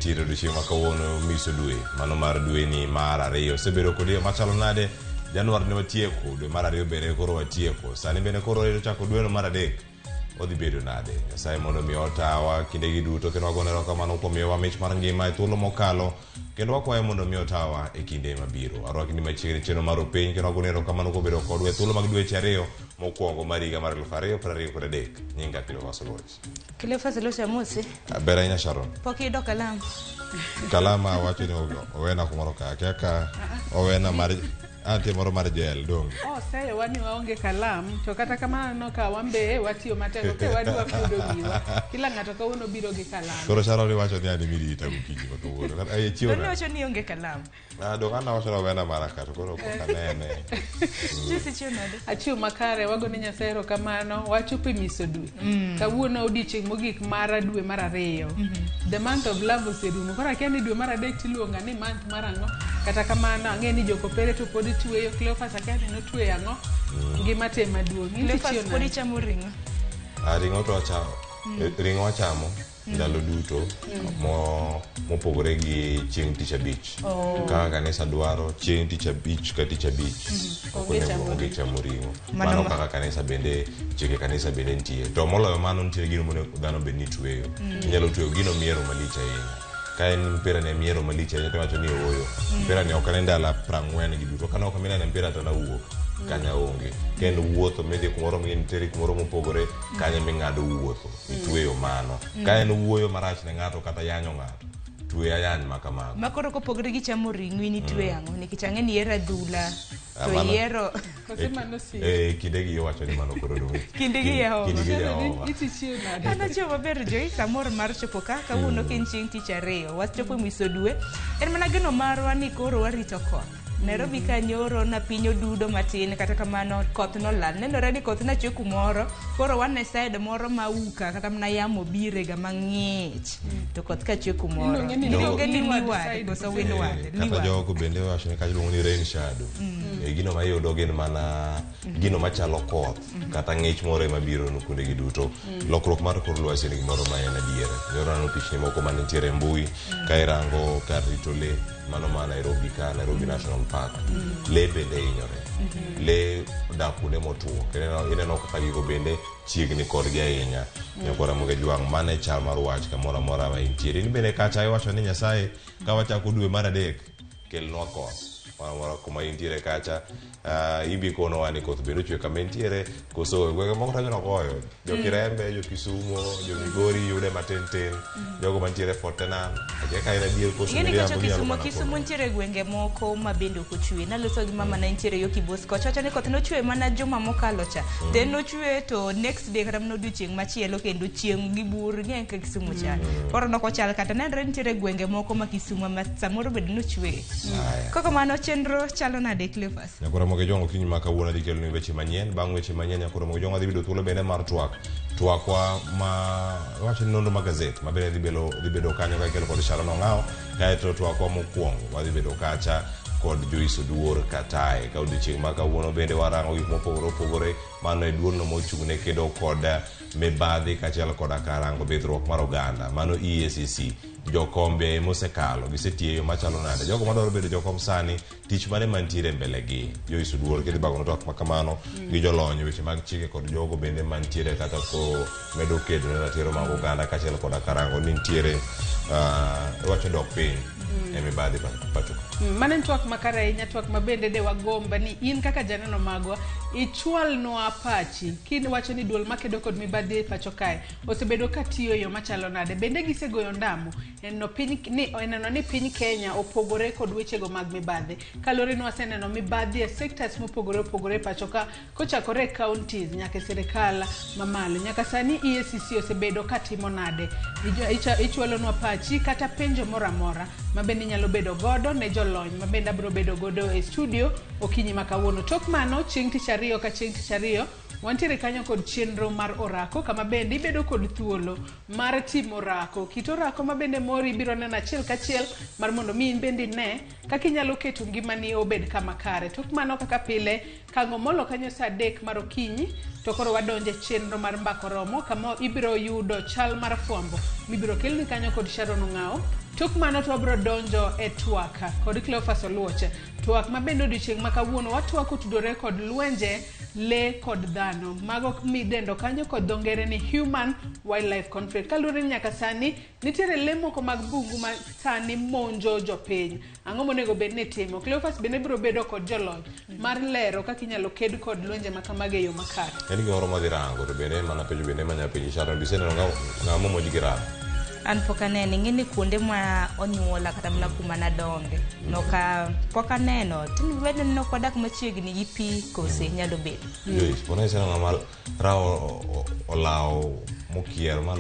intiere odiochieng' ma kawuono miso dwe mano mar dweni mar ariyo osebedo kod yo machalo nade Januar ne watieko dwe mar ariyo bende koro watieko sani bende koro wareto chako dweno mar adek odhi bedo nade Nyasaye mondo mi otawa kindegi duto kendo wagone erokamano kuom miyowa mich mar ngima e thuolo mokalo kendo wakwaye mondo mi otawa e kinde mabiro arwakni machiegni chenro mar opiny kendo wagone erokamano kuom bedo kodwa e thuolo mag dweche ariyo mokwongo mar higa mar 2023 nyinga Cleophas Oluoch. Cleophas Oluoch amosi. Ber ahinya Sharon. Pok iyudo kalam? Kalam awacho ni owena kumoro ka akia ka owena mar antie moro mar jel donge. Oseyowa ni waonge kalam to kata kamano aneno ka wan be watiyo matek ok wadwa kuodo wiwa. Kila ng'ato kawuono biro gi kalam. Koro Sharon iwacho ni an emirita gokinyi ma kawuono. Kata eh, chiwo Donge nade? wacho ni onge kalam? Ah, dong' an awacho ni owena mara ka to koro pok anene. Joyce ichiew nade? Achiew makare, wago ne Nyasaye erokamano, wachopo e miso dwe. Kawuono odiochieng' mogik mar dwe mar ariyo. The month of love oserumo. Koro akia ni dwe mar adek tiluonga ni month mar ang'o. Kata kamano ang'e ni jokopere to pod tweyo. Cleophas akia ni notweyo ang'o. Ngima te maduong'. In to Cleophas ichiew pod nade? ichamo ring'o? Ah, ring'o to achamo. Ring'o achamo. ndalo duto mo mopogore gi chieng' tich abich kaka kanisa dwaro chieng' tich abich ka tich abich ok Onge onego chamo onge chamo ring'o Mano mano ma- kaka kanisa bende chike kanisa bende nitie to moloyo mano nitiere gino monego dhano bed ni tweyo inyalo tweyo gino miero malich ahinya ka en mpira ne miero malich ahinya to iwacho ni ooyo mpira ni ok ane ndalo prang'wen gi duto kane ok minene mpira to nawuok kanya onge ka en wuotho midhi kumoro mintiere kumoro mopogore kanya ming'ado wuotho itweyo mano ka en wuoyo marach ne ng'ato kata yanyo ng'ato twe ayany ma kamago Ma koro kopogore gi chamo ring'o in itweyo ang'o? Nikech ang'e ni ihero adhula Ah, to mano- ihero Kose mano si. Eh, kindegi iwacho ni mano koro dong' Kindegi Jehova. kindegi Jehova Itichiew nade? An achiew maber Joyce, amor mar chopo ka kawuono ka en chieng' tich ariyo. Wachopo e miso dwe. En mana geno marwa ni koro warito koth. Nairobi ka nyoro na piny odudo matin kata kamano koth nolal. Nenore ni koth nachwe kumoro koro wan e side moro ma uka kata mana yamo bire ga mang'ich to koth ka chwe kumoro. Iluonge ni Iluonge ni leeward leeward side koso koso- windward. Eh, kata Leeward. jogo bende wacho ni kacha iluongo ni rain shadow Eh, gino ma iyudo gin mana gino machalo koth kata ng'ich moro ema biro nu kuondegi duto lokruok mar kor lwasi en gimoro ma en adier nyoro aneno pichni moko manitiere e mbui ka irango kar rito lee mano ma Nairobi ka Nairobi National Park lee bende hinyore lee odak kuonde motuo kendo ineno- ineno kaka gigo bende chiegni kodgi ahinya nyakwara Ramogi Ajwang' mano e chal mar wach kamoro amora ma intiere in bende kacha iwacho ni Nyasaye ka wachako dwe mar adek kelnwa koth moro amora kuma intiere kacha uh, ibi konowa ni koth bende ochwe kama intiere koso e gwenge moko to nogoyo jo Kirembe jo Kisumo jo Migori yude matin tin jogo mantiere Fort Tenan akia ka en adier koso Ing'e ni miriambo kocho ginyalo Kisumo, mana Kisumo kono. nitiere gwenge moko ma bende ok ochwe. Naloso gi mama na nitiere yo Kibos kocha. Wacho ni koth nochwe mana juma mokalo cha. Then nochwe to next day kata mana odiochieng' machielo kendo chieng' gi bur ing'e kaka Kisumo chal. Koro nokochal kata nenre nitiere gwenge moko ma Kisumo ma samoro bende nochwe. Aya. Koko mano chenro chalo nade Cleophas? Nyakwar Ramogi Ojwang' okinyi ma kawuono adhi keloni weche manyien. Bang' weche manyien Nyakwar Ramogi Ojwang' adhi yudo thuolo bende mar twak. Twakwa ma wacho ni nonro mar gazet ma bende dhi bedo, dhi bedo kanyo ka ikelo kod Sharon Ong'awo. Kaeto twakwa mokwongo wadhi bedo kacha kod Joyce Oduor Katae. Ka odiochieng' ma kawuono bende warango gik mopogore opogore. Mano e duolno mochung' ne kedo kod mibadhi kaachiel koda ka rango bidhruok mar oganda. Mano EACC. Jokombe mosekalo gisetiyo e yo machalo nade? Jogo madwaro bedo jokom sani tich mane mantiere mbele gi? Joyce Oduor kidhi bago twak ma kamano gi jolony e weche mag chike kod jogo bende mantiere kata ko medo kedo ne ratiro mag oganda kaachiel koda karango ni nitiere uh, iwacho dok piny e mibadhi pacho ka. Mano en twak makare ahinya, twak ma bende de wagomba ni in kaka janeno magwa ichwalnwa pachi kiwacho ni duol makedo kod mibadhi e pacho kae osebedo ka tiyo e yo machalo nade. Bende gisegoyo ndamo neno piny ni neno ni piny Kenya opogore kod wechego mag mibadhi. Kaluwore ni waseneno mibadhi e sectors mopogore opogore e pacho ka kochakore e counties nyaka e sirikal mamalo. Nyaka sani EACC osebedo ka timo nade? Ichwalonwa pachi kata penjo moro amora ma bende inyalo bedo godo ne jolony ma bende abiro bedo godo e studio okinyi ma kawuono. Tok mano chieng' tich ariyo ka chieng' tich ariyo wantiere kanyo kod chenro mar orako kama bende ibedo kod thuolo mar timo orako. Kit orako ma bende mori ibiro neno achiel kachiel mar mondo mi in bende ine kaka inyalo keto ngimani obed kama kare. Tok mano kaka pile ka ng'omolo kanyo saa adek mar okinyi to koro wadonjo e chenro mar mbako romo kama ibiro yudo chal mar fwambo mibiro kelni kanyo kod Sharon Ong'awo. Tok mano to wabiro donjo e twak kod Cleophas Oluoch. Twak ma bende odiochieng' ma kawuono watwak otudore kod lwenje le kod dhano. Mago midendo kanyo kod dho ngere ni human wildlife conflict. Kaluwore ni nyaka sani nitiere le moko mag bungu ma sani monjo jopiny. Ang'o monego bed ni itimo? Cleophas bende biro bedo kod jolony mar lero kaka inyalo ked kod lwenje ma kamagi e yo makare. En gimoro madhi rango to bende en mana penjo bende manya penji Sharon biseneno ng'ama momonj gi raha? An pok anene, ing'e ni kuonde ma onyuola kata mana kuma nadonge, noka pok aneno. Tinde bed ni nok wadak machiegni gi pi kose nyalo bedo. Joyce, pona iseneno ng'ama rawo olawo mokier ma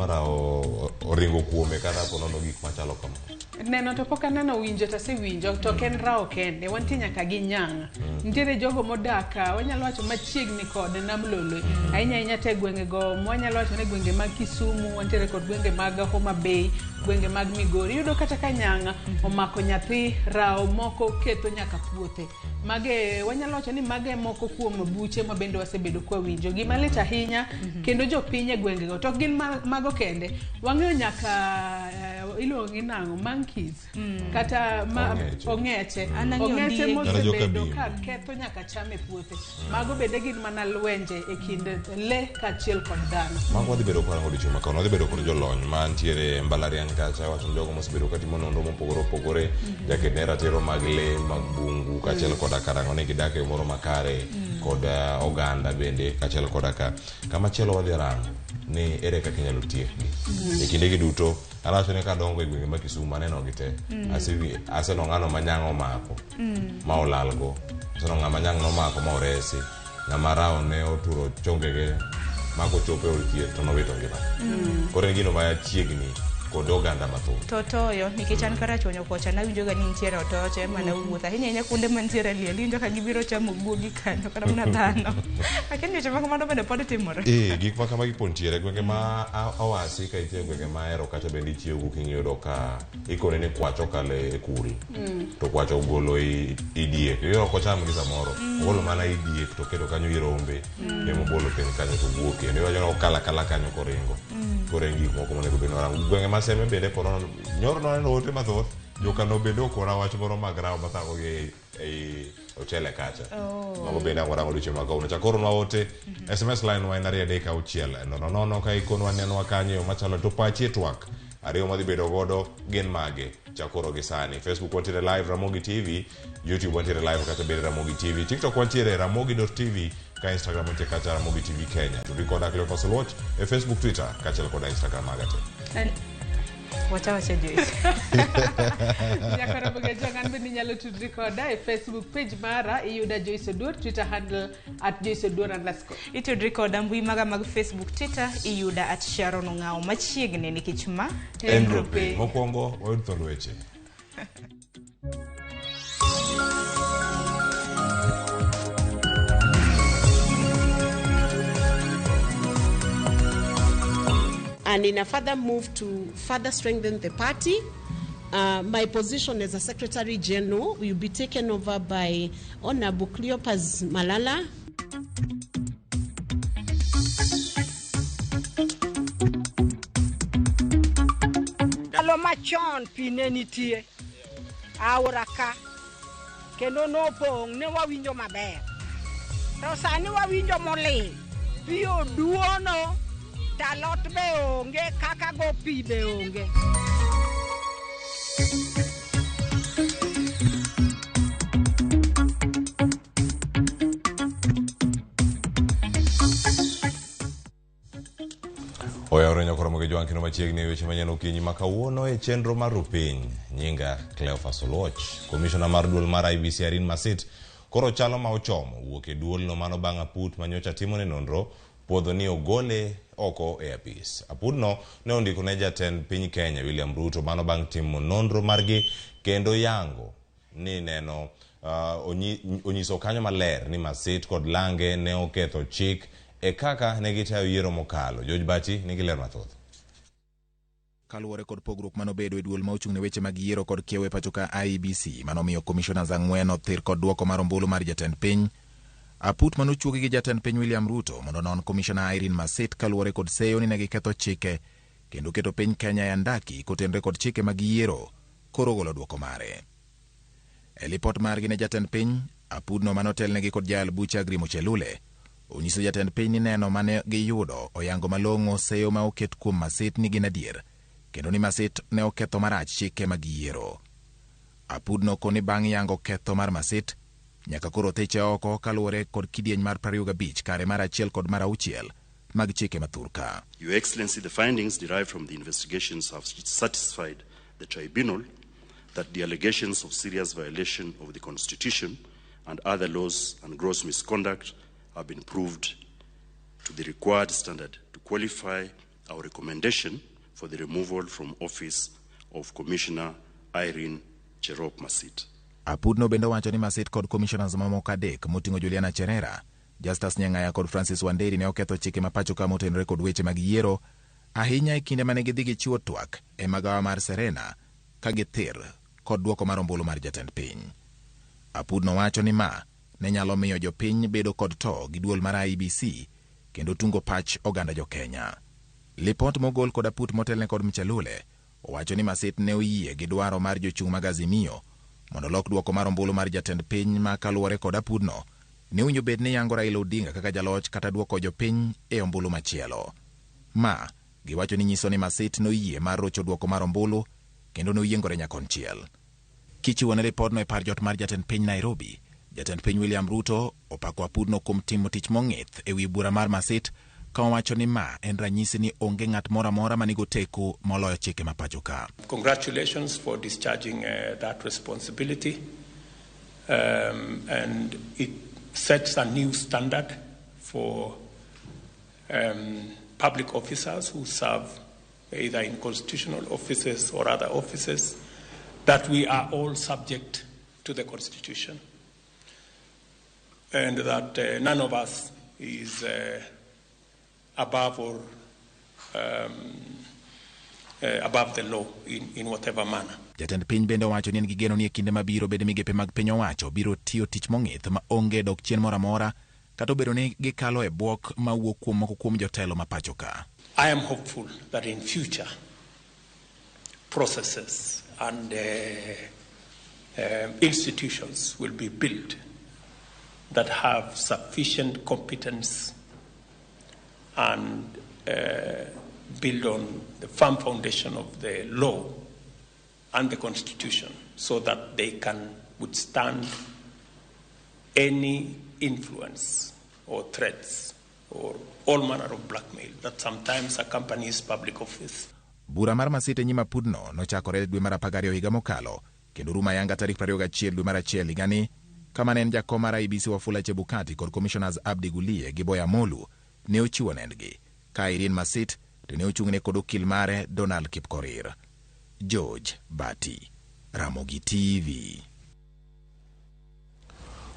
rawo oringo kuome kata ponono gik machalo kama. Neno to pok aneno, winjo to asewinjo, to ok en rawo kende, wantie nyaka gi nyang'. Nitiere jogo modak, wanyalo wacho machiegni kod Nam Lolwe, ahinya ahinya to e gwenge go, wanyalo wacho ni gwenge mag Kisumu, wantiere kod gwenge mag Homa Bay, gwenge mag Migori. Iyudo kata ka nyang' omako nyathi, rawo moko ketho nyaka puothe. Mage, wanyalo wacho ni mage moko kuom buche ma bende wasebedo kwawinjo. Gima lit ahinya, kendo jopiny e gwengego, to ok gin mago kende. Wang'eyo nyaka iluongo gi nang'o, monkeys, kata Ong'eche. ong'eche. An ang'eyo Ong'eche ondiegi. Kata joka mosebedo bim. ka ketho nyaka cham e puothe. Mago bende gin mana lwenje e kind le kaachiel kod dhano. Mago wadhi bedo kwarango odiochieng' ma kawuono. Wadhi bedo kod jolony mantiere e mbalariany kacha, wacho ni jogo mosebedo katimo nonro mopogore opogore, jaked ne ratiro mag le mag bungu, kaachiel koda ka rango ni gidak e yo moro makare kod oganda bende, kaachiel koda ka. Kamachielo wadhi rango ni ere kaka inyalo tiekgi. E kindegi duto, an awacho ni kadongo e gwenge ma Kisumu aneno gi te. Aseneno ng'ano ma nyang' omako, ma olalgo. Aseneno ng'ama nyang' nomako ma oresi. Ng'ama rawo ne oturo chongege ma kochopo e od thieth to nowito ngimane. Koro en gino ma chiegni kod oganda mathoth. To toyo, nikech an Karachuonyo kocha nawinjo ga ni nitiere otoche mana wuoth. Ahinya ahinya kuonde mantiere liel, iwinjo ka gibiro chamo guogi kanyo kata mana dhano. Akia ni weche ma kamano bende pod timore. Gik ma kamagi pod nitiere. Gwenge ma Awasi ka nitie gwenge ma Ahero kacha bende ichiewo gokinyi iyudo ka ikone ni kwach okalo e kul. To kwach ogolo i diek. Iyudo ok ocham gi samoro. Ogolo mana i diek to oketo kanyo i rombe. Ema obolo piny kanyo to wuok kendo. Iwacho ni okalo akala kanyo koringo. Koro en gik moko monego bed ni warango. Gwenge ma Seme bende pod nyoro nwaneno ote mathoth. Jokano bende okora wach moro mag rawo mathagogi ei ochele kacha. Mago bende ang' warango odiochieng' ma kawuono. Chak oronwa ote. SMS line wa en 236 00 ka ikonwa nenwa kanyo e yo machalo to pachi e twak. Ariyo madhi bedo godo gin mage. Chak oro gi sani. Facebook wantiere live Ramogi TV, YouTube wantiere live kata bende Ramogi TV, TikTok wantiere ramogi.tv, ka Instagram wantie kacha Ramogi TV Kenya. Tudri koda Cleophas Oluoch e Facebook, Twitter kaachiel koda Instagram maga te. Wacha wacha Joyce. Nyaka Ramogi Ajwang', an bende inyalo tudri koda e Facebook page mara iyuda Joyce Oduor, Twitter handle @JoyceOduor_. Itudri koda mbui maga mag Facebook, Twitter, iyuda @Sharon Ong'awo machiegni nikech ma En piny. Mokwongo wayud thuond weche. And in a further move to further strengthen the party, my position as a Secretary General will be taken over by Honorable Cleopas Malala. Ndalo machon pi ne nitie aora ka kendo nopong' ne wawinjo maber to sani wawinjo molil pi oduono to alot be onge kaka go pi be onge. Oyawore nyakoromo gi jwang' kendo machiegni e weche manyien okinyi ma kawuono e chenro mar Rupiny. Nyinga Cleophas Oluoch. Komishona mar duol mar IEBC Irene Masit koro chalo ma ochomo wuok e duolno mano bang' aput manyocha timone nonro puodho ni ogole oko e apis. Apudno ne ondiko ne jatend piny Kenya William Ruto mano bang' timo nonro margi kendo yango ni neno onyiso kanyo maler ni Masit kod Lange ne oketho chik e kaka ne gitayo yiero mokalo. George Bati nigi ler mathoth. Kaluwore kod pogruok manobedo e duol ma ochung' ne weche mag yiero kod kiewo e pacho ka IEBC manomiyo commissioners ang'wen othir kod duoko mar ombulu mar jatend piny. Aput manochuogi gi jatend piny William Ruto mondo onon Commissioner Irene Masit kaluwore kod seyo ni ne giketho chike. kendo keto piny Kenya e andaki kotenore kod chike mag yiero koro ogolo duoko mare. E lipot margi ne jatend piny, apudno manotelnegi kod jayal bucha Agri Muchelule onyiso jatend piny ni neno mane giyudo oyango malong'o seyo ma oket kuom Masit ni gin adier kendo ni Masit ne oketho marach chike mag yiero. Apudno koni bang' yango ketho mar Masit nyaka koro thiche oko kaluwore kod kidieny mar 25 kare mar 1 kod mar 6 mag chike mathurka. Your Excellency, the findings derived from the investigations have satisfied the tribunal that the allegations of serious violation of the Constitution and other laws and gross misconduct have been proved to the required standard to qualify our recommendation for the removal from office of Commissioner Irene Cherop Masit. Apudno bende owacho ni Masit kod commissioners mamoko adek moting'o Juliana Cherera, Justus Nyang'aya kod Francis Wanderi ne oketho chike ma pacho ka motenore kod weche mag yiero ahinya e kinde mane gidhi gichiwo twak e magawa mar Serena ka githir kod duoko mar ombulu mar jatend piny. Apudno wacho ni ma ne nyalo miyo jopiny bedo kod to gi duol mar IEBC kendo tungo pach oganda jo-Kenya. Lipot mogol kod aput motelne kod Mchelule owacho ni Masit ne oyie gi dwaro mar jochung' mag Azimio mondo olok duoko mar ombulu mar jatend piny ma kaluwore kod apudno ne owinjo bed ni yango Raila Odinga kaka jaloch kata duoko jopiny e ombulu machielo. Ma giwacho ni nyiso ni Masit noyie mar rocho duoko mar ombulu kendo noyiengore nyakonchiel. Kichiwo ne ripodno e par jot mar jatend piny Nairobi, jatend piny William Ruto opako apudno kuom timo tich mong'ith e wi bura mar Masit ka owacho ni ma en ranyisi ni onge ng'at moro amora manigo teku moloyo chike ma pacho ka. Congratulations for discharging that responsibility. And it sets a new standard for public officers who serve either in constitutional offices or other offices, that we are all subject to the Constitution and that none of us is above or above the law in whatever manner. Jatend piny bende owacho ni en gi geno ni e kinde mabiro bede migepe mag piny owacho biro tiyo tich mong'ith ma onge dok chien moro amora kata obedo ni gikalo e bwok mawuok kuom moko kuom jotelo ma pacho ka. I am hopeful that in future processes and institutions will be built that have sufficient competence and build on the firm foundation of the law and the Constitution so that they can withstand any influence or threats or all manner of blackmail that sometimes accompanies public office. Bura mar Masit e nyim apudno nochakore dwe mar 12 higa mokalo kendo rumo ayanga tarik 21 dwe mar 1 higani kama ne en jakom mar IEBC Wafula Chebukati kod commissioners Abdi Gulie gi Boya Molu ne ochiwo nendgi ka Irene Masit to ne ochung'ne kod okil mare Donald Kipkorir. George Bati, Ramogi TV.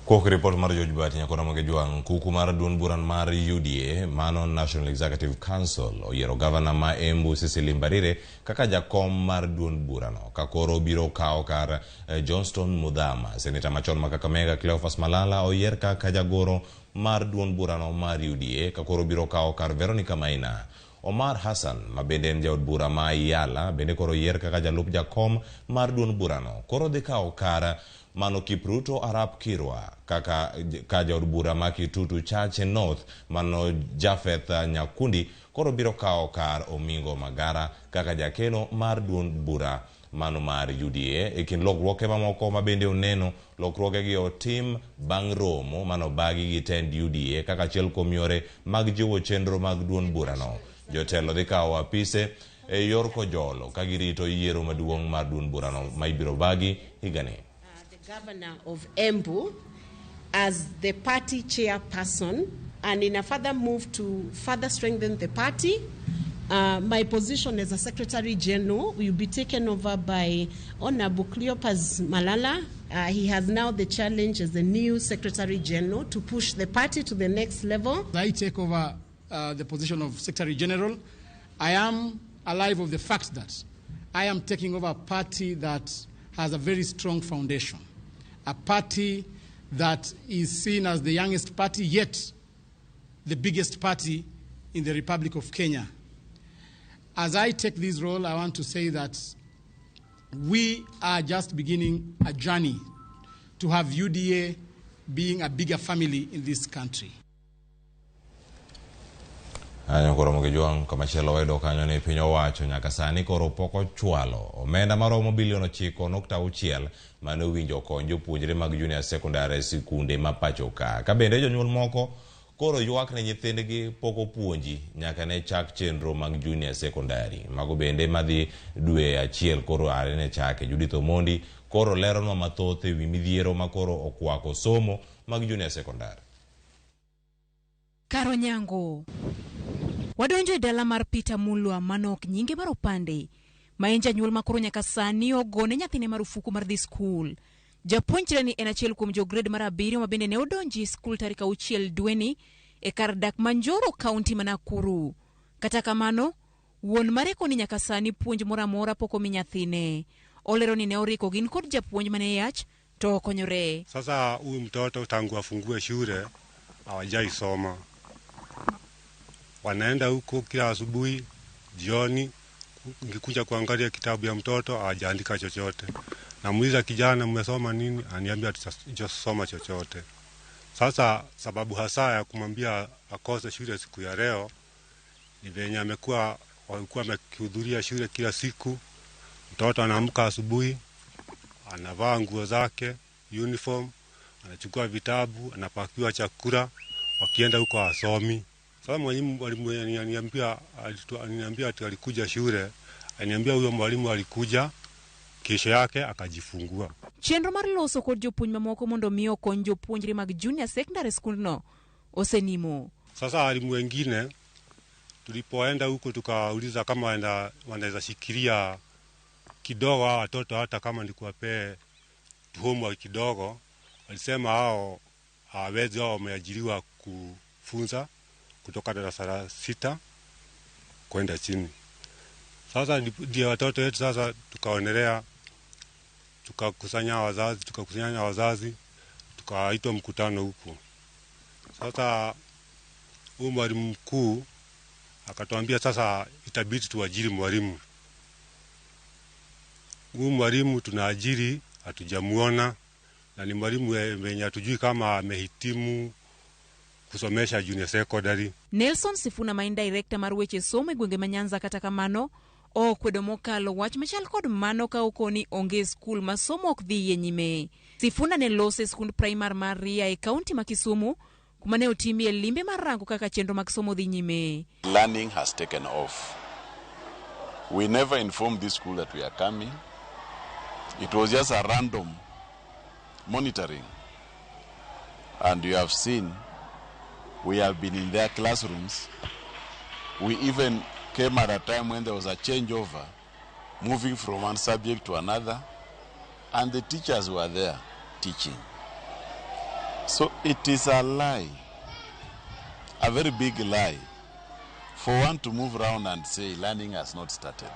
Kuok ripot mar George Bati nyakona Ramogi Jwang' kuku mar duond bura mar UDA mano National Executive Council oyiero gavana ma Embu Cecily Mbarire kaka jakom mar duond burano ka koro biro kawo kar Johnston Muthama. Seneta machon ma Kakamega Cleophas Malala oyier kaka jagoro mar duond burano mar UDA ka koro biro kawo kar Veronica Maina. Omar Hassan ma bende en jaod bura ma Yala bende koro oyier kaka jalup jakom mar duond burano koro dhi kawo kar mano Kipruto Arap Kirwa kaka ka jaod bura ma Kitutu Chache North mano Jafeth Nyakundi koro biro kawo kar Omingo Magara kaka jakeno mar duond bura mano mar UDA. E kind lokruoge mamoko ma bende oneno lokruoge gi otim bang' romo mano bagi gi tend UDA kaka achiel kuom yore mag jiwo chenro mag duond burano. Jotelo dhi kawo apise e yor kojolo ka girito yiero maduong' mar duond burano ma ibiro bagi higani. The governor of Embu as the party chairperson, and in a further move to further strengthen the party, my position as a Secretary General will be taken over by Honorable Cleopas Malala. He has now the challenge as the new Secretary General to push the party to the next level. I take over the position of Secretary General. I am alive of the fact that I am taking over a party that has a very strong foundation, a party that is seen as the youngest party, yet the biggest party in the Republic of Kenya. As I take this role, I want to say that we are just beginning a journey to have UDA being a bigger family in this country. Kanyo koro Mogijwang' kamachielo wayudo kanyo ni piny owacho nyaka sani koro pok ochwalo omenda maromo bilion 9.6 mane owinjo okony jopuonjre mag junior secondary e sikunde ma pacho ka. Ka bende jonyuol moko koro ywak ne nyithindgi pok opuonji nyaka ne chak chenro mag junior secondary. Mago bende madhi dwe achiel koro are ne chake. Judith Omondi koro leronwa mathoth ewi midhiero ma koro okwako somo mag junior secondary. Karo Nyango. Wadonjo e dala mar Peter Mulwa manok nyinge mar opande ma en janyuol ma koro nyaka sani ogone nyathine marufuku mar dhi skul. Japuonjre ni en achiel kuom jo grade mar 7 ma bende ne odonji e skul tarik 6 dweni e kar dak ma Njoro, kaunti ma Nakuru. Kata kamano, wuon mare koni nyaka sani puonj moro amora pok omi nyathine. Olero ni ne oriko gin kod japuonj mane yach to okonyore. Sasa huyu mtoto tangu afungue shule hawajaisoma, wanaenda huko kila asubuhi, jioni. Nikikuja kuangalia kitabu ya mtoto hawajaandika chochote. Namuuliza kijana, mmesoma nini? Aniambia hatujasoma chochote. Sasa sababu hasa ya kumwambia akose shule siku ya leo ni venye amekuwa walikuwa amehudhuria shule kila siku. Mtoto anaamka asubuhi, anavaa nguo zake uniform, anachukua vitabu, anapakiwa chakula, wakienda huko hasomi. Sasa mwalimu aliniambia ati alikuja shule, aliniambia huyo mwalimu alikuja kesho yake akajifungua. Chenro mar loso kod jopuonj mamoko mondo mi okony jopuonjre mag junior secondary school no osenimo. Sasa walimu wengine tulipoenda huko tukauliza kama wanaweza shikilia kidogo hao watoto hata kama ni kuwapee homework kidogo. Walisema hao hawawezi, hao wameajiriwa kufunza kutoka darasa la 6 kwenda chini. Sasa ndio watoto wetu sasa tukaonelea, tukakusanya wazazi, tukaitwa mkutano huko. Sasa huyu mwalimu mkuu akatuambia sasa itabidi tuajiri mwalimu. Huyu mwalimu tunaajiri hatujamuona, na ni mwalimu mwenye hatujui kama amehitimu kusomesha junior secondary. Nelson Sifuna ma en director mar weche somo e gwenge ma Nyanza kata kamano okwedo mokalo wach machal kod mano ka okoni onge skul ma somo ok dhiye nyime. Sifuna ne lose skund primar mar Ria e kaunti ma Kisumu kuma ne otimie limbe mar rango kaka chenro mag somo dhi nyime. Learning has taken off. We never informed this school that we are coming. It was just a random monitoring. And you have seen we have been in their classrooms. We even came at a time when there was a changeover, moving from one subject to another, and the teachers were there teaching. So it is a lie, a very big lie, for one to move around and say learning has not started.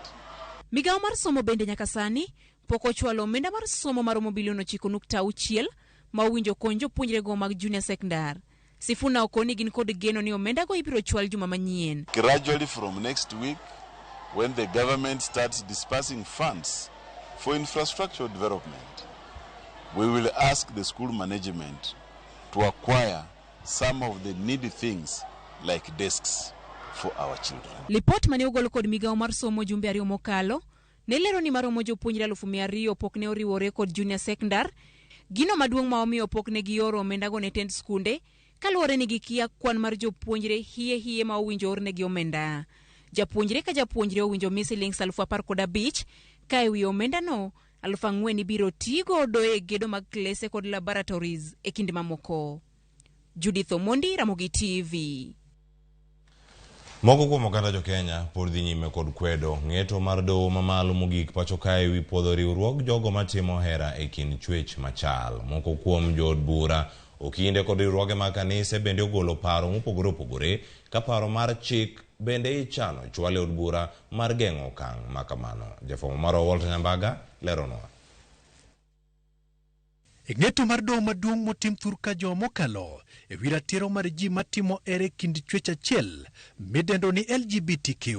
Migawo mar somo bende nyaka sani pok ochwalo omenda mar somo maromo bilion 9.6 ma owinjo kony jopuonjrego mag junior secondary. Sifuna okoni gin kod geno ni omenda go ibiro chwal juma manyien. Gradually from next week, when the government starts dispersing funds for infrastructure development, we will ask the school management to acquire some of the needy things like desks for our children. Lipot mane ogol kod migawo mar somo jumbe 2 mokalo ne lero ni maromo jopuonjre 200,000 pok ne oriwore kod junior secondary. Gino maduong' ma omiyo pok ne gioro omenda go ne tend skunde kaluwore ni gikia kwan mar jopuonjre hie hie ma owinjo ornegi omenda. Japuonjre ka japuonjre owinjo mi siling 15,000 ka ewi omenda no 4,000 ibiro ti godo e gedo mag klese kod laboratories e kinde mamoko. Judith Omondi, Ramogi TV. Moko kuom oganda jo Kenya pod dhi nyime kod kwedo ng'eto mar doho mamalo mogik pacho kae ewi puodho riwruog jogo matimo hera e kind chwech machal. Moko kuom jood bura okinde kod riwruoge mag kanise bende ogolo paro mopogore opogore ka paro mar chik bende ichano chwale od bura mar geng'o okang' ma kamano. Jafwambo marwa Walter Nyambaga leronwa. E ng'eto mar doho maduong' motim thurka juma mokalo e wi ratiro mar ji matimo hera e kind chwech achiel midendo ni LGBTQ.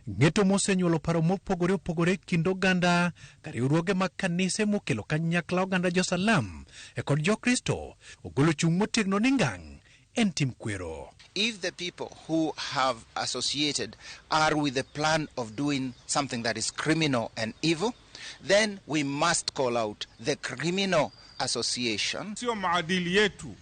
Ng'eto mosenyuolo paro mopogore opogore e kind oganda ka riwruoge mag kanise mokelo kanyakla oganda jo-Salam e kod Jokristo ogolo chung' motegno ni ngang' en tim kwero. If the people who have associated are with the plan of doing something that is criminal and evil, then we must call out the criminal association. Sio maadili yetu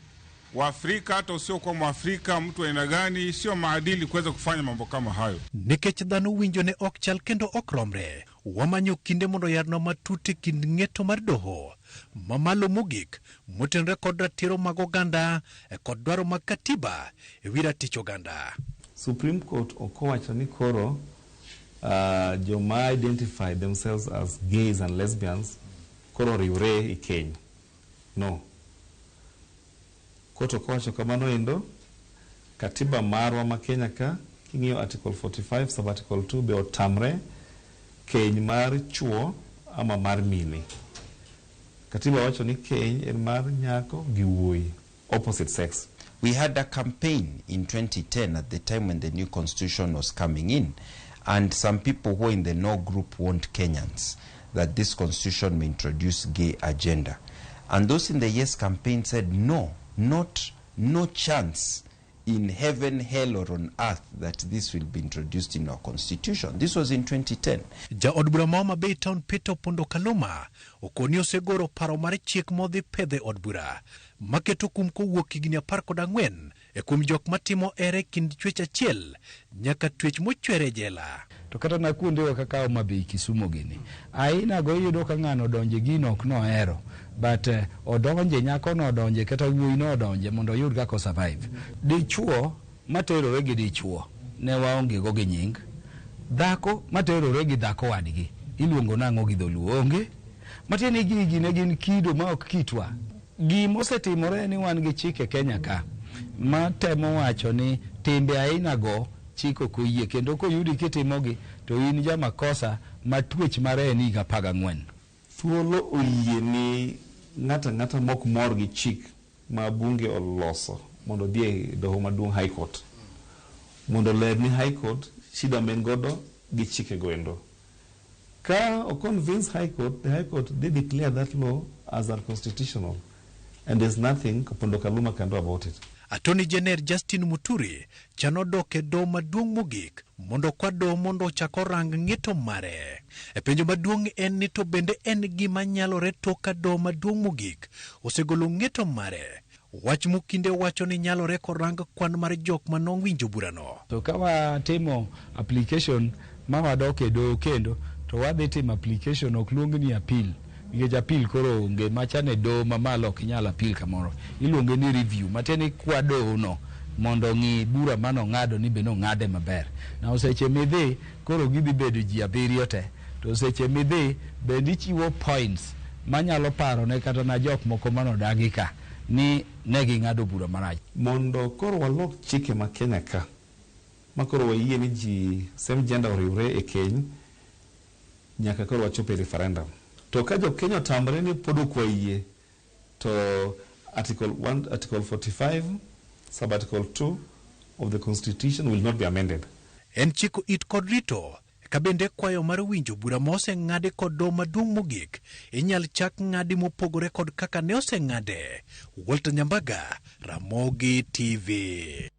Waafrika, hata usiokuwa Mwafrika, mtu aina gani, sio maadili kuweza kufanya mambo kama hayo. Nikech dhano winjo ne ok chal kendo ok romre, wamanyo kinde mondo oyarnwa matut e kind ng'eto mar doho mamalo mogik motenore kod ratiro mag oganda e kod dwaro mag katiba e wi ratich oganda. Supreme Court ok owacho ni koro joma identify themselves as gays and lesbians koro oriwre e keny. No. Court ok owacho kamano endo. Katiba marwa ma Kenya ka king'iyo Article 45 sub Article 2 be otamre keny mar chuo ama mar mine. Katiba wacho ni keny en mar nyako gi wuoyi, opposite sex. We had a campaign in 2010 at the time when the new constitution was coming in, and some people who are in the no group warned Kenyans that this constitution may introduce gay agenda. And those in the yes campaign said no, no chance in heaven, hell or on earth that this will be introduced in our constitution. This was in 2010. Jaod bura ma Homa Bay Town Peter Opondo Kaluma okoni osegoro paro mar chik modhi pedhe od bura maketo kum kowuok higni 14 e kuom jok matimo ere kind chwech achiel nyaka twech mochwere e jela. To kata na kuondewa kaka Homa Bay, Kisumu gini, aina go iyudo ka ng'ano odonje gino ok nohero, but odonje, nyako no odonje kata wuoyi no odonje mondo oyud kaka o survive. Dichuo materore gi dichuo ne waonge go gi nying, dhako materore gi dhako wadgi iluongo nang'o gi dholuo onge. Matiende ni gigi ne gin kido ma ok kitwa. Gimosetimore ni wan gi chike Kenya ka matemo wacho ni timbe aina go chik ok oyie, kendo koyudi kitimogi to in jamakosa ma twech mare en higa 14. Thuolo oyie ni ng'ato ang'ata mok mor gi chik ma bunge oloso mondo odhi e doho maduong' High Court mondo oler ni High Court shida ma en godo gi chike go endo. Ka o convince High Court, the High Court they declare that law as unconstitutional and there's nothing Opondo Kaluma can do about it. Attorney General Justin Muturi chano dok e doho maduong' mogik mondo okwa doho mondo ochak orang ng'eto mare. E penjo maduong' en ni to bende en gima nyalore tok ka doho maduong' mogik osegolo ng'eto mare. Wach mokinde wacho ni nyalore korang kwan mar jok manowinjo burano. To ka watimo application ma wadok e doho kendo, to wadhi timo application ok luong ni appeal, nikech appeal koro onge machane doho mamalo ok inyal appeal kamoro, iluonge ni review, matiende ni kwa doho no mondo ng'i bura manong'ado ni be nong'ade maber. Na seche midhi koro gidhi bedo ji 7 te, to seche midhi bende ichiwo points manyalo paro ne kata na jok moko manodagi ka ni ne ging'ado bura marach. Mondo koro walok chike ma Kenya ka ma koro wayie ni ji same gender oriwre e keny nyaka koro wachop e referendum. To ka jo Kenya otamre ni pod ok wayie to Article 1, Article 45 sub Article 2 of the Constitution will not be amended. En chiko it kod rito ka bende kwayo mar winjo bura ma oseng'adi kod doho maduong' mogik inyal chak ng'adi mopogore kod kaka ne oseng'ade. Walter Nyambaga, Ramogi TV.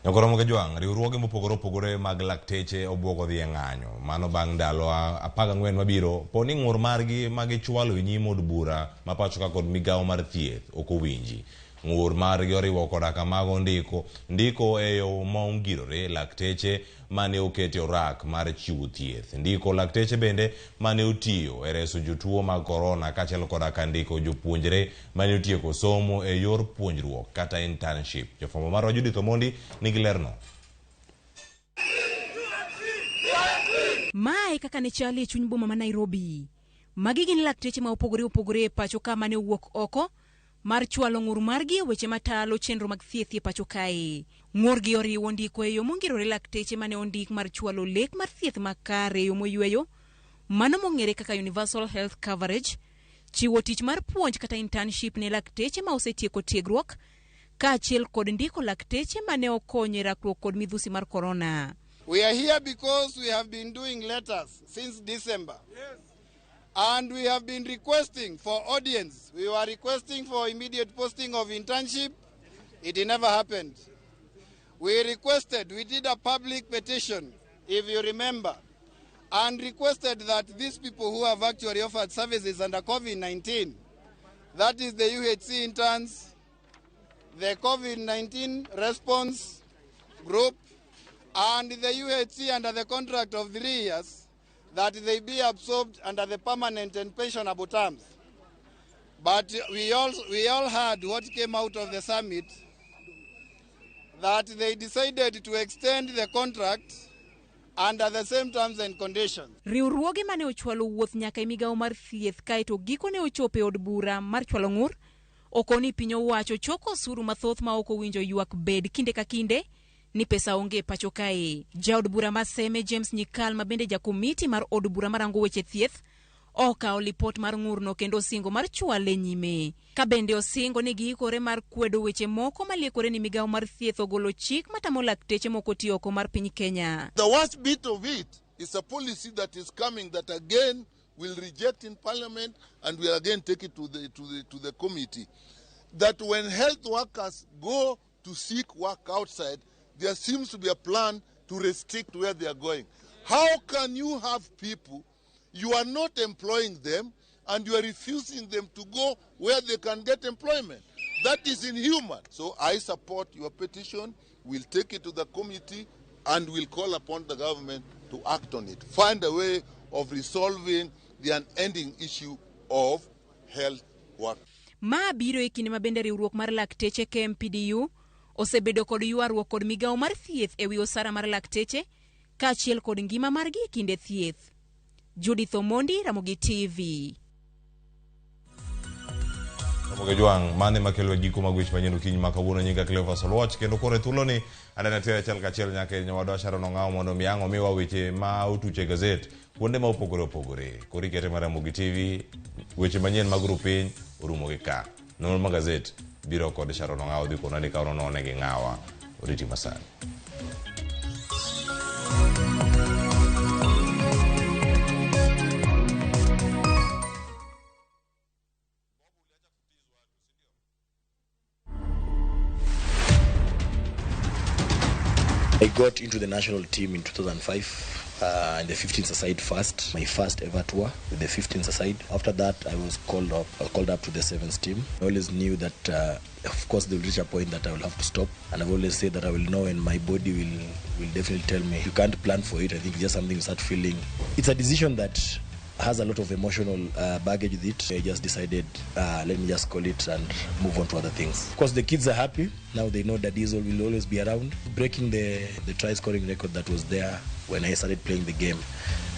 Nyakoromo gi jwang', riwruoge mopogore opogore mag lakteche obwogo dhi e ng'anyo. Mano bang' ndalo 14 mabiro, po ni ng'ur margi ma gichwalo e nyim od bura ma pacho ka kod migawo mar thieth ok owinji. Ng'ur margi oriwo koda kamago ndiko e yo ma ongirore lakteche mane okete orak mar chiwo thieth. Ndiko lakteche bende mane otiyo e reso jotuo mag korona kaachiel koda ka ndiko jopuonjre mane otieko somo e yor puonjruok kata internship. Jofwambo marwa Judith Omondi nigi lerno. Mae kaka ne chal e chuny boma ma Nairobi. Magi gin lakteche ma opogore opogore e pacho ka mane owuok oko mar chwalo ng'ur margi e weche matalo chenro mag thieth e pacho kae. Ng'urgi oriwo ndiko e yo mongirore lakteche mane ondik mar chwalo lek mar thieth makare e yo moyweyo, mano mong'ere kaka Universal Health Coverage, chiwo tich mar puonj kata internship ne lakteche ma osetieko tiegruok, kaachiel kod ndiko lakteche mane okonyo e rakruok kod midhusi mar korona. We are here because we have been doing letters since December. Yes. And we have been requesting for audience. We were requesting for immediate posting of internship. It never happened. We requested, we did a public petition, if you remember, and requested that these people who have actually offered services under COVID-19, that is the UHC interns, the COVID-19 response group, and the UHC under the contract of 3 years, that they be absorbed under the permanent and pensionable terms. But we all heard what came out of the summit, that they decided to extend the contract under the same terms and conditions. Riwruoge mane ochwalo wuoth nyaka e migawo mar thieth kaeto gikone ochopo e od bura mar chwalo ng'ur okoni piny owacho choko osuru mathoth ma ok owinjo ywak bed kinde ka kinde ni pesa onge pacho kae. Jaod bura ma Seme James Nyikal ma bende jakomiti mar od bura marango weche thieth okawo lipot mar ng'urno kendo osingo mar chwale nyime. Ka bende osingo ni giikore mar kwedo weche moko maliekore ni migawo mar thieth ogolo chik matamo lakteche moko tiyo oko mar piny Kenya. The worst bit of it is a policy that is coming that again will reject in parliament and will again take it to the committee. That when health workers go to seek work outside, there seems to be a plan to restrict where they are going. How can you have people, you are not employing them, and you are refusing them to go where they can get employment? That is inhuman. So I support your petition. We'll take it to the committee and we'll call upon the government to act on it. Find a way of resolving the unending issue of health work. Ma biro e kinde ma bende riwruok mar lakteche KMPDU osebedo kod ywaruok kod migawo mar thieth ewi osara mar lakteche kaachiel kod ngima margi e kinde thieth. Judith Omondi, Ramogi TV. Ramogi Jwang', mane makelo giko mag weche manyien okinyi ma kawuono. Nyinga Cleophas Oluoch, kendo koro e thuoloni aneno tera achiel kachiel nyaka e nyawadwa Sharon Ong'awo mondo mi ang' omiwa weche ma otuch e gazet kuonde ma opogore opogore. Koro ikete mar Ramogi TV, weche manyien mag rupiny orumo gi ka. Nonro mag gazet biro kod Sharon Ong'awo dhi konwa ni kawuono none gi ng'awa. Oriti masani. I got into the national team in 2005, in the 15s aside first, my first ever tour with the 15s aside. After that, I was called up to the 7s team. I always knew that, of course, they will reach a point that I will have to stop. And I've always said that I will know, and my body will definitely tell me. You can't plan for it. I think it's just something you start feeling. It's a decision that has a lot of emotional baggage with it. I just decided, let me just call it and move on to other things. Of course, the kids are happy. Now they know that Diesel will always be around. Breaking the try-scoring record that was there when I started playing the game.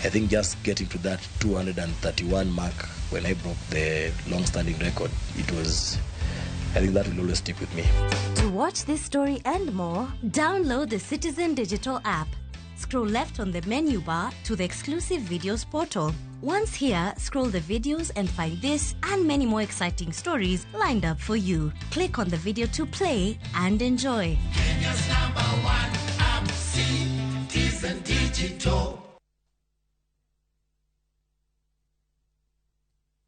I think just getting to that 231 mark when I broke the long-standing record, it was, I think that will always stick with me. To watch this story and more, download the Citizen Digital app. Scroll left on the menu bar to the exclusive videos portal. Once here, scroll the videos and find this and many more exciting stories lined up for you. Click on the video to play and enjoy. Kenya's number one app, Citizen Digital.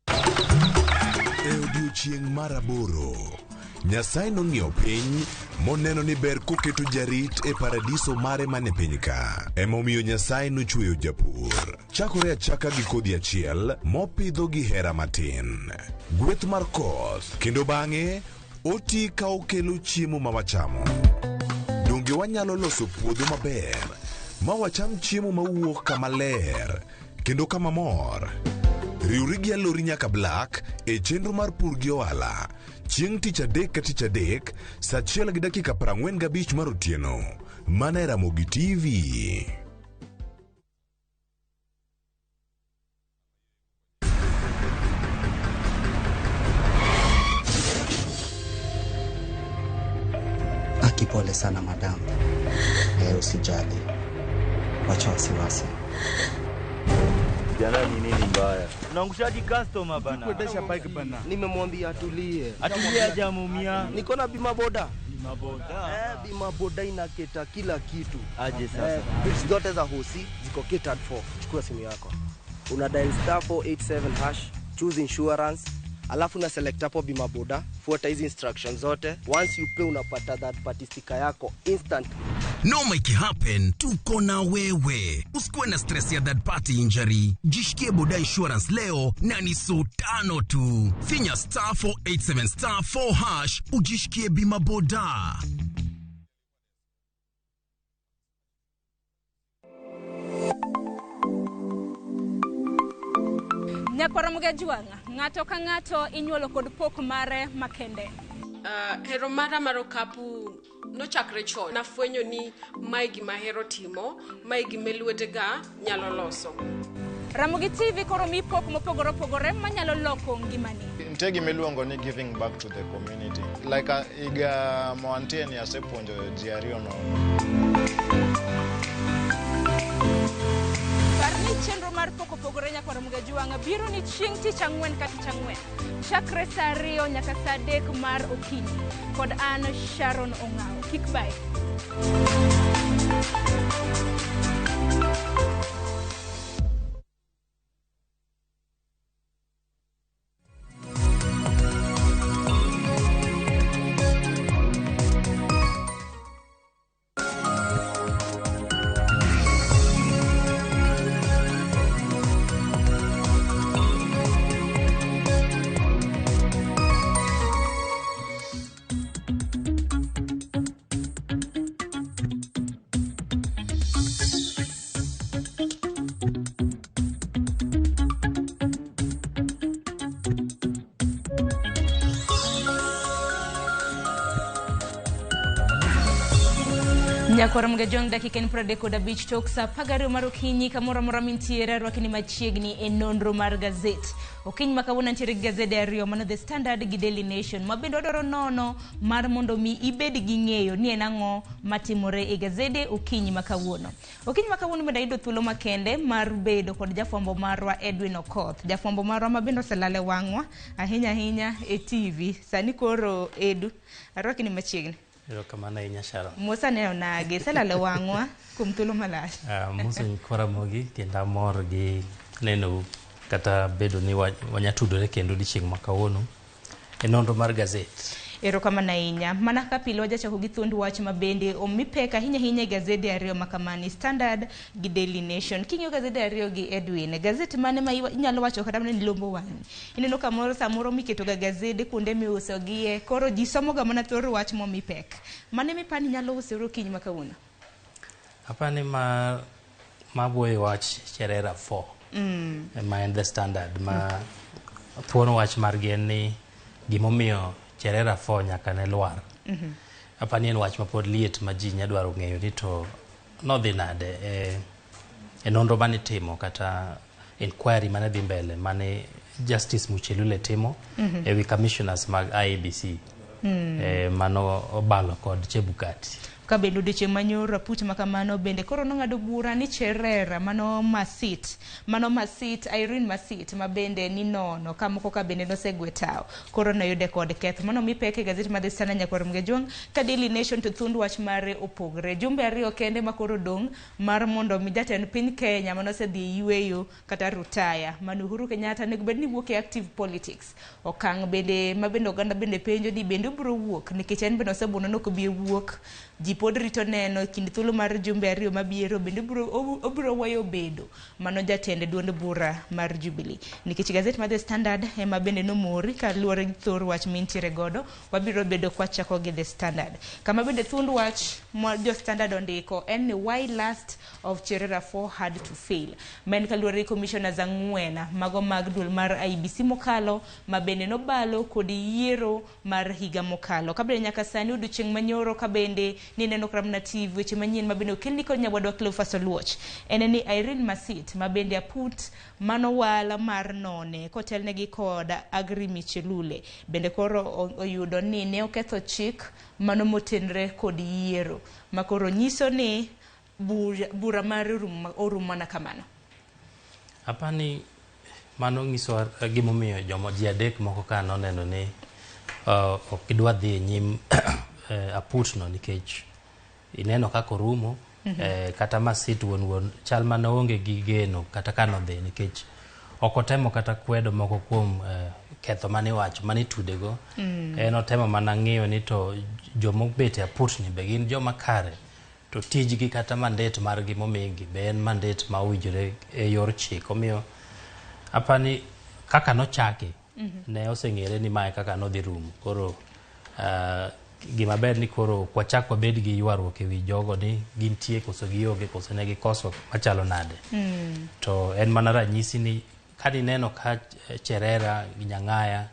E odiochieng' mar 8, Nyasaye nong'iyo piny moneno ni ber koketo jarit e paradiso mare mane piny ka. Emomiyo Nyasaye nochweyo japur. Chakore achaka gi kodhi achiel mopidho gi hera matin. Gweth mar koth kendo bang'e oti ka okelo chiemo ma wachamo. Donge wanyalo loso puodho maber ma wacham chiemo mawuok kama ler kendo kama mor? Riwri gi Alori nyaka Black e chenro mar pur gi ohala. Chieng' tich adek ka tich adek, saa 1:45 mar otieno. Mana e Ramogi TV. Akipole sana madam. Usijali. Wacha wasiwasi. Jana ni nini mbaya? Unaangushaji customer bana. Kuendesha bike bana. Nimemwambia atulie. Atulie hajamuumia. Niko na bima boda. Bima boda. Bima boda inacater kila kitu. Aje sasa. Bills zote za hosi ziko catered for. Chukua simu yako. Una dial star 487 hash, choose insurance, alafu una select hapo bima boda, fuata hizi instructions zote. Once you pay unapata that party sticker yako instant. Noma ikihappen, tuko na wewe. Usikuwe na stress ya third party injury. Jishikie boda insurance leo na ni so tano tu. Finya star 487 star 4 hash ujishikie bima boda. Nyakwara Mugajwang', ng'ato ka ng'ato inyuolo kod pok mare makende. Hero mara mar okapu nochakre chon. Nafwenyo ni mae gima ahero timo, mae gima lwetega nyalo loso. Ramogi TV koro mi pok mopogore opogore manyalo loko ngimani. Nitie gima iluongo ni giving back to the community. Like higa moantie ni asepuonjo ji ariyo nono. Par ni chenro mar pok opogore Nyakwar Mugajwang' biro ni chieng' tich ang'wen ka tich ang'wen. Chakre saa 2 nyaka saa 3 mar okinyi. Kod an Sharon Ong'awo. Kik bae. Nyakwar Mugajwang' dakika en 35 tok saa 12 mar okinyi kamoro amora mintiere arwakni machiegni e nonro mar gazet. Okinyi ma kawuono nitiere gi gazede ariyo mano The Standard gi Daily Nation ma bende wadwaro nono mar mondo mi ibed gi ng'eyo ni en ang'o matimore e gazede okinyi ma kawuono. Okinyi ma kawuono bende ayudo thuolo makende mar bedo kod jafwambo marwa Edwin Okoth. Jafwambo marwa ma bende oselale wang'wa ahinya ahinya e TV. Sani koro Edu, arwakni machiegni. Erokamano ahinya Sharon. Musa neno nage, iselalo wang'wa kuom thuolo malach. Musa nyikwa Ramogi kendo amor gi nenou kata bedo ni wanyatudore kendo odiochieng' ma kawuono e nonro mar gazet. Erokamano ahinya. Mana kaka pile wajachako gi thuond wach ma bende omi pek ahinya ahinya e gazede ariyo ma kamani, Standard gi Daily Nation. King'iyo gazede ariyo gi Edwin, gazet mane ma inyalo wacho kata mana ni lombo wang'i? Ineno kamoro samoro miketo ga gazede kuonde miusogie, koro ji somoga mana thor wach momi pek. Mane mipani nyalo usore okinyi ma kawuono? Apani ma wuoyo wach Cherera 4 ma en The Standard ma thuon wach margi en ni gimomiyo Cherera 4 nyaka ne lwar. Apani en wach mapod liet ma ji nyadwaro ng'eyo ni to nodhi nade e nonro mane timo kata inquiry mane dhi mbele mane Justice Muchelule timo e wi commissioners mag IEBC mano obalo kod Chebukati. Ka bende odiochieng' manyoro apuch makamano bende koro nong'ado bura ni Cherera mano Masit, Irene Masit ma bende ni nono ka moko ka bende nosegwe tao koro noyude kod keth. Mano mi pek e gazet mar The Standard Nyakwar Mugajwang' ka Daily Nation to thuond wach mare opogre. Jumbe ariyo kende ma koro dong' mar mondo mi jatend piny Kenya manosedhi yueyo kata rutaya mano Uhuru Kenyatta onego bed ni wuok e active politics. Okang' bende ma bende oganda bende penjo ni bende obiro wuok nikech en bende osebuono ni ok obi wuok. Ji pod rito neno kind thuolo mar jumbe ariyo mabiro bende obiro weyo bedo mano jatend duond bura mar Jubilee. Nikech gazet mar The Standard ema bende nomori kaluwore gi thor wach mintiere godo, wabiro bedo kwachako gi The Standard. Kama bende thuond wach ma jo Standard ondiko en ni why last of Cherera 4 had to fail. Ma en kaluwore gi commissioners ang'wen mago mag duol mar IEBC mokalo ma bende nobalo kod yiero mar higa mokalo. Kabende nyaka sani odiochieng' manyoro ka bende nineno Ramna TV weche manyien ma bende okelni kod nyawadwa Cleophas Oluoch en ni Irene Masit ma bende aput manowala mar none kotelnegi kod Agri Michelule bende koro oyudo ni ne oketho chik mano motenre kod yiero ma koro nyiso ni bura mare orumo mana kamano. Apani mano nyiso gimomiyo jomo ji adek moko ka noneno ni ok gidwa dhi e nyim aputno nikech ineno kaka orumo. Kata Masit wuon chal mana onge gi geno kata kanodhi nikech ok otemo kata kwedo moko kuom ketho mane iwacho mane itudego. En otemo mana ng'iyo ni to jomobet e aputni be gin joma kare, to tijgi kata mandate margi momigi be en mandate ma owinjore e yor chik. Omiyo apani kaka nochake ne oseng'ere ni mae kaka nodhi rumo. Koro gima ber ni koro ok wachak wabed gi ywaruok ewi jogo ni gintie koso gionge koso ne gikoso machalo nade. To en mana ranyisi ni kanineno ka Cherera gi Nyang'aya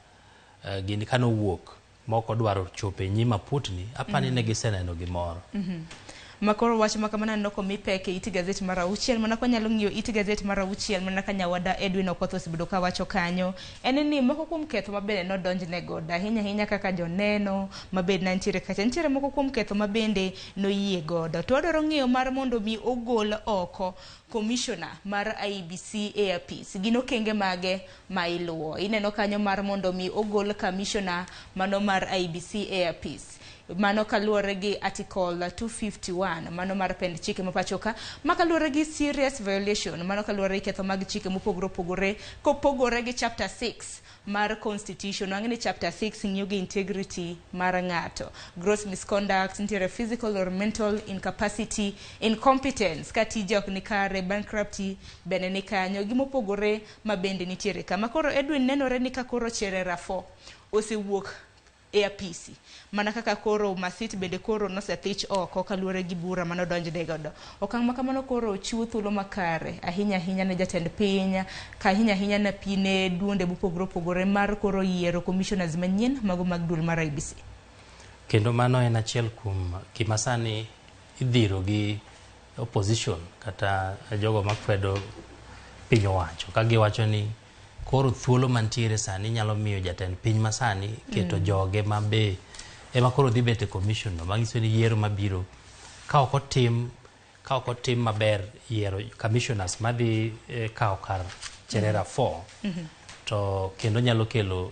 gin kanowuok mok odwaro chopo e nyim aputni, apani ne giseneno gimoro. Makoro wach ma kamano aneno komi pek e it gazet mar 6 mana kwanyalo ng'iyo it gazet mar 6 mana ka nyawada Edwin Okoth osebedo kawacho kanyo en ni moko kuom ketho mabende nodonjne godo ahinya ahinya kaka joneno mabende nitiere kacha nitiere moko kuom ketho mabende noyie godo to wadwaro ng'iyo mar mondo mi ogol oko commissioner mar IEBC e apis gin okenge mage ma iluwo ineno kanyo mar mondo mi ogol commissioner mano mar IEBC e apis mano kaluwore gi article 251 mano mar pend chike ma pacho ka ma kaluwore gi serious violation mano kaluwore gi ketho mag chike mopogore opogore kopogore gi chapter 6 mar constitution wang'e ni chapter 6 ng'iyo gi integrity mar ng'ato gross misconduct nitiere physical or mental incapacity incompetence ka tije ok ni kare bankruptcy bende ni kanyo gimopogore ma bende nitiere kama koro Edwin nenore ni ka koro Cherera 4 osewuok e apisi mana kaka koro Masit bende koro nosethich oko kaluwore gi bura manodonjne godo okang' ma kamano koro chiwo thuolo makare ahinya ahinya ne jatend piny ka ahinya ahinya ne pine duonde mopogore opogore mar koro yiero commissioners manyien mago mag duol mar IEBC. Kendo mano en achiel kuom gima sani idhiro gi opposition kata jogo makwedo piny owacho ka giwacho ni koro thuolo mantiere sani nyalo miyo jatend piny masani keto joge mabe ema koro dhi bet e commission no manyiso ni yiero mabiro ka ok otim maber yiero commissioners madhi kawo kar Cherera 4 to kendo nyalo kelo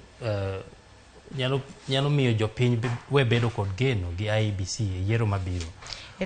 nyalo miyo jopiny we bedo kod geno gi IEBC e yiero mabiro.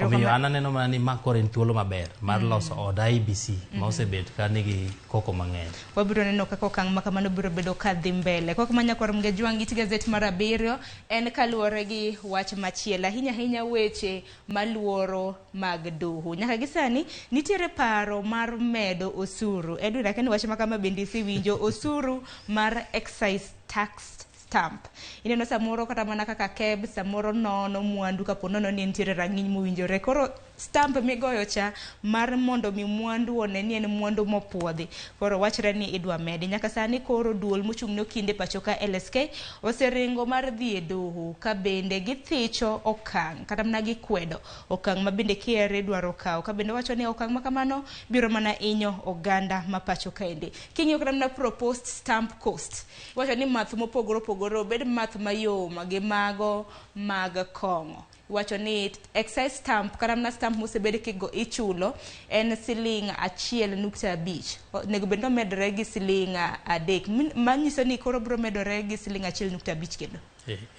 Omiyo an aneno mana ni ma koro en thuolo maber mar loso od IEBC ma osebet ka nigi koko mang'eny. Wabiro neno kaka okang' ma kamano biro bedo ka dhi mbele. Kok ma nyakwar Mgejwang' it gazet mar 7 en kaluwore gi wach machielo ahinya ahinya weche maluoro mag doho. Nyaka gi sani nitiere paro mar medo osuru. Edwin akeni wach ma kama bende isewinjo osuru mar excise tax stamp. Ineno samoro kata mana kaka keb samoro nono mwandu kapo nono ni nitiere rang'iny mowinjore koro stamp migoyo cha mar mondo mi mwandu one ni en mwandu mopuodhi koro wachre ni idwa medi. Nyaka sani koro duol mochung' ne okinde pacho ka LSK oseringo mar dhi e doho ka bende githicho okang' kata mana gikwedo okang' ma bende KRA dwaro kawo ka bende wacho ni okang' ma kamano biro mana inyo oganda ma pacho kaendi. King'iyo kata mana proposed stamp cost wacho ni math mopogore opogore obed math mayom gi mago mag kong'o wacho ni excise stamp kata mana stamp mosebed kigo ichulo en siling 1.5 onego bed nomedore gi siling 3 manyiso ni koro biro medore gi siling 1.5 kendo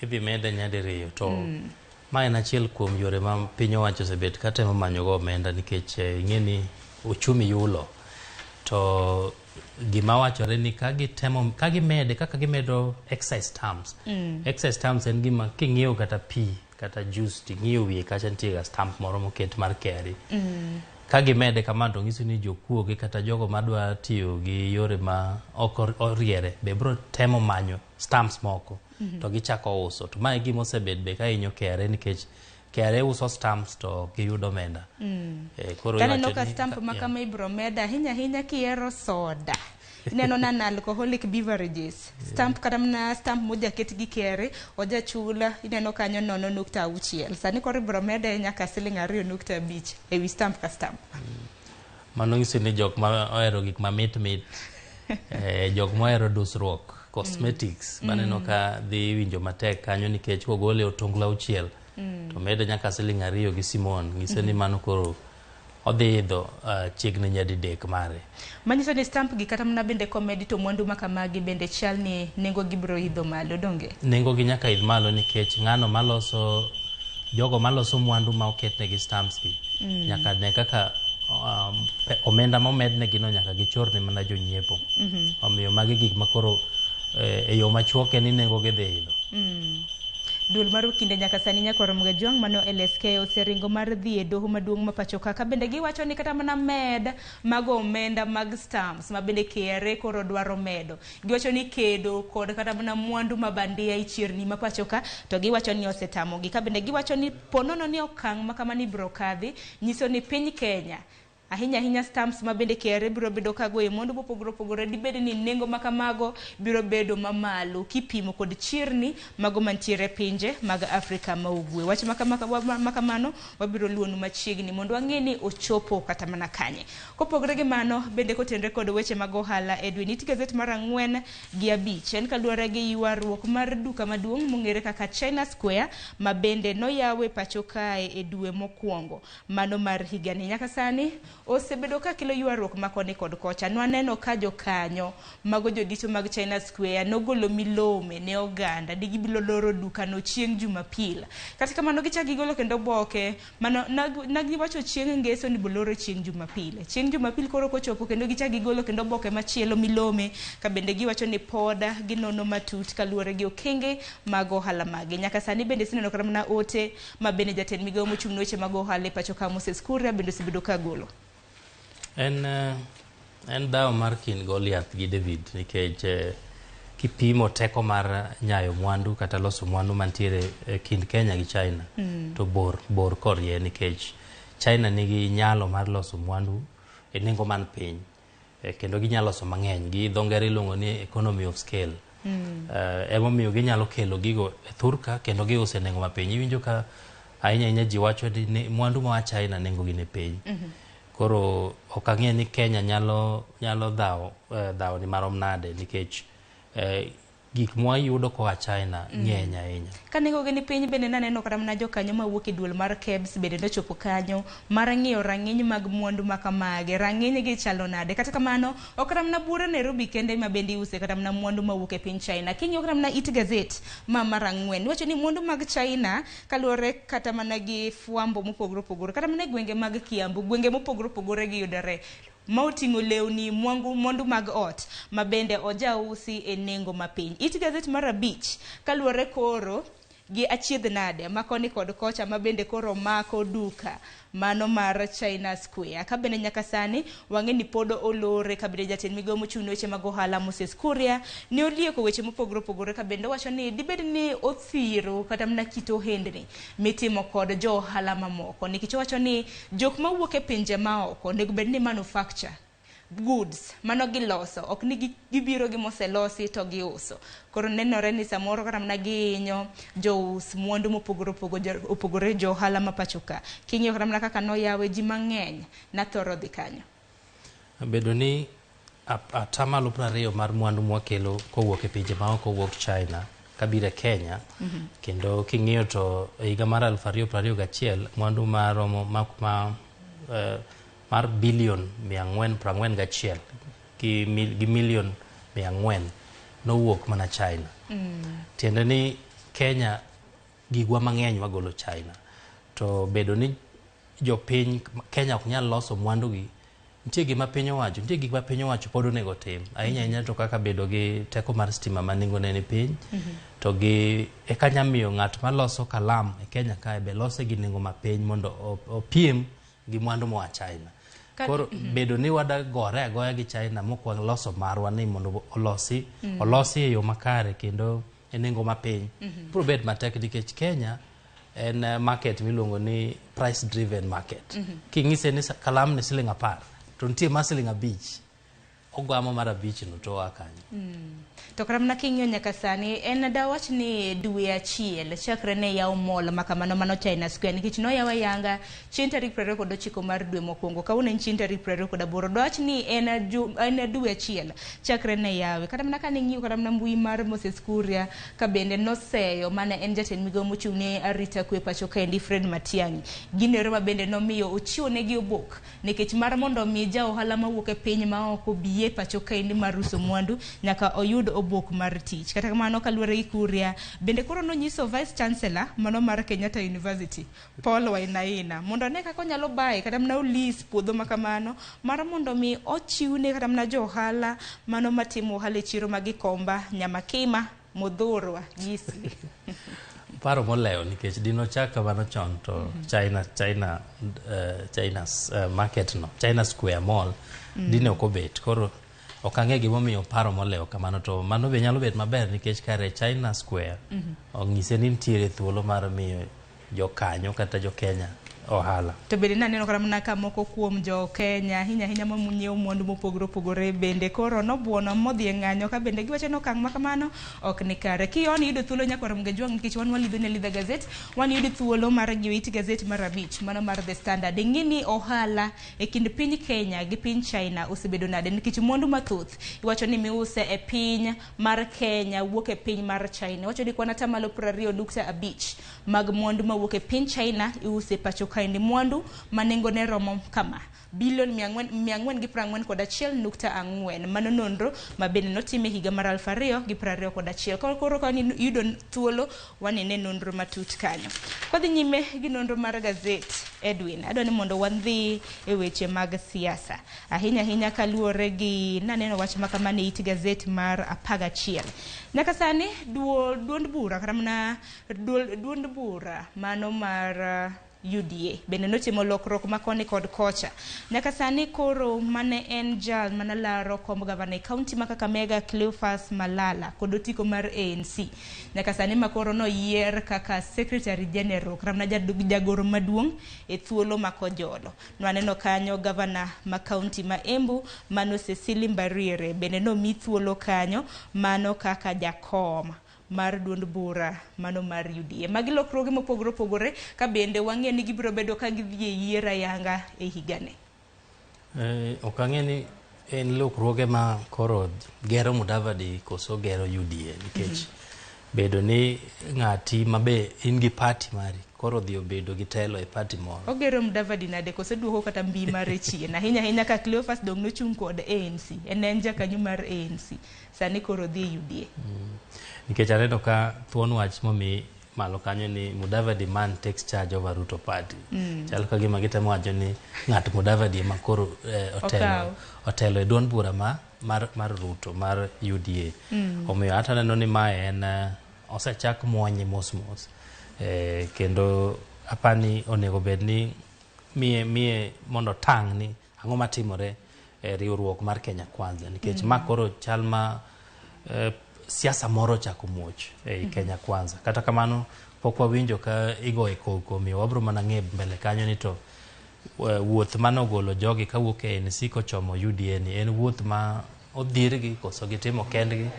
idhi mede nyadiriyo to ma en achiel kuom yore ma piny owacho osebet katemo manyogo omenda nikech ing'e ni uchumi yulo to gima wachore ni ka gitemo ka gimede kaka gimedo excise stamps. Excise stamps en gima king'iewo kata pi kata juice ting'iyo wiye kacha nitie ga stamp moro moket mar KRA. Ka gimede kamano to nyiso ni jokuoge kata jogo madwa tiyo gi yore ma ok oriere be biro temo manyo stamps moko to gichako uso. To mae gima osebet be ka hinyo KRA nikech KRA uso stamps to giyudo omenda. Koro iwacho ni stamp ma kama ibiro meda ahinya ahinya kihero soda. Ineno na alcoholic beverages stamp kata mana stamp mojaket gi KRA ojachula ineno kanyo 0.6 sani koro ibiro mede nyaka siling 2.5 ewi stamp ka stamp. Mano nyiso ni jok ma ohero gik mamit mit jok mohero dusruok cosmetics maneno ka dhi winjo matek kanyo nikech kogole otonglo 6 to mede nyaka siling 2 gi Simon nyiso ni mano koro odhi idho chiegni nyadidek mare. Manyiso ni stamp gi kata mana bende komedi to mwandu makamagi bende chal ni nengo gi biro idho malo donge? Nengo gi nyaka idh malo nikech ng'ano maloso Jogo maloso mwandu ma oketnegi stamps gi nyaka ne kaka omenda momednegi no nyaka gichorne mana jonyiepo. Omiyo magi gik makoro e yo machuok en ni nengo gi dhi idho. Duol mar okinde nyaka sani nyakwar Mgajwang' mano LSK oseringo mar dhi e doho maduong' ma pacho ka bende giwacho ni kata mana med mago omenda mag stamps ma bende KRA koro dwaro medo. Giwacho ni kedo kod kata mana mwandu ma bandia e chirni ma pacho ka to giwacho ni osetamogi. Ka bende giwacho ni ponono ni okang' ma kamani biro kadhi nyiso ni piny Kenya ahinya ahinya stamps ma bende KRA biro bedo ka goyo mwandu mopogore opogore dibed ni nengo ma kamago biro bedo mamalo kipimo kod chirni mago mantiere e pinje mag Afrika ma ugwe. Wach makamano wabiro luonu machiegni mondo wang'e ni ochopo kata mana kanye. Kopogore gi mano bende kotenre kod weche mag ohala Edwin, it gazet mar 4 gi 5 en kaluwore gi ywaruok mar duka maduong' mong'ere kaka China Square ma bende noyawe pacho kae e dwe mokwongo mano mar higani. Nyaka sani osebedo ka kelo ywaruok ma koni kod kocha. Nwaneno ka jokanyo mago jodito mag China Square nogolo milome ne oganda ni gibiro loro dukano chieng' Jumapil. Kata kamano gichak gigolo kendo oboke mano nagiwacho chieng' ngeso ni boloro chieng' Jumapil. Chieng' Jumapil koro kochopo kendo gichak gigolo kendo oboke machielo milome ka bende giwacho ni poda ginono matut kaluwore gi okenge mag ohala magi. Nyaka sani bende sineno kata mana ote ma bende jatend migawo mochung' ne weche mag ohala e pacho ka Moses Kuria bende osebedo ka golo. En dhawo mar kind Goliath gi David nikech kipimo teko mar nyayo mwandu kata loso mwandu mantiere e kind Kenya gi China to bor korie nikech China nigi nyalo mar loso mwandu e nengo man piny kendo ginyalo loso mang'eny gi dho ngere iluongo ni economy of scale. Emomiyo ginyalo kelo gigo e thurka kendo giuso e nengo mapiny. Iwinjo ka ahinya ahinya ji wacho ni mwandu moa China nengo gi ni piny. Koro ok ang'e ni Kenya nyalo dhawo ni marom nade nikech gik mwayudo koa China ng'eny ahinya. Ka nengo gi ni piny bende naneno kata mana jokanyo mawuok e duol mar KEBS bende nochopo kanyo mar ng'iyo rang'iny mag mwandu ma kamage, rang'iny gi chalo nade. Kata kamano ok kata mana buore Nairobi kende ma bende iuse kata mana mwandu mawuok e piny China. King'iyo kata mana it gazet ma mar 4 iwacho ni mwandu mag China kaluwore kata mana gi fwambo mopogore opogore kata mana e gwenge mag Kiambu, gwenge mopogore opogore giyudore ma oting'o lewni, mwandu mag ot ma bende ojausi e nengo mapiny. It gazet mar 5 kaluwore koro gi achiedh nade ma koni kod kocha ma bende koro mako duka mano mar China Square. Ka bende nyaka sani wang'e ni pod olore ka bende jatend migawo mochung' ne weche mag ohala Moses Kuria ne olieko weche mopogore opogore ka bende owacho ni dibed ni othiro kata mana kit ohendni mitimo kod jo ohala mamoko nikech owacho ni jok mawuok e pinje maoko onego bed ni manufacture goods mano giloso ok ni gibiro gi moselosi to giuso. Koro nenore ni samoro kata mana gihinyo jous mwandu mopogore opogore jo ohala ma pacho ka. King'iyo kata mana kaka noyawe ji mang'eny nathoro dhi kanyo. Bedo ni 20% mar mwandu mwakelo kowuok e pinje maoko wuok China kabiro e Kenya kendo king'iyo to e higa mar 2021 mwandu maromo mar bilion 441 gi milion 400 nowuok mana China. Tiende ni Kenya gigwa mang'eny wagolo China. To bedo ni jopiny Kenya ok nyal loso mwandu gi, nitie gima piny owacho, nitie gik ma piny owacho pod onego tim. Ahinya ahinya to kaka bedo gi teko mar stima ma nengone ni piny to gi eka nyamiyo ng'at maloso kalam e Kenya kae be lose gi nengo mapiny mondo opiem gi mwandu moa China. Koro bedo ni wadagore agoya gi China mok waloso marwa ni mondo olosi olosi e yo makare kendo e nengo mapiny biro bet matek nikech Kenya en market miluongo ni price driven market. King'ise ni kalam ni siling 10 to nitie ma siling 5 ogwamo mar 5 no to oa kanyo. To kata mana king'iyo nyaka sani en dawach ni dwe achiel chakre ne yaw mall ma kamano mano China Square nikech noyawe ayanga chieng' tarik 29 mar dwe mokwongo kawuono en chieng' tarik 28. Dawach ni en dwe achiel chakre ne yawe. Kata mana kane ing'iyo kata mana mbui mar Moses Kuria ka bende noseyo mane en jatend migawo mochung' ne arita kwe pacho kaendi Fred Matiang'i. Gino ma bende nomiyo ochiwo negi obok nikech mar mondo mi ja ohala mawuok e piny maoko bi oyie pacho kaendi mar uso mwandu nyaka oyud obok mar tich. Kata kamano kaluwore gi Kuria bende koro nonyiso Vice Chancellor mano mar Kenyatta University Paul Wainaina mondo one kaka onyalo baye kata mana olis puodho ma kamano mar mondo mi ochiwne kata mana jo ohala mano matimo ohala e chiro ma Gikomba, Nyamakima, Muthurwa gi Eastleigh. Paro molewo nikech dinochak kamano chon to China China China market no China Square Mall dine ok obet. Koro ok ang'e gimomiyo paro molewo kamano to mano be nyalo bet maber nikech kare China Square ong'ise ni nitiere thuolo mar miyo jokanyo kata jo Kenya ohala. To bende naneno kata mana ka moko kuom jo Kenya ahinya ahinya manyiewo mwandu mopogore opogore bende koro nobuono modhi e ng'anyo ka bende giwacho ni okang' ma kamano ok ni kare. Kioni yudo thuolo nyakwar Mgejwang' nikech wan walidho ne Lidha Gazette, wan yudo thuolo mar ng'iyo it gazet mar 5 mano mar The Standard. Ing'i ni ohala e kind piny Kenya gi piny China osebedo nade nikech mwandu mathoth iwacho ni miuse e piny mar Kenya wuok e piny mar China. Iwacho ni kwan atamalo 20.5 mag mwandu mawuok e piny China iuse pacho kaendi, mwandu ma nengone romo kama bilion 441.4. Mano nonro ma bende notim e higa mar 2021. Koro ka yudo thuolo wanene nonro matut kanyo. Kwadhi nyime gi nonro mar gazet, Edwin, adwa ni mondo wadhi e weche mag siasa ahinya ahinya kaluwore gi naneno wach ma kamano e it gazet mar 11. Nyaka sani duond bura kata mana duond bura mano mar UDA bende notimo lokruok ma koni kod kocha. Nyaka sani koro mane en jal manalaro komb gavana e kaunti ma Kakamega Cleophas Malala kod otiko mar ANC. Nyaka sani makoro noyier kaka Secretary General kata mana jagoro maduong' e thuolo ma kojolo. Nwaneno kanyo gavana ma kaunti ma Embu mano Cecily Mbarire bende nomi thuolo kanyo mano kaka jakom mar duond bura mano mar UDA. Magi lokruoge mopogore opogore ka bende wang'e ni gibiro bedo ka gidhi e yiero ayanga e higani. Ok ang'e ni en lokruoge ma koro gero Mudavadi koso gero UDA nikech bedo ni ng'ati mabe in gi party mari koro dhi obedo gi telo e party moro. Ogero Mudavadi nade koso duoko kata mbi mare chien ahinya ahinya ka Cleophas dong nochung' kod ANC en jakanyo mar ANC sani koro dhi e UDA. Nikech aneno ka thuon wach momi malo kanyo ni Mudavadi man takes charge over Ruto party. Chal ka gima gitemo wacho ni ng'at Mudavadi ema koro otelo e duond bura mar Ruto mar UDA. Omiyo hata aneno ni mae en osechak mwonye mos mos. Kendo apani onego bed ni miye mondo tang' ni ang'o matimore e riwruok mar Kenya Kwanza nikech ma koro chal ma siasa moro chako muoch e Kenya Kwanza. Kata kamano pok wawinjo ka igoye koko, omiyo wabro mana ng'e mbele kanyo ni to wuoth manogolo jogi kawuok e ANC kochomo UDA ni en wuoth ma odhirgi koso gitimo kendgi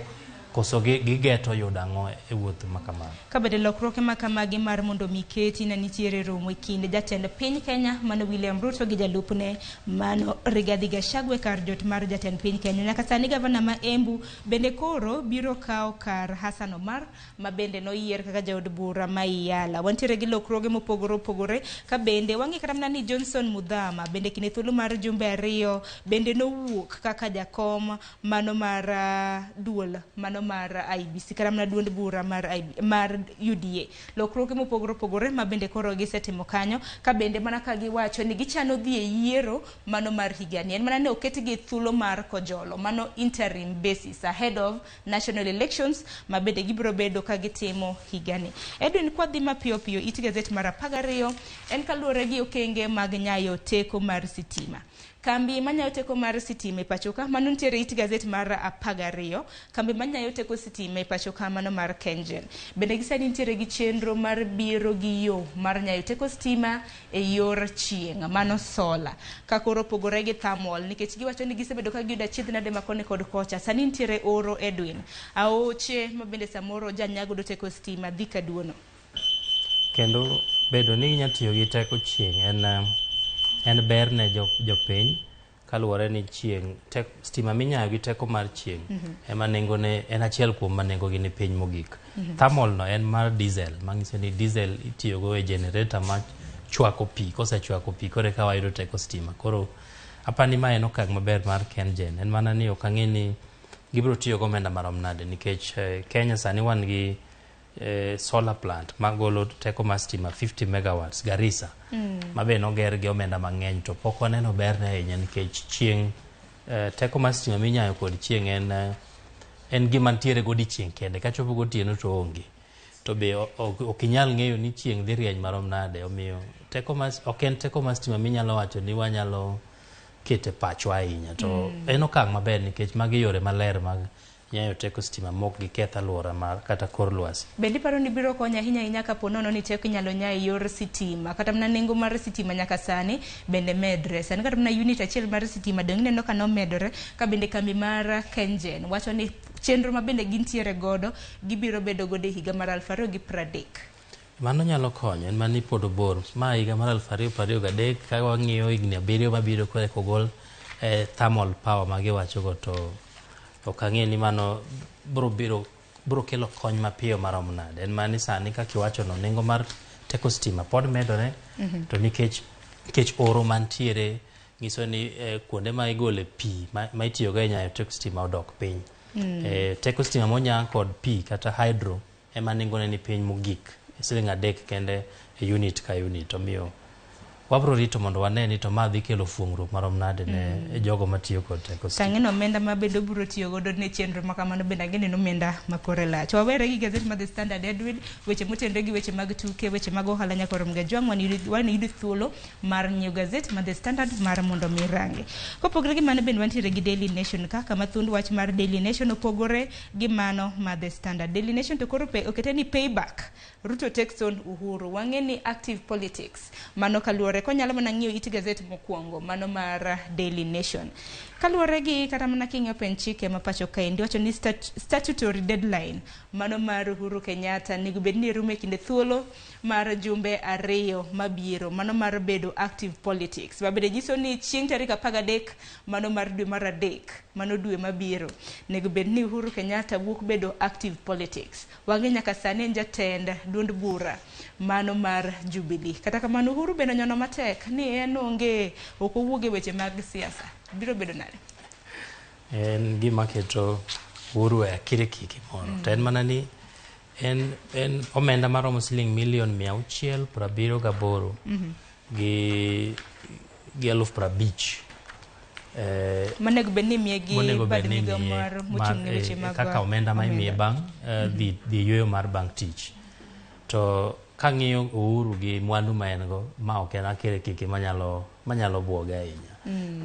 koso gigeto yudo ang'o e wuoth ma kamano. Ka bende lokruoge ma kamagi mar mondo mi keti na nitiere romo e kind jatend piny Kenya mano William Ruto gi jalupne mano Rigathi Gachagua kar jot mar jatend piny Kenya. Nyaka sani gavana ma Embu bende koro biro kawo kar Hassan Omar ma bende noyier kaka jaod bura ma Iyala. Wantiere gi lokruoge mopogore opogore ka bende wang'e kata mana ni Johnson Muthama bende kinde thuolo mar jumbe 2 bende nowuok kaka jakom mano mar duol mano mar IBC kata mana duond bura mar UDA. Lokruoge mopogore opogore ma bende koro gisetimo kanyo ka bende mana ka giwacho ni gichano dhi e yiero mano mar higani. En mana ne oketgi thuolo mar kojolo mano interim basis ahead of national elections ma bende gibiro bedo ka gitimo higani. Edwin, kwadhi mapiyo piyo it gazet mar 12 en kaluwore gi okenge mag nyayo teko mar sitima. Kambi manyayo teko mar sitima e pacho ka mano nitiere it gazet mar 12. Kambi manyayo teko sitima e pacho ka mano mar Kengen bende gisani nitiere gi chenro mar biro gi yo mar nyayo teko sitima e yor chieng' mano sola ka koro opogore gi thermal nikech giwacho ni gisebedo ka giyudo achiedh nade ma koni kod kocha. Sani nitiere oro Edwin aoche ma bende samoro janyagodo teko sitima dhi kaduono. Kendo bedo ni ginya tiyo gi teko chieng' en ber ne jopiny kaluwore ni chieng' stima minyayo gi teko mar chieng' ema nengone en achiel kuom ma nengogi ni piny mogik. Thermal no en mar diesel manyiso ni diesel itiyogo e generator ma chwako pi, kosechwako pi koro eka wayudo teko stima. Koro Apani ma en okang' maber mar KenGen. En mana ni ok ang'e ni gibiro tiyo gi omenda marom nade nikech Kenya sani wan gi solar plant magolo teko mar stima 50 megawatts Garissa ma be noger gi omenda mang'eny to pok waneno berne ahinya nikech chieng' teko mar stima minyayo kod chieng' en gima ntiere godiochieng' kende kachopo gotieno to onge to be ok inyal ng'eyo ni chieng' dhi rieny marom nade omiyo teko mar ok en teko mar stima minyalo wacho ni wanyalo kete pachwa ahinya to en okang' maber nikech magi yore maler mag nyayo teko stima mok giketh alwora mar kata kor lwasi. Bende iparo ni biro konyo ahinya ahinya kapo nono ni teko inyalo nya e yor sitima kata mana nengo mar sitima nyaka sani bende medre sani kata mana unit achiel mar sitima dong ineno ka nomedore ka bende kambi mar KenGen wacho ni chenro ma bende gintiere godo gibiro bedo godo e higa mar 2030. Mano nyalo konyo en mana ni pod obor ma higa mar 2023 ka wang'iyo higni 7 mabiro koreka ogol thermal power ma giwachogo to ok ang'e ni mano biro kelo kony mapiyo marom nade. En mana ni sani kaka iwachono nengo mar teko stima pod medore to nikech oro mantiere nyiso ni kuonde ma igole pi ma itiyogo e nyayo teko stima odok piny. Teko stima monya kod pi kata hydro ema nengone ni piny mogik siling 3 kende e unit ka unit omiyo wabro rito mondo wane ni to ma dhi kelo fuong'ruok marom nade ne jogo matiyo kod teko stima. Tang'eno omenda ma bende obiro tiyo godo ne chenro ma kamano bende ang'e ni omenda ma kore lach. Wawere gi gazet mar The Standard Edwin, weche motenore gi weche mag tuke, weche mag ohala nyaka rom ga jwang' wan yudo thuolo mar nyiewo gazet mar The Standard mar mondo mi range. Kopogore gi mano bende wantiere gi Daily Nation ka kama thuond wach mar Daily Nation opogore gi mano mar The Standard. Daily Nation to koro okete ni payback. Ruto takes on Uhuru. Wang'e ni active politics. Mano kaluwore konyalo mana ng'iyo it gazet mokwongo mano mar Daily Nation. Kaluwore gi kata mana king'iyo pen chike ma pacho kaendi wacho ni statutory deadline mano mar Uhuru Kenyatta nego bed ni rumo e kinde thuolo mar jumbe 2 mabiro mano mar bedo active politics. Mabende nyiso ni chieng' tarik 13 mano mar dwe mar 3 mano dwe mabiro nego bed ni Uhuru Kenyatta wuok bedo active politics. Wang'e nyaka sani en jatend duond bura mano mar Jubilee. Kata kamano Uhuru bende onyono matek ni en onge ok owuog e weche mag siasa. Biro bedo nade? En gima keto Uhuru e akirikiki moro. To en mana ni en omenda maromo siling milion 678 gi 50,000. Monego bed ni imiye gi bad migawo mar mochung' ne weche mag kaka omenda ma imiye bang' dhi yueyo mar bang' tich. To kang'iyo Uhuru gi mwandu ma en go ma ok en akirikiki manyalo buoge ahinya.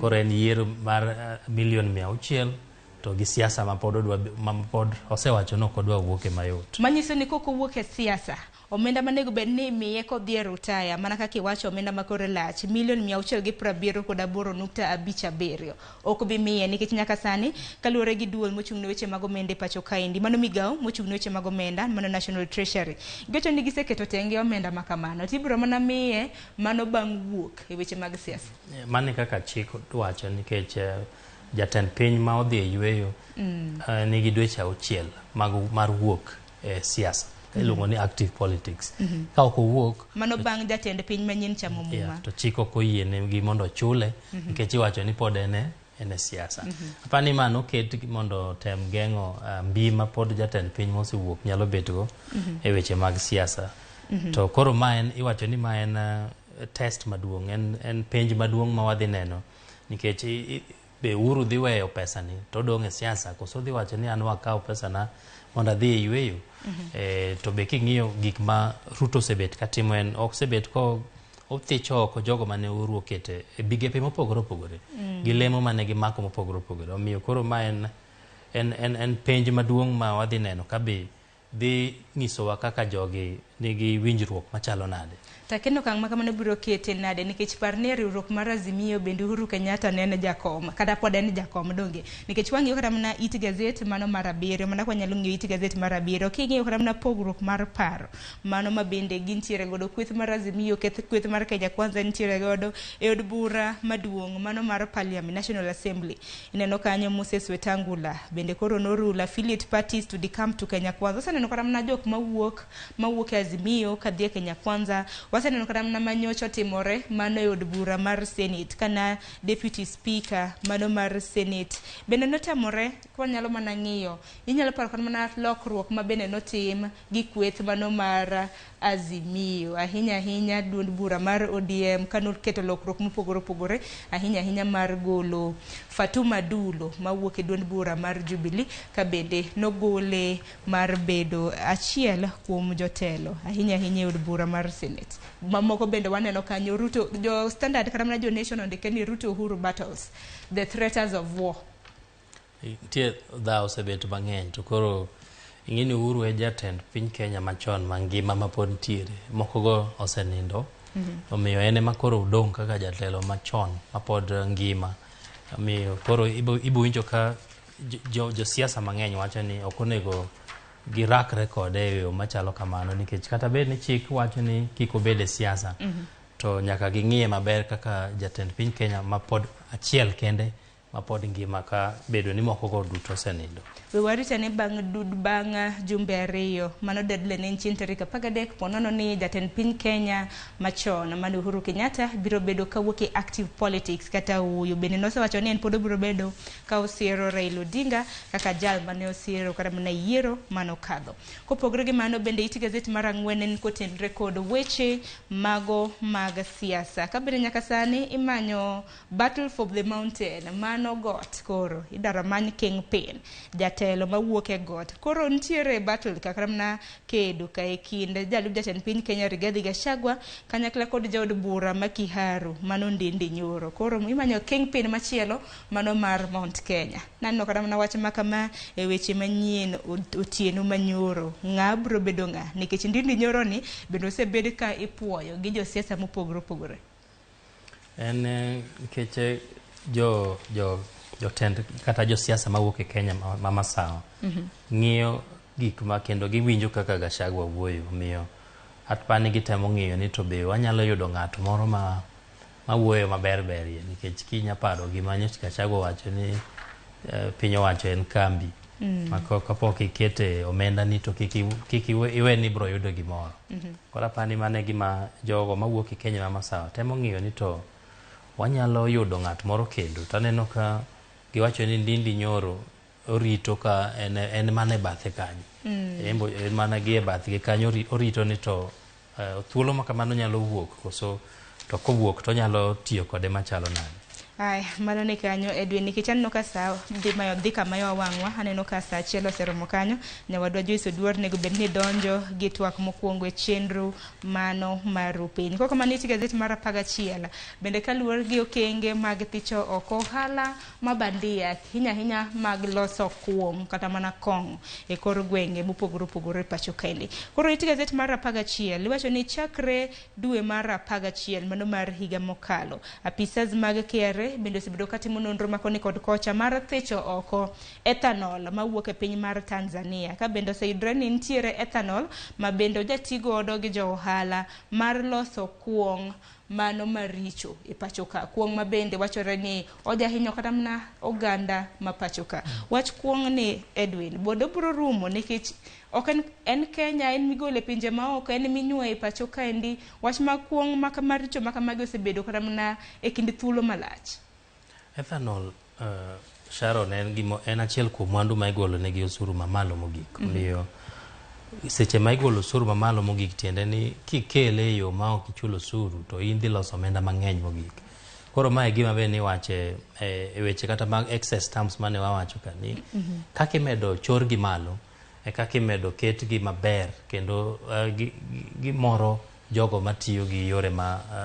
Koro en yiero mar milion 600 to gi siasa ma pod osewacho ni ok odwa wuok e mayot. Manyiso ni kok owuok e siasa omenda manego bed ni imiye kodhi e rutaya mana kaka iwacho omenda ma kore lach milion 678.57 ok bi miye nikech nyaka sani kaluwore gi duol mochung' ne weche mag omenda e pacho kaendi mano migawo mochung' ne weche mag omenda mano National Treasury giwacho ni giseketo tenge omenda ma kamano to ibiro mana miye mano bang' wuok e weche mag siasa. Mano kaka chik wacho nikech jatend piny ma odhi e yueyo nigi dweche 6 mar wuok e siasa. Iluongo ni active politics. Ka ok owuok mano bang' jatend piny manyien chamo muma to chik ok oyiene gi mondo ochule nikech iwacho ni pod en e siasa. Apani mano oket mondo tem geng'o mbi ma pod jatend piny mosewuok nyalo betgo e weche mag siasa. To koro ma en iwacho ni ma en test maduong', en penj maduong' ma wadhi neno nikech be Uhuru dhi weyo pesani to odong' e siasa koso dhi wacho ni an wakaw pesana mondo adhi e yueyo. To be king'iyo gik ma Ruto osebet katimo en ok osebet ko othicho oko jogo mane Uhuru okete e migepe mopogore opogore gi lemo mane gimako mopogore opogore. Omiyo koro ma en penj maduong' ma wadhi neno ka be dhi nyisowa kaka jogi nigi winjruok machalo nade. Takeno okang' ma kamano biro kete nade nikech par ni riwruok mar Azimio bende Uhuru Kenyatta ne en jakom kata pod en jakom donge nikech wang'iyo kata mana it gazet mano mar 7 mana kwa nyalo ng'iyo it gazet mar 7 king'iyo kata mana pogruok mar paro mano ma bende gintiere godo kweth mar Azimio kweth mar Kenya Kwanza nitiere godo e od bura maduong' mano mar Parliament National Assembly ineno kanyo Moses Wetangula bende koro norula affiliate parties to decamp to Kenya Kwanza. Oseneno kata mana jok mawuok e Azimio kadhi e Kenya Kwanza. Waseneno kata mana manyocha otimore mano e od bura mar Senate kana Deputy Speaker mano mar Senate bende notamore. Kwanyalo mana ng'iyo, inyalo paro kata mana lokruok ma bende notim gi kweth mano mar Azimio, ahinya ahinya duond bura mar ODM kanoketo lokruok mopogore opogore, ahinya ahinya mar golo Fatuma Dulo mawuok e duond bura mar Jubilee, ka bende nogole mar bedo achiel kuom jotelo ahinya ahinya e od bura mar Senate. Mamoko bende waneno kanyo Ruto, jo Standard kata mana jo Nation ondike ni Ruto Uhuru battles the threats of war. Nitie dhawo osebet mang'eny, to koro ing'e ni Uhuru e jatend piny Kenya machon mangima mapod nitiere, mokogo osenindo. Omiyo en ema koro odong' kaka jatelo machon mapod ngima. Omiyo koro ibo winjo ka josiasa mang'eny wacho ni ok onego girakre kode e yo machalo kamano, nikech kata bed ni chik wacho ni kik obed e siasa, to nyaka ging'iye maber kaka jatend piny Kenya mapod achiel kende mapod ngima, ka bedo ni moko go duto osenindo. We warit ane bang' jumbe 2, mano deadline en chieng' tarik 13, ponono ni jatend piny Kenya machon mano Uhuru Kenyatta biro bedo kawuok e active politics kata ooyo. Bende nosewacho ni en pod obiro bedo ka osiero Raila Odinga kaka jal mane osiero kata mana yiero manokadho. Kopogore gi mano, bende it gazet mar 4 en kotenre kod weche mago mag siasa. Ka bende nyaka sani imanyo battle for the mountain, mano got koro idaro many kingpin, jatelo mawuok e got. Koro nitiere battle kaka mana kedo ka e kind jalup jatend piny Kenya Rigathi Gachagua kanyakla kod jaod bura ma Kiharu mano Ndindi Nyoro. Koro imanyo kingpin machielo mano mar Mount Kenya. Naneno kata mana wach makama e weche manyien otieno manyoro. Ng'a biro bedo ng'a? Nikech Ndindi Nyoro ni bende osebed ka ipuoyo gi josiasa mopogore opogore. En nikech jo jotend kata josiasa mawuok e Kenya ma masawa ng'iyo gik ma kendo giwinjo kaka Gachagua wuoyo, omiyo apani gitemo ng'iyo ni to be wanyalo yudo ng'at moro ma wuoyo maber berie, nikech kinya paro gima nyocha Gachagua wacho ni piny owacho en kambi ma kapok ikete omenda ni to kik iwe ni ibiro yudo gimoro. Koro apani mano e gima jogo mawuok e Kenya ma masawa temo ng'iyo ni to wanyalo yudo ng'at moro kendo. To aneno ka giwacho ni Ndindi Nyoro orito ka en mana e bathe kanyo. En mana gi e bathgi kanyo orito ni to thuolo ma kamano nyalo wuok, koso to kowuok to nyalo tiyo kode machalo nade. Ay, mano ni kanyo Edwin, nikech aneno ka sa dhi kama yo wang'wa, aneno ka sa 1 oseromo kanyo. Nyawadwa Joyce Oduor nego bed ni donjo gi twak mokwongo e chenro mano mar piny. Koko mano it gazet mar 11 bende kaluwore gi okenge mag thicho oko ohala mabandia, ahinya ahinya mag loso kuong' kata mana kong'o e kor gwenge mopogore opogore e pacho kaendi. Koro it gazet mar 11 iwacho ni chakre dwe mar 11 mano mar higa mokalo, apisas mag KRA bende osebedo katimo nonro makoni kod kocha mar thicho oko ethanol mawuok e piny mar Tanzania. Ka bende oseyudore ni nitiere ethanol ma bende ojati godo gi jo ohala mar loso kuong' mano maricho e pacho ka. Kuong' ma bende wachore ni ojahinyo kata mana oganda ma pacho ka. Wach kuong' ni Edwin, bodo biro rumo nikech ok en Kenya, en migolo e pinje maoko, en minyuoyo e pacho kaendi. Wach mag kuong' maricho makamagi osebedo kata mana e kind thuolo malach. Ethanol, Sharon, en achiel kuom mwandu ma igolo negi osuru mamalo mogik. Omiyo seche ma igolo osuru mamalo mogik tiende ni kikele e yo ma ok ichulo osuru to in dhi loso omenda mang'eny mogik. Koro mae gima be niwache e weche kata mag excess stamps mane wawacho ka ni kaka imedo chorgi malo e kaka imedo ketgi maber kendo gimoro jogo matiyo gi yore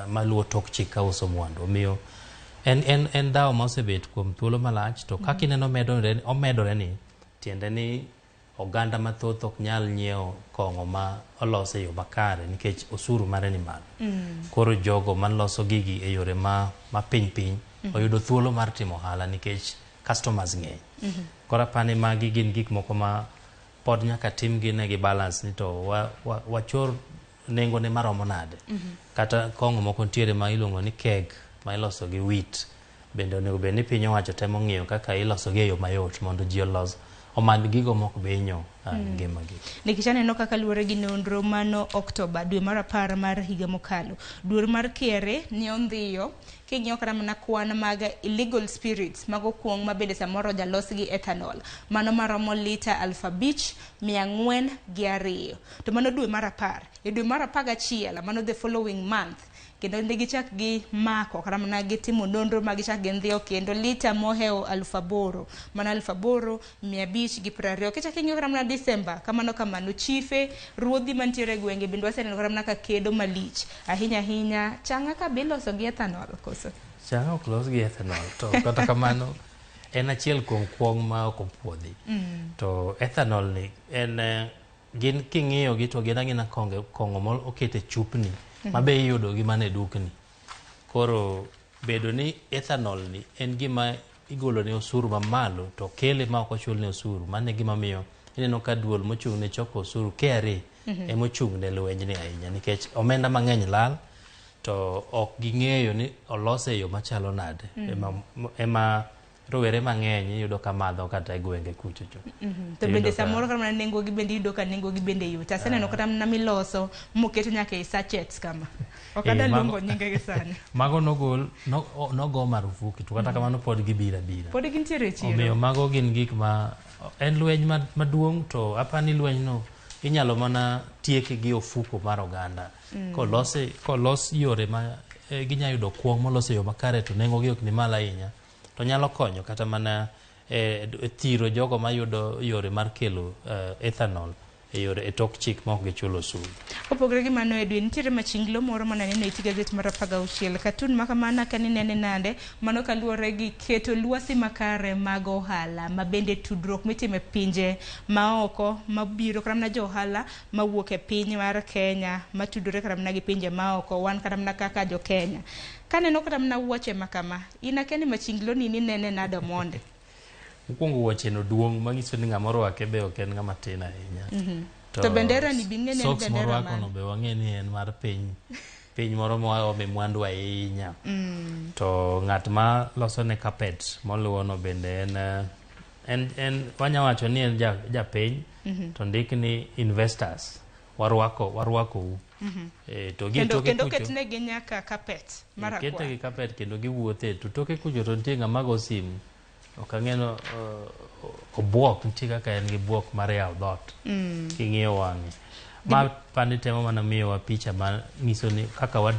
maluwo tok chik ka uso mwandu. Omiyo en dhawo ma osebet kuom thuolo malach, to kaka ineno omedore ni tiende ni oganda mathoth ok nyal nyiewo kong'o ma olos e yo makare nikech osuru mare ni malo. Koro jogo maloso gigi e yore ma piny piny oyudo thuolo mar timo ohala nikech customers ng'eny. Koro apani magi gin gik moko ma pod nyaka timgi ne gi balance ni to wachor nengo ne maromo nade. Kata kong'o moko nitiere ma iluongo ni keg ma iloso gi wheat Bende onego bed ni piny owacho temo ng'iyo kaka ilosogi e yo mayot mondo ji olos omany gigo mok be hinyo ngimagi. Nikech aneno kaka luwore gi nonro mano Oktoba dwe mar 10 mar higa mokalo, duol mar KRA ne ondhiyo king'iyo kata mana kwan mag illegal spirits mago kuong' ma bende samoro jalos gi ethanol mano maromo lita 5402, to mano dwe mar 10. E dwe mar 11, mano the following month, kendo ne gichak gi mako kata mana gitimo nonro ma gichak gindhiyo kendo lita mohewo 8000, mano 8520. Kichak ing'iyo kata mana Disemba kamano kamano, chife ruodhi mantiere e gwenge bende waseneno kata mana ka kedo malich ahinya ahinya. Chang'a ka be iloso gi ethanol koso? Chang'a ok los gi ethanol, to kata kamano en achiel kuom kuong' ma ok opuodhi. To ethanol ni en gin king'iyo gi to gin agina kong'o ma oket e chupni ma be iyudo gi mana e dukni. Koro bedo ni ethanol ni en gima igolo ne osuru mamalo to kele ma ok ochul ne osuru, mano e gima miyo ineno ka duol mochung' ne choko osuru KRA ema ochung' ne lwenyni ahinya, nikech omenda mang'eny lal to ok ging'eyo ni olose e yo machalo nade. Ema rowere mang'eny iyudo ka madho kata e gwenge kucho cho. To bende samoro kata mana nengo gi bende iyudo ka nengo gi bende yot. Aseneno kata mana miloso moket nyaka e sachets kama. Ok adwa luongo nyinge gi sani. Mago nogol nogo marufuku to kata kamano pod gibiro abira. Pod gintiere e chiro. Omiyo mago gin gik ma en lweny maduong' to apani lweny no inyalo mana tieki gi ofuko mar oganda. Kolos yore ma ginyalo yudo kuong' molos e yo makare to nengo gi ok ni malo ahinya. To nyalo konyo kata mana thiro jogo mayudo yore mar kelo ethanol e yore e tok chik ma ok gichulo osuru. Kopogore gi mano, Edwin, nitiere machinglo moro mananeno e gazet mar 16. Katun ma kamano ka ninene nade, mano kaluwore gi keto lwasi makare mag ohala ma bende tudruok mitimo e pinje maoko mabiro kata mana jo ohala mawuok e piny mar Kenya matudore kata mana gi pinje maoko, wan kata mana kaka jo Kenya. Kaneno kata mana wuoche ma kama, in akia ni machinglo ni ninene nade Omonde? Mokwongo wuoche no duong' manyiso ni ng'ama orwake be ok en ng'ama tin ahinya. To bendera ni be ing'e ni en socks bendera morwako mane? no be wang'e ni en mar piny moro moa ome mwandu ahinya. To ng'at ma loso ne carpet moluwo no bende en wanya wacho ni en japiny to ndik ni investors warwakou. To gi Kendo toke kendo kucho ketnegi nyaka carpet kete marakwar. gi carpet kendo giwuothe to toke kucho to nitie ng'ama go simu. Ok ang'e no obuok nitie kaka en gi buok mar yawo dhoot. King'iyo wang'e. Ma pani temo mana miyowa picha ma nyiso ni kaka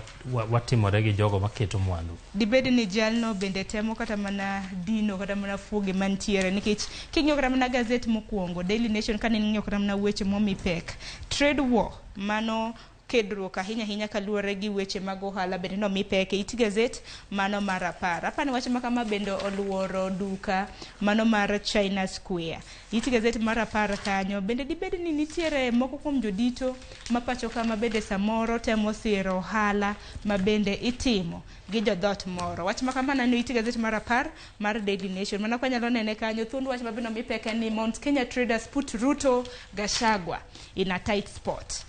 watimore gi jogo maketo mwandu. Dibed ni jalno bende temo kata mana dino kata mana fuoge mantiere, nikech king'iyo kata mana gazet mokwongo Daily Nation, kane ing'iyo kata mana weche momi pek, trade war, mano kedruok ahinya ahinya kaluwore gi weche mag ohala bende nomi pek e it gazet mano mar 10. Apani wach ma kama bende oluoro duka mano mar China Square. It gazet mar 10 kanyo bende dibed ni nitiere moko kuom jodito ma pacho ka ma bende samoro temo siro ohala ma bende itimo gi jodhot moro. Wach ma kama neno it gazet mar 10 mar Daily Nation. Mana kwanyalo nene kanyo, thuond wach ma bende omi pek en ni Mount Kenya traders put Ruto Gachagua in a tight spot.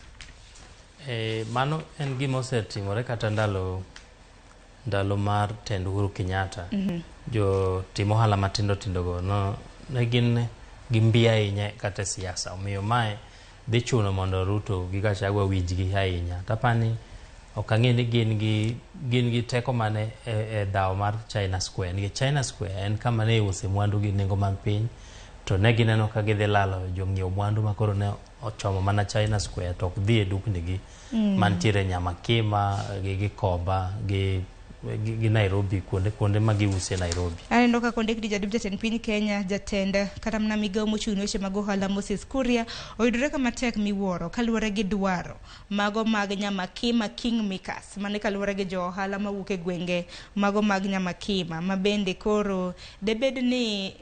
Mano en gima osetimore kata ndalo mar tend Uhuru Kenyatta. Jo tim ohala matindo tindo go no, ne gin gi mbi ahinya kata e siasa. Omiyo mae dhi chuno mondo Ruto gi Gachagua winjgi ahinya. Tapani ok ang'e ni gin gi teko mane e dhawo mar China Square. Nikech China Square en kama ne iuse mwandu gi nengo man piny to ne gineno ka gidhi lalo jong'iew mwandu ma koro ne ochomo mana China Square to ok dhi e dukni gi mantiere Nyamakima gi Gikomba gi Nairobi kuonde ma giuse Nairobi. Aneno kaka ondik ni jadup jatend piny Kenya, jatend kata mana migawo mochung' ne weche mag ohala Moses Kuria oyudore kama tek miwuoro kaluwore gi dwaro mago mag Nyamakima Kingmakers, mane kaluwore gi jo ohala mawuok e gwenge mago mag Nyamakima ma bende koro debed ni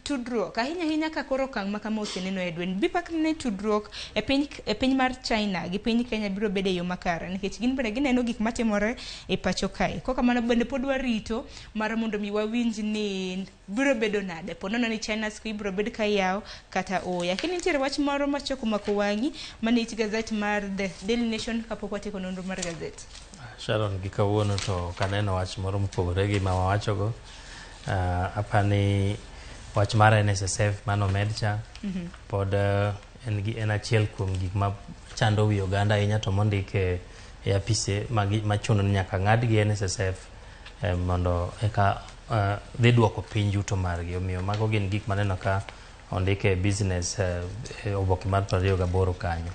tudruok ahinya ahinya ka koro okang' ma kama oseneno. Edwin, bipak ni tudruok e piny mar China gi piny Kenya biro bedo e yo makare, nikech gin bende gineno gik matimore e pacho kae. Kokamano bende pod warito mar mondo mi wawinj ni biro bedo nade po nono ni China Square biro bed ka yaw kata ooyo. Lakini nitiere wach moro machako mako wang'i mane it gazet mar The Daily Nation kapok watieko nonro mar gazet. Sharon, gi kawuono to ok aneno wach moro mopogore gi ma wawachogo. Apani wach mar NSSF manomed cha pod en achiel kuom gik ma chando wi oganda ahinya, to mondik e apise machuno ni nyaka ng'ad gi NSSF mondo eka dhi duoko piny yuto margi. Omiyo mago gin gik maneno ka ondik e business oboke mar 28 kanyo.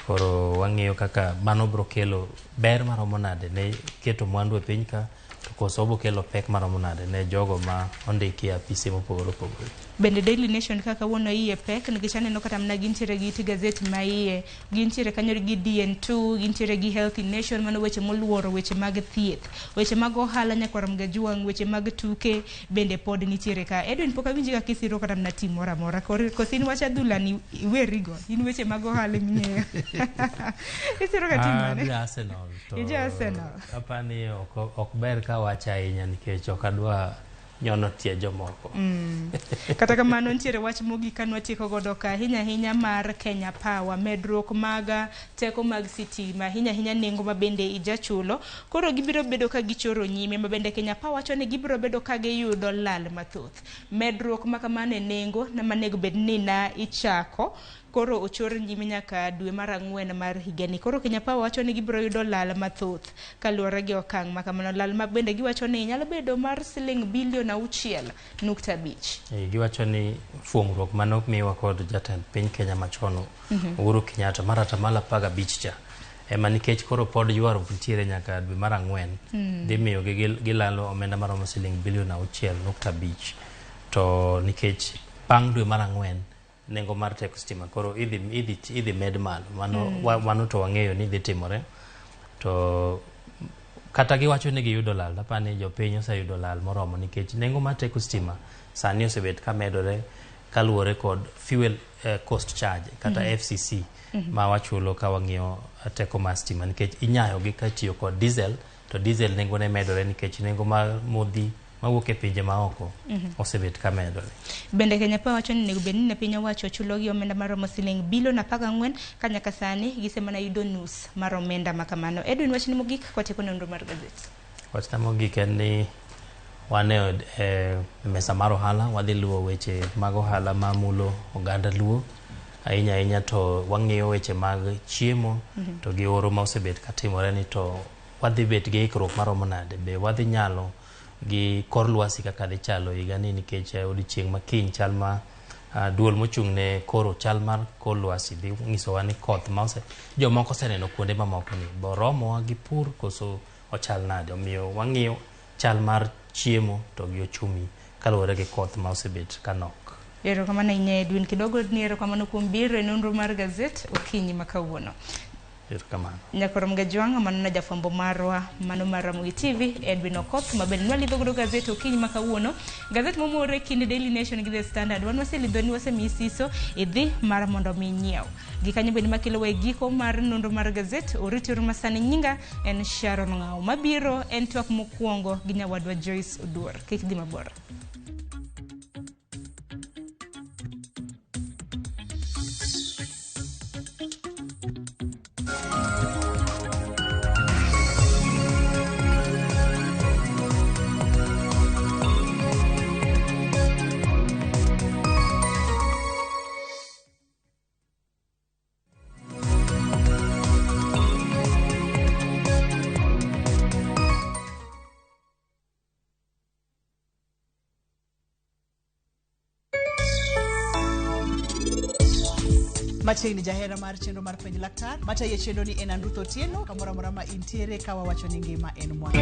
Koro wang'iyo kaka mano biro kelo ber maromo nade ne keto mwandu e piny ka, to koso obiro kelo pek maromo nade ne jogo ma ondiki e apise mopogore opogore. Bende Daily Nation kaka kawuono iye pek nikech aneno kata mana gintiere gi it gazet ma iye, gintiere kanyo gi DN2, gintiere gi Healthy Nation, mano weche moluoro weche mag thieth, weche mag ohala nyakwar Mgajuang', weche mag tuke bende pod nitiere ka. Edwin, pok awinji ka kisiro kata mana tim moro amora, koso in wach adhula ni iwerigo, in weche mag ohala eming'eyo. Isiro ka tim mane? Ja Arsenal. To Ija Arsenal. Apani ok ber ka wacho ahinya nikech ok adwa nyono tie jomoko. Kata kamano nitiere wach mogik ka nwatieko godo ka, ahinya ahinya mar Kenya Power, medruok mag teko mag sitima, ahinya ahinya nengo ma bende ijachulo. Koro gibiro bedo ka gichoro nyime, ma bende Kenya Power wacho ni gibiro bedo ka giyudo lal mathoth. Medruok ma kamano e nengo manego bed ni na ichako, koro ochor nyime nyaka dwe mar 4 mar higani. Koro Kenya Power wacho ni gibiro yudo lal mathoth kaluwore gi okang' ma kamano. Lal ma bende giwacho ni nyalo bedo mar siling bilion 6.5. Giwacho ni fuong'ruok mane omiwa kod jatend piny Kenya machon Uhuru Kenyatta mar 15% cha ema nikech koro pod ywaruok nitiere nyaka dwe mar 4 dhi miyo gilalo omenda maromo siling bilion 6.5, to nikech bang' dwe mar 4 nengo mar teko stima koro idhi med malo. Mano to wang'eyo ni dhi timore. To kata giwacho ni giyudo lal, apani jopiny oseyudo lal moromo nikech nengo mar teko stima sani osebet ka medore kaluwore kod fuel cost charge kata FCC ma wachulo ka wang'iyo teko mar stima, nikech inyayo gi ka tiyo kod diesel, to diesel nengo ne medore nikech nengo mar modhi mawuok e pinje maoko osebet ka medore. Bende Kenya Power wacho ni onego bed ni ne piny owacho chulo gi omenda maromo siling bilion 14, ka nyaka sani gisemana yudo nus mar omenda ma kamano. Edwin, wachni mogik kwatieko nonro mar gazet. Wachna mogik en ni wan e mesa mar ohala, wadhi luwo weche mag ohala mamulo oganda Luo ahinya ahinya, to wang'iyo weche mag chiemo to gi oro ma osebet katimore ni to wadhi bet gi ikruok maromo nade, be wadhi nyalo gi kor lwasi kaka dhi chalo higani, nikech odiochieng' ma kiny chal ma duol mochung' ne koro chal mar kor lwasi dhi nyisowa ni koth ma jomoko oseneno kuonde mamoko ni boromowa gi pur koso ochal nade. Omiyo wang'iyo chal mar chiemo to gi ochumi kaluwore gi koth ma osebet ka nok. Erokamano ahinya Edwin Kidogo, ni erokamano kuom biro e nonro mar gazet okinyi ma kawuono. Erokamano. Nyakoro Mgajwang', mano na jafwambo marwa mano mar Ramogi TV Edwin Okoth, ma bende nwalidho godo gazet okinyi ma kawuono. Gazet momore kind Daily Nation gi The Standard, wan waselidho ni wasemiyi siso idhi mar mondo mi inyiew. Gikanyo bende makelo e giko mar nonro mar gazet. Oriti uru masani, nyinga en Sharon Ng'au. Mabiro en twak mokwongo gi nyawadwa Joyce Oduor. Kik dhi mabor. Machiegni jahera mar chenro mar penj laktar matayo chenro ni en Andruth Otieno, kamoro amora ma intiere ka wawacho ni ngima en mwandu.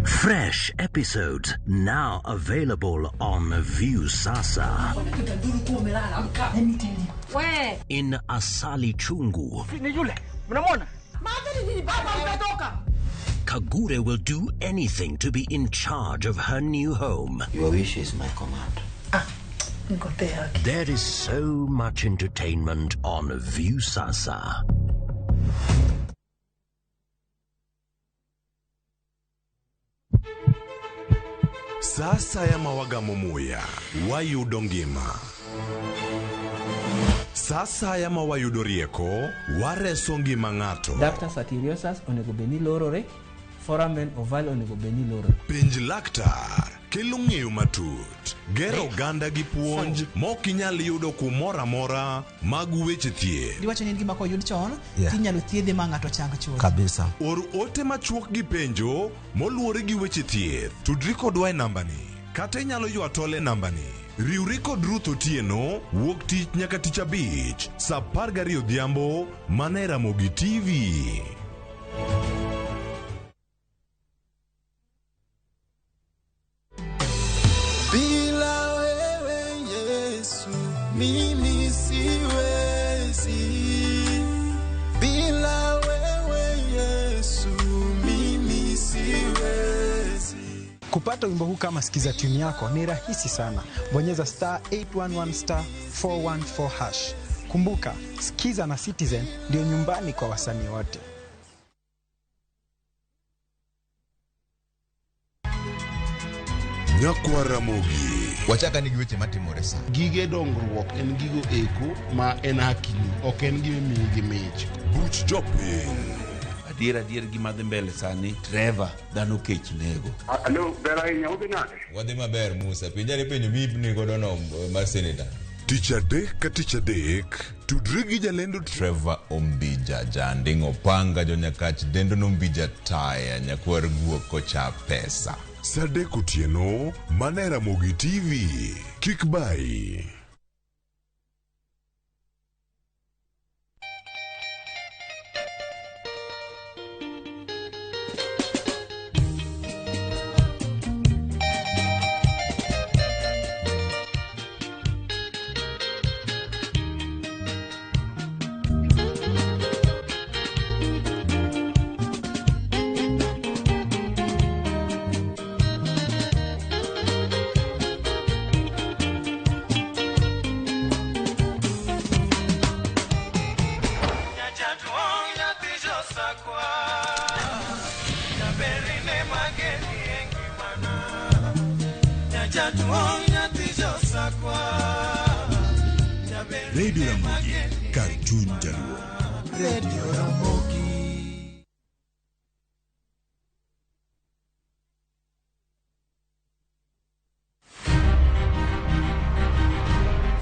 Fresh episodes now available on Viusasa. In Asali Chungu, Kagure will do anything to be in charge of her new home. Your wish is my command. There is so much entertainment on Viusasa. Sa asaya ma wagamo muya, wayudo ngima. Sa asaya ma wayudo rieko, wareso ngima ng'ato. Ductus arteriosus onego bed ni lorore, foramen ovale onego bed ni lorore. Penj laktar kelo ng'eyo matut, gero oganda gi puonj mok inyal yudo kumoro amora mag weche thieth. Diwacho ni en gima koyud chon Yeah. tinyalo thiedhe ma ng'ato chang chuth. Kabisa. Or ote machuok gi penjo moluwore gi weche thieth. Tudri kodwa e nambani kata inyalo ywa tol e nambani. Riwri kod Ruth Otieno wuok tich nyaka tich abich saa 12 odhiambo mana e Ramogi TV. Bila wewe Yesu mimi siwezi. Bila wewe Yesu mimi siwezi. Kupata wimbo huu kama sikiza tune yako ni rahisi sana. Bonyeza star 811 star 414 hash. Kumbuka, Sikiza na Citizen ndio nyumbani kwa wasanii wote. Nyakwa Ramogi. Wachaka ni gi weche matimore sa. Gige dongruok en gigo eko ma en hakini, ok en gima imiyi gi mich. Buch jopiny. Adier adier gima dhi mbele sani, Trevor, dhano kech nego. Alo, ber ahinya, udhi nade? Wadhi maber Musa, penjane penjo mipni godo no mar seneta. Tich adek ka tich adek, tudri gi jalendo Trevor Ombija, janding' opanga jonyakach dendo nombija taya nyakwar guok kocha pesa. Saa adek otieno, mana e Ramogi TV. Kik bayi. Jaduong' nyathi josakwa, jaberine mageni e ngimana. Jaduong' nyathi josakwa, jaberine Radio Ramogi, kar chuny jaluo. Radio Ramogi.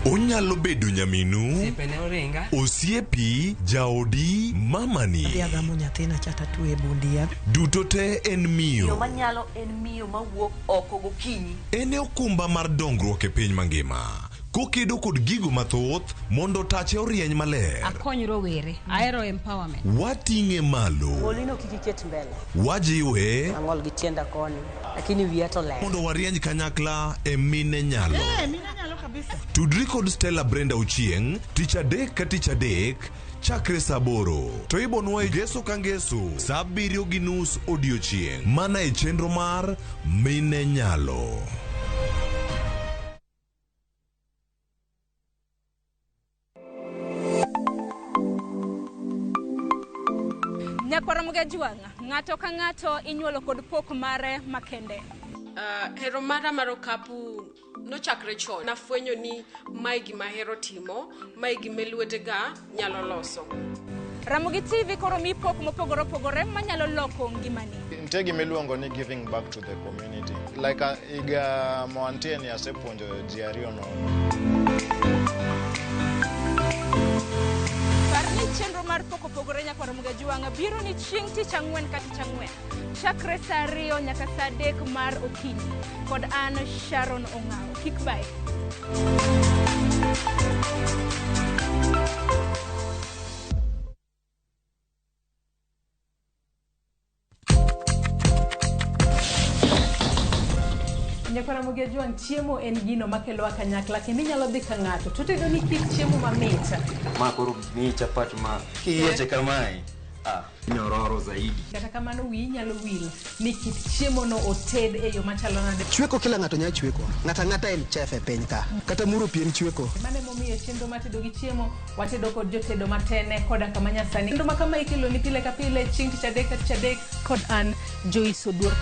Onyalo bedo nyaminu, Osiepene oringa. osiepi, jaodi, mamani. Adhi agamo nyathina cha tatwe e bund yath. Duto te en Miyo miyo. manyalo en miyo mawuok oko gokinyi. En e okumba mar dongruok e piny mangima. Kokedo kod gigo mathoth mondo tache orieny maler. Akony rowere, ahero empowerment. Wating'e malo. Golino kik iket mbele. Wajiwe Ang'ol gi tienda koni, lakini wiya to ler. mondo warieny kanyakla e mine nyalo. Mine nyalo kabisa. Tudri kod Stella Brenda Ochieng' tich adek ka tich adek chakre saa aboro to ibonwa e ngeso ka ngeso saa 7:30 odiochieng' mana e chenro mar Mine Nyalo. Nyakwar Ramogi Ajwang', ng'ato ka ng'ato inyuolo kod pok mare makende. Hero mara mar okapu nochakre chon. Nafwenyo ni mae gima ahero timo, mae gima lwetega nyalo loso. Ramogi TV koro mi pok mopogore opogore manyalo loko ngimani. Nitie gima iluongo ni giving back to the community. Like higa moantie ni asepuonjo ji ariyo nono. Par ni chenro mar pok opogore nyakwar Ramogi Ajwang' biro ni chieng' tich ang'wen ka tich ang'wen chakre saa 2 nyaka saa 3 mar okinyi kod an Sharon Ong'awo. Kik bayi. Nyakwar Ramogi Ajwang', chiemo en gino makelowa kanyakla kendo inyalo dhi ka ng'ato to otedo ni kit chiemo mamit. Ma koro miyi chapat ma kiyieche kamae, ah, nyororo zaidi. Kata kamano wiyi nyalo wil ni kit chiemo no oted e yo machalo nade. Chweko kila ng'ato nyalo chweko. Ng'ato ang'ata en chef e piny ka. Kata muro pi en chweko. Mano emomiyo chenro mar tedo gi chiemo watedo kod jotedo matene koda kama nyasani. Chenro ma kama ikelo ni pile ka pile chieng' tich adek ka tich adek kod an Joyce Oduor.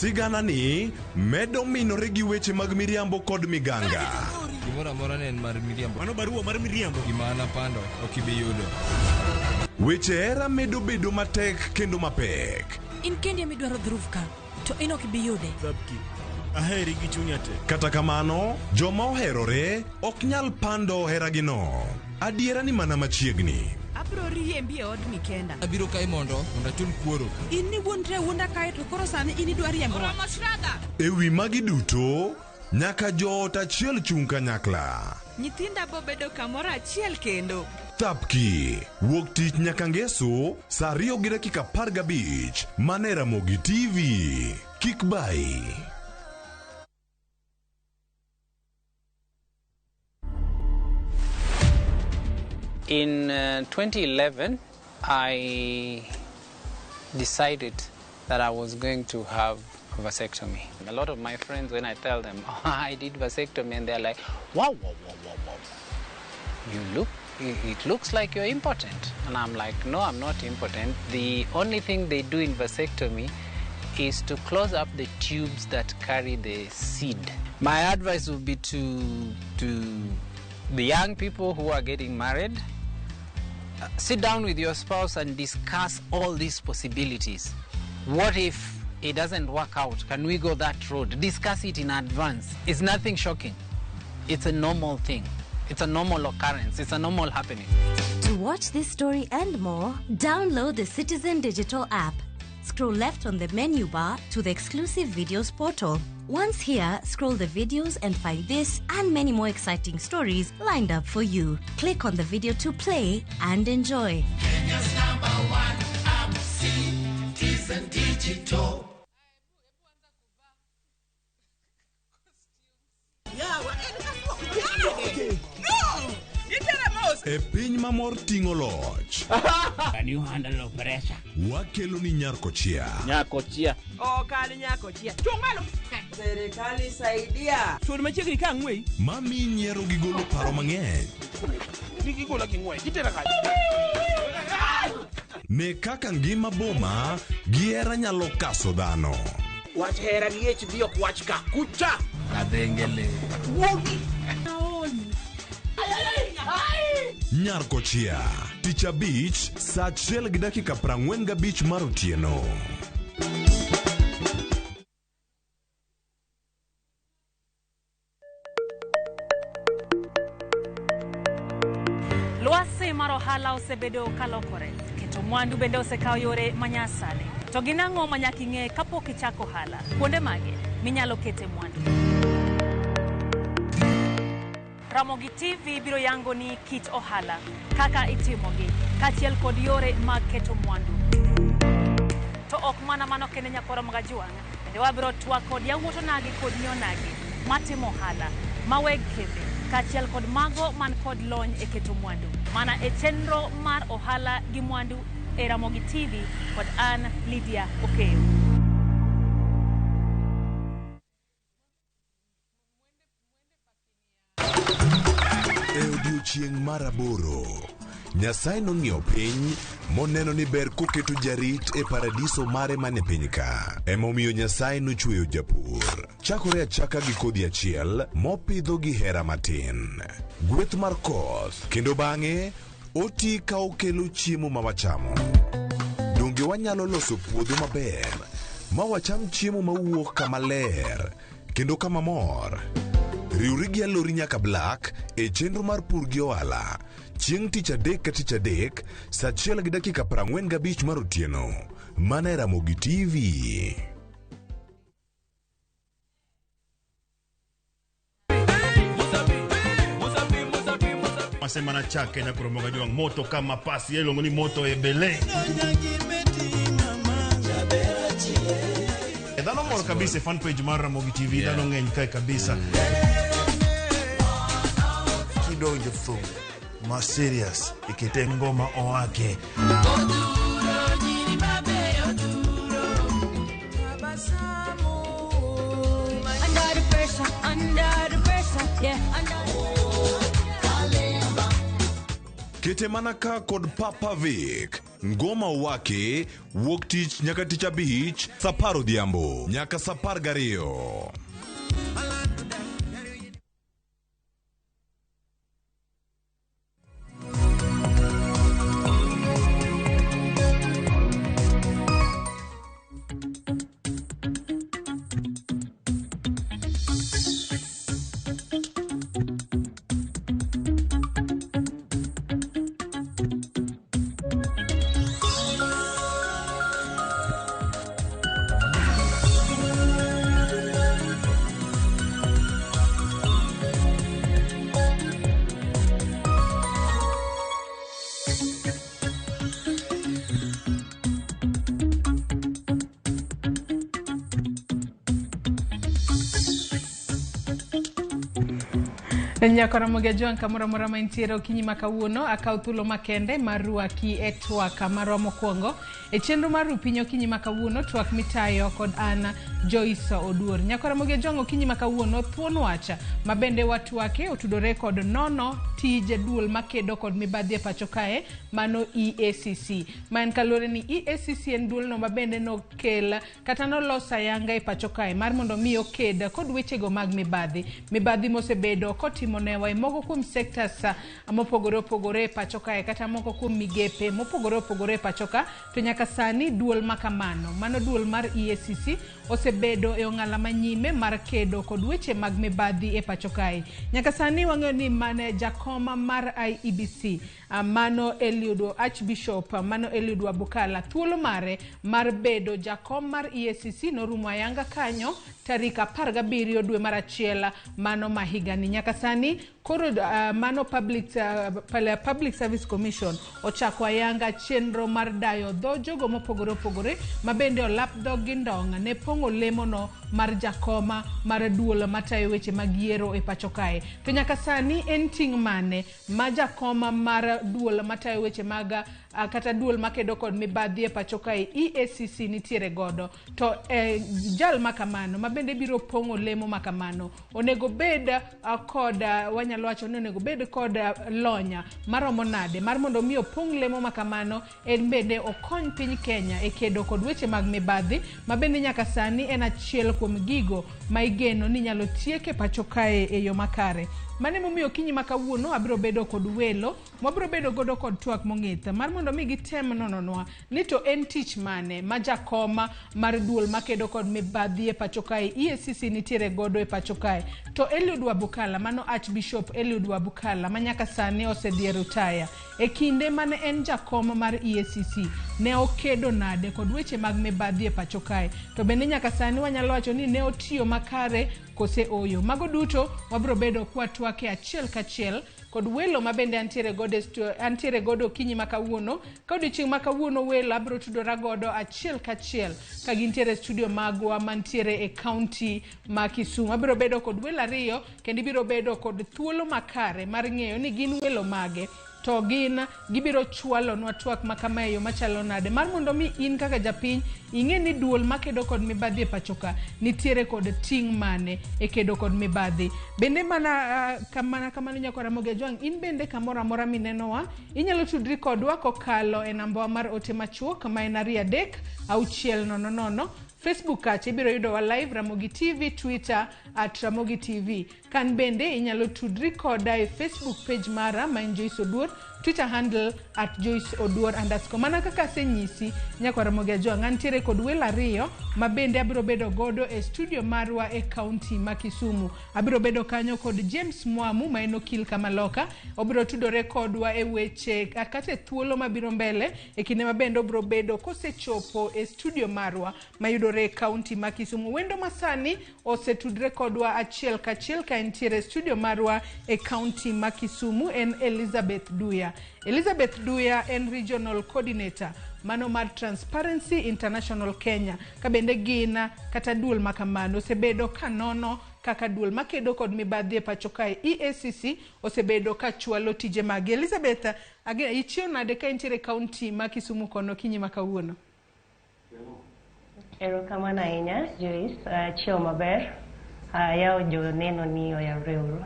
Sigana ni medo minore gi weche mag miriambo kod miganga. Gimoro amora ne en mar miriambo. Mano barua mar miriambo. Gima an apando ok ibi yudo. Weche hera medo bedo matek kendo mapek. In kendi ema idwaro dhruv ka, to in ok ibi yude. Zabki, aheri gi chunya te. Kata kamano, joma oherore ok nyal pando heragino. Adiera ni mana machiegni. Abro riembi e odni kenda. Abiro kae mondo achul kuoro. In niwuondri awuonda kae to koro sani in idwa riembowa. E wi magi duto, nyaka joot achiel chung' kanyakla. Nyithinda bobedo kamoro achiel kendo. Thapki, wuok tich nyaka ngeso, saa 2:15, mana e Ramogi TV. Kik bayi. In 2011, I decided that I was going to have a vasectomy. A lot of my friends, when I tell them, oh, I did vasectomy, and they're like, wow, wow, wow, wow, wow. It looks like you're impotent. And I'm like, no, I'm not impotent. The only thing they do in vasectomy is to close up the tubes that carry the seed. My advice would be to the young people who are getting married, sit down with your spouse and discuss all these possibilities. What if it doesn't work out? Can we go that road? Discuss it in advance. It's nothing shocking. It's a normal thing. It's a normal occurrence. It's a normal happening. To watch this story and more, download the Citizen Digital app. Scroll left on the menu bar to the exclusive videos portal. Once here, scroll the videos and find this and many more exciting stories lined up for you. Click on the video to play and enjoy. Kenya's number one app, Citizen Digital. E piny mamor ting'o loch. Can you handle pressure? Wakelo ni Nyarkochia. Nyakochia. Ok an nyakochia. Chung' malo. Serikali saidia. Sud machiegni ka ang'wei. Mami nyiero gi golo paro mang'eny. Gigola gi ng'wech. Gitera kanye? Ne kaka ngima boma gi hera nyalo kaso dhano. Wach hera gi HD ok wach ka. Kucha. Kadhengele. Wuogi. Nyarkochia. Tich abich, saa 1:45 mar otieno. Lwasi mar ohala osebedo kalokore, keto mwandu bende osekawo yore manyasani. To gin ang'o ma nyaka ing'e kapok ichako ohala? Kuonde mage minyalo kete mwandu? Ramogi TV biro yango ni kit ohala, kaka itimogi, kaachiel kod yore mag keto mwandu. To ok mana mano kende nyakwara Magajuang', bende wabiro twak kod yawuot onagi kod nyi onagi matimo ohala, maweg kembe, kaachiel kod mago man kod lony e keto mwandu. Mana e chenro mar ohala gi mwandu e Ramogi TV kod an Lydia Okeyo. E odiechieng' mar 8, Nyasaye nong'iyo piny moneno ni ber koketo jarit e paradiso mare mane piny ka. Emomiyo Nyasaye nochweyo japur. Chakore achaka gi kodhi achiel mopidho gi hera matin. Gweth mar koth, kendo bang'e oti ka okelo chiemo ma wachamo. Donge wanyalo loso puodho maber ma wacham chiemo mawuok kama ler kendo kama mor? Riwri gi Alori nyaka Black e chenro mar pur gi ohala chieng' tich adek ka tich adek saa 1:45 mar otieno mana e Ramogi TV. Masema na chake na kuromoga juang moto kama pasi yelongo ni moto ebele. Dhano mor kabisa fan page mar Ramogi TV, dhano ng'eny kae kabisa. Kidonjo thum ma serious ikete ngoma oake. Under the pressure, under the pressure, yeah, under. Kete mana ka kod Papa Vic. Ngoma Wake wuok tich nyaka tich abich saa 10 odhiambo nyaka saa 12. Nyakora Mogejuang kamoro amora ma intiere okinyi ma kawuono akaw thuolo makende mar rwaki e twak marwa mokwongo e chenro mar ru piny okinyi ma kawuono, twak mitayo kod an Joyce Oduor. Nyakora Mogejuang okinyi ma kawuono thuon wach ma bende watwake otudore kod nono tij duol makedo kod mibadhi e pacho kae, mano EACC. Ma en kaluwore ni EACC en duolno ma bende nokel kata nolos ayanga e pacho kae mar mondo mi oked kod wechego mag mibadhi. Mibadhi mosebedo kotimo newa e moko kuom sectors mopogore opogore e pacho kae kata moko kuom migepe mopogore opogore e pacho ka, to nyaka sani duol makamano, mano duol mar EACC, osebedo e ong'ala manyime mar kedo kod weche mag mibadhi e pacho kae. Nyaka sani wang'eyo ni mane jakoma mar IEBC, mano Eliud Archbishop, mano Eliud Wabukala, thuolo mare mar bedo jakom mar EACC norumo ayanga kanyo tarik 17 dwe mar achiel mano ma higani. Nyaka sani koro mano Public Service Commission ochako ayanga chenro mar dayo dho jogo mopogore opogore ma bende olap dhog gi ndong' ne pong'o lemono mar jakoma mar duol matayo weche mag yiero e pacho kae. To nyaka sani en ting' mane ma jakoma mar duol matayo weche mag kata duol makedo kod mibadhi e pacho kae EACC nitiere godo? To jal makamano ma bende biro pong'o lemo makamano onego bed kod wanyalo wacho ni onego bed kod lonya maromo nade mar mondo mi opong' lemo makamano, en bende okony piny Kenya e kedo kod weche mag mibadhi ma bende nyaka sani en achiel kuom gigo ma igeno ni nyalo tieke pacho kae e yo makare. Mano emomiyo okinyi ma kawuono abiro bedo kod welo mwabiro bedo godo kod twak mong'ith mar mondo mi gitem nononwa ni to en tich mane ma jakoma mar duol makedo kod mibadhi e pacho kae EACC nitiere godo e pacho kae. To Eliud Wabukala, mano Archbishop Eliud Wabukala ma nyaka sani osedhi e rutaya, e kinde mane en jakom mar EACC ne okedo nade kod weche mag mibadhi e pacho kae? To bende nyaka sani wanyalo wacho ni ne otiyo makare kose oyo? Mago duto wabiro bedo kwatwake achiel kachiel kod welo ma bende antiere godo okinyi ma kawuono. Ka odiochieng' ma kawuono welo abiro tudora godo achiel kachiel ka gintiere e studio magwa mantiere e kaunti ma Kisumu. Abiro bedo kod welo ariyo kendo ibiro bedo kod thuolo makare mar ng'eyo ni gin welo mage to gin gibiro chwalonwa twak ma kama e yo machalo nade mar mondo mi in kaka japiny ing'e ni duol makedo kod mibadhi e pacho ka nitiere kod ting' mane e kedo kod mibadhi. Bende mana kamano Nyakwar Ramogi Ajwang', in bende kamoro amora minenowa inyalo tudri kodwa kokalo e nambawa mar ote machuok ma en 2 3 6 0 0. Facebook kacha ibiro yudowa live Ramogi TV, Twitter at Ramogi TV. Kan bende inyalo tudri koda e Facebook page mara ma en Joyce Oduor, Twitter handle at Joyce Oduor _. Mana kaka asenyisi Nyakwar Ramogi Ajwang', antiere kod welo ariyo ma bende abiro bedo godo e studio marwa e kaunti ma Kisumu. Abiro bedo kanyo kod James Mwamu ma en okil Kamaloka, obiro tudore kodwa e weche kata e thuolo mabiro mbele e kinde ma bende obiro bedo kosechopo e studio marwa mayudore e kaunti ma Kisumu. Wendo masani osetudre kodwa achiel kachiel ka entiere e studio marwa e kaunti ma Kisumu en Elizabeth Duya. Elizabeth Duya en regional coordinator mano mar Transparency International Kenya, ka bende gin kata duol makamano osebedo kanono kaka duol makedo kod mibadhi e pacho kae EACC osebedo ka chwalo tije magi. Elizabeth, ichiew nade ka intiere e kaunti ma Kisumu kono okinyi ma kawuono? Erokamano ahinya Joyce, achiewo maber. Ayawo joneno ni oyawre uru.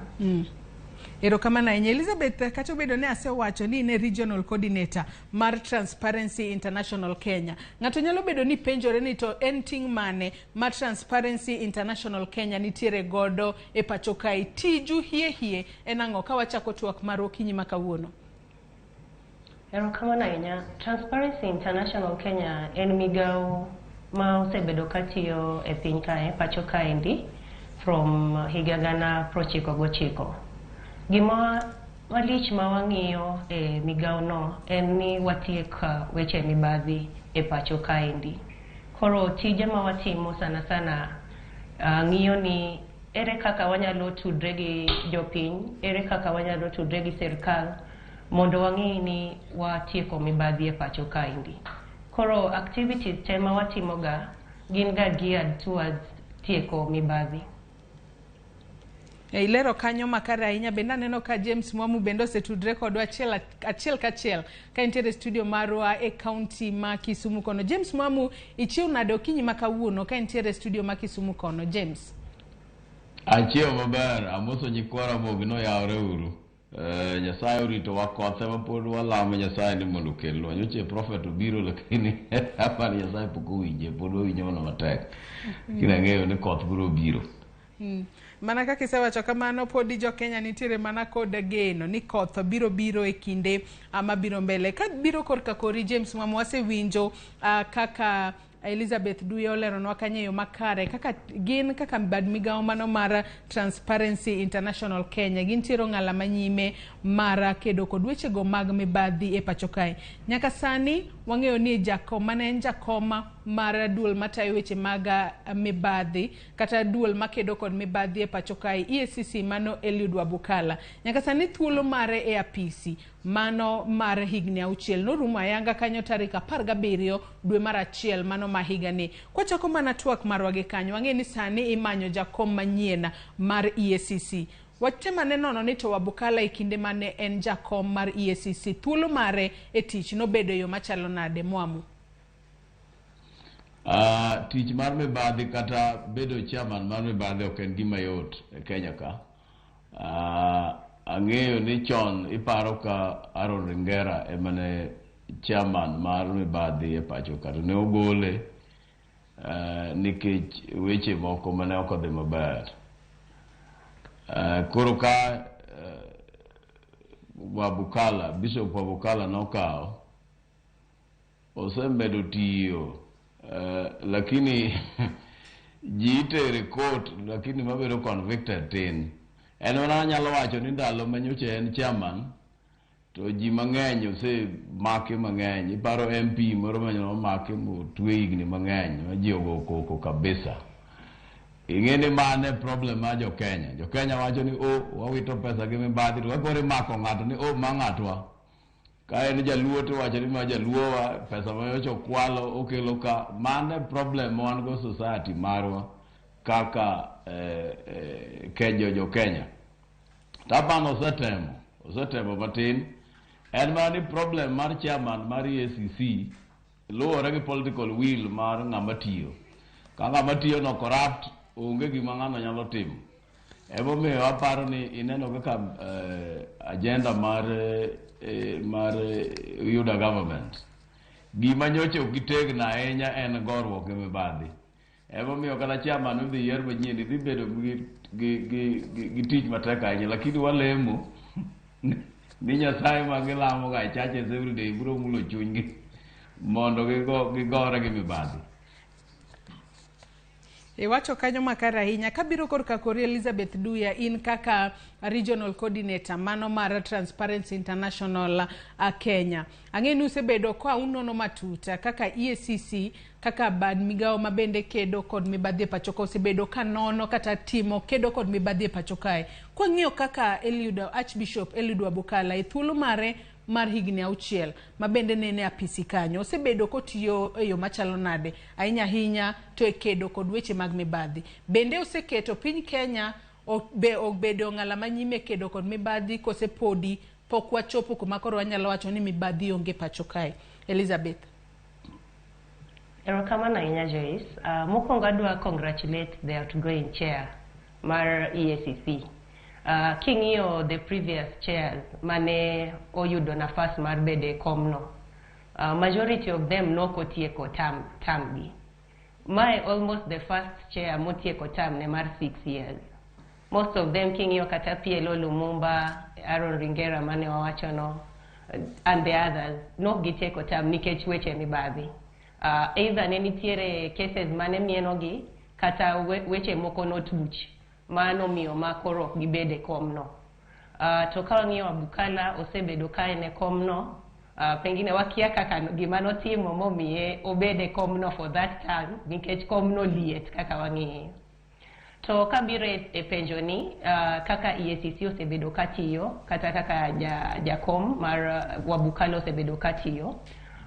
Erokamano ahinya Elizabeth, kata obedo ni asewacho ni in e regional coordinator mar Transparency International Kenya. Ng'ato nyalo bedo ni penjore ni to en ting' mane ma Transparency International Kenya nitiere godo e pacho kae. Tiju hie hie en ang'o ka wachako twak marwa okinyi ma kawuono? Erokamano ahinya. Transparency International Kenya en migawo ma osebedo katiyo e piny kae, pacho kaendi, from higa 1999. Gima malich ma wang'iyo e migawo no en ni watiek weche mibadhi e pacho kaendi. Koro tije ma watimo sana sana ng'iyo ni ere kaka wanyalo tudre gi jopiny, ere kaka wanyalo tudre gi sirkal mondo wang'i ni watieko mibadhi e pacho kaendi. Koro activities te ma watimoga gin ga geared towards tieko mibadhi. E, ilero kanyo makare ahinya. Bende aneno ka James Mwamu bende osetudre kodwa achiel achiel kachiel ka entiere studio marwa e kaunti ma Kisumu kono. James Mwamu, ichiew nade okinyi ma kawuono ka entiere studio ma Kisumu kono? James. Achiewo maber, amoso nyikwa Ramogi noyawre uru. Nyasaye oritowa koth ema pod walamo Nyasaye ni mondo okelnwa. Nyocha prophet obiro lakini aparo ni Nyasaye pok owinje, pod wawinjo mana matek. Lakini ang'eyo ni koth biro biro. Mana kaka isewacho kamano, podi jo Kenya nitiere mana kod geno ni koth biro biro e kinde mabiro mbele. Ka biro korka kori James Mwamu, wasewinjo kaka Elizabeth Duya oleronwa kanyo e yo makare kaka gin kaka bad migawo mano mar Transparency International Kenya gintiere ong'ala manyime mar kedo kod wechego mag mibadhi e pacho kae. Nyaka sani wang'eyo ni jakom mane en jakom mar duol matayo weche mag mibadhi kata duol makedo kod mibadhi e pacho kae EACC mano Eliud Wabukala. Nyaka sani thuolo mare e apisi mano mar higni 6 norumo ayanga kanyo tarik 17 dwe mar 1 mano ma higani. Kwachako mana twak marwa gi kanyo, wang'e ni sani imanyo jakom manyien mar EACC. Watem ane nono ni to Wabukala e kinde mane en jakom mar EACC thuolo mare e tich nobedo e yo machalo nade Mwamu? Tich mar mibadhi kata bedo chairman mar mibadhi ok en gima yot e Kenya ka. Ang'eyo ni chon iparo ka Aaron Ringera ema ne chairman mar mibadhi e pacho ka to ne ogole nikech weche moko mane ok odhi maber. Koro ka Wabukala, Bishop Wabukala nokawo, osemedo tiyo lakini ji itere court lakini mabedo convicted tin. En mana anyalo wacho ni ndalo ma nyocha en chairman to ji mang'eny osemaki mang'eny. Iparo MP moro mane omaki motwe higni mang'eny ma ji ogo koko kabisa. Ing'e ni mano e problem mar jo Kenya. Jo Kenya wacho ni o wawito pesa gi mibadhi to koro imako ng'ato ni o ma ng'atwa. Ka en jaluo to iwacho ni ma jaluowa pesa ma nyocha okwalo okelo ka. Mano e problem ma wan go society marwa kaka jo Kenya. Taban osetemo matin. En mana ni problem mar chairman mar EACC luwore gi political will mar ng'ama tiyo. Ka ng'ama tiyo no corrupt, onge gima ng'ano nyalo timo. Emomiyo aparo ni ineno kaka agenda mar Yuda government. Gima nyocha ok gitegno ahinya en goruok gi mibadhi. Emomiyo kata chairman midhi yier manyien dhi bedo gi tich matek ahinya, lakini walemo ni Nyasaye ma gilamo ga e churches every day biro mulo chunygi mondo gigore gi mibadhi. Iwacho kanyo makare ahinya. Kabiro korka kori Elizabeth Duya, in kaka regional coordinator mano mar Transparency International Kenya. Ang'e ni usebedo ka unono matut kaka EACC kaka bad migawo ma bende kedo kod mibadhi e pacho ka osebedo ka nono kata timo kedo kod mibadhi e pacho kae. Kwang'iyo kaka Eliud, Archbishop Eliud Wabukala e thuolo mare mar higni 6 ma bende nene apisi kanyo osebedo kotiyo e yo machalo nade ahinya ahinya to e kedo kod weche mag mibadhi. Bende oseketo piny Kenya obedo ng'ala manyime kedo kod mibadhi kose podi pok wachopo kuma koro wanyalo wacho ni mibadhi onge pacho kae? Elizabeth. Erokamano ahinya Joyce. Mokwongo adwa congratulate the outgoing chair mar EACC. King'iyo the previous chairs mane oyudo nafas mar bedo e komno, majority of them nokotieko term gi. Mae almost the first chair motieko term ne mar 6 years. Most of them, king'iyo kata PLO Lumumba, Aaron Ringera mane wawachono, and the others, nok gitieko term nikech weche mibadhi. Either ne nitiere cases mane mienogi kata weche moko notuch manomiyo ma koro ok gibed e komno. To ka wang'iyo Wabukala, osebedo ka en e komno. Pengine wakia kaka gima notimo momiye obed e komno for that term, nikech komno liet kaka wang'iyo. To kabiro e penjo ni kaka EACC osebedo katiyo kata kaka jakom mar Wabukala osebedo katiyo,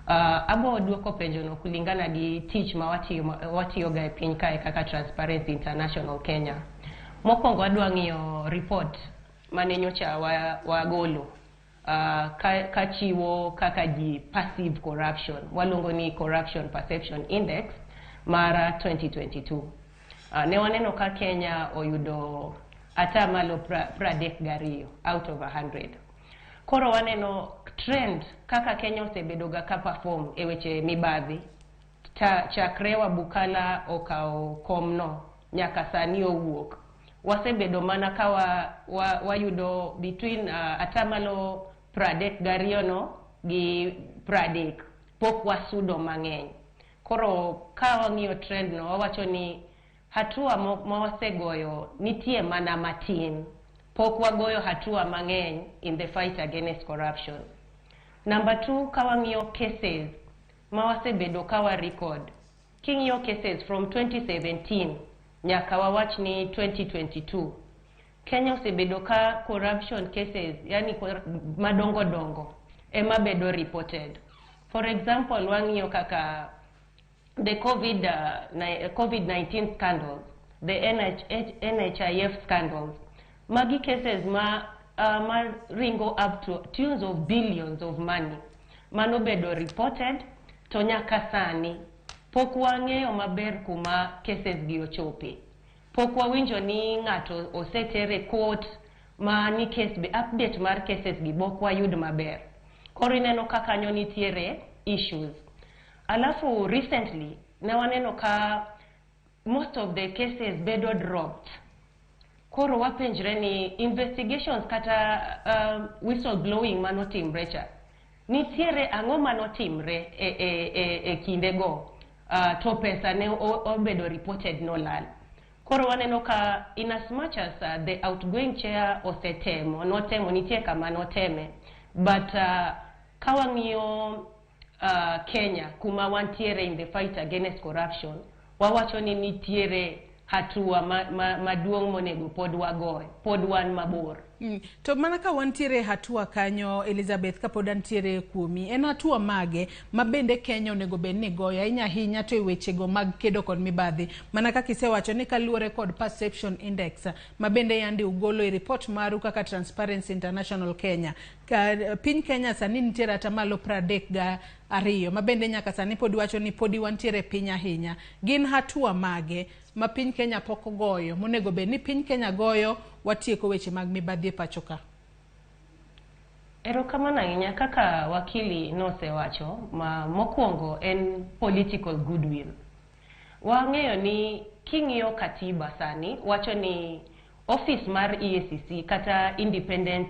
abo duoko penjo no kulingana gi tich ma watiyoga e piny kae kaka Transparency International Kenya. Mokwongo adwa ng'iyo report mane nyocha wagolo kachiwo kaka ji perceive corruption, waluongo ni Corruption Perception Index mar 2022. Ne waneno ka Kenya oyudo atamalo 32 out of 100. Koro waneno trend kaka Kenya osebedo ga ka perform e weche mibadhi chakre Wabukala okawo komno nyaka sani owuok. Wasebedo mana ka wayudo between atamalo 32 no gi 30, pok wasudo mang'eny. Koro ka wang'iyo trend no, wawacho ni hatua ma wasegoyo nitie mana matin, pok wagoyo hatua mang'eny in the fight against corruption. Number two, ka wang'iyo cases ma wasebedo ka wa record, king'iyo cases from 2017 nyaka wawach ni 2022, Kenya osebedo ka corruption cases, yani madongo dongo ema bedo reported. For example, wang'iyo kaka the COVID-19 scandals, the NHIF scandals, magi cases ma ringo up to tunes of billions of money mano bedo reported, to nyaka sani pok wang'eyo maber kuma cases gi ochope. Pok wawinjo ni ng'ato oseter e court ma ni case be update mar cases gi bok wayud maber. Koro ineno ka kanyo nitiere issues. Alafu recently ne waneno ka most of the cases bedo dropped. Koro wapenjre ni investigations kata whistleblowing manotimre cha, nitiere ang'o manotimre e kindego to pesa ne obedo reported nolal. Koro waneno ka in as much as the outgoing chair osetemo, notemo, nitie kama noteme, but ka wang'iyo Kenya kuma wantiere in the fight against corruption, wawacho ni nitiere hatua maduong' monego pod wagoye, pod wan mabor. To mana ka wantiere hatua kanyo, Elizabeth, kapod antiere kuomi, en hatua mage ma bende Kenya onego bed ni goyo ahinya ahinya to e wechego mag kedo kod mibadhi? Mana kaka isewacho ni kaluwore kod Perception Index ma bende yande ugolo e report maru kaka Transparency International Kenya, ka, piny Kenya sani nitiere atamalo 32, ma bende nyaka sani pod wacho ni podi wantiere piny ahinya. Gin hatua mage ma piny Kenya pok ogoyo monego bed ni piny Kenya goyo watieko weche mag mibadhi e pacho ka? Erokamano ahinya. Kaka wakili nosewacho, ma mokwongo en political goodwill. Wang'eyo ni king'iyo katiba sani wacho ni office mar EACC kata independent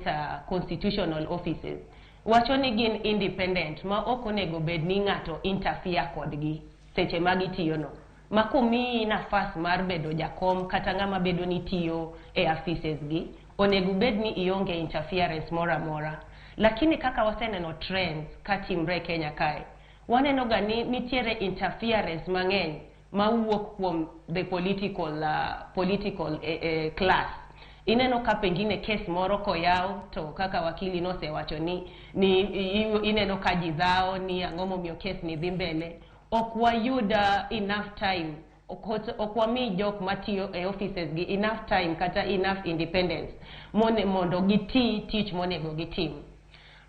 constitutional offices, wacho ni gin independent ma ok onego bed ni ng'ato interfere kodgi seche ma gitiyo no. Ma komiyi nafas mar bedo jakom kata ng'ama bedo ni tiyo e offices gi, onego bed ni ionge interference moro amora. Lakini kaka waseneno trends katimre e Kenya kae, waneno ga ni nitiere interference mang'eny mawuok kuom the political class. Ineno ka pengine case moro koyaw, to kaka wakili nosewacho ni ineno ka ji dhawo ni ang'o momiyo case ni dhi mbele, ok wayud enough time, ok wami jok matiyo e offices gi enough time kata enough independence mondo giti tich monego gitim.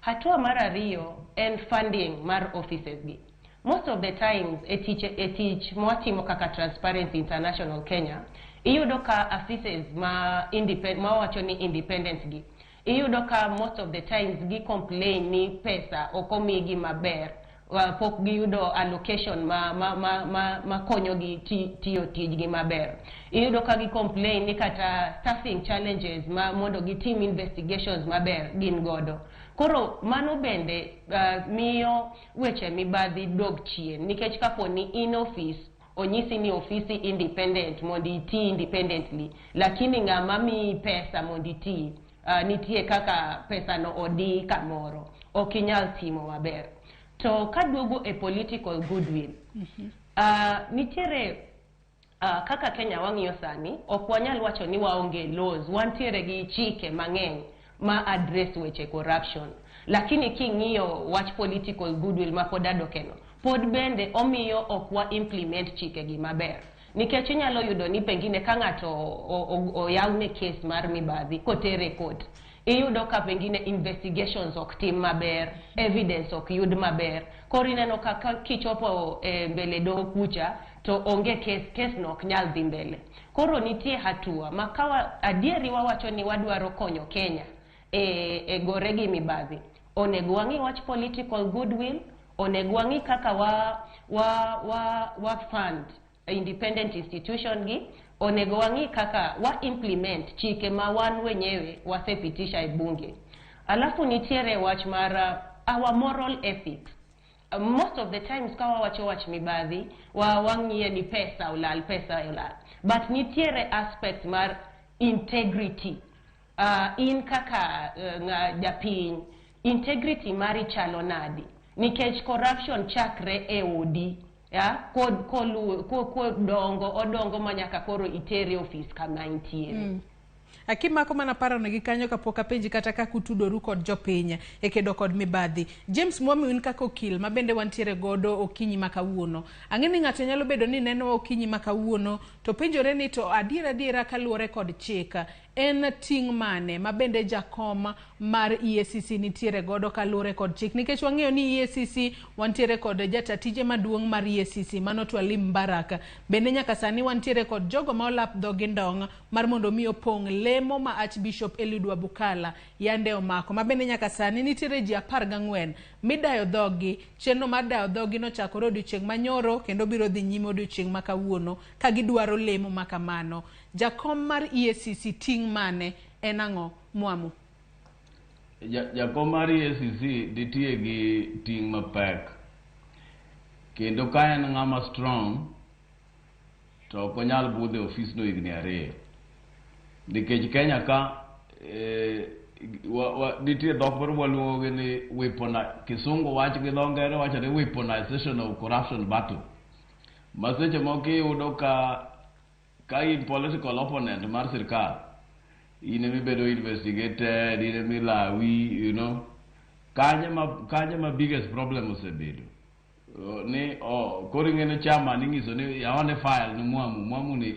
Hatua mar ariyo en funding mar offices gi. Most of the times e tich mwatimo kaka Transparency International Kenya, Iyudo ka offices ma independent, ma wawacho ni independent gi, iyudo ka most of the times gi complain ni pesa ok omigi maber, pok giyudo allocation ma konyogi tiyo tijgi maber. Iyudo ka gi complain ni kata staffing challenges ma mondo gitim investigations maber gin godo. Koro mano bende miyo weche mibadhi dog chien, nikech kapo ni in office onyisi ni ofisi independent mondo iti independently, lakini ng'ama miyi pesa mondo iti, nitie kaka pesa no odi kamoro, ok inyal timo maber. To kaduogo e political goodwill, nitiere kaka Kenya wang'iyo sani, ok wanyal wacho ni waonge laws, wantiere gi chike mang'eny ma address weche corruption, lakini king'iyo wach political goodwill ma pod adokeno, pod bende omiyo ok wa implement chike gi maber, nikech inyalo yudo ni pengine ka ng'ato oyawne case mar mibadhi kotere court, iyudo ka pengine investigations ok tim maber, evidence ok yud maber. Koro ineno ka kichopo e mbele doho kucha to onge case, case no ok nyal dhi mbele. Koro nitie hatua ma kawa adieri wawacho ni wadwaro konyo Kenya e gore gi mibadhi, onego wang'i wach political goodwill, onego wang'i kaka wa fund independent institution gi, onego wang'i kaka wa implement chike ma wan wenyewe wasepitisha e bunge. Alafu nitiere wach mar our moral ethics. Most of the times ka wawacho wach mibadhi, wa wang'iye ni pesa olal, pesa olal, but nitiere aspect mar integrity. In kaka japiny, integrity mari chalo nadi? Nikech corruption chakre e odi, ya kodongo odongo manyaka koro itere ofis kama intiere. Akimako mana paro negi kanyo kapok apenji kata kaka utudoru kod jopiny e kedo kod mibadhi. James Mwami, un kaka okil ma bende wantiere godo okinyi ma kawuono. Ang'e ni ng'ato nyalo bedo ni neno okinyi ma kawuono to penjore ni to adiera adiera kaluwore kod chik, en ting' mane ma bende jakom mar EACC nitiere godo kaluwore kod chik, nikech wang'eyo ni EACC wantiere kod jata tije maduong' mar EACC mano Twalim Mbarak, bende nyaka sani wantiere kod jogo ma olap dhogi ndong' mar mondo mi opong' lemo ma Archbishop Eliud Wabukala yande omako, ma bende nyaka sani nitiere ji 14 midayo dhogi. Chenro mar dayo dhogi nochakore odiochieng' manyoro kendo biro dhi nyime odiochieng' ma kawuono ka gidwaro lemo ma kamano. Jakom mar EACC ting' mane en ang'o, Mwamu? Jakom mar EACC nitie gi ting' mapek, kendo ka en ng'ama strong to ok onyal budho e ofis no higni 2, nikech Kenya ka nitie dhok moro mwaluongo ni weapon, kisungu wach gi dho ngere wacho ni weaponization of corruption battle, ma seche moko iyudo ka in political opponent mar sirkal, in emibedo investigated, in emilawi, you know, kanye ma biggest problem osebedo ni koro ing'e chama ni ing'iso ni yawane file ni Mwamu ni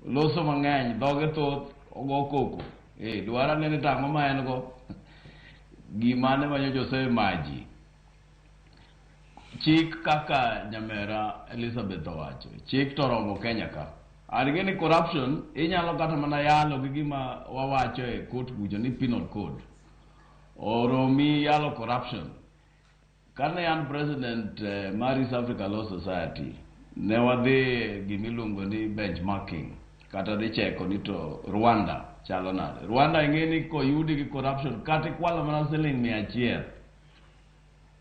loso mang'eny, dhoge thoth, ogo koko, dwara nene tang'o ma en go gimane ma nyocha osemaji chik. Kaka nyamera Elizabeth owacho, chik to oromo Kenya ka. An ing'e ni corruption inyalo kata mana yalo gi gima wawacho e court kucho ni penal code oromi yalo corruption. Kane an president mar East Africa Law Society, ne wadhi gimiluongo ni benchmarking, kata dhi cheko ni to Rwanda chalo nade. Rwanda ing'e ni koyudi gi corruption kata ikwalo mana siling 100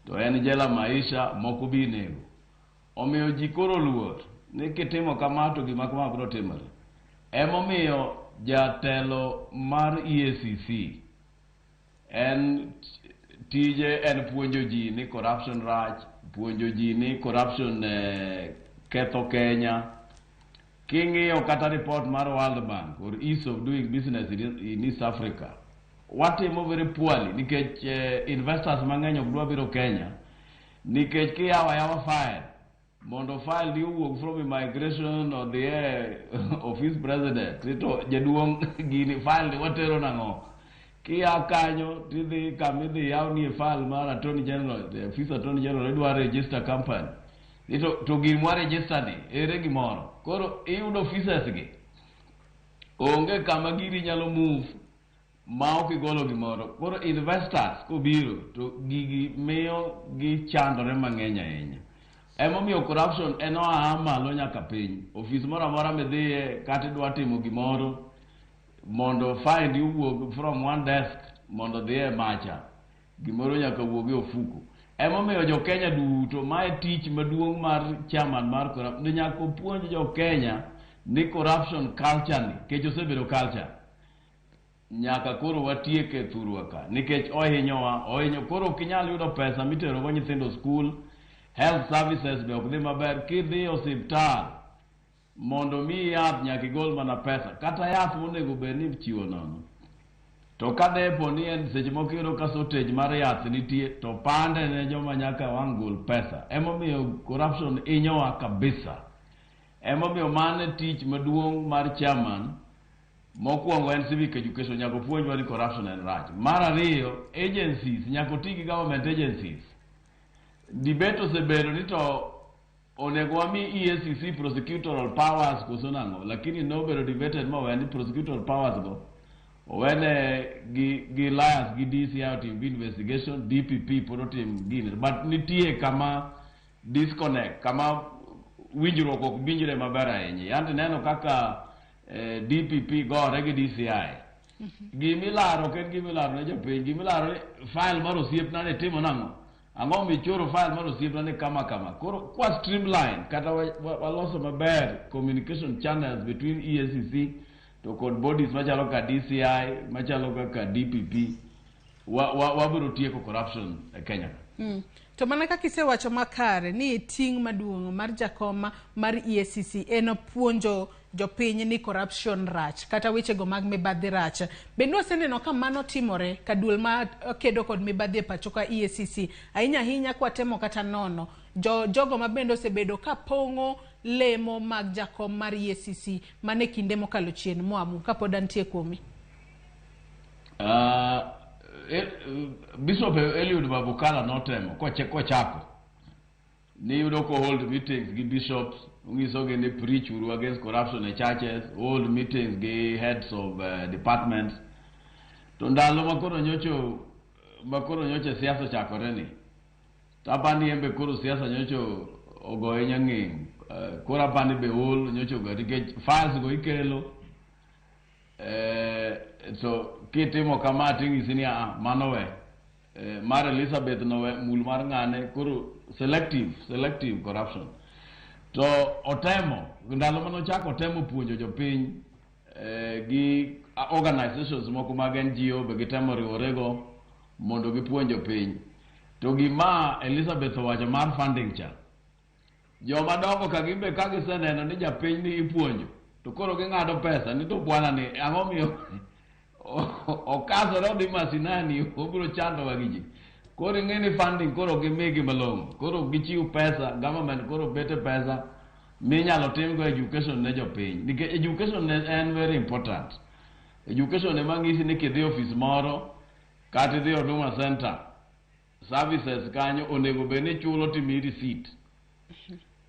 to en jela maisha, moko bi nego. Omiyo ji koro luor ni kitimo kama to gima kama biro timore. Emomiyo jatelo mar EACC en tije en puonjo ji ni corruption rach, puonjo ji ni corruption ketho Kenya. King'iyo kata report mar World Bank or ease of doing business in East Africa, watimo very poorly, nikech investors mang'eny ok dwa biro Kenya, nikech kiyawo ayawa file mondo file ni owuok from immigration odhi e office president to jaduong' gini file ni watero nang'o, kia kanyo tidhi kama idhi yawnie file mar attorney general, the office attorney general idwa register company to gimwa register ni ere gimoro. Koro iyudo offices gi Onge kama giri nyalo move ma ok igolo gimoro. Koro investors kobiro to gigi miyo gichandore mang'eny ahinya. Emomiyo corruption en oa malo nyaka piny. Ofis moro amora midhiye kata idwa timo gimoro mondo find owuog from one desk mondo odhi e macha, gimoro nyaka wuog e ofuko. Emomiyo jo Kenya duto, mae tich maduong' mar chairman mar corruption, ni nyaka opuonj jo Kenya ni corruption culture ni, kech osebedo culture, nyaka koro watieke thurwa ka nikech ohinyowa, ohinyo. Koro ok inyal yudo pesa mitero go nyithindo skul, health services be ok dhi maber. Kidhi e osiptal mondo miyi yath nyaka igol mana pesa, kata yath monego bed ni ichiwo nono. To ka depo ni en seche moko iyudo ka shortage mar yath nitie, to pande ne joma nyaka wang' gol pesa. Emomiyo corruption hinyowa kabisa. Emomiyo mano e tich maduong' mar chairman. Mokwongo en civic education, nyaka opuonjwa ni corruption en rach. Mar ariyo, agencies, nyaka oti gi government agencies. Debate osebedo ni to onego wami EACC prosecutorial powers koso nang'o, lakini nobedo debated mowe ni prosecutorial powers go owene gi liars gi DCI otim investigation, DPP pod otim gini, but nitie kama disconnect, kama winjruok ok winjre maber ahinya. Yanti neno kaka DPP gore gi DCI. Gimilaro ok en gimilaro ne jopiny, gimilaro ni file mar osiepna ni timo nang'o? Ang'o michoro file mar osiepna ni kama kama. Koro kwa streamline kata waloso maber communication channels between EACC to kod bodies machalo ka DCI, machalo kaka DPP, wabiro tieko corruption e Kenya. To mana kaka isewacho makare ni ting' maduong' mar jakom mar EACC en puonjo jopiny ni corruption rach kata wechego mag mibadhi rach. Bende waseneno ka mano timore ka duol ma kedo kod mibadhi e pacho ka EACC, ahinya ahinya kwatemo kata nono jogo ma bende osebedo ka pong'o lemo mag jakom mar EACC mane kinde mokalo chien. Mwamu, kapod antie kuomi. Bishop Eliud Wabukala notemo kochako ni yudo ko hold meetings gi bishops, onyisogi ni preach uru against corruption e churches, hold meetings gi heads of departments. To ndalo makoro nyocha siasa ochakore ni, to apani en be koro siasa nyocha ogoye nyang'eng'. Koro apani be ol nyocha ogoye nikech files go ikelo, to kitimo kama ting'isi ni mano we, mar Elizabeth no we, mul mar ng'ane. Koro selective corruption. To otemo ndalo manochako otemo puonjo jopiny, gi organizations moko mag NGO be gitemo riworego mondo gipuonj jopiny. To gima Elizabeth owacho mar funding cha, joma dongo ka gin be ka giseneno ni japiny ni ipuonjo, to koro ging'ado pesa ni to bwana ni ang'o miyo okasore odhi masinani, obiro chandowa gi ji. Koro ing'e ni funding koro gimigi malong'o, koro gichiw pesa, government koro bete pesa minyalo timgo education ne jopiny, nikech education en very important. Education ema ng'isi ni kidhi ofis moro kata idhi Huduma Center services kanyo, onego bed ni chulo timiyi receipt.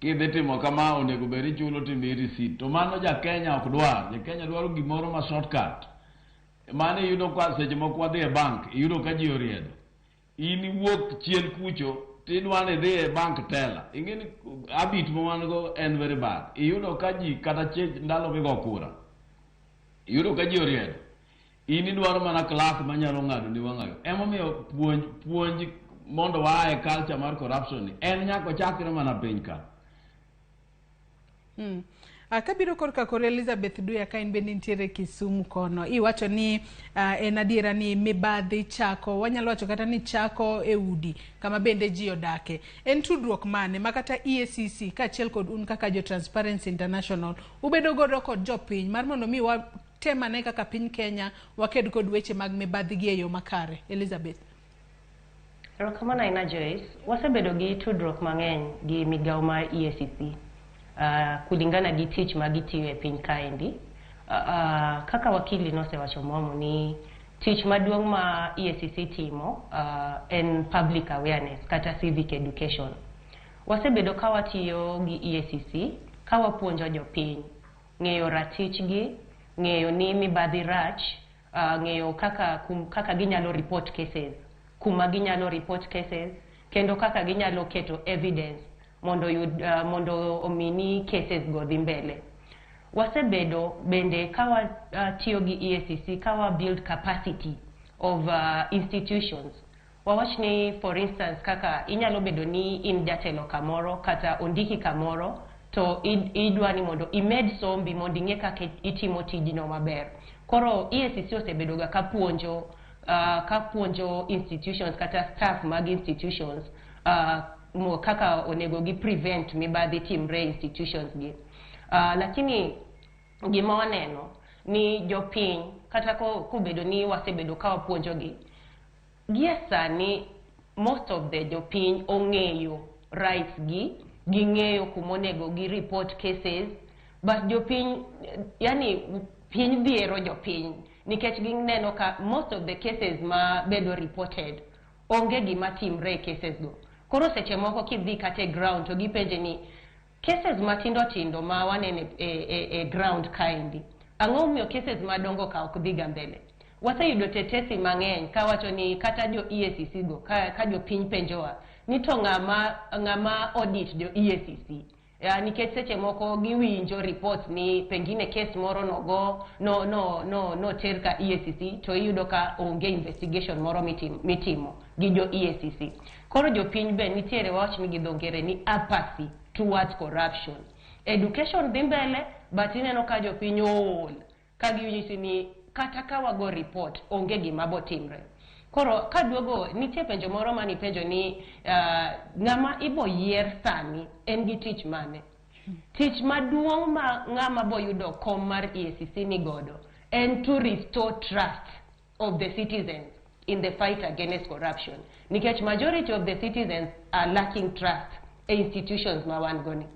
Kidhi timo kama onego bed ni chulo timiyi receipt. To mano ja Kenya ok dwar. Ja Kenya dwaro gimoro ma shortcut. Mano iyudo ka seche moko wadhi e bank, iyudo ka ji oriedo. In iwuok chien kucho tidwa ni idhi e bank teller. Ing'e ni habit ma wan go en very bad. Iyudo ka ji kata ndalo migo kura, iyudo ka ji oriedo. In idwaro mana clerk manyalo ng'ado ni wang'ayo. Emomiyo puonj mondo waa e culture mar corruption ni en nyaka ochakre mana piny ka. Kabiro korka kor Elizabeth Duya, ka in bende nitiere Kisumu kono, iwacho ni en adiera ni mibadhi chako, wanyalo wacho kata ni chako e udi kama bende ji odake. En tudruok mane ma kata EACC kaachiel kod un kaka jo Transparency International ubedo godo kod jopiny mar mondo mi watem ane kaka piny Kenya waked kod weche mag mibadhi gi e yo makare? Elizabeth. Erokamano ahinya, Joyce. Wasebedo gi tudruok mang'eny gi migawo mar EACC kulingana gi tich ma gitiyo e piny kaendi. Kaka wakili nosewacho Mwamu ni tich maduong' ma EACC timo en public awareness kata civic education. Wasebedo ka watiyo gi EACC ka wapuonjo jopiny ng'eyo ratichgi. Ng'eyo ni mibadhi rach, ng'eyo kaka ginyalo report cases, kuma ginyalo report cases, kendo kaka ginyalo keto evidence mondo yud, mondo omini cases go dhi mbele. Wasebedo bende ka watiyo gi EACC ka wa build capacity of institutions. Wawach ni, for instance, kaka inyalo bedo ni in jatelo kamoro kata ondiki kamoro, to idwa ni mondo imed sombi mondo ing'e kaka itimo tijno maber. Koro EACC osebedo ga ka puonjo institutions kata staff mag institutions kaka onego gi prevent mibadhi timre e institutions gi. Lakini gima waneno ni jopiny kata kobedo ni wasebedo ka wapuonjogi gie sani, most of the jopiny ong'eyo rights gi, ging'eyo kumonego gi report cases, but jopiny, yani piny dhiero jopiny nikech gineno ka most of the cases ma bedo reported, onge gima timre e cases go. Koro seche moko kidhi kata e ground to gipenje ni cases matindo tindo ma waneno e ground kaendi, ang'o momiyo cases madongo ka ok dhiga mbele? Waseyudo tetesi mang'eny kawacho ni kata jo EACC go ka jopiny penjowa ni to ng'ama audit jo EACC ya, nikech seche moko giwinjo report ni pengine case moro nogo no no no no ter ka EACC, to iyudo ka onge investigation moro mitimo gi jo EACC. Koro jopiny be nitiere, wawach ni gi dho ngere ni apathy towards corruption. Education dhi mbele, but ineno ka jopiny ool ka ginyisi ni kata ka wago report, onge gima botimre. Koro kaduogo, nitie penjo moro manipenjo ni ng'ama ibo yier sani en gi tich mane? Tich maduong' ma ng'ama boyudo kom mar EACC ni godo en to restore trust of the citizens in the fight against corruption, nikech majority of the citizens are lacking trust e institutions ma wan go ni.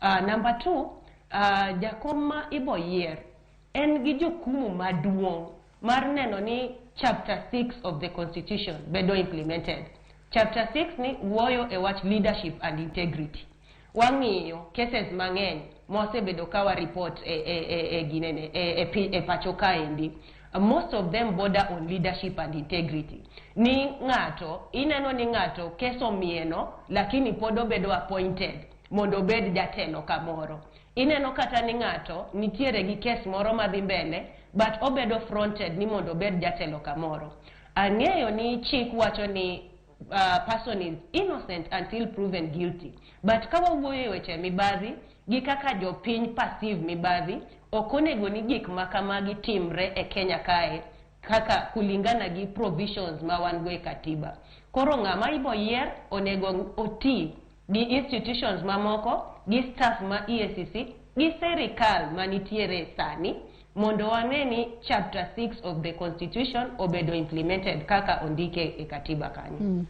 Number two, jakom ma ibo yier en gi jukumu maduong' mar neno ni chapter 6 of the constitution bedo implemented. Chapter 6 ni wuoyo e wach leadership and integrity. Wang'iyo cases mang'eny mosebedo ka wa report e ginene e pacho kaendi, most of them border on leadership and integrity, ni ng'ato ineno ni ng'ato keso mieno, lakini pod obedo appointed mondo obed jatelo kamoro. Ineno kata ni ng'ato nitiere gi kes moro madhi mbele, but obedo fronted ni mondo obed jatelo kamoro. Ang'eyo ni chik wacho ni person is innocent until proven guilty, but ka wawuoyo e weche mibadhi gi kaka jopiny perceive mibadhi, ok onego ni gik ma kamagi timre e Kenya kae kaka kulingana gi provisions ma wan go e katiba. Koro ng'ama ibo yier onego oti gi institutions mamoko, gi staff ma EACC, gi serikal manitiere sani, mondo wane ni chapter 6 of the constitution obedo implemented kaka ondike e katiba kanyo.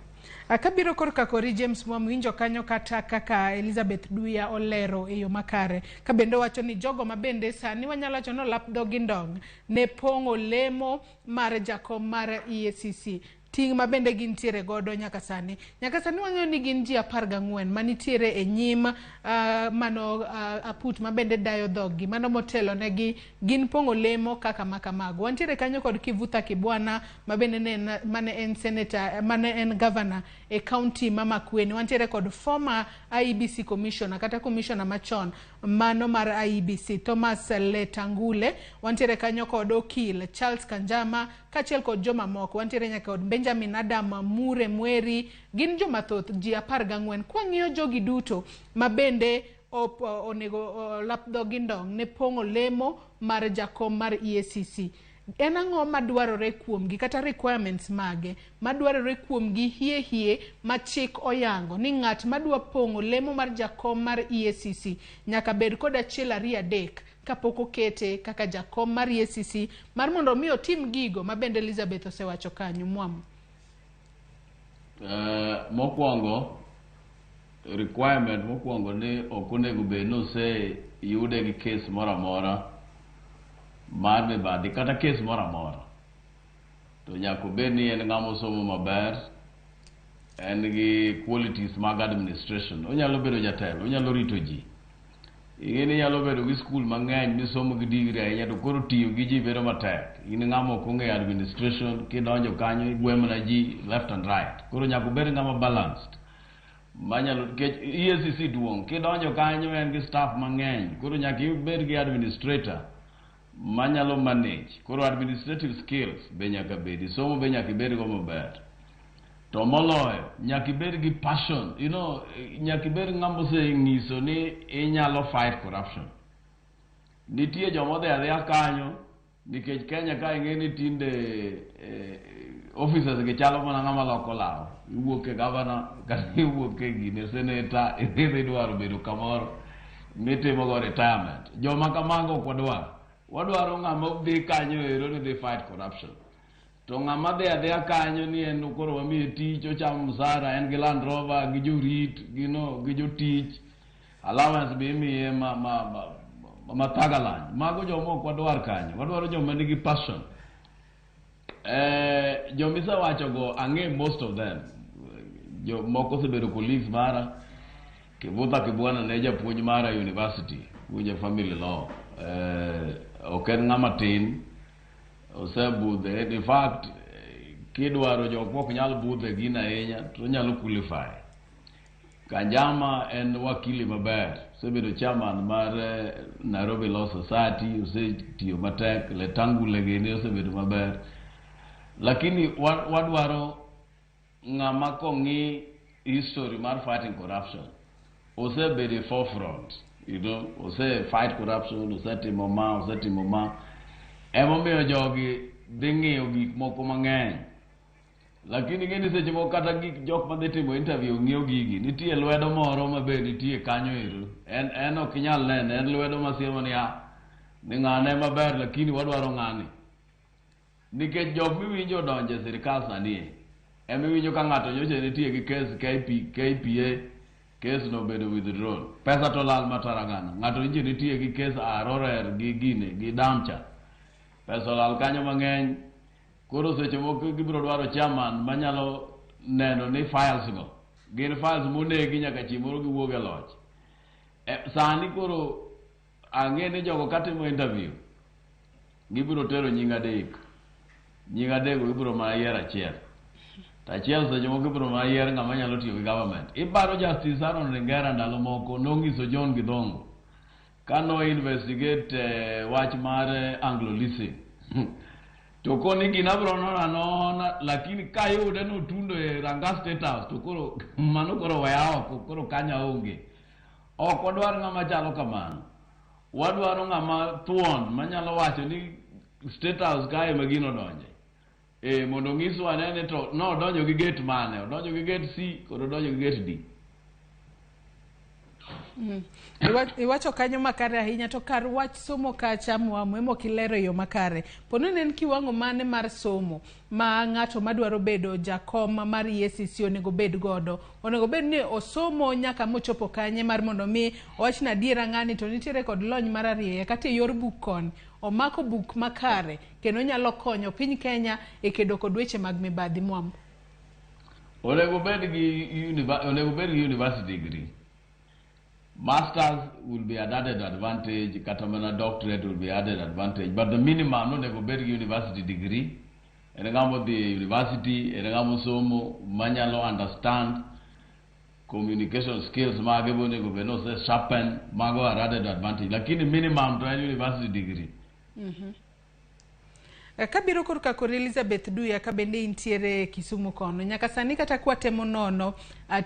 Kabiro korka kori James Mwamu, winjo kanyo kata kaka Elizabeth Duya olero e yo makare, ka bende wacho ni jogo ma bende sani wanyalo wacho ni olap dhogi ndong ne pong'o lemo mar jakom mar EACC, ting' ma bende gintiere godo nyaka sani. Nyaka sani wang'eyo ni gin ji 14 manitiere e nyim mano aput ma bende dayo dhoggi mano motelo negi gin pong'o lemo kaka makamago. Wantiere kanyo kod Kivutha Kibwana ma bende ne en, mane en senator, mane en governor e county ma Makueni. Wantiere kod former IEBC commissioner kata commissioner machon mano mar IEBC, Thomas Letangule. Wantiere kanyo kod okil Charles Kanjama kaachiel kod joma moko. Wantiere nyaka kod Benjamin Adam Mure Mweri. Gin joma thoth, ji 14. Kwang'iyo jogi duto ma bende onego olap dhogi ndong ne pong'o lemo mar jakom mar EACC, en ang'o madwarore kuomgi kata requirements mage madwarore kuomgi hie hie ma chik oyango ni ng'at madwa pong'o lemo mar jakom mar EACC nyaka bed kod achiel, ariyo, adek kapok okete kaka jakom mar EACC mar mondo mi otim gigo ma bende Elizabeth osewacho kanyo, Mwamu? Mokwongo, requirement mokwongo ni ok onego bed ni oseyude gi kes moro amora mar mibadhi kata kes moro amora, to nyaka obed ni en ng'ama osomo maber, en gi qualities mag administration, onyalo bedo jatelo, onyalo rito ji. Ing'e ni inyalo bedo gi skul mang'eny misomo gi degree ahinya to koro tiyo gi ji bedo matek. In ng'ama ok ong'eyo administration, kidonjo kanyo igwe mana ji left and right. Koro nyaka obed ng'ama balanced. Manyalo nikech EACC duong', kidonjo kanyo en gi staff mang'eny. Koro nyaka ibed gi administrator manyalo manage. Koro administrative skills be nyaka bedi, somo be nyaka ibed go maber. To moloyo, nyaka ibed gi passion. You know, nyaka ibed ng'ama oseng'iso ni inyalo fight corruption. Nitie joma odhi adhiya kanyo, nikech Kenya ka ing'e ni tinde officers gi chalo mana ng'ama loko law. Iwuok e governor, kata iwuok e gine senator, idhi dwaro bedo kamoro mitimo go retirement. Joma kamago ok wadwar. Wadwaro ng'ama dhi kanyo ero ni dhi fight corruption. To ng'ama dhi adhiya kanyo ni en koro wamiye tich, ochamo msara, en gi Land Rover, gi jorit, gi no, gi jotich, allowance be imiye ma thagalany. Mago joma ok wadwar kanyo. Wadwaro joma nigi passion. Jomisewachogo ang'e most of them. Jo moko osebedo colleagues mara. Kivutha Kibwana ne japuonj mara e university, puonja family law. Ok en ng'ama tin, osebudhe. In fact, kidwaro jok mok nyal budhe gin ahinya, to onyalo qualify. Kanjama en wakili maber, osebedo chairman mar Nairobi Law Society, osetiyo matek, Letangule gini osebedo maber. Lakini wadwaro ng'ama kong'i history mar fighting corruption, osebedo e forefront, you know, ose fight corruption, osetimo ma, osetimo ma. Emomiyo jogi dhi ng'iyo gik moko mang'eny. Lakini ing'e ni seche moko kata gik jok madhi timo interview ng'iyo gigi, nitie lwedo moro ma be nitie kanyo ero. En ok inyal nene, en lwedo masiemo ni a, ni ng'ane maber lakini wadwaro ng'ani. Nikech jok miwinjo odonjo e sirikal sani e, emiwinjo ka ng'ato nyocha nitie gi case KPA, case no obedo withdrawn. Pesa to lal mataragana. Ng'ato nyocha nitie gi case Arorer gi gine, gi dam cha. Pesa olal kanyo mang'eny. Koro seche moko gibiro dwaro chairman manyalo neno ni files go gin files monegi nyaka chieng' moro giwuog e loch. Sani koro ang'e ni jogo katimo interview gibiro tero nying adek. Nying adek go ibiro mana yiero achiel. To achiel seche moko ibiro mana yier ng'ama nyalo tiyo gi government. Iparo Justice Aaron Ringera ndalo moko nong'iso John Githongo ka no investigate wach mar Anglo Leasing. To koni gina biro nono anona, lakini kayude notundo e Ranga State House to koro mano koro weya oko, koro kanya onge. Ok wadwar ng'ama chalo kamano. Wadwaro ng'ama thuon manyalo wacho ni State House kae ema gino odonje. Mondo onyiswa ane ni to nodonjo gi gate mane, odonjo gi gate C kod odonjo gi gate D. Iwacho kanyo makare ahinya, to kar wach somo kacha Mwamu ema ok ilero e yo makare. Po ni ne en kiwango mane mar somo ma ng'ato madwaro bedo jakom mar EACC onego bed godo? Onego bed ni osomo nyaka mochopo kanye mar mondo mi owach ni adiera ng'ani to nitiere kod lony mar arieya kata e yor buk koni omako buk makare kendo nyalo konyo piny Kenya e kedo kod weche mag mibadhi. Mwamu. Onego bed gi university degree. Masters will be an added advantage, kata mana doctorate will be added advantage, but the minimum onego bed gi university degree. En ng'ama odhi e university, en ng'ama osomo, manyalo understand communication skills mage be onego bed ni ose sharpen, mago are added advantage. Lakini minimum to en university degree. Kabiro korka kor Elizabeth Duya ka bende intiere Kisumu kono. Nyaka sani kata kwatemo nono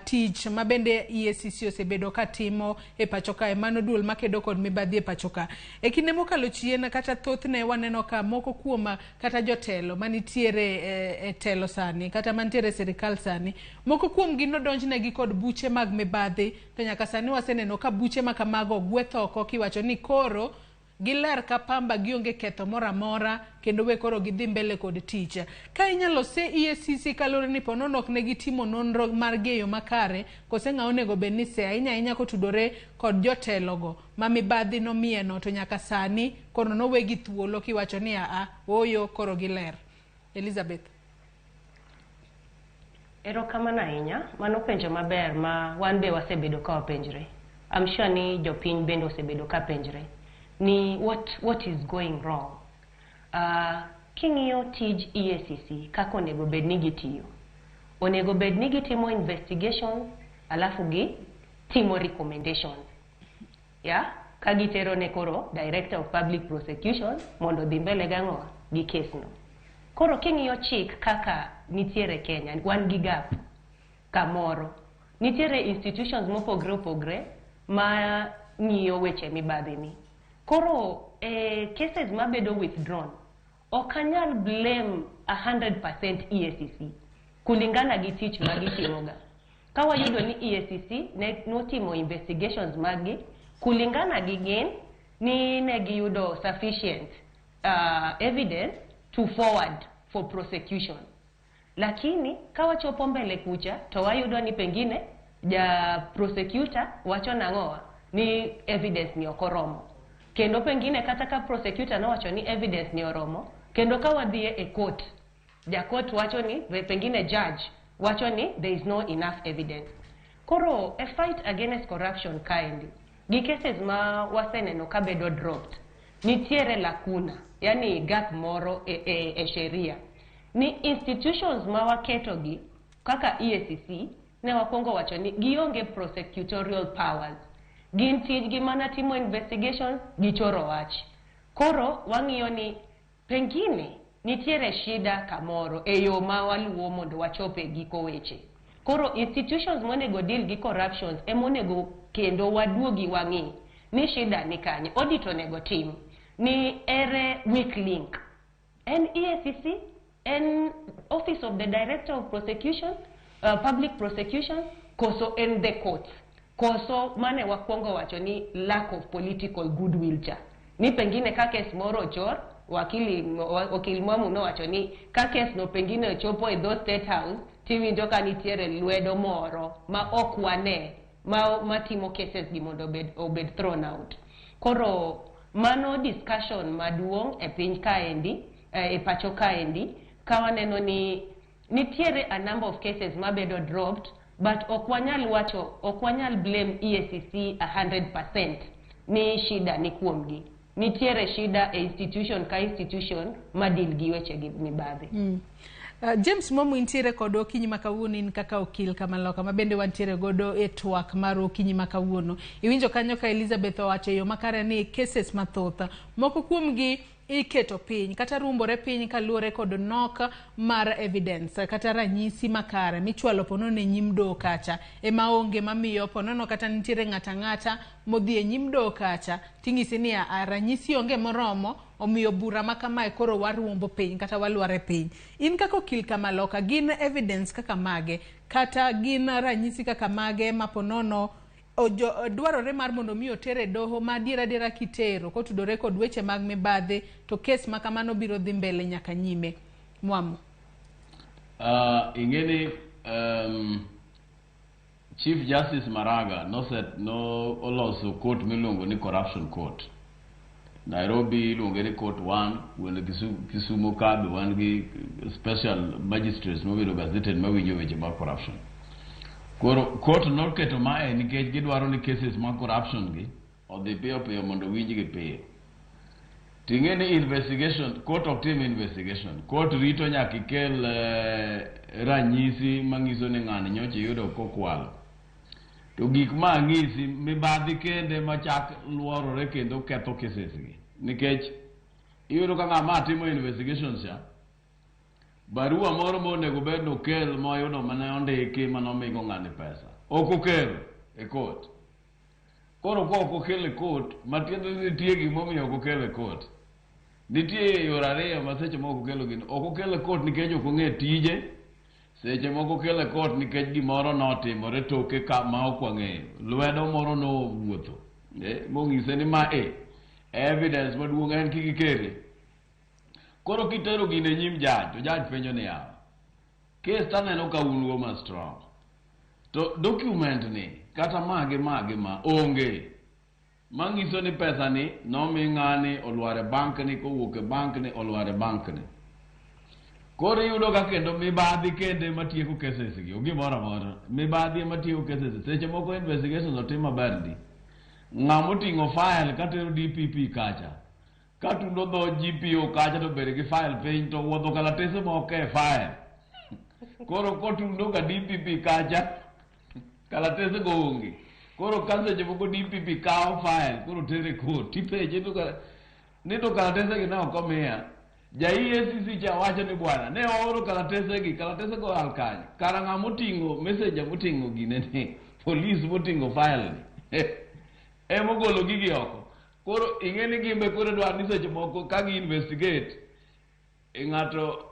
tich ma bende EACC osebedo katimo e pacho kae, mano duol makedo kod mibadhi e pacho ka. E kinde mokalo chien kata thothne waneno ka moko kuom kata jotelo manitiere e telo sani kata mantiere e sirikal sani, moko kuom gi nodonjnegi kod buche mag mibadhi, to nyaka sani waseneno ka buche ma kamago ogweth oko kiwacho ni koro giler ka pamba, gionge ketho moro amora kendo we koro gidhi mbele kod tich. Ka inyalo se EACC kaluwore ni ponono ok ne gitimo nonro margi e yo makare, kose ng'a onego bed ni se ahinya ahinya kotudore kod jotelogo ma mibadhi nomieno to nyaka sani koro nowegi thuolo kiwacho ni aa ooyo koro giler. Elizabeth. Erokamano ahinya, mano penjo maber ma wan be wasebedo ka wapenjre. I'm sure ni jopiny bende osebedo ka penjre ni what is going wrong. King'iyo tij EACC kaka onego bed ni gitiyo, onego bed ni gitimo investigations alafu gi timo recommendations, yeah? Ka gitero ne koro Director of Public Prosecution mondo dhi mbele gang'o gi case no. Koro king'iyo chik kaka nitiere Kenya, wan gi gap kamoro. Nitiere institutions mopogre opogre ma ng'iyo weche mibadhi ni. Koro cases mabedo withdrawn, ok anyal blame 100% EACC kulingana gi tich ma gitimoga. Ka wayudo ni EACC ne notimo investigations maggi kulingana gi gin ni ne giyudo sufficient evidence to forward for prosecution. Lakini ka wachopo mbele kucha to wayudo ni pengine ja prosecutor wacho nang'owa ni evidence ni ok oromo. Kendo pengine kata ka prosecutor nowacho ni evidence ni oromo, kendo ka wadhie e court, ja court wacho ni, pengine judge wacho ni there is no enough evidence. Koro a fight against corruption kaendi, gi cases ma waseneno kabedo dropped, nitiere lacuna, yani gap moro e sheria. Ni institutions ma waketo gi, kaka EACC, ne wakwongo wacho ni gionge prosecutorial powers. Gin tijgi mana timo investigations, gichoro wach. Koro wang'iyo ni pengine nitiere shida kamoro e yo ma waluwo mondo wachop e giko weche. Koro institutions monego deal gi corruptions emonego kendo waduogi wang'i ni shida ni kanye. Audit onego tim ni ere weak link. En EACC, en Office of the Director of Prosecution, Public Prosecution, koso en the courts. Koso mane wakwongo wacho ni lack of political goodwill cha. Ni pengine ka kes moro ochor, wakili Mwamu nowacho ni ka kes no pengine ochopo e dho State House, tiwinjo ka nitiere lwedo moro ma ok wane ma timo cases gi mondo obed thrown out. Koro mano discussion maduong' e piny kaendi, e pacho kaendi, ka waneno ni nitiere a number of cases mabedo dropped, but ok wanyal wacho, ok wanyal blame EACC 100% ni shida ni kuomgi. Nitiere shida e institution ka institution ma deal gi weche gi mibadhi. James Mwamu intiere kod okinyi ma kawuono in kaka okil kamaloka ma bende wantiere godo e twak mar okinyi ma kawuono. Iwinjo kanyo ka Elizabeth owacho e yo makare ni cases mathoth moko kuomgi iketo piny kata rumbore piny kaluwore kod nok mar evidence kata ranyisi makare michwalo ponono e nyim doho kacha ema onge mamiyo ponono kata nitiere ng'ata ng'ata modhi e nyim doho kacha ting'isi ni ranyisi onge moromo omiyo bura ma kamae koro waruombo piny kata walware piny. In kaka okil kamaloka gin evidence kaka mage kata gin ranyisi kaka mage ma ponono dwarore mar mondo mi otere doho ma adiera adiera kitero kotudore kod weche mag mibadhi to kes ma kamano biro dhi mbele nyaka nyime. Mwamu. Ing'eni Chief Justice Maraga noset no oloso court miluongo ni corruption court. Nairobi iluonge ni court 1, wende Kisumu ka be wan gi special magistrates mobedo gazetted mawinjo weche mag corruption. Koro court noketo mae nikech gidwaro ni cases mag corruption gi odhi piyo piyo mondo winjgi piyo. Ting'e ni investigation, court ok tim investigation. Court rito nyaka ikel ranyisi manyiso ni ng'ani nyocha iyudo kokwalo. To gik ma ang'isi mibadhi kende machak luorore kendo ketho cases gi. Nikech iyudo ka ng'ama timo investigation cha, barua moro monego bed nokel moyudo mane ondiki manomigo ng'ani pesa. Ok okel e court. Koro ka ok okel e court, matiende ni nitie gimomiyo ok okel e court. Nitie yore ariyo ma seche moko okelo gino. Ok okel e court nikech ok ong'e tije, seche moko okel e court nikech gimoro notimore toke ka ma ok wang'eyo. Lwedo moro nowuotho. Mong'ise ni ma evidence maduong' en kik ikele. Koro kitero gino e nyim judge, to judge penjo niya, case taneno ka un go ma strong. To document ni kata mage mage ma onge manyiso ni pesa ni nomi ng'ani olwar e bank ni kowuok e bank ni olwar e bank ni. Koro iyudo ka kendo mibadhi kende matieko cases gi, onge moro amora. Mibadhi ema tieko cases. Seche moko investigations otim maber ndi. Ng'ama oting'o file katero DPP kacha. Katundo dho GPO kacha to bede gi file piny to wuodho kalatese moko e file. Koro kotundo ka DPP kacha kalatese go onge. Koro ka seche moko DPP kawo file koro tere court tipenje to ni to kalatese gi ne ok omiya. Ja EACC cha wacho ni bwana ne ooro kalatese gi kalatese go al kanyo. Kara ng'ama oting'o messenger moting'o gine ni police moting'o file ni emogolo gigi oko. Koro ing'e ni gimbe koro dwaro ni seche moko ka gi investigate ng'ato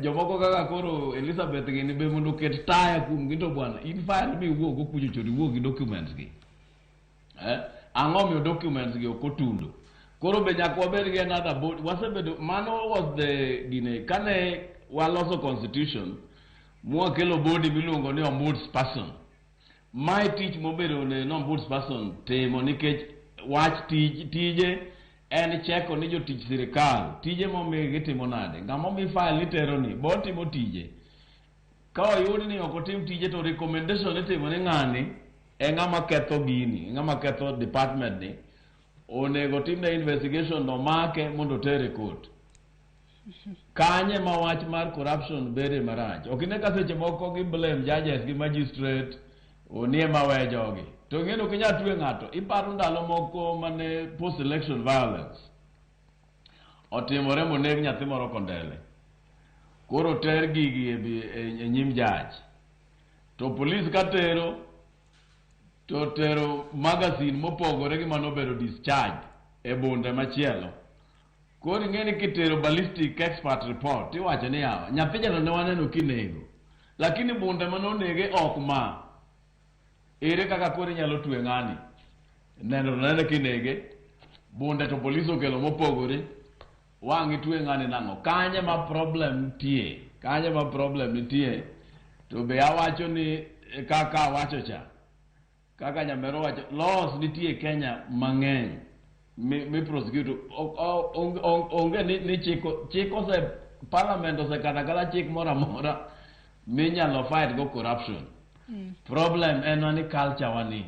jomoko kaka koro Elizabeth gini be mondo oket taya kuom gi to bwana in file miwuok go kucho cho iwuok gi documents gi. Ang'o miyo documents gi ok otundo. Koro be nyaka wabed gi another board. Wasebedo mano was the gine kane waloso constitution mwakelo body miluongo ni ombudsperson. Mae tich mobedo ne ombudsperson timo nikech wach tije en cheko ni jotich sirikal tije momigi gitimo nade. Ng'ama omi file itero ni bo timo tije. Ka oyud ni ok otim tije to recommendation itimo ni ng'ani e ng'ama ketho gini, ng'ama ketho department ni onego timne investigation no make mondo otere court. Kanye ma wach mar corruption bede marach. Ok ine ka seche moko gi blame judges gi magistrate onie ma we jogi. To ing'e ni ok inyal twe ng'ato. Iparo ndalo moko mane post election violence otimore moneg nyathi moro Kondele. Koro ter gigi e nyim judge. To police ka tero to tero magazine mopogore gi manobedo discharge e bunde machielo. Koro ing'e ni kitero ballistic expert report iwacho ni yawa nyathi jalo ne waneno kinego. Lakini bunde manonege ok ma. Ere kaka koro inyalo twe ng'ani? Neno nene kinege, bunde to police okelo mopogore, wang' itwe ng'ani nang'o? Kanye ma problem nitie? Kanye ma problem nitie? To be awacho ni kaka awacho cha. Kaka Nyamero wacho, laws nitie Kenya mang'eny mi prosecute onge ni chik ose parliament osekata kata chik moro amora minyalo fight go corruption. Problem en ni culture wani.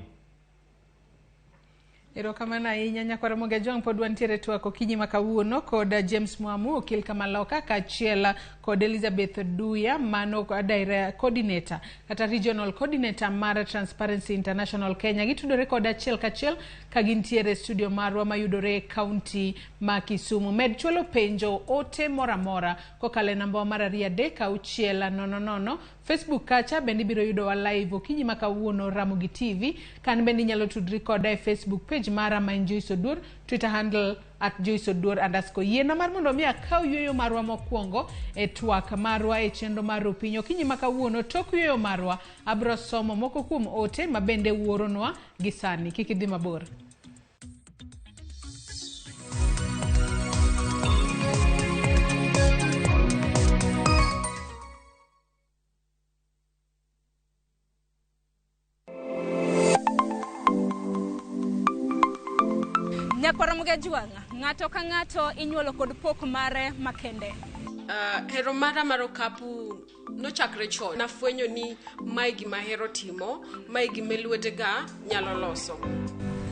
Erokamano ahinya nyakwar Ramogi Ajwang' pod wantiere twak okinyi ma kawuono kod James Mwamu okil Kamaloka kaachiel kod Elizabeth Duya mano coordinator kata regional coordinator mar Transparency International Kenya. Gitudore kod achiel kachiel ka gintiere studio marwa mayudore e kaunti ma Kisumu. Med chwalo penjo ote moro amora kokalo e namba mar 2 3 6 0 0. Facebook kacha bende ibiro yudowa live okinyi ma kawuono Ramogi TV. Kan bende inyalo tudri koda e Facebook page mara ma en Joyce Oduor, Twitter handle @JoyceOduor_. Yiena mar mondo mi akaw yueyo marwa mokwongo e twak marwa e chenro mar Rupiny. Okinyi ma kawuono tok yueyo marwa abiro somo moko kuom ote ma bende wuoronwa gi sani. Kik idhi mabor. Nyakwar Ramogi Ajwang', ng'ato ka ng'ato inyuolo kod pok mare makende. Hero mara mar okapu nochakre chon. Nafwenyo ni mae gima ahero timo, mae gima lwetega nyalo loso.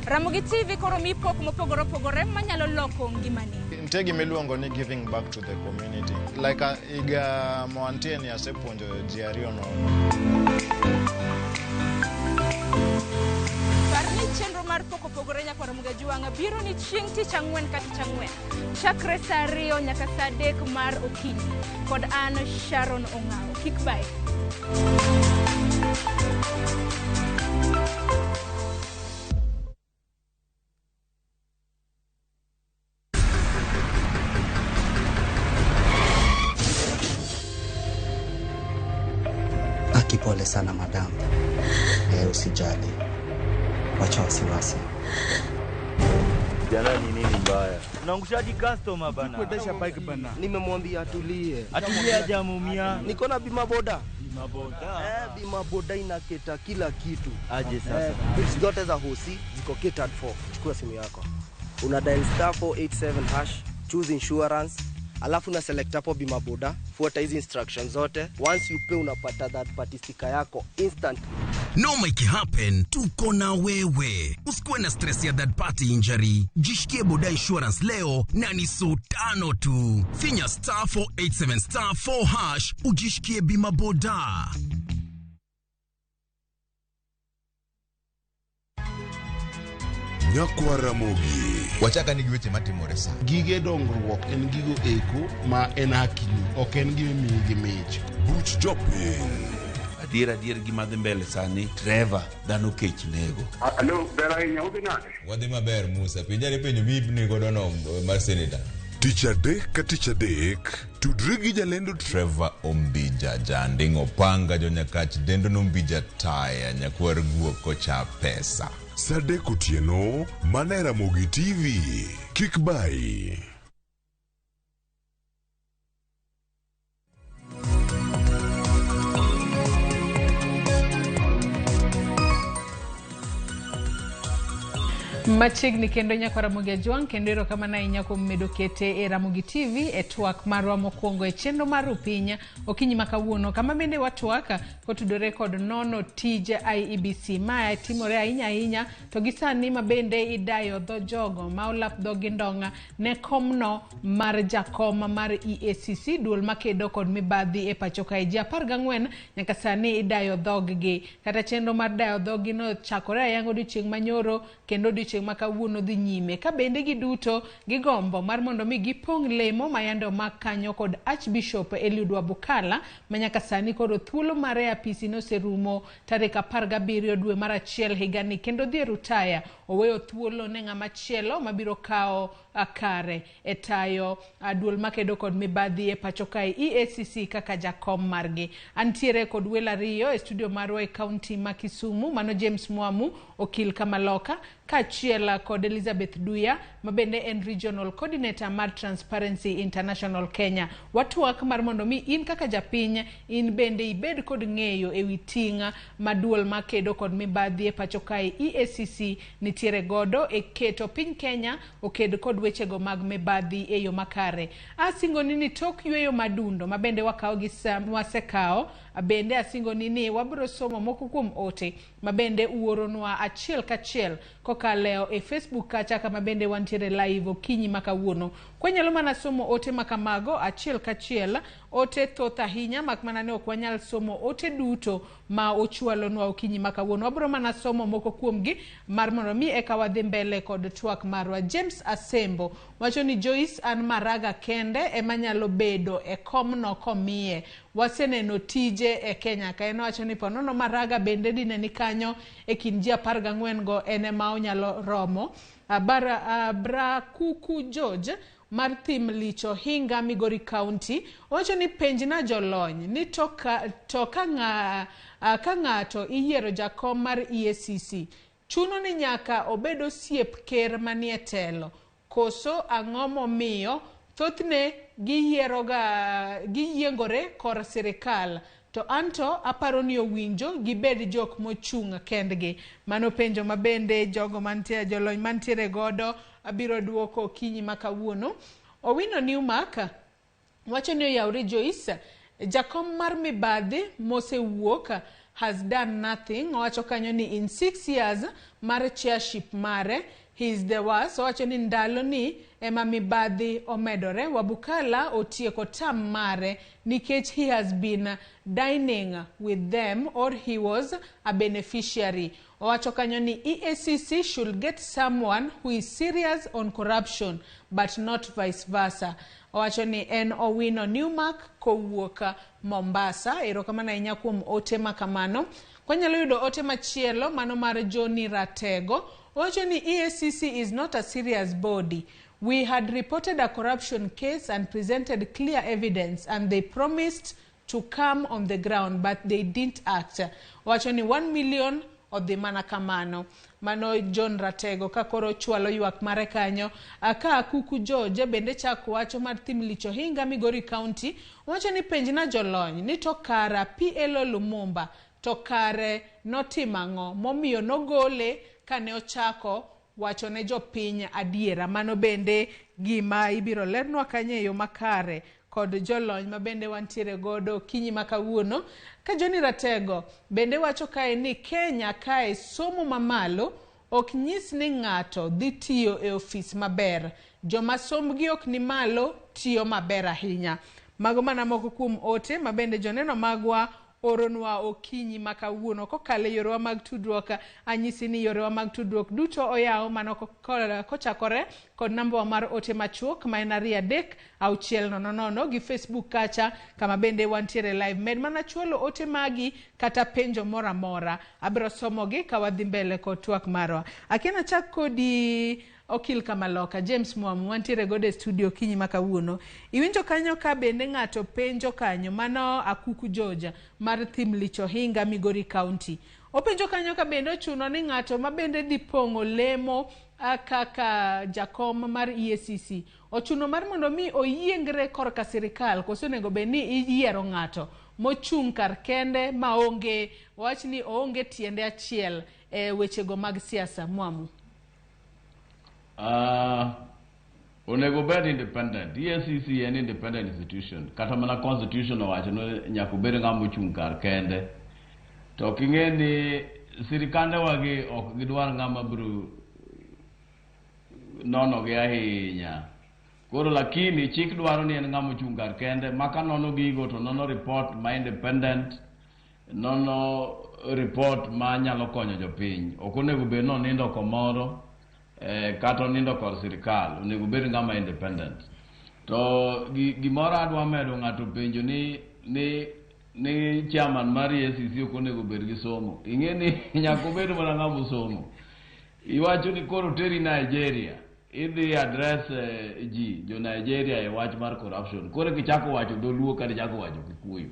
Ramogi TV koro mi pok mopogore opogore manyalo loko ngimani. Nitie gima iluongo ni giving back to the community. Like higa moantie ni asepuonjo ji ariyo no. Par ni chenro mar pok opogore nyakwar Ramogi Ajwang' biro ni chieng' tich ang'wen ka tich ang'wen chakre saa 2 nyaka saa 3 mar okinyi kod an Sharon Ong'awo. Kik bae. Pole sana madam. Usijali. Wacha wasiwasi. Jana ni nini mbaya? Unaangushaji customer bana. Kuendesha bike bana. Nimemwambia atulie. Atulie hajamuumia. Niko na bima boda. Bima boda. Bima boda inaketa kila kitu. Aje sasa. Bills zote za hosi ziko catered for. Chukua simu yako. Una dial *487#, choose insurance. Alafu na select hapo bima boda, fuata hizi instructions zote. Once you pay unapata that party sticker yako instantly. Noma ikihappen, tuko na wewe. Usikuwe na stress ya third party injury. Jishikie boda insurance leo na ni so tano tu. Finya star 487 star 4 hash ujishikie bima boda. Nyakwa Ramogi. Wachaka ni gi weche matimore sa. Gige dongruok en gigo eko ma en hakini, ok en gima imiyi gi mich. Buch jopiny. Adier adier gima dhi mbele sani, Trevor, dhano kech nego. Alo, ber ahinya, udhi nade? Wadhi maber Musa, penjane penjo miipni godo no mar senator. Tich adek ka tich adek, tudri gi jalendo Trevor Ombija, janding opanga jonyakach dendo nombija taya nyakwar guok kocha pesa. Saa adek otieno, mana e Ramogi TV. Kik bayi. Machiegni kendo nyakwa Ramogi Ajwang', kendo erokamano ahinya kuom medo kete e Ramogi TV e twak marwa mokwongo e chenro mar Upiny okinyi ma kawuono, kama bende watwak kotudore kod nono tij IEBC. Mae timore ahinya ahinya to gi sani ma bende idayo dho jogo ma olap dhogi ndong'a ne komno mar jakom mar EACC, duol makedo kod mibadhi e pacho kae. Ji 14 nyaka sani idayo dhoggi, kata chenro mar dayo dhoggi no chakore ayanga odiochieng' manyoro kendo odiochieng' ma kawuono dhi nyime, ka bende giduto gigombo mar mondo mi gipong' lemo ma yande omak kanyo kod Archbishop Eliud Wabukala ma nyaka sani koro thuolo mare e apisi noserumo tarik 17 dwe mar achiel higani, kendo dhi e rutaya oweyo thuolo ne ng'ama chielo mabiro kawo kare e tayo duol makedo kod mibadhi e pacho kae EACC kaka jakom margi. Antiere kod welo ariyo e studio marwa e kaunti ma Kisumu, mano James Mwamu okil Kamaloka, kaachiel kod Elizabeth Duya ma bende en regional coordinator mar Transparency International Kenya. Watwak mar mondo mi in kaka japiny in bende ibed kod ng'eyo ewi ting' ma duol makedo kod mibadhi e pacho kae EACC nitiere godo e keto piny Kenya oked kod wechego mag mibadhi e yo makare. Asingoni ni tok yweyo madundo ma bende wakawo gi wasekawo, bende asingoni ni wabiro somo moko kuom ote ma bende uoronwa achiel kachiel kokalo e Facebook kacha kama bende wantiere live okinyi ma kawuono. Kwanyalo mana somo ote ma kamago achiel kachiel, ote thoth ahinya mak mana ne ok wanyal somo ote duto ma ochwalonwa okinyi ma kawuono. Wabiro mana somo moko kuomgi mar mondo mi eka wadhi mbele kod twak marwa. James Asembo wacho ni Joyce an Maraga kende ema nyalo bedo e komno komiye. Waseneno tije e Kenya ka. En owacho ni ponono Maraga bende dine ni kanyo e kind ji 14 go en ema onyalo romo. Brakuku George mar thim Licho Hinga Migori County owacho ni penjna jolony ni to ka ng'ato iyiero jakom mar EACC chuno ni nyaka obed osiep ker manie telo, koso ang'o momiyo thothne giyiengore kor sirikal, to anto aparo ni owinjo gibed jok mochung' kendgi. Mano penjo ma bende jogo mantie jolony mantiere godo abiro duoko okinyi ma kawuono. Owino Newmark wacho ni oyawre Joyce, jakom mar mibadhi mosewuok has done nothing. Owacho kanyo ni in 6 years mar chairship mare he is the worst. Owacho ni ndalo ni ema mibadhi omedore. Wabukala otieko tam mare nikech he has been dining with them or he was a beneficiary. Owacho kanyo ni EACC should get someone who is serious on corruption but not vice versa. Owacho ni en Owino Newmark kowuok Mombasa. Erokamano ahinya kuom ote ma kamano. Kwanyalo yudo ote machielo mano mar Johnny Ratego. Owacho ni EACC is not a serious body. We had reported a corruption case and presented clear evidence and they promised to come on the ground but they didn't act. Owacho ni 1 million odhi mana kamano. Mano John Ratego ka koro chwalo ywak mare kanyo. Ka Kuku George bende chako wacho mar thim Licho Hinga Migori County wacho ni penjna jolony ni to kara PLO Lumumba to kare notimo ang'o momiyo nogole kane ochako wacho ne jopiny adiera. Mano bende gima ibiro lernwa kanyo e yo makare kod jolony mabende wantiere godo okinyi ma kawuono. Ka Johnny Ratego bende wacho kae ni Kenya kae somo mamalo ok nyis ni ng'ato dhi tiyo e ofis maber. Joma sombgi ok ni malo tiyo maber ahinya. Mago mana moko kuom ote mabende joneno magwa oronwa okinyi ma kawuono kokalo e yorewa mag tudruok. Anyisi ni yorewa mag tudruok duto oyaw mano kochakore kod nambawa mar ote machuok ma en 2 3 6 0 0 gi Facebook kacha kama bende wantiere live. Med mana chwalo ote magi kata penjo moro amora, abiro somogi ka wadhi mbele kod twak marwa. Akia nachak kodi okil Kamaloka James Mwamu wantiere godo e studio okinyi ma kawuono. Iwinjo kanyo ka bende ng'ato penjo kanyo, mano Akuku George mar Thimlich Ohinga, Migori County. Openjo kanyo ka bende ochuno ni ng'ato ma bende dhi pong'o lemo kaka jakom mar EACC ochuno mar mondo mi oyiengre korka sirikal, koso onego bed ni iyiero ng'ato mochung' kar kende maonge wach ni oonge tiende achiel e wechego mag siasa. Mwamu. Onego bed independent. EACC en independent institution. Kata mana constitution owacho ni nyaka obed ng'ama ochung' kar kende. To ok ing'e ni sirikandewagi ok gidwar ng'ama biro nono gi ahinya. Koro lakini chik dwaro ni en ng'ama ochung' kar kende ma ka nono gigo to nono report ma independent, nono report ma nyalo konyo jopiny. Ok onego bed ni onindo komoro kata onindo kor sirikal. Onego bed ng'ama independent. To gimoro adwa medo, ng'ato penjo ni chairman mar EACC ok onego bed gi somo. Ing'e ni nyaka obed mana ng'ama osomo. Iwacho ni koro teri Nigeria, idhi address ji jo Nigeria e wach mar corruption. Koro kichako wacho dholuo kata ichako wacho Kikuyu,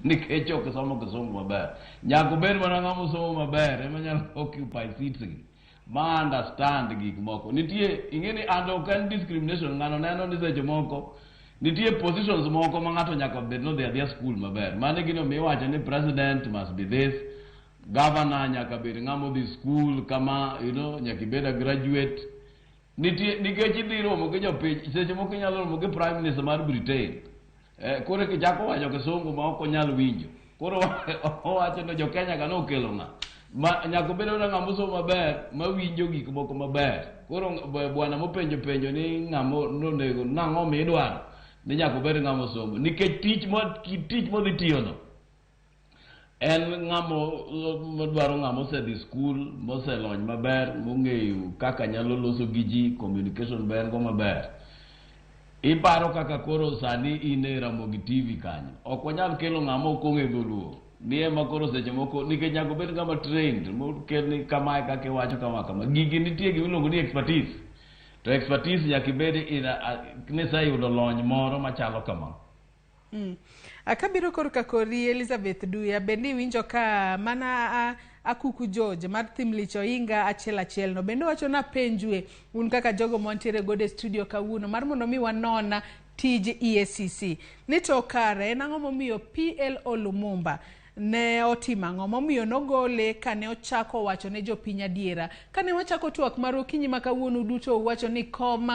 nikech ok isomo kisungu maber. Nyaka obed mana ng'ama osomo maber ema nyalo occupy seats gi ma understand gik moko. Nitie, ing'e ni and ok en discrimination, ng'ano neno ni seche moko nitie positions moko ma ng'ato nyaka bed nodhi adhiya school maber. Mano e gino miwacho ni president must be this, governor nyaka bed ng'ama odhi school kama, nyaka ibed a graduate. Nitie nikech idhi romo gi jopiny, seche moko inyalo romo gi prime minister mar Britain. Koro kichako wacho kisungu ma ok onyal winjo. Koro owacho ni jo Kenya ka nokelo ng'a. Ma nyaka obed mana ng'ama osomo maber ma winjo gik moko maber. Koro bwana mopenjo penjo ni ng'ama nonego nang'o midwaro ni nyaka obed ng'ama osomo nikech tich mo tich modhi tiyono en ng'ama dwaro ng'ama osedhi skul, moselony maber, mong'eyo kaka nyalo loso gi ji, communication ber go maber. Iparo kaka koro sani in e Ramogi TV kanyo, ok wanyal kelo ng'ama ok ong'e dholuo ni ema koro seche moko nikech nyaka obed ng'ama trained mokel ni kamae kaka iwacho kama kama. Gigi nitie gima iluongo ni expertise, to expertise nyaka ibed niseyudo lony moro machalo kama. Kabiro korka kori Elizabeth Duya, bende iwinjo ka mana Akuku George mar Thimlich Ohinga achiel achiel no bende wacho napenjue un kaka jogo mantiere godo e studio kawuono mar mondo mi wanon tij EACC ni to kare en ang'o momiyo PLO Lumumba ne otimo ang'o momiyo nogole kane ochako wacho ne jopiny adiera. Kane wachako twak mar okinyi ma kawuono duto uwacho ni kom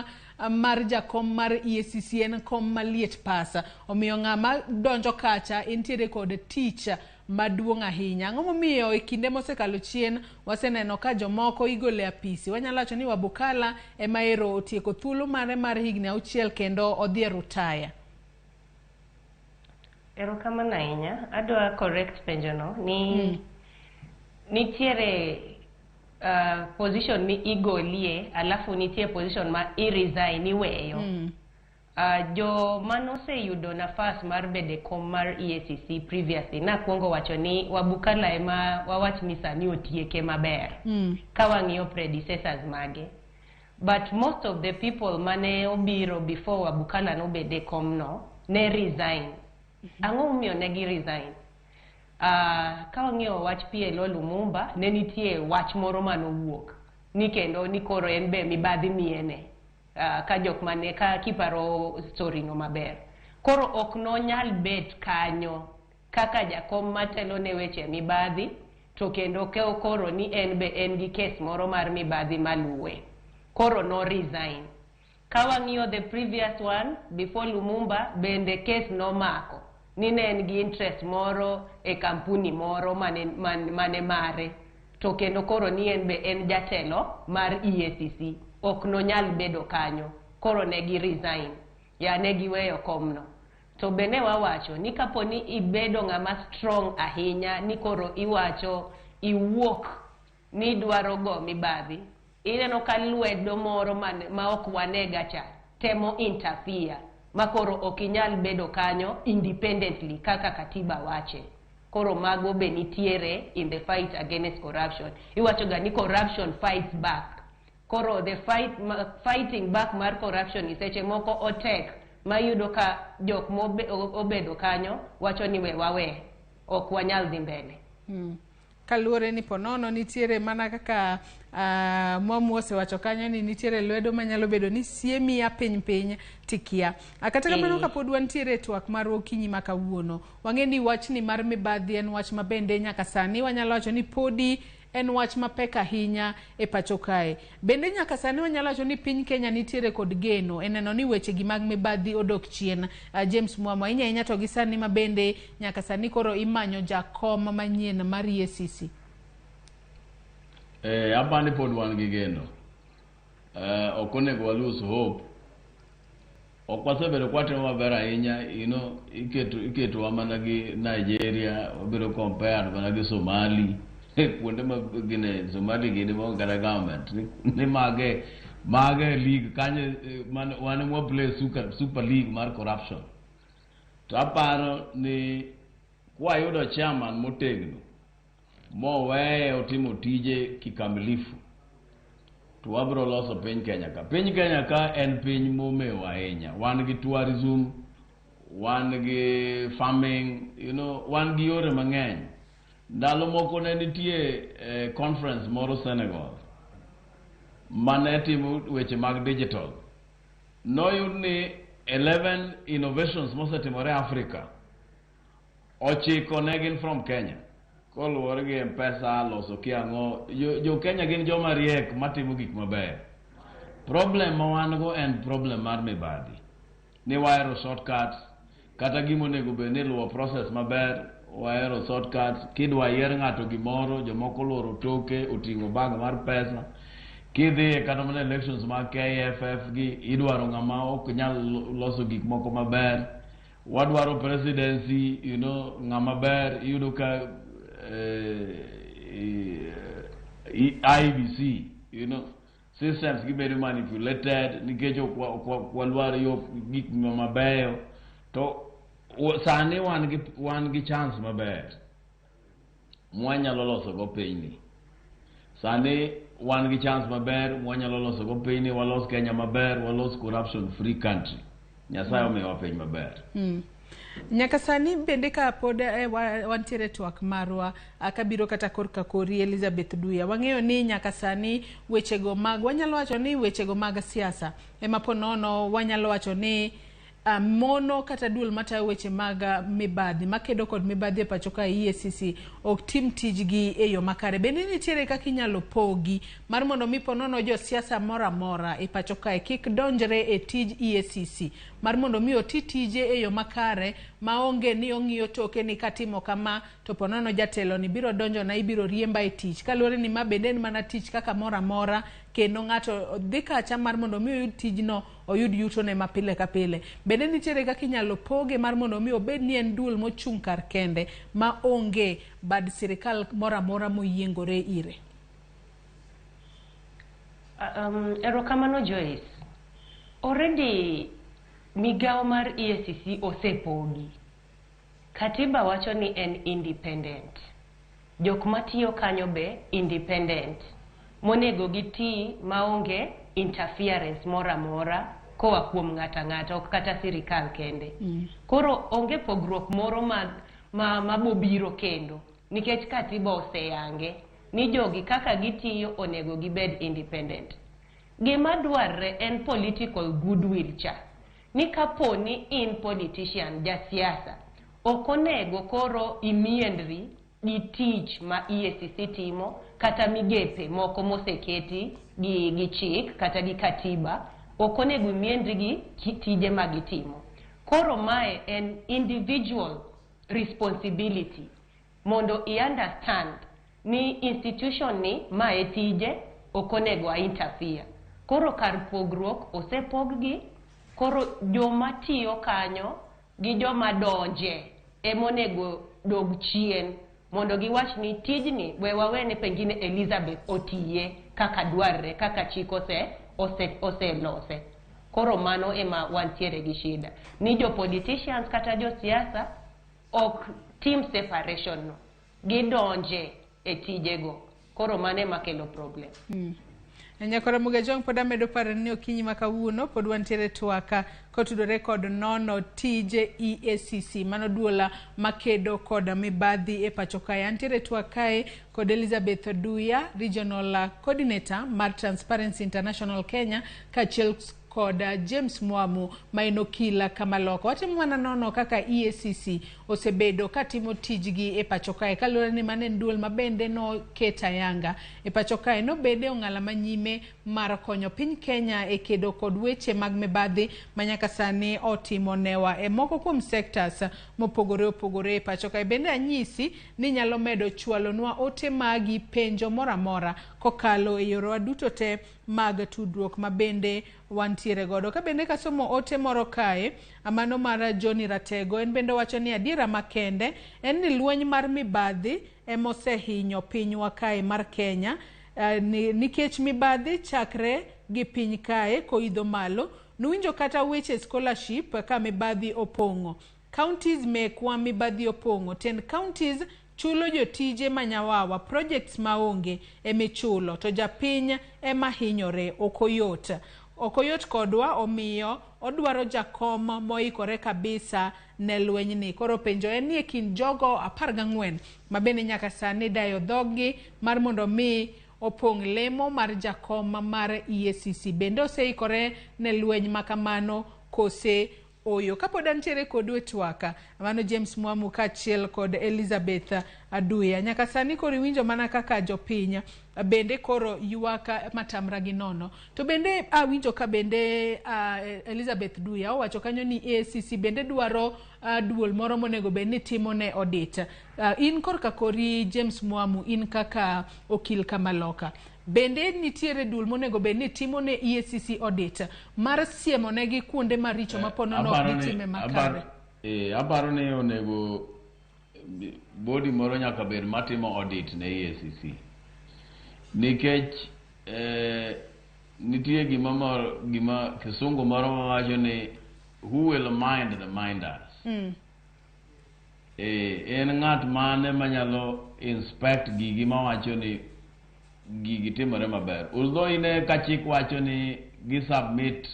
mar jakom mar EACC en kom maliet pasa, omiyo ng'ama donjo kacha entiere kod tich maduong' ahinya. Ang'o momiyo e kinde mosekalo chien waseneno ka jomoko igolo e apisi? Wanyalo wacho ni Wabukala ema ero otieko thuolo mare mar higni 6 kendo odhi e rutaya. Erokamano ahinya. Adwa correct penjono ni nitiere position mi igolie, alafu nitie position ma i resign, iweyo. Jo manoseyudo nafas mar bedo e kom mar EACC previously, nakwongo wacho ni Wabukala ema wawach ni sani otieke maber ka wang'iyo predecessors mage, but most of the people mane obiro before Wabukala nobede kom no ne resign. Ang'o momiyo ne gi resign? Ka wang'iyo wach PLO Lumumba, ne nitie wach moro manowuok ni kendo ni koro en be mibadhi miene, ka jok mane ka kiparo story no maber, koro ok nonyal bet kanyo kaka jakom matelo ne weche mibadhi, to kendo koro ni en be en gi kes moro mar mibadhi maluwe, koro no resign. Ka wang'iyo the previous one before Lumumba, bende case nomako ni ne en gi interest moro e kampuni moro mane mare, to kendo koro ni en be en jatelo mar EACC, ok nonyal bedo kanyo, koro ne gi resign ya, ne giweyo komno. To be ne wawacho ni kapo ni ibedo ng'ama strong ahinya ni koro iwacho iwuok ni idwaro go mibadhi, ineno ka lwedo moro ma ok wanega cha temo interfere, ma koro ok inyal bedo kanyo independently kaka katiba wache. Koro mago be nitiere in the fight against corruption. Iwacho ga ni corruption fights back. Koro the fighting back mar corruption ni seche moko otek, ma iyudo ka jok mobedo kanyo wacho ni we wawe, ok wanyal dhi mbele. Kaluwore ni ponono nitiere mana kaka Mwamu osewacho kanyo ni nitiere lwedo manyalo bedo ni siemi ya piny piny tikia. Kata kamano, kapod wantiere e twak mar okinyi ma kawuono, wang'e ni wachni mar mibadhi en wach ma bende nyaka sani wanyalo wacho ni podi en wach mapek ahinya e pacho kae. Bende nyaka sani wanyalo wacho ni piny Kenya nitiere kod geno e neno ni weche gi mag mibadhi odok chien. James Mwamu, ahinya ahinya to gi sani ma bende nyaka sani koro imanyo jakom manyien mar EACC. Apani pod wan gi geno. Ok onego wa lose hope. Ok wasebedo kwatimo maber ahinya, iketowa mana gi Nigeria, wabedo compared mana gi Somali. Kuonde ma gine Somali gini maonge kata government. Ni mage league kanyo wan ema play super league mar corruption. To aparo ni kwayudo chairman motegno moweye otimo tije kikamilifu, to wabiro loso piny Kenya ka. Piny Kenya ka en piny momewo ahinya. Wan gi tourism, wan gi farming, wan gi yore mang'eny. Ndalo moko ne nitie conference moro Senegal mane timo weche mag digital. Noyud ni 11 innovations mosetimore Africa, 9 ne gin from Kenya. Koluwore gi M-Pesa, loso kiang'o, jo Kenya gin joma riek matimo gik mabeyo. Problem ma wan go en problem mar mibadhi. Ni wahero shortcuts, kata gima onego bed ni luwo process maber, wahero shortcuts. Kidwa yier ng'ato gimoro, jomoko oluoro toke, oting'o bag mar pesa. Kidhiye kata mana elections mag KFF gi, idwaro ng'ama ok nyal loso gik moko maber. Wadwaro presidency, ng'ama ber, iyudo ka IEBC, systems gibedo manipulated nikech ok walwar yo gik mabeyo. To sani wan gi chance maber mwanyalo loso go pinyni. Sani wan gi chance maber mwanyalo loso go pinyni, walos Kenya maber, walos corruption free country. Nyasaye omiyowa piny maber. Nyaka sani bende ka pod wantiere twak marwa, kabiro kata korka kori Elizabeth Duya, wang'eyo ni nyaka sani wechego mag, wanyalo wacho ni wechego mag siasa ema po nono wanyalo wacho ni mono kata duol matayo weche mag mibadhi makedo kod mibadhi e pacho ka EACC ok tim tijgi e yo makare. Bende nitiere kaka inyalo pogi mar mondo mi po nono josiasa moro amora e pacho kae kik donjre e tij EACC, mar mondo mi oti tije e yo makare maonge ni ong'iyo toke ni katimo kama to po nono jatelo ni biro donjo na ibiro riemba e tich, kaluwore ni ma bende en mana tich kaka moro amora kendo ng'ato dhi kacha mar mondo mi oyud tijno, oyud yutone ma pile ka pile. Bende nitiere kaka inyalo poge mar mondo mi obed ni en duol mochung' kar kende ma onge bad sirikal moro amora moyiengore ire? Erokamano Joyce. Already migawo mar EACC osepogi. Katiba wacho ni en independent. Jok matiyo kanyo be independent. Monego giti maonge interference moro amora koa kuom ng'ato ang'ata, ok kata sirikal kende. Koro onge pogruok moro ma bobiro kendo, nikech katiba oseyange ni jogi kaka gitiyo onego gibed independent. Gima dwarre en political goodwill cha. Ni kapo ni in politician, jasiasa, ok onego koro imiendri gi tich ma EACC timo kata migepe moko moseketi gi chik kata gi katiba Ok onego imienri gi tije ma gitimo. Koro mae en individual responsibility mondo i understand ni institution ni mae tije, ok onego a interfere. Koro kar pogruok osepog gi, koro joma tiyo kanyo gi joma donje emonego dog chien mondo giwach ni tijni we wawene pengine Elizabeth otiye kaka dwarre, kaka chik oselose. Koro mano ema wantiere gi shida ni jo politicians kata josiasa ok tim separation no, gidonje e tijego. Koro mano ema kelo problem. Nyakora Mugajong, pod amedo paro ni okinyi ma kawuono pod wantiere twaka kotudore kod nono tije EACC, mano duola makedo kod mibadhi e pacho kae. Antiere twak kae kod Elizabeth Oduya, Regional Coordinator mar Transparency International Kenya, kaachiel kod James Mwamu ma en okila Kamaloko. Watimo mana nono kaka EACC osebedo katimo tijgi e pacho kae, kaluwore ni mano en duol mabende noket ayanga e pacho kae, nobede ong'ala manyime mar konyo piny Kenya e kedo kod weche mag mibadhi ma nyaka sani otimo newa e moko kuom sectors mopogore opogore e pacho kae. Bende anyisi ni nyalo medo chwalonwa ote magi, penjo moro amora kokalo e yorewa duto te mag tudruok ma bende wantiere godo. Ka bende kasomo ote moro kae, mano mar Johnny Ratego, en bende owacho ni adiera makende en ni lweny mar mibadhi emosehinyo pinywa kae mar Kenya, nikech mibadhi chakre gi piny kae koidho malo. Nuwinjo kata weche scholarship ka mibadhi opong'o counties mekwa, mibadhi opong'o tend counties, chulo jotije manyawawa, projects maonge emichulo to japiny ema hinyore. Ok oyot, ok oyot kodwa, omiyo odwaro jakom moikore kabisa ne lwenyni. Koro penjo en ni e kind jogo 14 ma bende nyaka sani dayo dhoggi mar mondo mi opong' lemo mar jakom mar EACC, bende oseikore ne lweny makamano kose oyo? Kapod antiere kodu e twaka, mano James Mwamu kaachiel kod Elizabeth Aduya. Nyaka sani koro iwinjo mana kaka jopiny bende koro ywak matamra gi nono. To bende awinjo ka bende Elizabeth Duya owacho kanyo ni EACC bende dwaro duol moro monego bed ni timo ne audit. In korka kori, James Mwamu, in kaka okil Kamaloka, bende nitiere duol monego bed ni timo ne EACC audit mar siemo negi kuonde maricho ma po nono ok gitime makare? Aparo ni onego body moro nyaka bed matimo audit ne EACC, nikech nitie gima moro, gima kisungu moro mawacho ni "Who will mind the minders?" En ng'at mane manyalo inspect gigi mawacho ni gigi timore maber, although ine ka chik wacho ni gi submit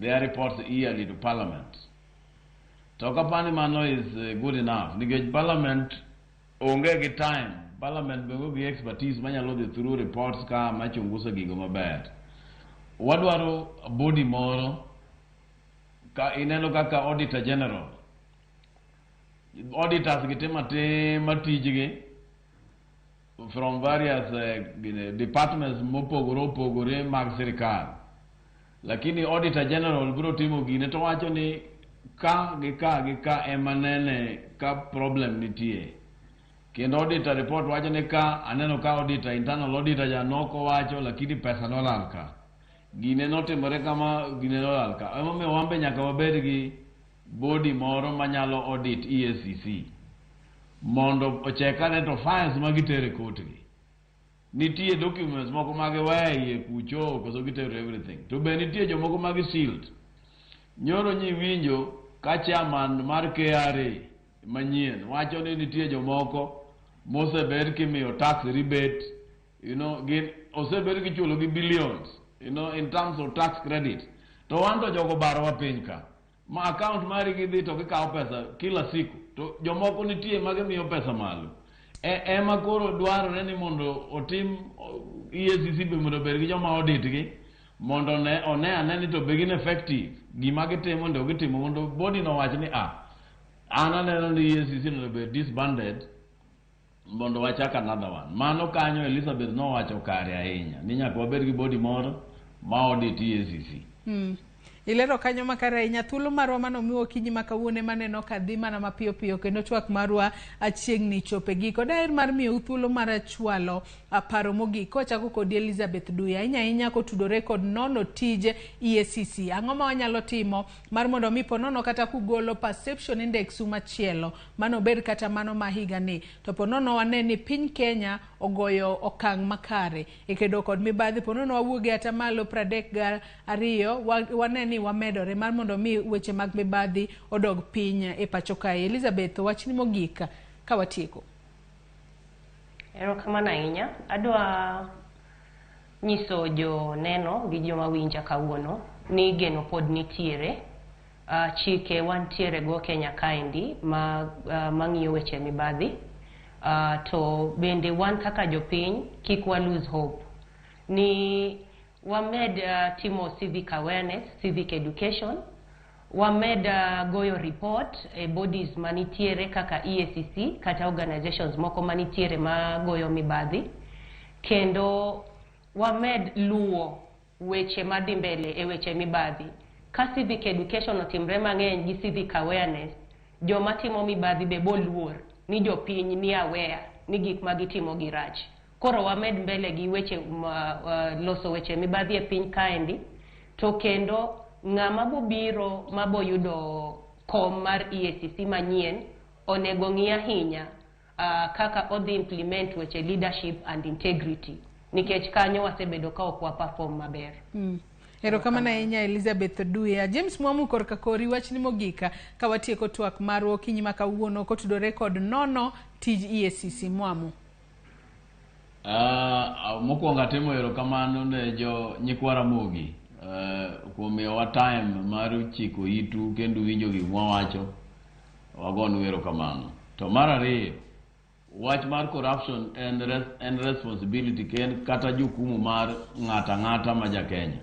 their reports yearly to parliament, to ok apani mano is good enough, nikech parliament onge gi time, parliament be onge gi expertise manyalo dhi through reports ka machungusa gigo maber. Wadwaro body moro ka ineno kaka auditor general, auditors gitimo atima tijgi from various departments mopogore opogore mag sirikal, lakini auditor general biro timo gine to wacho ni ka gi ka gi ka ema nene ka problem nitie, kendo auditor report wacho ni ka aneno ka auditor, internal auditor ja nokowacho, lakini pesa nolal ka, gine notimore kama, gine nolal ka. Emomiyo wan be nyaka wabed gi body moro manyalo audit EACC mondo ochek ane to files ma gitero e court gi nitie documents moko ma giweyo iye kucho koso gitero everything. To be nitie jomoko ma gisealed. Nyoro nyi winjo ka chairman mar KRA manyien wacho ni nitie jomoko mosebed kimiyo tax rebate, gin osebed kichulo gi billions in terms of tax credit, to wan to jogo barowa piny ka ma account mari gidhi to gikawo pesa kila siku, to jomoko nitie ma gimiyo pesa malo. Ema koro dwarore ni mondo otim EACC be mondo obed gi joma audit gi mondo one ane ni to be gin effective gima gitimo, ndo gitimo mondo body no wach ni an aneno ni EACC onego bed disbanded mondo wachak another one. Mano kanyo Elizabeth nowacho kare ahinya ni nyaka wabed gi body moro ma audit EACC. Ilero kanyo makare ahinya. Thuolo marwa manomiwa okinyi ma kawuono ema aneno ka dhi mana mapiyo piyo kendo twak marwa achiegni chope giko. Daher mar miyou thuolo mar chwalo paro mogik kawachako kodi Elizabeth Duya, ahinya ahinya kotudore kod nono tij EACC. Ang'o ma wanyalo timo mar mondo mi ponono kata kugolo perception index u machielo mano bed kata mano ma higani, to ponono wane ni piny Kenya ogoyo okang' makare e kedo kod mibadhi, ponono wawuoge atamalo 32 wane ni wamedore mar mondo mi weche mag mibadhi odog piny e pacho kae. Elizabeth, wachni mogik ka watieko. Erokamano ahinya. Adwa nyiso joneno gi joma winja kawuono ni geno pod nitiere. Chike wantiere go Kenya kaendi ma mang'iyo weche mibadhi. To bende wan kaka jopiny kik wa lose hope ni wamed timo civic awareness, civic education, wamed goyo report e bodies manitiere kaka EACC kata organizations moko manitiere magoyo mibadhi, kendo wamed luwo weche madhi mbele e weche mibadhi. Ka civic education otimre mang'eny gi civic awareness, joma timo mibadhi be boluor ni jopiny ni aware ni gik ma gitimo gi rach. Koro wamed mbele gi weche loso weche mibadhi e piny kaendi, to kendo ng'ama bobiro maboyudo kom mar EACC manyien onego ng'i ahinya kaka odhi implement weche leadership and integrity, nikech kanyo wasebedo ka ok wa perform maber. Erokamano ahinya Elizabeth Oduya. James Mwamu korka kori, wachni mogik ka watieko twak marwa okinyi ma kawuono kotudore kod nono tij EACC. Mwamu. Mokwongo atimo erokamano ne jo nyikwa Ramogi kuom miyowa time mar chiko itu kendo winjo gik mwawacho, wagonu erokamano. To mar ariyo, wach mar corruption en responsibility ken kata jukumu mar ng'ato ang'ata ma ja Kenya.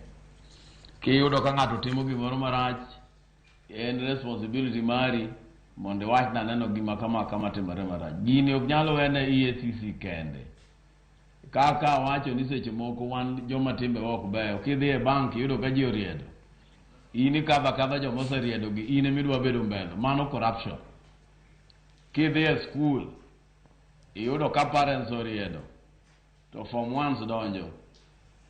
Kiyudo ka ng'ato timo gimoro marach, en responsibility mari mondo iwach ni aneno gima kama kama timore marach. Gini ok nyal wene EACC kende. Kaka awacho ni seche moko wan joma timbewa ok beyo, kidhi e bank iyudo ka ji oriedo, in ikadho akadha joma oseriedo gi, in emidwa bedo mbele, mano corruption. Kidhi e school iyudo ka parents oriedo to form ones donjo,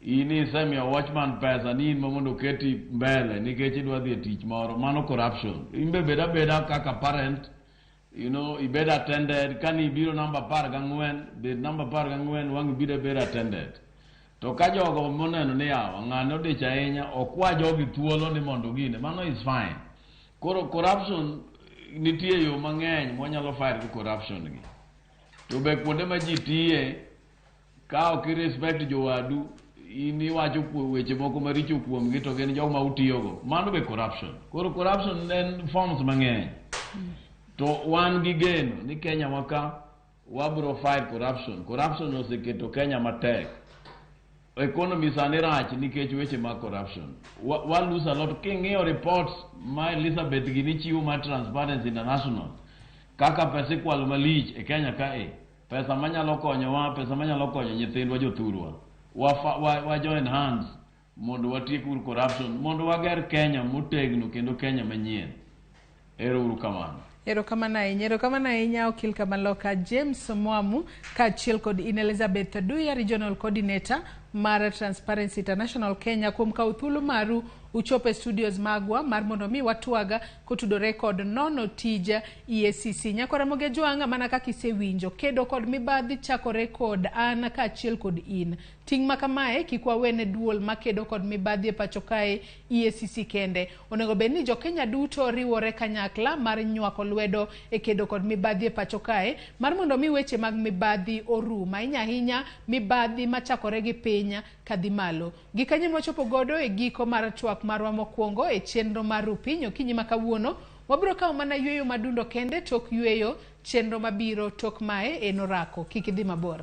in isemiyo watchman pesa ni in ma mondo oketi mbele nikech idwa dhi e tich moro, mano corruption. In be bed abeda kaka parent, you know, ibed attended. Kani ibiro namba 14, bed namba 14, wang' ibiro bedo attended. To ka jogo moneno ni yawa ng'ane odich ahinya, okwa jogi thuolo ni mondo gine, mano is fine. Koro corruption nitie yo mang'eny mwanyalo fight go corruption gi. To be kuonde ma ji tiye, ka ok i respect jowadu, in iwacho weche moko maricho kuomgi to gin joma utiyogo, mano be corruption. Koro corruption en forms mang'eny. To wan gi geno ni Kenya wa ka wabro fight corruption. Corruption oseketo Kenya matek. Economy sani rach nikech weche mag corruption. Wa lose a lot. King'iyo reports ma Elizabeth gini chiwo mar Transparency International, kaka pesa ikwalo malich e Kenya kae, pesa manyalo konyowa, pesa manyalo konyo nyithindwa jothurwa. Wa join hands mondo watiek uru corruption, mondo wager Kenya motegno kendo Kenya manyien. Ero uru kamano. Erokamano ahinya, erokamano ahinya okil Kamaloka James Mwamu kaachiel kod in Elizabeth Duya, Regional Coordinator mar Transparency International Kenya, kuom kawo thuolo maru uchopo e studios magwa mar mondo mi watwaga kotudore kod nono tij EACC. Nyakwa Ramogi Ajwang', mana kaka isewinjo, kedo kod mibadhi chakore kod an kaachiel kod in. Ting' ma kamae kik wawene duol makedo kod mibadhi e pacho kae EACC kende. Onego bed ni jo-Kenya duto riwore kanyakla mar nywako lwedo e kedo kod mibadhi e pacho kae mar mondo mi weche mag mibadhi orum, ahinya ahinya mibadhi machakore gi piny kadhi malo. Gikanyo mwachopo godo e giko mar twak marwa mokwongo e chenro mar Rupiny okinyi ma kawuono. Wabiro kawo mana yweyo madundo kende tok yweyo chenro mabiro tok mae en orako. Kik idhi mabor.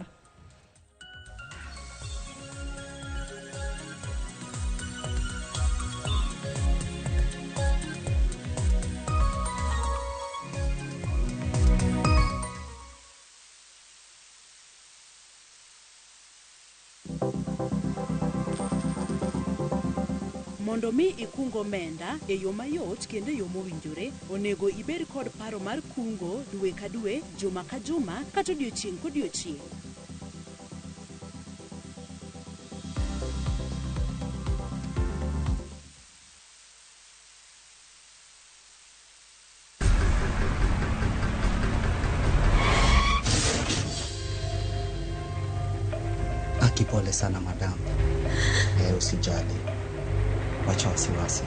Mondo mi ikung omenda e yo mayot kendo e yo mowinjore, onego ibed kod paro mar kungo dwe ka dwe, juma ka juma, kata odiochieng' kodiochieng'. Aki, pole sana madam. Usijali, wacha wasiwasi.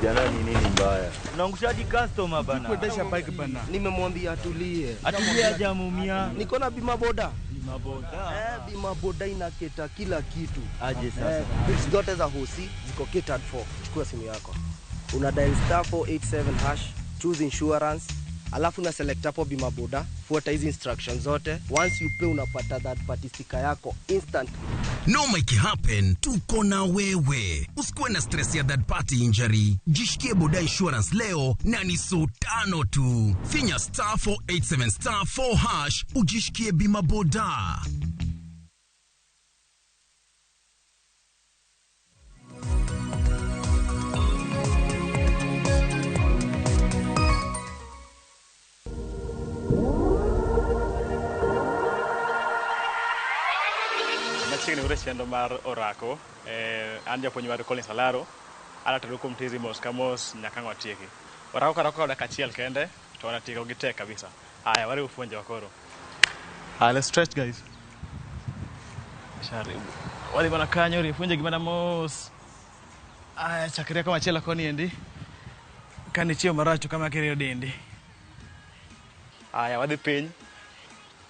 Jana ni nini mbaya? Unaangushaji customer bana. Kuendesha bike bana. Nimemwambia atulie. Atulie hajamuumia. Niko na bima boda. Bima boda. Bima boda inaketa kila kitu. Aje sasa. Bills zote za hosi ziko catered for. Chukua simu yako. Una dial star 487 hash, choose insurance, alafu una select hapo bima boda, fuata hizi instructions zote. Once you pay unapata that party sticker yako instantly. Noma ikihappen, tuko na wewe. Usikuwe na stress ya third party injury. Jishikie boda insurance leo na ni so tano tu. Finya star 487 star 4 hash ujishikie bima boda. Machiegni ure chenro mar orako, an japuonj mar Collins Alaro, alatero kuom tizi mos ka mos nyaka ang' watieki. Orako ka orako dakika achiel kende, to wanatieko gi tek kabisa. Aya, wariwo puonjowa koro. Aya, let's stretch guys. Sharibu. Wadhi mana kanyo, ripuonje gi mana mos. Aya, chakre kama koni endi. Ka nichiewo marach to kama kirieyo dendi. Aya, wadhi piny.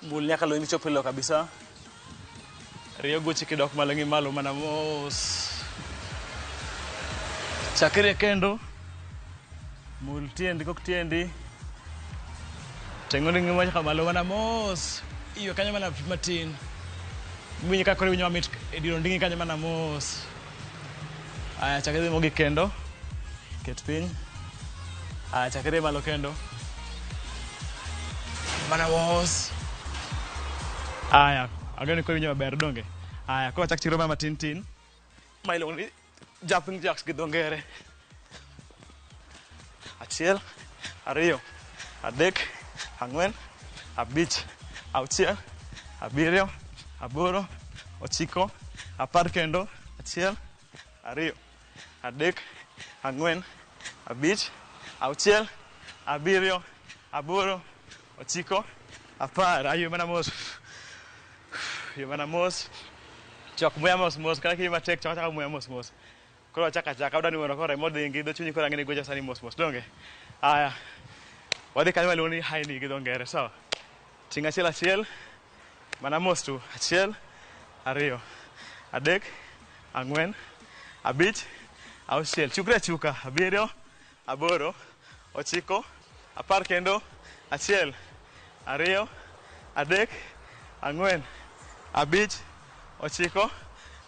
Mul nyaka lweni chop e lowo kabisa. Rio gochi kidok malo gi malo mana mos. Chakre kendo. Mul tiendi kok tiendi. Teng'o ringri nyaka malo mana mos. Iywe kanyo mana matin. Iwinjo ka koro iwinjo mamit e dir onding'i kanyo mana mos. Aya, chak idhi mogik kendo. Ket piny. Aya, chak idhi malo kendo. Mana mos. Aya, ageno ni koro iwinjo maber donge. Aya, koro wachak chiro mana matin tin. Ma iluongo ni jumping jacks gi dho ngere. Achiel, ariyo, adek, ang'wen, abich, auchiel, abiriyo, aboro, ochiko, apar kendo, achiel, ariyo, adek, ang'wen, abich, auchiel, abiriyo, aboro, ochiko, apar. Aywe mana mos. Ywe mana mos. Chok muya mos mos, kata kiywe matek, chok achaka muya mos mos. Koro wachak achaka, wadwa ni mondo koro remo odhi gi dho chunyi koro ang'e ni gwecho sani mos mos, donge? Aya, wadhi kanyo ma iluongo ni high knee gi dho ngere, sawa? Ting' achiel achiel, mana mos tu. Achiel, ariyo, adek, ang'wen, abich, auchiel. Chukri achuka, abiriyo, aboro, ochiko, apar kendo, achiel, ariyo, adek, ang'wen, abich, ochiko,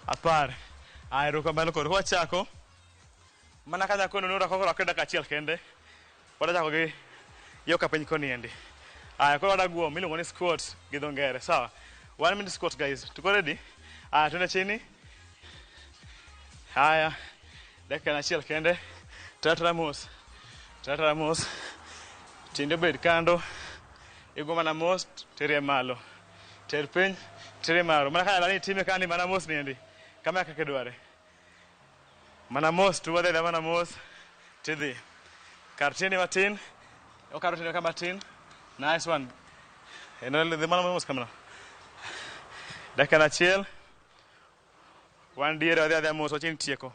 apar. Aya, erokamano koro. Wachako. Mana kaka kono nurako koro dakika achiel kende. Wadachako gi yo ka piny koni endi. Aya, koro wada guom miluongo ni squat gi dho ngere, sawa? 1 minute squat guys. Tuko ready? Aya, twende chini. Aya, dakika achiel kende. Tara mos. Tara mos. Tiende obed kando. Igo mana mos, terie malo. Ter piny, terie malo. Mana kaka dani time kani mana mos niendi. Kama kaka idware. Mana mos tu wadhi mana mos. Tidhi. Kar tiendi matin. Okaro tiendi kama matin. Nice one. Eno dhi mana mos kamano. Dakika achiel. Wan diere wadhi adhiya mos wachien tieko.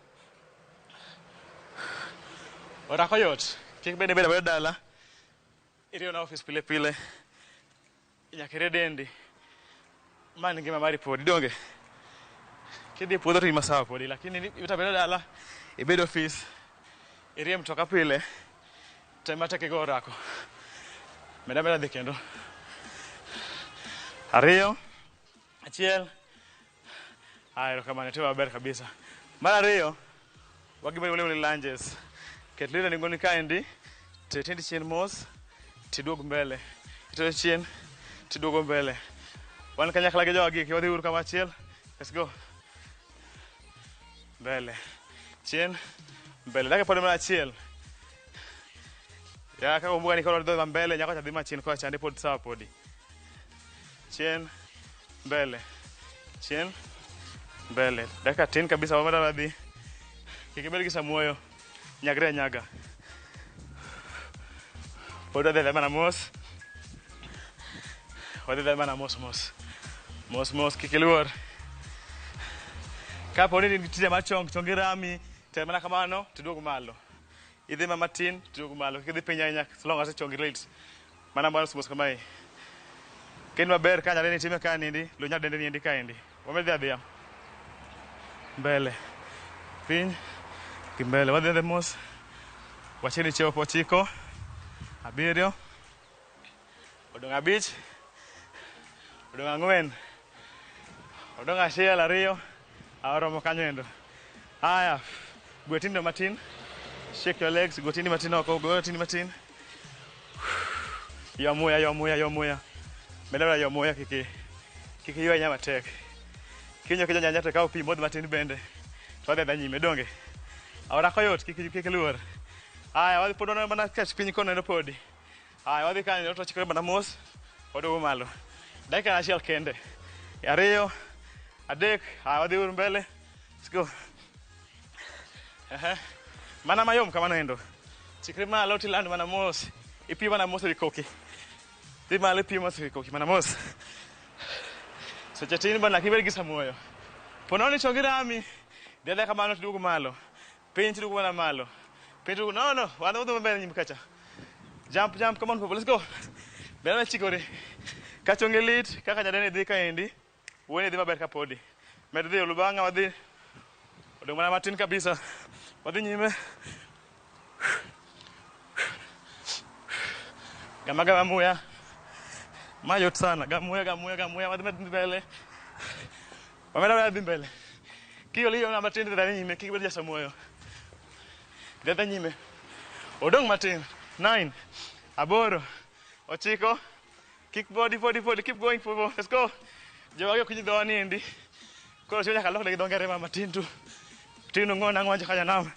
Orako yot. Kik bed ni ibedo abeda dala. Iriyo na office pile pile. Nyaka irie dendi. Ma ni ngima mari podi, donge? Kidhi e puodho to in masawa podi, lakini ibet abeda dala, ibed office, irie mtoka pile, tem matek igo orako. Med ameda dhi kendo. Ariyo, achiel. Aya, erokamano, itimo maber kabisa. Mar ariyo, wagima iluongo ni lunges. Ket lwedo e nengoni kaendi, ter tiendi chien mos, tiduog mbele. Itero chien, tiduogo mbele. Wan kanyakla gi jowa giki, wadhi uru kama achiel. Let's go. Mbele. Chien, mbele. Dakika pod mana achiel. Ya kaka umbuka ni koro dhi mbele, nyako cha dhi machien kocha chande pod sawa podi. Chien, mbele. Chien, mbele. Dakika tin kabisa wameda dhi. Kik ibed gi samuoyo. Nyagre anyaga. Pod wadhi mana mos. Wadhi mana mos mos. Mos mos kik iluor. Kapo ni nitie machong, chongi rami, tem mana kamano, tiduog malo. Idhi ma matin, tiduog malo. Kik idhi piny ahinya, so long as chongi lit. Mana mos mos kamae. Ken maber ka nyaleni time ka nindi, lo nyadende niendi kaendi. Wamed dhi adhiya. Mbele. Piny. Gi mbele. Wadhi adhi mos. Wacheni chopo 9, 7, odong' 5, odong' 4, odong' 1, 2, aoromo kanyo endo. Aya, gwe tindo matin. Shake your legs, gwe tindi matin oko, gwe tindi matin. Ywa muya, ywa muya, ywa muya. Meda ywa muya kiki ywa nyama tek. Kinyo kinyo nyanya to kaw pi modh matin bende. To wadhi adhi nyime donge. Aora koyot kik luor. Aya, wadhi pod waneno mana kach piny kono endo podi. Aya, wadhi kanyo to wachikore mana mos. Waduogo malo. Dakika achiel kende. 2, 3, aya wadhi uru mbele. Let's go. Mana mayom kamano endo. Chikri malo tiland mana mos. Ipi mana mos ewi koki. Dhi malo ipi mos ewi koki mana mos. Seche tin bana kik ibed gi samuoyo. Po nono ni chongi rami. Dhi adhiya kamano tiduogo malo. Piny tiduogo mana malo. Piny tiduogo no, wan wadhi mbele nyim kacha. Jump, jump, come on people, let's go. Bende chikori. Ka chongi lit, kaka nyadeni dhi kaendi, wuoni dhi maber kapodi. Med dhi olubang'a wadhi. Odong' mana matin kabisa. Wadhi nyime. Gama gama muya. Ma yot sana. Gamuya, gamuya, gamuya. Wadhi med mbele. Wameda dhi mbele. Kiol iyo na matin dhi nyime, kik ibed jasamuoyo. Dhi nyime. Odong' matin. 9, 8, 9. Kick body, body, body. Keep going, people. Let's go. Jowagi ok winj dhowa niendi. Koro chuo nyaka lokne gi dho ngere ma matin tu. Tino ng'ona ng'wanjo kanya nam.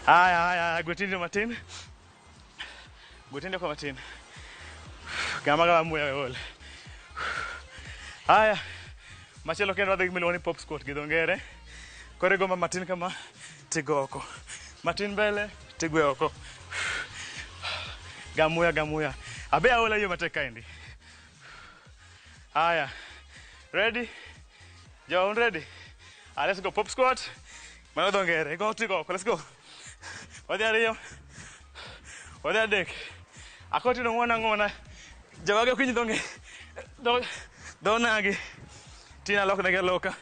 Aya, aya, gwe tindo matin. Gwe tindo kwa matin. Gama gama muya we ol. Aya. Machielo kendo wadhi gi miluongo ni pop squat gi dho ngere. Koro igo ma matin kama tigo oko. Matin mbele tigwe oko. Gamuya, gamuya. Abe aola hiyo matek kaendi. Aya. Ready? John ready? Let's go pop squat. Mano dho ngere. Go tigo oko. Let's go. Wadhi 2. Wadhi 3. Akoti no ng'ona ng'ona. Jowagi ok winj dho ngere. Dho nagi. Tina lok negi aloka.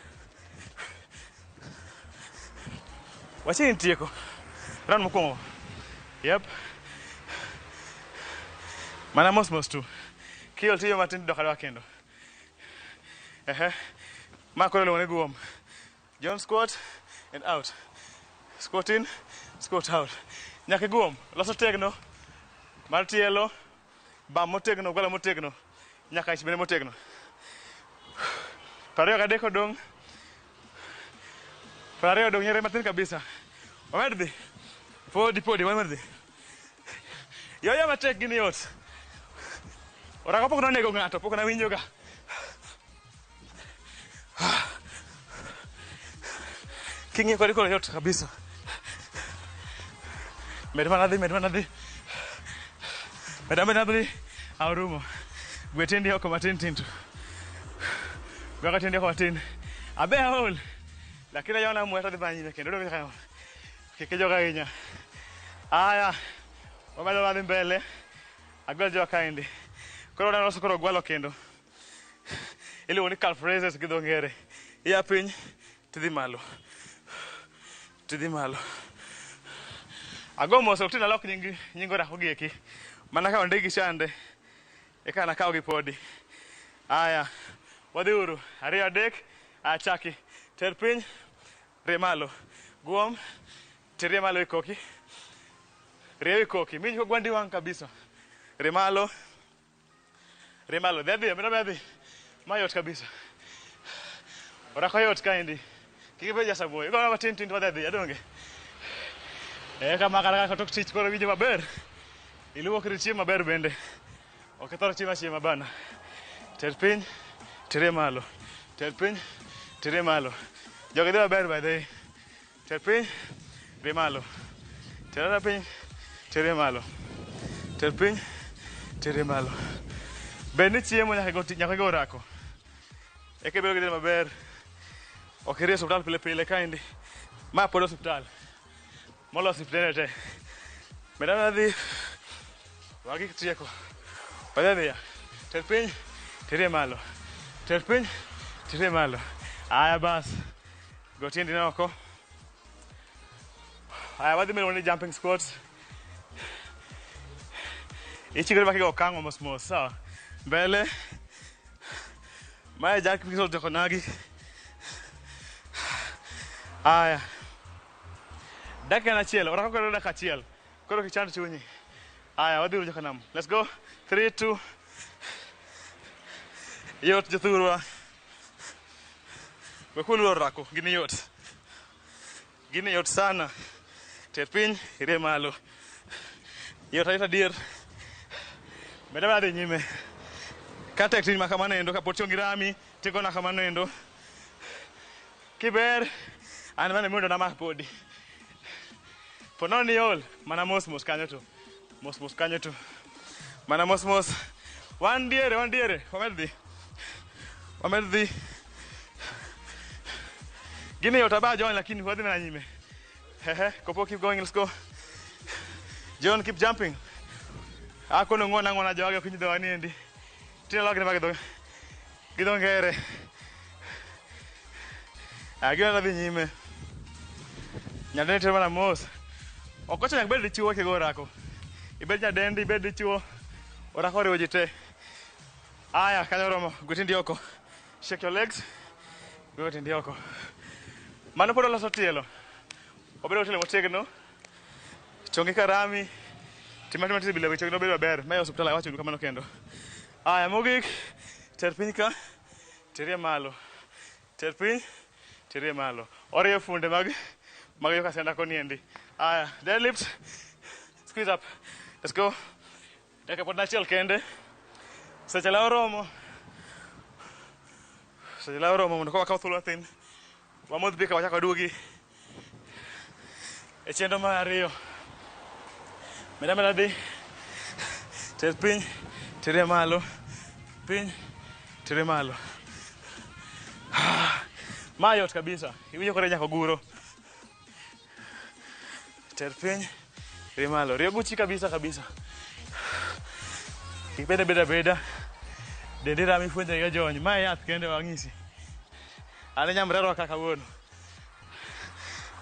Wachiegni tieko. Round mokwongo. Yep. Mana mos mos tu. Kiol tiyo matin to dok adoka kendo. Ma koro iluongo ni guom. John squat and out. Squat in, squat out. Nyaka iguom. Loso tegno mar tielo, bam motegno, gwalo motegno, nyaka ich bende motegno. 23 odong'. 20 odong' nyere matin kabisa. Wamed dhi. Podi, wamed dhi. Yoyo matek gini yot. Orako pok nonego ng'ato, pok nawinjoga. King'iyo kode koro yot kabisa. Med mana dhi, med mana dhi. Med mana dhi. Aorumo. Gwe tiendi oko matin tin tu. Gwe tiendi oko matin. Abe aol. Lakini ayona muya to dhi mana nyime kendo. Odong' kaka kik ijog ahinya. Aya. Wamedo wadhi mbele. Agwel jowa kaendi. Koro wadwa loso koro gwalo kendo. Iluongo ni calf raises gi dho ngere. Iya piny tidhi malo. Tidhi malo. Ago mos ok tin alok nying orako gi eki. Mana ka ondiki chande. Eka nakaw gi podi. Aya. Wadhi uru. 2, 3. Aya chaki. Ter piny. Rie malo. Guom. Tirie malo e koki. Rie e koki. Minj ko gwandi wang' kabisa. Rie malo. Rie malo. Dhi adhiya, medo adhi. Ma yot kabisa. Orako yot kaendi. Kik ibed jasamuoyo. Igoyo matin tin to wadhi adhiya donge. Eka ma kata ka tok tich koro iwinjo maber. Iluokri chiemo maber bende. Ok ithor chiemo achiema bana. Ter piny, terie malo. Ter piny, terie malo. Jogi dhi maber by the way. Ter piny, rie malo. Ter piny, terie malo. Ter piny, terie malo. Bed ni chiemo nyaka igo nyaka igo orako. Eka ibedo gi del maber. Ok idhi e osiptal pile pile kaendi. Ma pod osiptal. Molo osiptende te. Med ameda dhi. Wagik tieko. Wadhi adhiya. Ter piny, terie malo. Ter piny, terie malo. Aya bas. Go tiendi oko. Aya wadhi miluongo ni jumping squats. Ichikori ma kigo okang'o mos mos, sawa? Mbele. Mae Jack Pixel Jokonagi. Aya. Dakika en achiel, orako koro dakika achiel. Koro kichand chunyi. Aya, wadhi uru jokanam. Let's go. 3 2. Yot jothurwa. We kuluoro orako, gini yot. Gini yot sana. Ter piny, irie malo. Yot ayota adier. Med ameda dhi nyime. Ka tek timo kamano endo, kapod chongi rami, tigona kamano endo. Kiber, an mana mondo namak podi. Po nono ni iol, mana mos mos kanyo to. Mos mos kanyo to. Mana mos mos. Wan diere, wan diere. Wamed dhi. Wamed dhi. Gini yot aba John, lakini wadhi mana nyime. Hehe, Kopo keep going, let's go. John keep jumping. Akono ng'uona ng'uona jogi ok winj dhowa niendi. Tinde lokne ma gi dho ngere. Gino dhi nyime. Nyadendi tero mana mos. Ok ochuno nyaka ibed dichuo kigo orako. Ibed nyadendi, ibed dichuo. Orako oriwo ji te. Aya, kanyo oromo. Gwe tiendi oko. Shake your legs. Gwe tiendi oko. Mano pod oloso tielo. Obedo tielo motegno. Chongi karami. Tim atima tich bila chongi nobedo maber. Mae osiptal awacho kamano kendo. Aya, mogik. Ter piny ka. Terie malo. Ter piny. Terie malo. Orieyo funde mag yo kasenda koni endi. Aya, deadlift. Squeeze up. Let's go. Dakika pod achiel kende. Seche law oromo. Seche law oromo mondo koro wakaw thuolo mathin. Wamodh pi ka wachak waduogi e chenro mar ariyo. Med ameda dhi. Ter piny, terie malo. Piny, terie malo. Ma yot kabisa. Iwinjo kore nyaka oguro. Ter piny, rie malo. Rie guchi kabisa kabisa. Kik bed abeda abeda. Dendi rami fwenyo gi jony. Ma e yath kende wang'isi. An e nyamrerwa ka kawuono.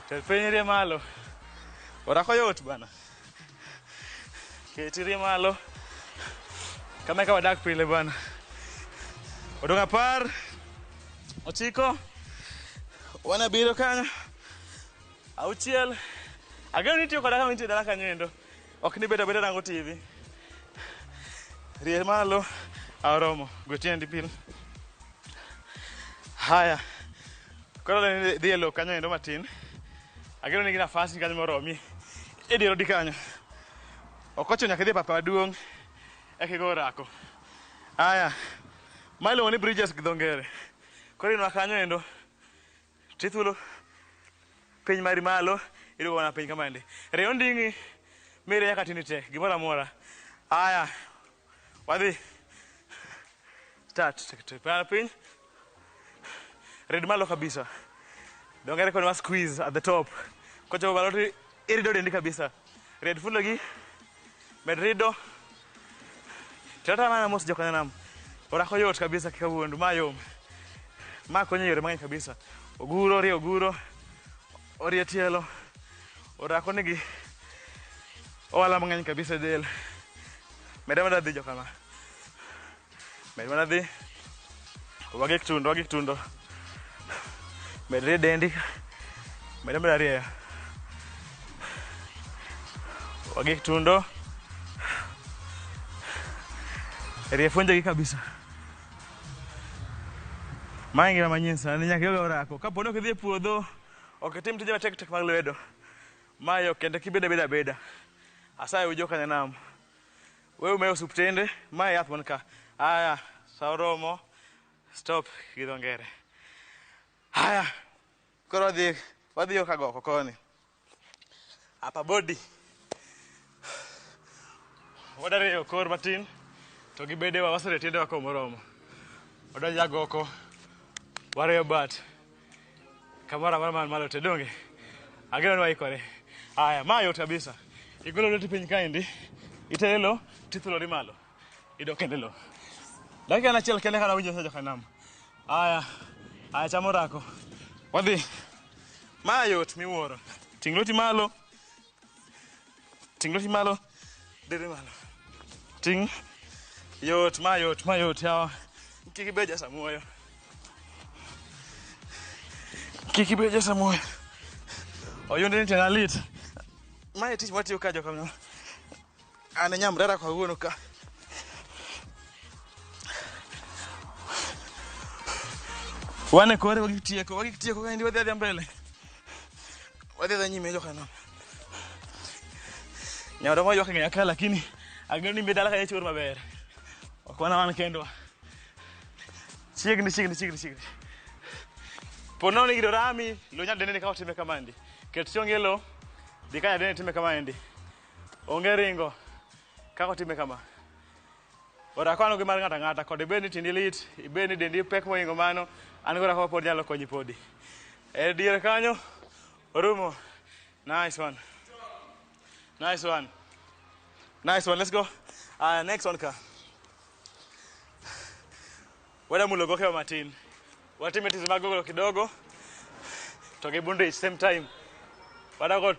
Ter piny rie malo. Orako yot bana. Keti rie malo. Kama eka wadak pile bana. Odong' 10, 9, wan 7 kanyo, 6. Ageno ni itiyo koda kama intie dala kanyo endo. Ok ni bedo abeda rango TV. Rie malo. Oromo. Gwe tiendi piny. Haya. Koro dhi e lo kanyo endo matin. Ageno ni gi nafas kanyo moromi. E dier odi kanyo. Ok ochuno nyaka idhi e pap maduong' eka igo orako. Aya. Ma iluongo ni bridges gi dho ngere. Koro inwa kanyo endo. Tithulo piny mari malo, iduogo mana piny kamaendi. Rie onding'i mirie nyaka tini te, gimoro amora. Aya. Wadhi. Start. Piny piny. Rid malo kabisa. Dho ngere koni wa squeeze at the top. Kochopo malo to irido dendi kabisa. Ried fulogi. Med rido. Tata mana mos jokanyanam. Orako yot kabisa kik awuondu, ma yom. Ma konyo e yore mang'eny kabisa. Oguro, orie oguro, orie tielo. Orako nigi ohala mang'eny kabisa e del. Med ameda dhi jokama. Med mana dhi. Wagik tundo, wagik tundo. Med rie dendi. Med ameda rieyo. Wagik tundo. Rie fuonjegi kabisa. Mae ngima manyien sani nyaka igo orako. Kapo ni ok idhi e puodho, ok itim tije matek tek mag lwedo. Mae ok kende kibedo abeda abeda. Asayo ujo kanyanam. Wewe umeyo osuptende, mae yath man ka. Aya, sa oromo. Stop gi dho ngere. Haya, koro wadhi wadhi yo kagoko koni. Upper body. Wadariyo kor matin to gi bedewa wasere tiendewa ko moromo. Wadonjo agoko, warieyo bat. Kamoro amora man malo te donge. Ageno ni waikore. Aya, ma yot kabisa. Igolo lweti piny kaendi, itere lo, tithulori malo. Idok kendo e lo. Dakika en achiel kende kana winjo joka nam. Aya, aya chamo orako. Wadhi. Ma yot miwuoro. Ting' lweti malo. Ting' lweti malo. Diri malo. Ting'. Yot, ma yot, ma yot yawa. Kik ibed jasamuoyo. Kik ibed jasamuoyo. Oyundi ni tienda lit. Mae tich mwatiyo ka joka. An e nyamrera kawuono ka. Wan e kore wagik tieko, wagik tieko kaendi wadhi adhiya mbele. Wadhi adhiya nyime joka nam. Nyawadwa ma ywak ng'eya ka lakini ageno ni dala kanyo chor maber. Ok wana wan kendwa. Chiegni, chiegni, chiegni, chiegni. Po nono ni gino rami, lo nyadende ni kaka otime kamaendi. Ket chongi e lo, dhi ka nyadende time kamaendi. Onge ringo, kaka otime kama. Orako an gi mar ng'ato ang'ata, kod ibed ni tiendi lit, ibed ni dendi pek mohingo mano, an gi orako mapod nyalo konyi podi. E diere kanyo, orumo. Nice one. Nice one. Nice one, let's go. Next one ka. Wada mulo gokewa matin. Watime tizi mag gogolo kidogo. To gi bunde ich same time. Wada go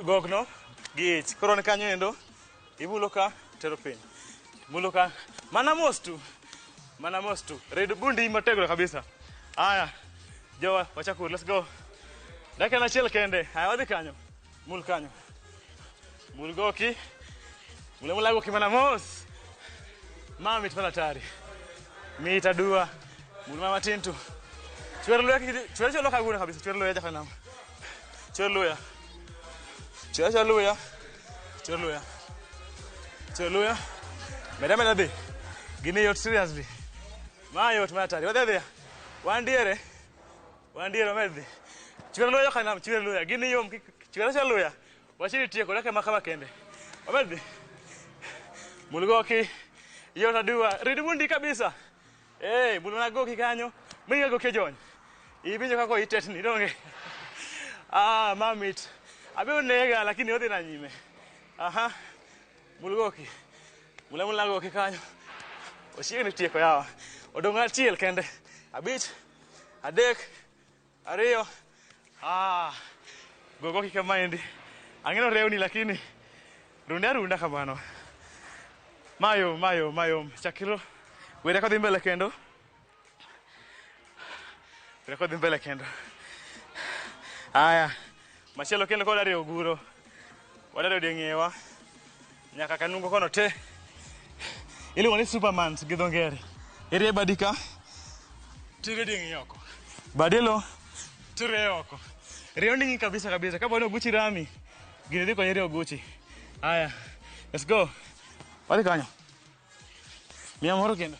gokno gi ich. Koro ni kanyo endo, imulo ka, tero piny. Mulo ka, mana mos tu. Mana mos tu. Rid bundi motegno kabisa. Aya, jowa, wachakuru, let's go. Dakika achiel kende. Aya, wadhi kanyo. Mul kanyo. Mul goki. Mula mula goki mana mos. Ma mit mana tari. Mit adua. Mul mana matin tu. Chwer luya, chwer chwer loka guna kabisa. Chwer luya jaka nam. Chwer luya. Chwer chwer luya. Chwer luya. Chwer luya. Meda meda dhi. Gini yot seriously. Ma yot mana tari. Wadhi adhiya. Wan diere. Wan diere wamed dhi. Chwer luya joka nam, chwer luya. Gini yom, chwer chwer luya. Wachini tieko, dakika ma kama kende. Wamed dhi. Mul goki. Yot aduwa. Rid bundi kabisa. Eh, mul mana goki kanyo. Miyo goki jony. Iwinjo kaka itetni, donge? Ah, ma mit. Abiro nega lakini odhi na nyime. Aha. Mul goki. Mula mula goki kanyo. Ochiegni tieko yawa. Odong' achiel kende. 5, 3, 2. Ah. Go goki kamaendi. Ang'eno rewni lakini runde arunda kamano. Mayom, mayom, mayom. Chakiro. Were kodhi mbele kendo. Were kodhi mbele kendo. Aya. Machielo kendo kod ariyo oguro. Wadariyo ding'ewa. Nyaka kanungo kono te. Iluongo ni Superman gi dho ngere. Irie badi ka. Tirie ding'i oko. Badi lo. Tirie oko. Rio nding'i kabisa kabisa. Kapo ni oguchi rami, gini dhi konyi rio oguchi. Aya. Let's go. Wadhi kanyo. Miya moro kendo.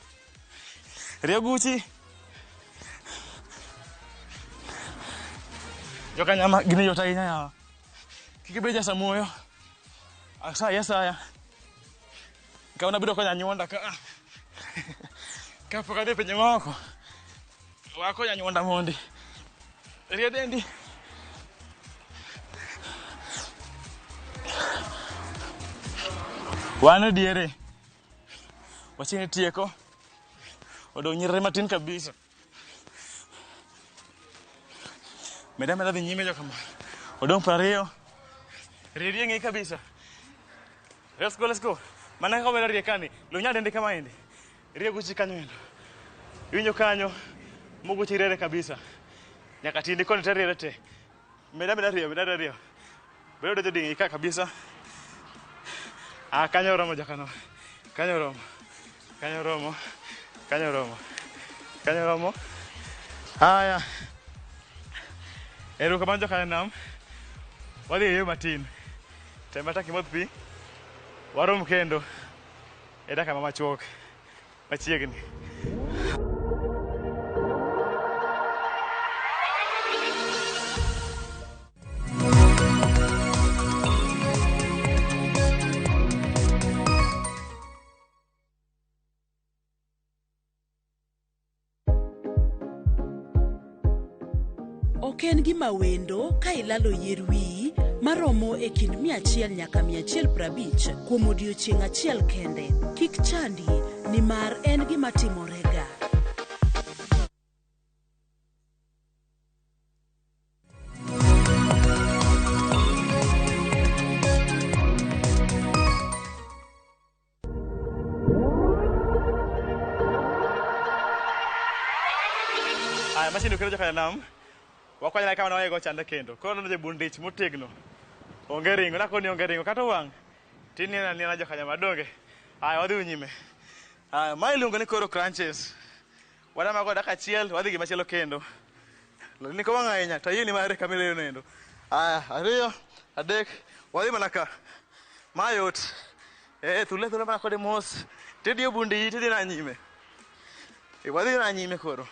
Rio oguchi. Joka nyama gini yot ahinya yawa. Kik ibed jasamuoyo. Asaya asaya. Kawuono abiro konyo anyuonda ka. Kapok adhi e pinje maoko. Wakonyo anyuonda mondi. Rie dendi. Wan e diere. Wachiegni tieko. Odong' nyiriri matin kabisa. Meda meda dhi nyime jokama. Odong' 20. Rie ng'i kabisa. Let's go, let's go. Mana kaka omedo rie kani. Lu nyadendi kamaendi. Rie guchi kanyo endo. Iwinjo kanyo. Muguchi riere kabisa. Nyaka tindi koni te riere te. Meda meda riyo, meda riyo. Bedo donjo ding'i ka kabisa. Ah, kanyo oromo jakano. Kanyo oromo. Kanyo oromo. Kanyo oromo. Kanyo oromo. Haya. Erokamano jokanam. Wadhi e yo matin. Tem matek imodh pi. Warom kendo e dakika ma machuok machiegni. Ok en gima wendo ka ilalo yier wiyi maromo e kind 100 nyaka 150 kuom odiechieng' achiel kende. Kik chandi nimar en gima timorega. Aya, machiegni kendo jokanam. Wakonyore kama nawego chande kendo. Koro nonjo e bundich motegno. Onge ringo, nakoni onge ringo kata wang'. Tineno anena jokanyam adonge. Aya, wadhi nyime. Aya, ma iluongo ni koro crunches. Wadamago dakika achiel, wadhi gi machielo kendo. Niko wang' ahinya, to ayie ni mare kama ileyo nendo. Aya, ariyo, adek, wadhi mana ka. Ma yot. Thule thule mana kode mos. Tidiyo bundi, tidhi na nyime. Wadhi na nyime koro.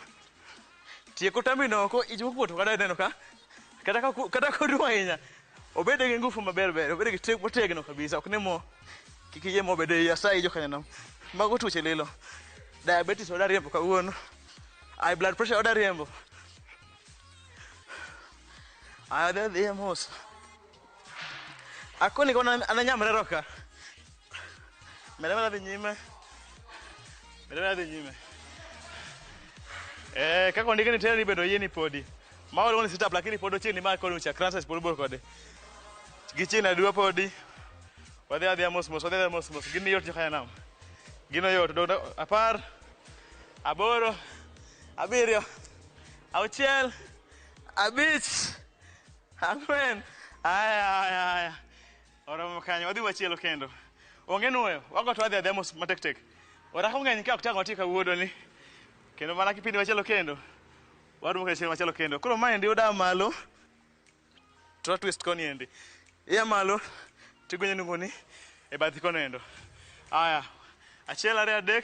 Tieko tambino oko, ich mokuot kata ineno ka. Kata koduong' ahinya. Obed gi ngufu maber ber, obed gi tek motegno kabisa, ok ne mo. Kik iyie mo bed e asayi jokanyanam. Mago tuoche lilo. Diabetes oda riembo kawuono. High blood pressure oda riembo. Aya dhi adhiya mos. Akoni kona ananyamre roka. Meda meda dhi nyime. Meda meda dhi nyime. Kaka ondike ni teri bedo yie ni podi. Ma waluongo ni sit up lakini pod ochiegni ma kod ucha crunches pod bor kode. Gi chini aduwa podi. Wadhi adhiya mos mos, wadhi adhiya mos mos. Gini yot jokanyanam. Gino yot. Dong 10, 8, 7, 6, 5, 4. Aya, aya, aya. Oromo kanyo, wadhi machielo kendo. Onge nuoyo, wago to wadhi adhiya mos matek tek. Orako ng'eny ka ok tang' wati kawuono ni. Kendo mana kipindi machielo kendo. Warumo kendo chieng' machielo kendo. Koro maendi oda malo. To twist koni endi. Iya malo, tigwenyo nungoni e bathi kono endo. Aya, 1, 2, 3,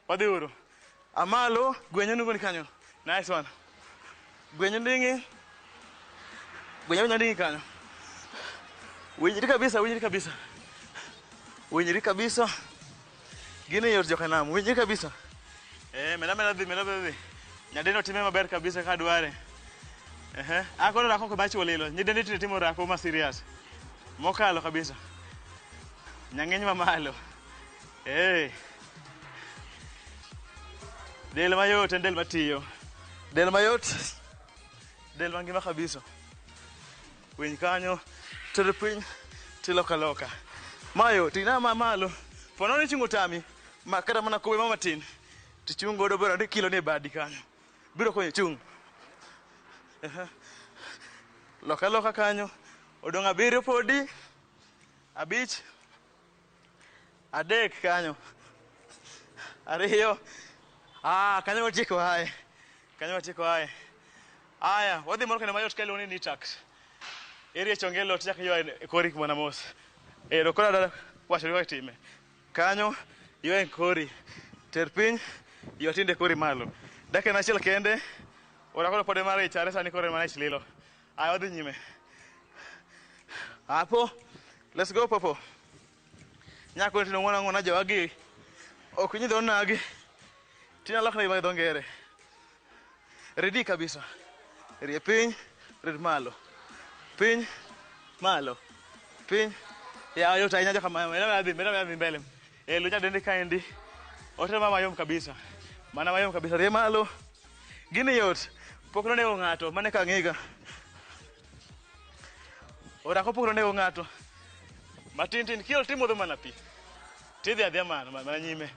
wadhi uru. Amalo, gwenyo nungoni kanyo. Nice one. Gwenyo ndingi. Gwenyo ndingi kanyo. Winjri kabisa, winjri kabisa. Winjri kabisa. Gini yot jokanam, winjri kabisa. Meda meda dhi, meda meda dhi. Nyadendo time maber kabisa ka dware. Akono rako ko bacho lilo. Nyidendi tinde timo rako ma serious. Mokalo kabisa. Nyang'eny mamalo. Del mayot en del matiyo. Del mayot. Del mangima kabisa. Winj kanyo, ter piny, tiloka loka. Mayo, tina mamalo. Pono ni chungo tami, ma kata mana kowe matin. Tichung godo bora ndi kilo ni badi kanyo. Biro konyo chung. Loka loka kanyo. Odong' 7 podi. 5. 3 kanyo. 2. Kanyo watieko aye. Kanyo watieko aye. Aya, wadhi moro kendo mayot ka iluongo ni knee tucks. Irie chonge lot chak ywa e kori mana mos. Ero koro adwa wacho ni kaka itime. Kanyo ywa e kori. Ter piny, ywa tinde kori malo. Dakika achiel kende, orako pode mar ich are sani koro mana ich lilo. Aya, wadhi nyime. Apo, let's go popo. Nyako tino ng'ona ng'ona jowagi. Ok winj dho nagi. Tina lokna gi dho ngere. Redi kabisa. Rie piny, rid malo. Piny, malo. Piny. Ya yot ahinya joka meda meda dhi mbele. Lunya dendi kaendi. Otero mayom kabisa. Mana mayom kabisa. Rie malo. Gini yot. Pok nonego ng'ato, mane ka ng'iga. Orako pok nonego ng'ato. Matin tin kiol timodho mana pi. Tidhi adhiya mana nyime.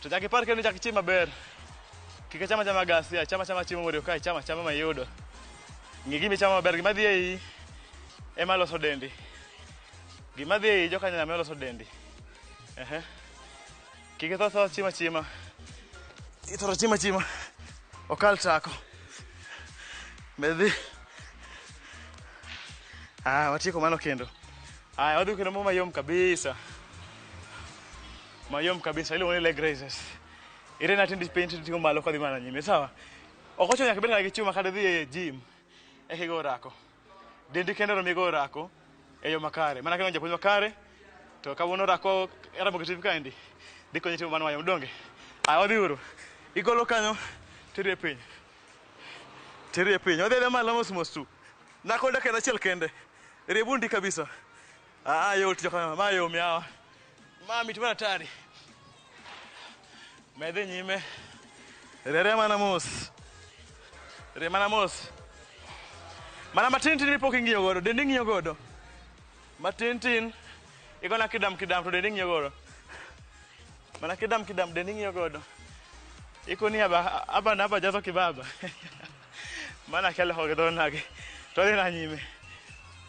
To chak ipar kendo chak ichiem maber. Kik icham achama gasia, chama chama chiemo moriwo kae, chama chama mayudo. Ng'i gima ichamo maber, gima dhi e iyi ema loso dendi. Gima dhi e iyi jokanyanam ema loso dendi. Kik itho tho chiemo achiema. Ithoro chiemo achiema. Okal tako. Medhi. Ah, watieko mano kendo. Aya, wadhi kendo mo mayom kabisa. Mayom kabisa, iluongo ni leg raises. Irena tindi piny titing'o malo kodhi mana nyime, sawa? Ok ochuno nyaka ibed ng'ama gi chuma kata idhi e gym eka igo orako. Dendi kende oromo igo orako e yo makare. Mana kaka japuonj makare, to kawuono orako Ramogi TV kaendi, dhi konyi timo mano mayom, donge? Aya, wadhi uru. Igolo kanyo, tirie piny. Tirie piny. Wadhi adhiya malo mos mos tu. Nako dakika achiel kende. Rie bundi kabisa. Ah, yot joka, ma yom yawa. Ma mit mar hatari. Medhi nyime. Rere mana mos. Rie mana mos. Mana matin tin mipok ing'iyo godo, dendi ng'iyo godo. Matin tin. Igona kidam kidam to dendi ng'iyo godo. Mana kidam kidam dendi ng'iyo godo. Ikoni aba aba na aba jazo kibaba. Mana kele hoge dho nage. To dhi na nyime.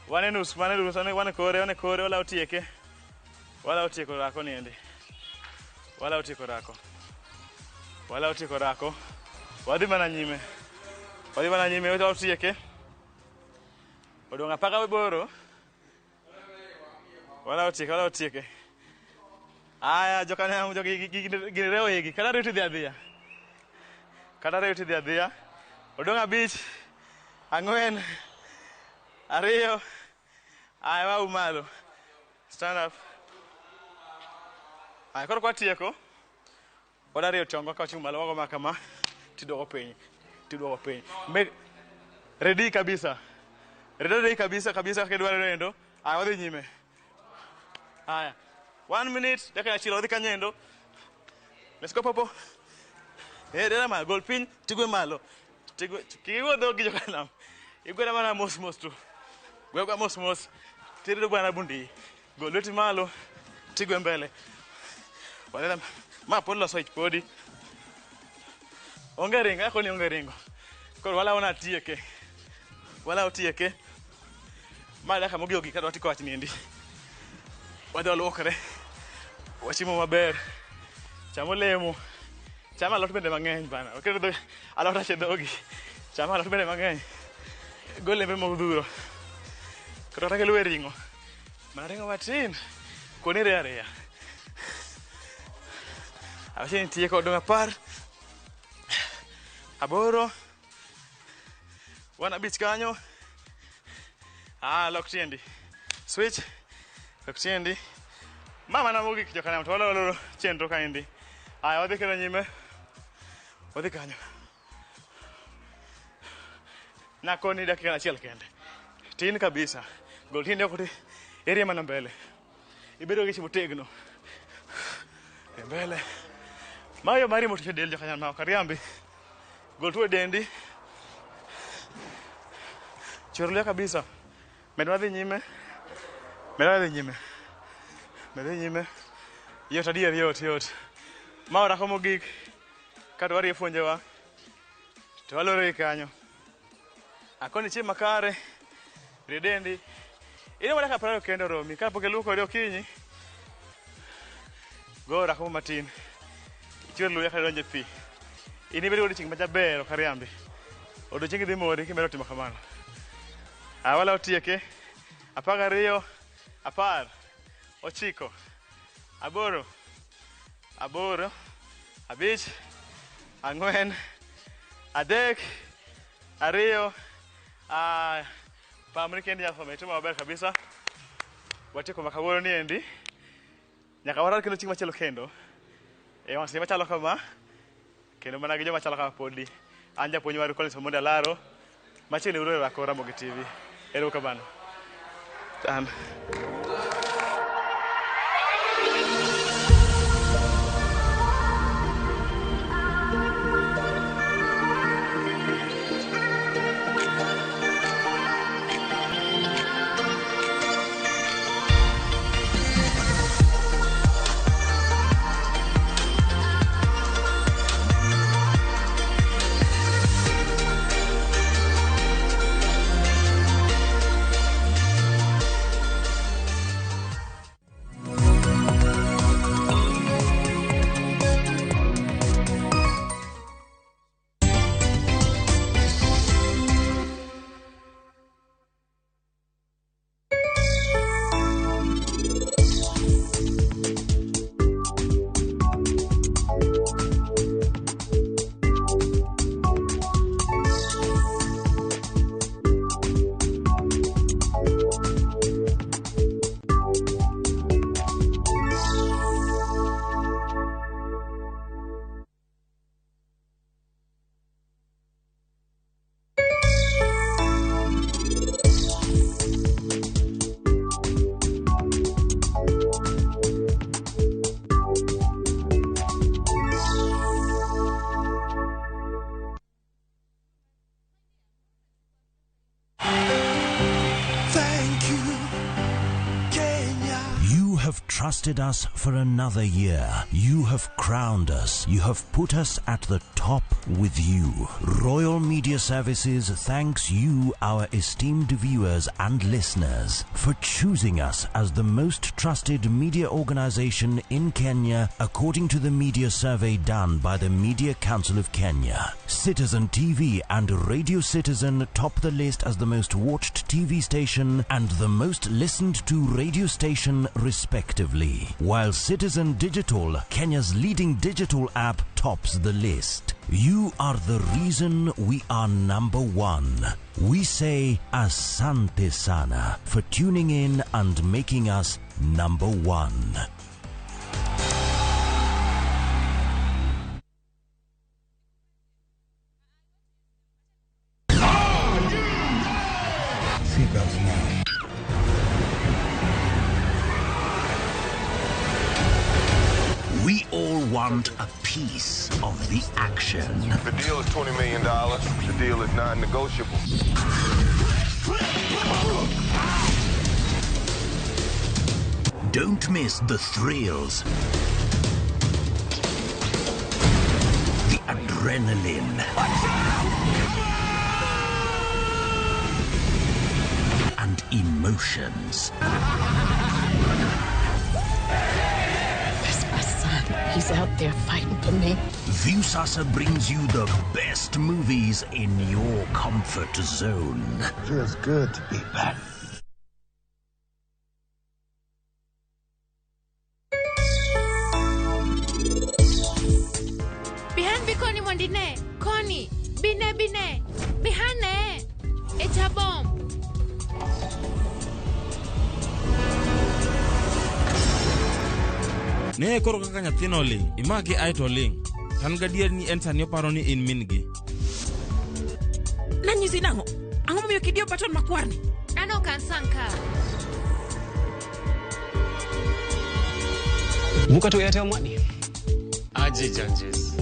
Wan e nus, wan e nus, wan e kore, wan e kore, wala otieke. Wala otieko rako niendi. Wala otieko rako. Wala otieko rako. Wadhi mana nyime. Wadhi mana nyime, wala otieke. Odong' 18. Wala otieke, wala otieke. Aya, jokanam, jogi gini rewo igi. Kata riyo tidhi adhiya. Kata riyo tidhi adhiya. Odong' 5, 4, 2. Aya, wau malo. Stand up. Aya, koro kwatieko. Wadariyo chongo ka wachung' malo wago ma kama. Tidwoko piny. Tidwoko piny. Ready kabisa. Ready kabisa kabisa kaka idwaro endo. Aya, wadhi nyime. Aya. 1 minute, dakika achiel wadhi kanyo endo. Let's go popo. Eh, dera ma gol piny, tigwe malo. Tigwe, kik igwe dhogi jokanam. Igwe mana mos mos tu. Gwe gwa mos mos. Tirido bwana bundi. Gol lweti malo, tigwe mbele. Wadhi ma pod loso ich podi. Onge ringo, ako ni onge ringo. Koro wala wana tieke. Wala otieke. Ma dakika mogik ogik kadwa tiko wach niendi. Wadhi waluokre. Wachiemo maber. Cham olemo. Cham alot bende mang'eny bana. Oketo dhogi, alot rach e dhogi. Cham alot bende mang'eny. Gol lembe modhuro. Kata kata kiluwe ring'o. Mana ring'o matin. Koni riyo ariya. Awacho ni tieko odong' 10. 8. Wan 5 kanyo. Ah, lok tiendi. Switch. Lok tiendi. Ma mana mogik jokanam to waloro chenro kaendi. Aya, wadhi kendo nyime. Wadhi kanyo. Nakoni dakika achiel kende. Tin kabisa. Gol tiendi oko irie mana mbele. Ibedo gi ich motegno. E mbele. Ma yo mari moticho del jokanam ma ok ariambi. Gol tuo e dendi. Chwer luya kabisa. Med wadhi nyime. Med wadhi nyime. Med dhi nyime. Yot adier, yot, yot. Ma orako mogik. Kato warie puonjewa. To waloro gi kanyo. Akoni chiemo makare. Rie dendi. Ine dakika 20 kende oromi. Kapok iluokori okinyi. Go orako matin. Ichwer luya ka idonjo e pi. In ibedo gi odiochieng' majaber ok ariambi. Odiochiengi dhi mori kimedo timo kamano. Aya, wala otieke. 12, 10, 9, 8, 8, 5, 4, 3, 2. Pamri kendi nyasome itimo maber kabisa. Watieko ma kawuono ni endi. Nyaka warar kendo chieng' machielo kendo. E wang' seche machalo kama. Kendo mana gi joma chalo kama podi. An japuonj maru Collins Omondi Alaro. Machiegni uru e Rako Ramogi TV. Erokamano. An. trusted us for another year. You have crowned us. You have put us at the top with you. Royal Media Services thanks you, our esteemed viewers and listeners, for choosing us as the most trusted media organization in Kenya according to the media survey done by the Media Council of Kenya. Citizen TV and Radio Citizen top the list as the most watched TV station and the most listened to radio station respectively, while Citizen Digital, Kenya's leading digital app, tops the list. You are the reason we are number one. We say asante sana for tuning in and making us number one. Seatbelts now. We all want a piece of the action. The deal is $20 million. The deal is non-negotiable. Don't miss the thrills, the adrenaline, and emotions. That's my son. He's out there fighting for me. Viusasa brings you the best movies in your comfort zone. Feels good to be back. Bihan bi koni mondine, koni, bine bine, bihane, echabom. Ne koro kaka nyathino oling', imake ae to oling'. To an gadier ni en sani oparo ni in min gi. Nanyisi nang'o? Ang'o momiyo kidiyo baton makwarni? An ok an Sanka. Vuka to Airtel Money. Aje Janjes.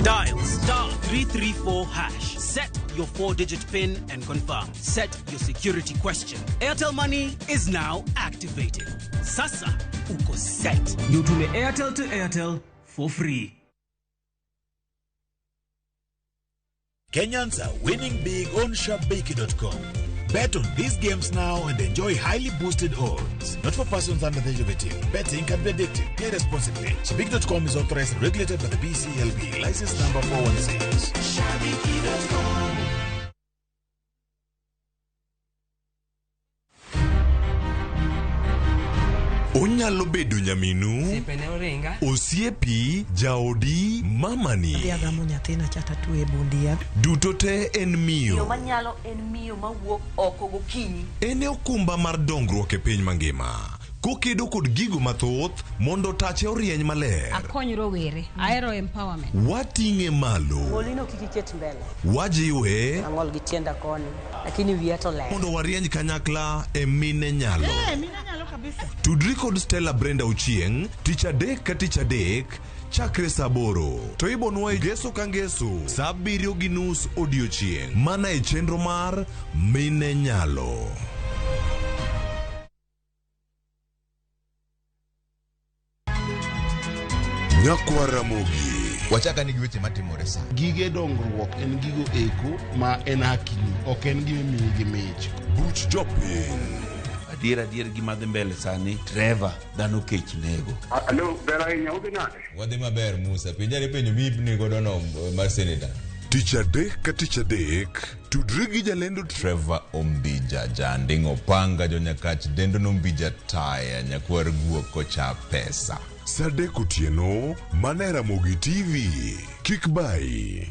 Dial star 334 hash. Set your 4-digit PIN and confirm. Set your security question. Airtel Money is now activated. Sasa uko set. Ndio Airtel to Airtel for free. Kenyans are winning big on Shabiki.com. Bet on these games now and enjoy highly boosted odds. Not for persons under the age of 18. Betting can be addictive. Play responsibly. Shabiki.com is authorized and regulated by the BCLB. License number 416. Shabiki.com. Onyalo bedo nyaminu, osiepi, jaodi, mamani. Adhi agamo nyathina cha tatwe e bundia. Duto te en miyo. Miyo manyalo en miyo mawuok oko gokinyi. En e okumba mar dongruok e piny mangima. Kokedo kod gigo mathoth mondo tache orieny maler. Akony rowere, ahero empowerment. Wating'e malo. Molino kik iket mbele. Wajiwe. Ang'ol gi tienda koni, lakini wiya to ler. Mondo warieny kanyakla e mine nyalo. Mine nyalo kabisa. Tudri kod Stella Brenda Ochieng' tich adek ka tich adek chakre saa 8 to ibonwa e ngeso ka ngeso saa 7:30 odiochieng' mana e chenro mar Mine Nyalo. Nyakwa Ramogi. Wachaka ni gi weche matimore sani. Gige dongruok en gigo eko ma en hakini, ok en gima imiyi gi mich. Buch jopiny. Adier gima dhi mbele sani, Trevor, dhano kech nego. Alo, ber ahinya, udhi nade? Wadhi maber Musa, penjare penjo mi godo no mar senator. Tich adek ka tich adek, tudri gi jalendo Trevor Ombija, Janding Opanga, Jonyakach, Dendo Nombija Taya, Nyakwar Guok kocha pesa. Saa 3 otieno, mana e Ramogi TV. Kik bai.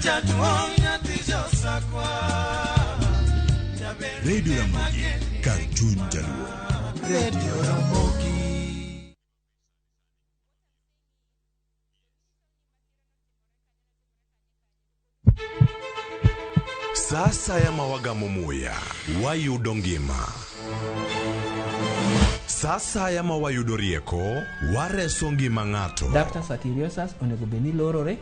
jaduong' nyathi josakwa. Radio Ramogi, kar chuny jaluo. Radio Ramogi. Sa asaya ma wagamo muya, wayudo ngima. Sa asaya ma wayudo rieko, wareso ngima ng'ato. Ductus arteriosus onego bed ni lorore,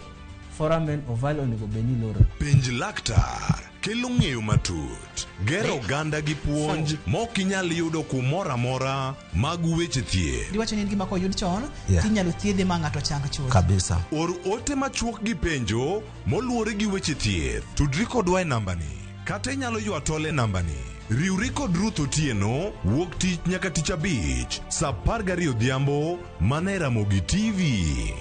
foramen ovale onego bed ni lorore. Penj laktar kelo ng'eyo matut, gero oganda gi puonj mok inyal yudo kumoro amora mag weche thieth. Diwacho ni en gima koyud chon Yeah. tinyalo thiedhe ma ng'ato chang chuth. Kabisa. Or ote machuok gi penjo moluwore gi weche thieth. Tudri kodwa e nambani kata inyalo ywa tol e nambani. Riwri kod Ruth Otieno wuok tich nyaka tich abich saa 12 odhiambo mana e Ramogi TV.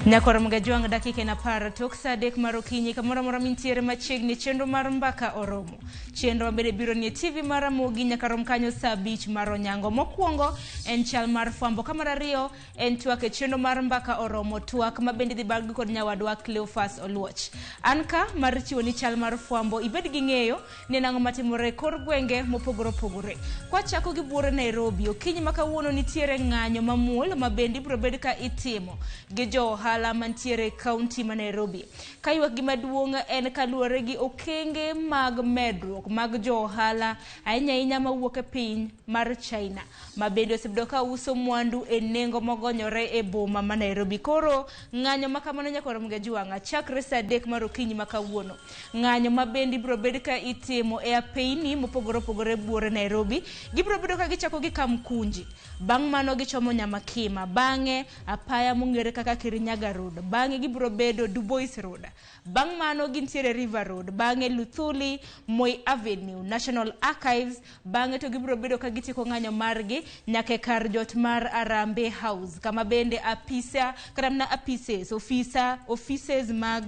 Nyakoro Mgajwang' dakika en 10 tok saa 3 mar okinyi kamoro amora mintiere machiegni chenro mar mbaka oromo. Chenro mabende biro nie TV mar Ramogi nyaka rom kanyo saa 5 mar onyango. Mokwongo en chal mar fwambo, ka mar ariyo en twak e chenro mar mbaka oromo, twak mabende dhi bagi kod nyawadwa Cleophas Oluoch. An ka mar chiwo ni chal mar fwambo ibed gi ng'eyo ni en ang'o matimore e kor gwenge mopogore opogore. Kwachako gi buore Nairobi, okinyi ma kawuono nitiere ng'anyo mamuol mabende ibiro bed ka itimo gi jo ohala mantiere e kaunti ma Nairobi. Ka ywak gi maduong' en kaluwore gi okenge mag medruok mag jo ohala ahinya ahinya mawuok e piny mar China ma bende osebedo ka uso mwandu e nengo mogonyore e boma ma Nairobi. Koro ng'anyo ma kamano nyaka rom gi jwang'a chakre saa 3 mar okinyi ma kawuono. Ng'anyo ma bende ibiro bed ka itimo e apeyni mopogore opogore e buore Nairobi. Gibiro bedo ka gichako gi Kamkunji, bang' mano gichomo Nyamakima, bang'e apaya mong'ere kaka Kirinyaga Road, bang'e gibiro bedo Dubois Road, bang' mano gintiere River Road, bang'e Luthuli, Moi Avenue, National Archives, bang'e to gibiro bedo ka gitieko ng'anyo margi nyaka e kar jot mar Harambee House, kama bende apisa kata mana apises, ofisa, offices mag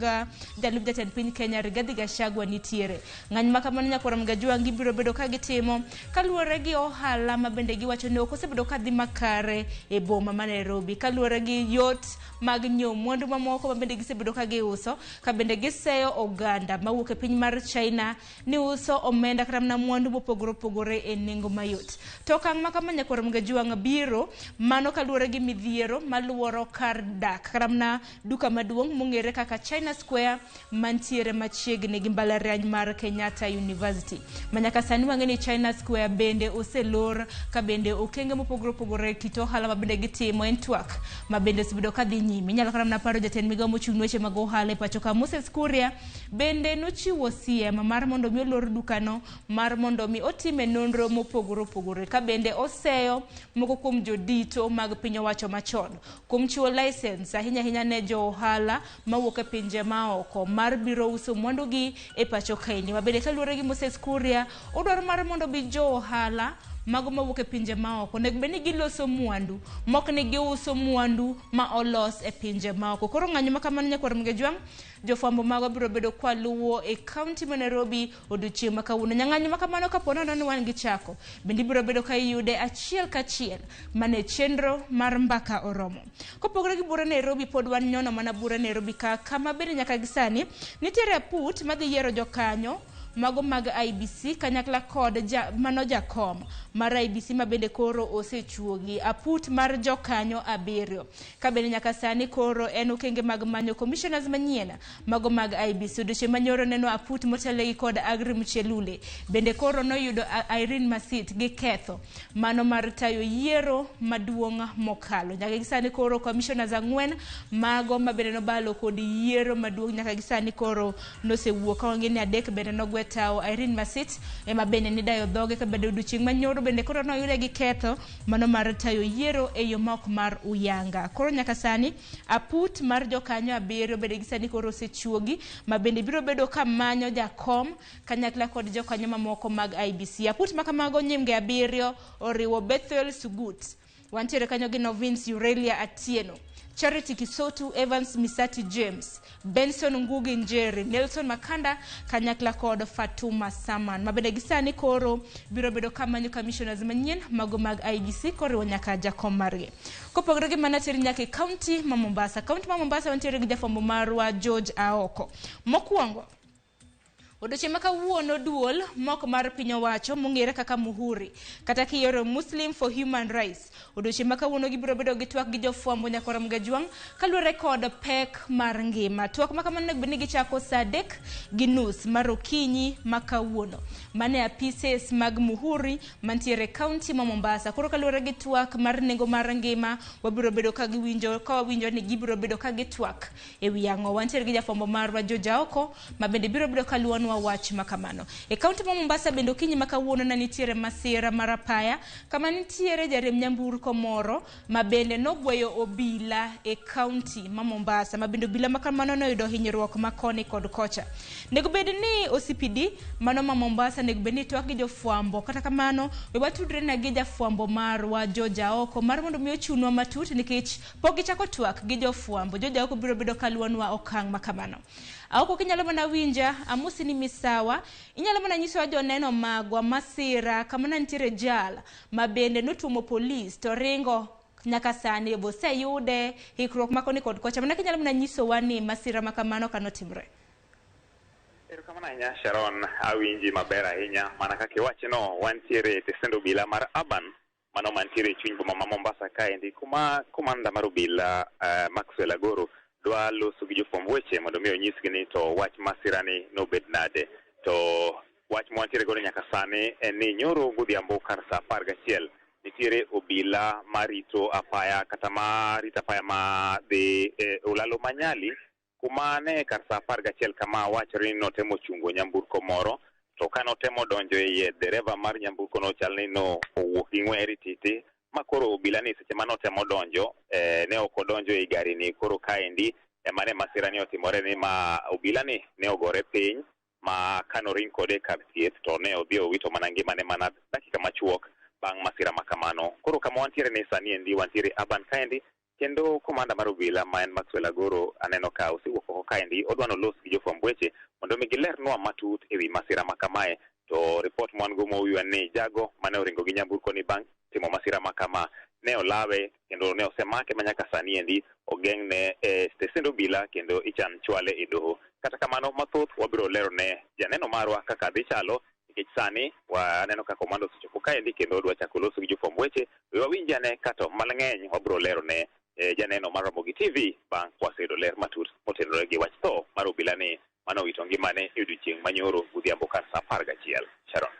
jalup jatend piny Kenya Rigathi Gachagua nitiere. Ng'anyo ma kamano nyakwar Mgajwang' gibiro bedo ka gitimo kaluwore gi ohala ma bende giwacho ni ok osebedo ka dhi makare e boma ma Nairobi, kaluwore gi yot mag nyiewo mwandu mamoko ma bende gisebedo ka giuso, ka bende giseyo oganda mawuok e piny mar China ni uso omenda kata mana mwandu mopogore opogore e nengo mayot. To okang' ma kama nyakwar Mgajwang' biro mano kaluwore gi midhiero maluoro kar dak kata mana duka maduong' mong'ere kaka China Square mantiere machiegni gi mbalariany mar Kenyatta University. Ma nyaka sani wang'e ni China Square bende oselor ka bende okenge mopogore opogore kit ohala ma bende gitimo en twak ma bende osebedo ka dhi nyime. Inyalo kata mana paro jatend migao mochung' ne weche mag ohala e pacho ka Moses Kuria bende nochiwo siem mar mondo mi olor dukano mar mondo mi otime nonro mopogore opogore ka bende oseyo moko kuom jodito mag piny owacho machon kuom chiwo license ahinya ahinya ne jo ohala mawuok e pinje maoko mar biro uso mwandugi e pacho kaendi. Ma bende kaluwore gi Moses Kuria odwaro mar mondo bi jo ohala mago mawuok e pinje maoko onego bed ni giloso mwandu mok ni giuso mwandu ma olos e pinje maoko. Koro ng'anyo ma kamano nyakwar Mgajwang' jofwambo mago biro bedo kwaluwo e kaunti ma Nairobi odiochieng' ma kawuono. Nyang'anyo ma kamano kapo nono ni wan gi chako bende ibiro bedo ka iyude achiel kachiel mana e chenro mar mbaka oromo. Kopogore gi bura Nairobi pod wan nyono mana bura Nairobi ka kama bende nyaka gi sani nitiere aput madhi yiero jokanyo mago mag IEBC kanyakla kod mano jakom mar IEBC ma bende koro osechuogi aput mar jokanyo 7 ka bende nyaka sani koro en okenge mag manyo commissioners manyien mago mag IEBC. Odiochieng' manyoro neno aput motelegi kod Agri Mchelule bende koro noyudo Irene Masit gi ketho mano mar tayo yiero maduong' mokalo. Nyaka gi sani koro commissioners 4 mago ma bende nobalo kod yiero maduong' nyaka gi sani koro nosewuok ka wang'e ni 3 bende nogwe tawo. Irene Masit ema bende nidayo dhoge ka bende odiochieng' manyoro bende koro noyude gi ketho mano mar tayo yiero e yo ma ok mar uyanga. Koro nyaka sani aput mar jokanyo 7 bende gi sani koro osechuogi ma bende biro bedo ka manyo jakom kanyakla kod jokanyo mamoko mag IEBC. Aput ma kamago nyimge 7 oriwo Bethel Sugut, wantiere kanyo gi Novins Aurelia Atieno, Charity Kisotu, Evans Misati James, Benson Ngugi Njeri, Nelson Makanda kanyakla kod Fatuma Saman ma bende gi sani koro biro bedo ka manyo commissioners manyien mago mag IEBC koriwo nyaka jakom margi. Kopogore gi mano teri nyaka e kaunti ma Mombasa. Kaunti ma Mombasa wantiere gi jafwambo marwa George Aoko. Mokwongo odiochieng' ma kawuono duol mok mar piny owacho mong'ere kaka Muhuri kata kiyoro Muslim for Human Rights odiochieng' ma kawuono gibiro bedo gi twak gi jofwambo nyakwar Mgajwang' kaluwore kod pek mar ngima. Twak ma kamano onego bed ni gichako saa 3:30 mar okinyi ma kawuono mane apises mag Muhuri mantiere kaunti ma Mombasa. Koro kaluwore gi twak mar nengo mar ngima wabiro bedo ka giwinjo ka wawinjo ni gibiro bedo ka gitwak ewi ang'o. Wantiere gi jafwambo marwa George Aoko ma bende biro bedo ka luwonwa wach makamano. E kaunti ma Mombasa bende okinyi ma kawuono ne nitiere masira mar apaya kama nitiere jariemb nyamburko moro ma bende nogweyo obila e kaunti ma Mombasa ma bende obila ma kamano noyudo hinyruok ma koni kod kocha. Nego bed ni OCPD mano ma Mombasa nego bed ni twak gi jofwambo, kata kamano we watudre na gi jafwambo marwa George Aoko mar mondo mi ochunwa matut nikech pok gichako twak gi jofwambo. George Aoko biro bedo ka luwonwa okang' ma kamano. Aoko kinyalo mana winja amosi ni misawa, inyalo mana nyisowa joneno magwa masira kama ne nitiere jal ma bende notuomo polis to ringo nyaka sani boseyude hikruok ma koni kod kocha. Mana kinyalo mana nyisowa ni masira ma kamano kanotimre. Erokamano ahinya Sharon, awinji maber ahinya. Mana kaka iwachno, wantiere e tesend obila mar Urban mano mantiere e chuny boma ma Mombasa kaendi, kuma komanda mar obila Maxwell Agoro dwa loso gi jofwamb weche mondo mi onyisgi ni to wach masirani nobed nade. To wach mwantiere godo nyaka sani en ni nyoro godhiambo kar saa 11 nitiere obila marito apaya kata marito apaya ma dhi e olalo manyali kuma ne kar saa 11 kama wachore ni notemo chungo nyamburko moro, to kanotemo donjo e iye dereva mar nyamburko no chal ni no owuok gi ng'we rititi ma koro obila ni seche manotemo donjo ne ok odonjo ei gari ni. Koro kaendi ema ne masira ni otimore ni ma obila ni ne ogore piny ma kanoring kode kar thieth to ne odhi owito mana ngimane mana dakika machuok bang' masira ma kamano. Koro kama wantiere ni sani endi wantiere Urban kaendi, kendo komanda mar obila ma en Maxwell Agoro aneno ka osewuok oko kaendi odwa nolos gi jofwamb weche mondo mi gilernwa matut ewi masira ma kamae. To ripot mwan go mowiwa ni jago mane oringo gi nyamburko ni bang' timo masira ma kama ne olawe kendo ne osemake ma nyaka sani endi ogeng'ne e stesend obila kendo ichan chwale e doho. Kata kamano mathoth wabiro lero ne janeno marwa kaka dhi chalo nikech sani waneno ka komando osechopo kaendi kendo odwa chako loso gi jofwamb weche. We wawinj ane kato mang'eny wabiro lero ne janeno mar Ramogi TV bang' kwaseyudo ler matut motenore gi wach tho mar obila ni mane owito ngimane e odiochieng' manyoro godhiambo kar saa 11. Sharon.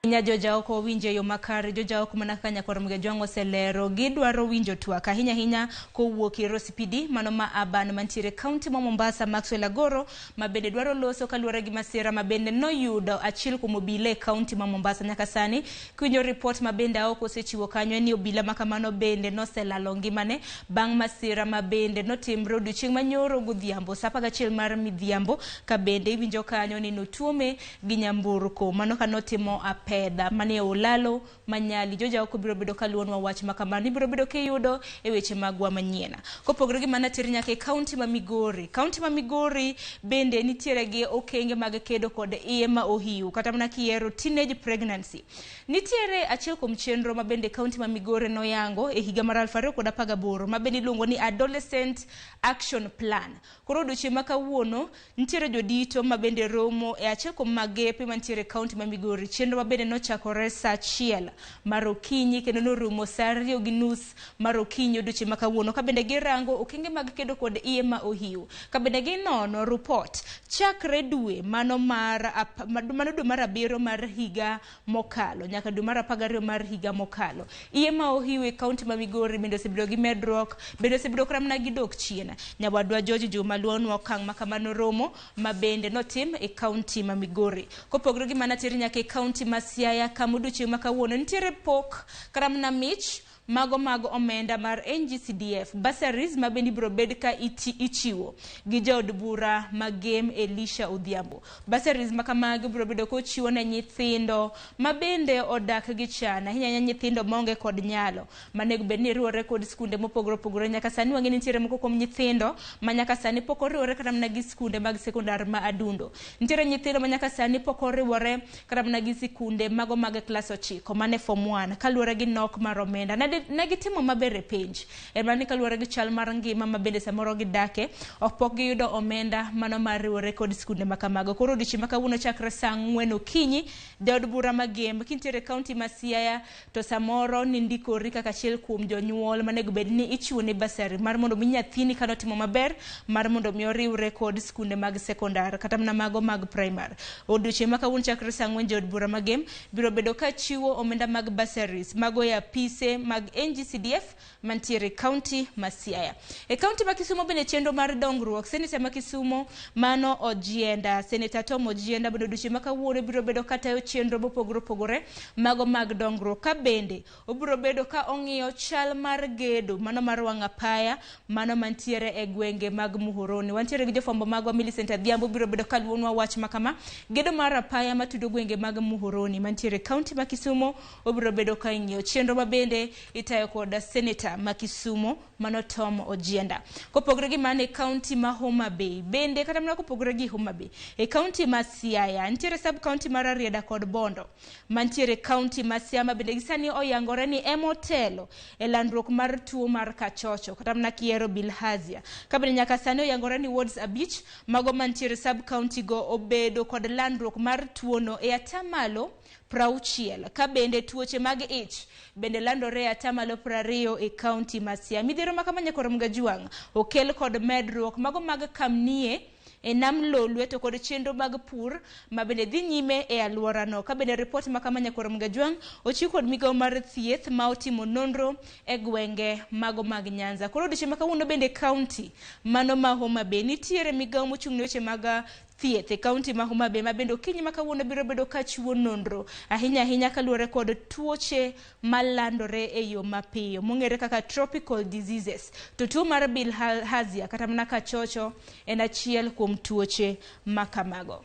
Nya George Aoko winjo e yo makare. George Aoko mana kaka nyakwar Mgajwang' oselero gidwaro winjo twak ahinya ahinya kowuok ir OCPD mano ma Urban mantiere kaunti ma Mombasa Maxwell Agoro ma bende dwaro loso kaluwore gi masira ma bende noyudo achiel kuom obila e kaunti ma Mombasa. Nyaka sani kiwinjo ripot ma bende Aoko osechiwo kanyo en ni obila ma kamano bende noselalo ngimane bang' masira ma bende notimre odiochieng' manyoro godhiambo saa 11 mar midhiambo ka bende iwinjo kanyo ni notuome gi nyamburko mano kanotimo fedha manie Olalo Manyali. Joja oko biro bedo kaluonwa wach makamano, ibiro bedo kiyudo e weche magwa manyien. Kopogore gi mano, ter nyaka e kaunti ma Migori. Kaunti ma Migori bende nitiere gi okenge mag kedo kod iye ma ohiu kata mana kiero teenage pregnancy. Nitiere achiel kuom chenro ma bende kaunti ma Migori noyango e higa mar 2018 ma bende iluongo ni Adolescent Action Plan. Koro odiochieng' ma kawuono nitiere jodito ma bende romo e achiel kuom magepe mantiere e kaunti ma Migori. Chenro ma bende nochakore saa 1 mar okinyi kendo norumo saa 2:30 mar okinyi odiochieng' ma kawuono, ka bende girango okenge mag kedo kod iye ma ohiu, ka bende ginono rupot chakre dwe mano mar mano dwe mar 7 mar higa mokalo nyaka dwe mar 12 mar higa mokalo. Iye ma ohiu e kaunti ma Migori bende osebedo gi medruok, bende osebedo kata mana gi dok chien. Nyawadwa George Juma luonwa okang' ma kamano romo ma bende notim e kaunti ma Migori. Kopogore gi mano, ter nyaka e kaunti ma Siaya kama odiochieng' ma kawuono nitiere pok kata mana mich mago mag omenda mar NGCDF bursaries ma bende ibiro bed ka ichiwo gi jaod bura ma Gem Elisha Odhiambo. Bursaries ma kamagi biro bedo kochiwo ne nyithindo ma bende odak gi chan, ahinya ahinya nyithindo maonge kod nyalo manego bed ni riwore kod skunde mopogore opogore. Nyaka sani wang'e ni nitiere moko kuom nyithindo ma nyaka sani pok oriwore kata mana gi skunde mag sekondar ma Adundo. Nitiere nyithindo ma nyaka sani pok oriwore kata mana gi sikunde mago mag klas 9 mane form 1 kaluwore gi nok mar omenda. Ne gitimo maber e penj, en mana ni kaluwore gi chal mar ngima ma bende samoro gidake, ok pok giyudo omenda mano mar riwore kod skunde ma kamago. Koro odiochieng' ma kawuono chakre saa 4 okinyi, jaod bura ma Gem kintiere e kaunti ma Siaya to samoro nindikori kaka achiel kuom jonyuol manego bed ni ichiwo ne basari mar mondo mi nyathini kanotimo maber mar mondo mi oriwre kod skunde mag sekondar kata mana mago mag primar. Odiochieng' ma kawuono chakre saa 4 jaod bura ma Gem biro bedo ka chiwo omenda mag bursaries mago e apise mag NGCDF mantiere e kaunti ma Siaya. E kaunti ma Kisumo bende chenro mar dongruok, seneta ma Kisumo mano Ojienda, Seneta Tom Ojienda bende odiochieng' ma kawuono biro bedo ka tayo chenro mopogore opogore mago mag dongruok, ka bende obiro bedo ka ong'iyo chal mar gedo mano mar wang' apaya mano mantiere e gwenge mag Muhoroni. Wantiere gi jofwambo magwa Millicent Adhiambo biro bedo ka luonwa wach ma kama. Gedo mar apaya matudo gwenge mag Muhoroni mantiere e kaunti ma Kisumo obiro bedo ka ing'iyo chenro ma bende itayo kod seneta ma Kisumo mano Tom Ojienda. Kopogore gi mano e kaunti ma Homa Bay bende kata mana kopogore gi Homa Bay e kaunti ma Siaya nitiere sub kaunti mar Rarieda kod Bondo mantiere kaunti ma Siaya ma bende gisani oyangore ni emotelo e landruok mar tuo mar kachocho kata mana kiero bilharzia. Ka bende nyaka sani oyangore ni wards 5 mago mantiere sub kaunti go obedo kod landruok mar tuono e atamalo 60, ka bende tuoche mag ich bende landore e atamalo 20 e kaunti ma Siaya. Midhiero ma kama nyakoro Mgajuang' okel kod medruok mago mag kamnie e nam Lolwe to kod chenro mag pur ma bende dhi nyime e alworano. Ka bende ripot ma kama nyakoro Mgajuang' ochiw kod migawo mar thieth ma otimo nonro e gwenge mago mag Nyanza. Koro odiochieng' ma kawuono bende kaunti mano ma Homa Bay nitiere migawo mochung' ne weche mag thieth e kaunti ma Homa Bay ma bende okinyi ma kawuono biro bedo ka chiwo nonro ahinya ahinya kaluwore kod tuoche malandore e yo mapiyo mong'ere kaka tropical diseases. To tuo mar bilharzia kata mana kachocho en achiel kuom tuoche ma kamago.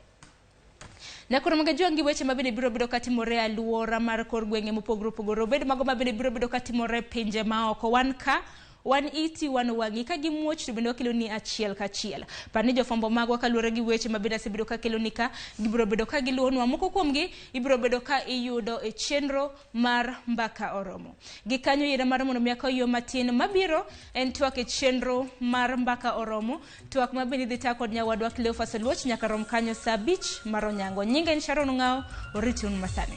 Nyakoro Mgajuang' gi weche ma bende biro bedo katimore e alwora mar kor gwenge mopogore opogore, obed mago ma bende biro bedo katimore e pinje maoko. Wan ka wan iti wan wang'i ka gimuoch to bende wakelo ni achiel kachiel. Par ni jofwambo magwa kaluwore gi weche ma bende asebedo ka keloni ka, gibiro bedo ka giluwonwa. Moko kuomgi ibiro bedo ka iyudo e chenro mar Mbaka Oromo. Gi kanyo yiena mar mondo mi akaw yo matin mabiro en twak e chenro mar Mbaka Oromo, twak ma bende idhi ta kod nyawadwa Cleophas Oluoch nyaka rom kanyo saa 5 mar onyango. Nyinga en Sharon Ong'ao, oriti un masani.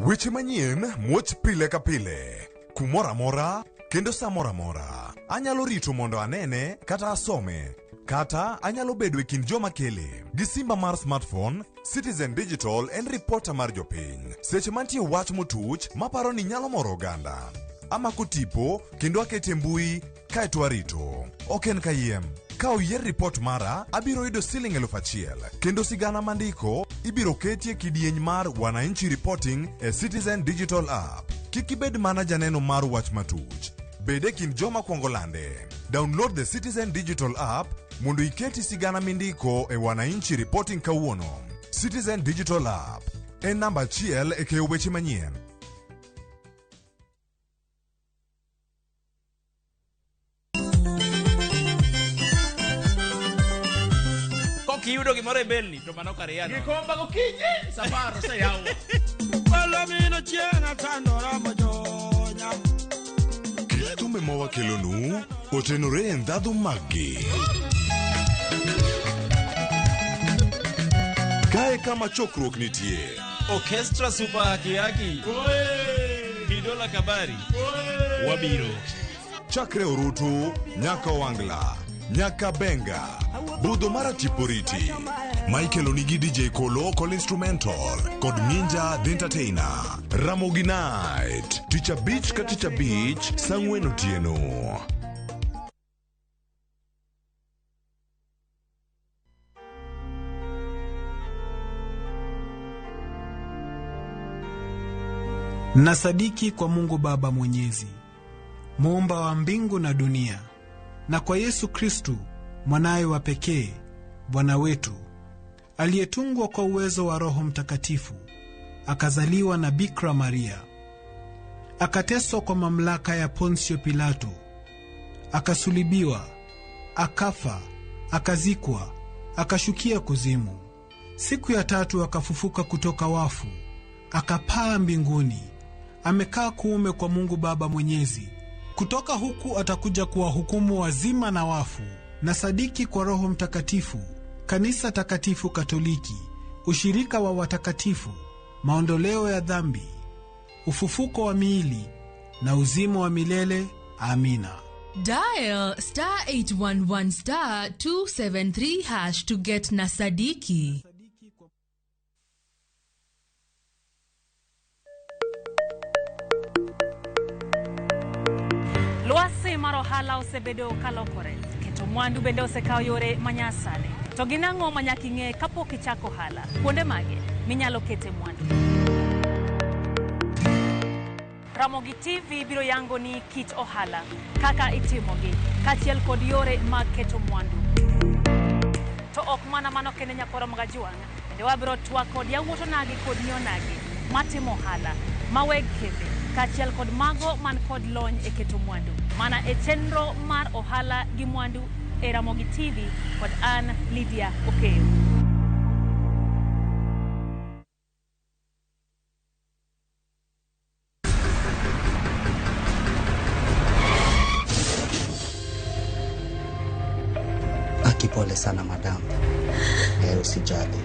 Weche manyien muoch pile ka pile, kumoro amora kendo sa moro amora. Anyalo rito mondo anene kata asome, kata anyalo bedo e kind joma kele. Gi simba mar smartphone, Citizen Digital en ripota mar jopiny. Seche mantie wach motuch maparo ni nyalo moro oganda, amako tipo kendo akete mbui kaeto arito. Ok en kayiem. Ka oyier ripot mara, abiro yudo siling 1000 kendo sigana mandiko ibiro ketie kidieny mar Wananchi Reporting e Citizen Digital App. Kik ibed mana janeno mar wach matuch. Bed e kind joma kwongo lande. Download the Citizen Digital app mondo iketi sigana mindiko e Wananchi Reporting kawuono. Citizen Digital app en namba achiel e keyo weche manyien. Kok iyudo gimoro e belni to mano kar yano. Gikomba gokinyi safar oseyaw. Palomino chieng' atandora mojonya. Kit thumbe mawakelonu otenore e ndhadhu maggi. Kae kama chokruok nitie. Orchestra Super Haki Haki. Bidola Kabari. Wabiro. Chakre orutu nyaka Owangla, nyaka Benga, budho mar Atiporiti. Michael onigi DJ Kolo kod instrumental kod Ninja the Entertainer. Ramogi Night, tich abich ka tich abich, saa ang'wen otieno. Nasadiki kwa Mungu Baba Mwenyezi, muumba wa mbingu na dunia, na kwa Yesu Kristu mwanaye wa pekee, Bwana wetu, aliyetungwa kwa uwezo wa Roho Mtakatifu, akazaliwa na Bikira Maria, akateswa kwa mamlaka ya Ponsio Pilato, akasulibiwa, akafa, akazikwa, akashukia kuzimu. Siku ya tatu akafufuka kutoka wafu, akapaa mbinguni, amekaa kuume kwa Mungu Baba Mwenyezi. Kutoka huku atakuja kuwahukumu wazima na wafu. Na sadiki kwa Roho Mtakatifu, Kanisa Takatifu Katoliki, ushirika wa watakatifu, maondoleo ya dhambi, ufufuko wa miili na uzima wa milele. Amina. Dial star 811 star 273 hash to get Nasadiki. Lwasi mar ohala osebedo kalokore, keto mwandu bende osekawo yore manyasani. To gin ang'o ma nyaka ing'e kapok ichako ohala? Kuonde mage minyalo kete mwandu? Ramogi TV biro yango ni kit ohala, kaka itimogi, kaachiel kod yore mag keto mwandu. To ok mana mano kende nyakoro Magajuang', bende wabiro twak kod yawuot onagi kod nyi onagi matimo ohala, ma weg kembe, kaachiel kod mago man kod lony e keto mwandu. Mana e chenro mar ohala gi mwandu e Ramogi TV kod an Lydia Okeyo. Aki, pole sana madam. Usijali,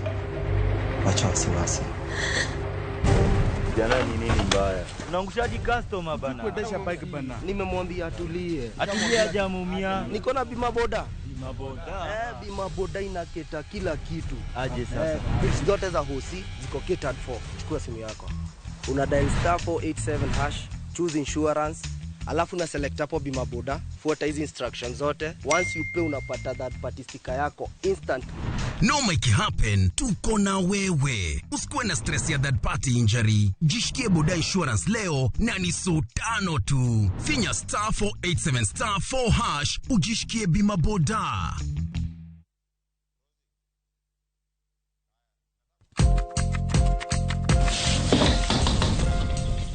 wacha wasiwasi. Jana ni nini mbaya? Unaangushaji customer bana. Kuendesha bike bana. Nimemwambia atulie. Atulie hajamuumia. Niko na bima boda. Bima boda. Bima boda inaketa kila kitu. Aje sasa. Bills zote za hosi ziko catered for. Chukua simu yako. Una dial star 487 hash, choose insurance, alafu na select hapo bima boda, fuata hizi instructions zote. Once you pay unapata that party sticker yako instantly. No make it happen, tuko na wewe. Usikuwe na stress ya third party injury. Jishikie boda insurance leo na ni so tano tu. Finya star 487 star 4 hash ujishikie bima boda.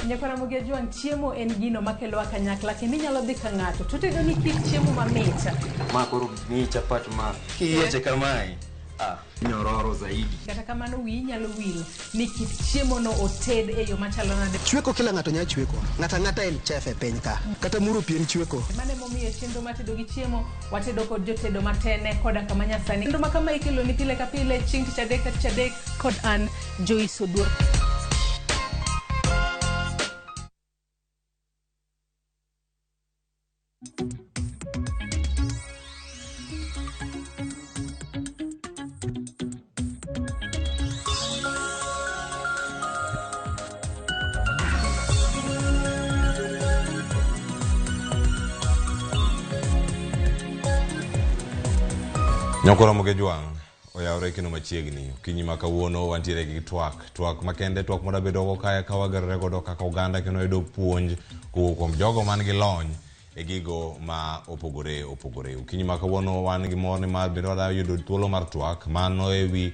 Nyakora Mogejuang, chiemo en gino makelo kanyakla kendo inyalo dhi ka ng'ato to tedo ni kit chiemo mamit. Ma koro ni chapat ma kiyieche kamae nyororo zaidi. Kata kamano wiyi nyalo wil ni kit chiemo no oted e yo machalo nade. Chweko kila ng'ato nyalo chweko. Ng'ata ng'ata en chef e piny ka. Kata muro pien chweko. Mano emomiyo chenro mar tedo gi chiemo watedo kod jotedo matene koda kama nyasani. Chenro ma kama ikelo ni pile ka pile chieng' tich adek ka tich adek kod an Joyce Oduor. Nyakoro Mogejuang, Oyawre kendo machiegni. Okinyi ma kawuono wantiere gi twak. Twak makende, twak mwadabedogo kae ka wagerore godo kaka oganda kendo wayudo puonj kowuok kuom jogo man gi lony e gigo ma opogore opogore. Okinyi ma kawuono wan gi mor nimar bende wadwa yudo thuolo mar twak mano ewi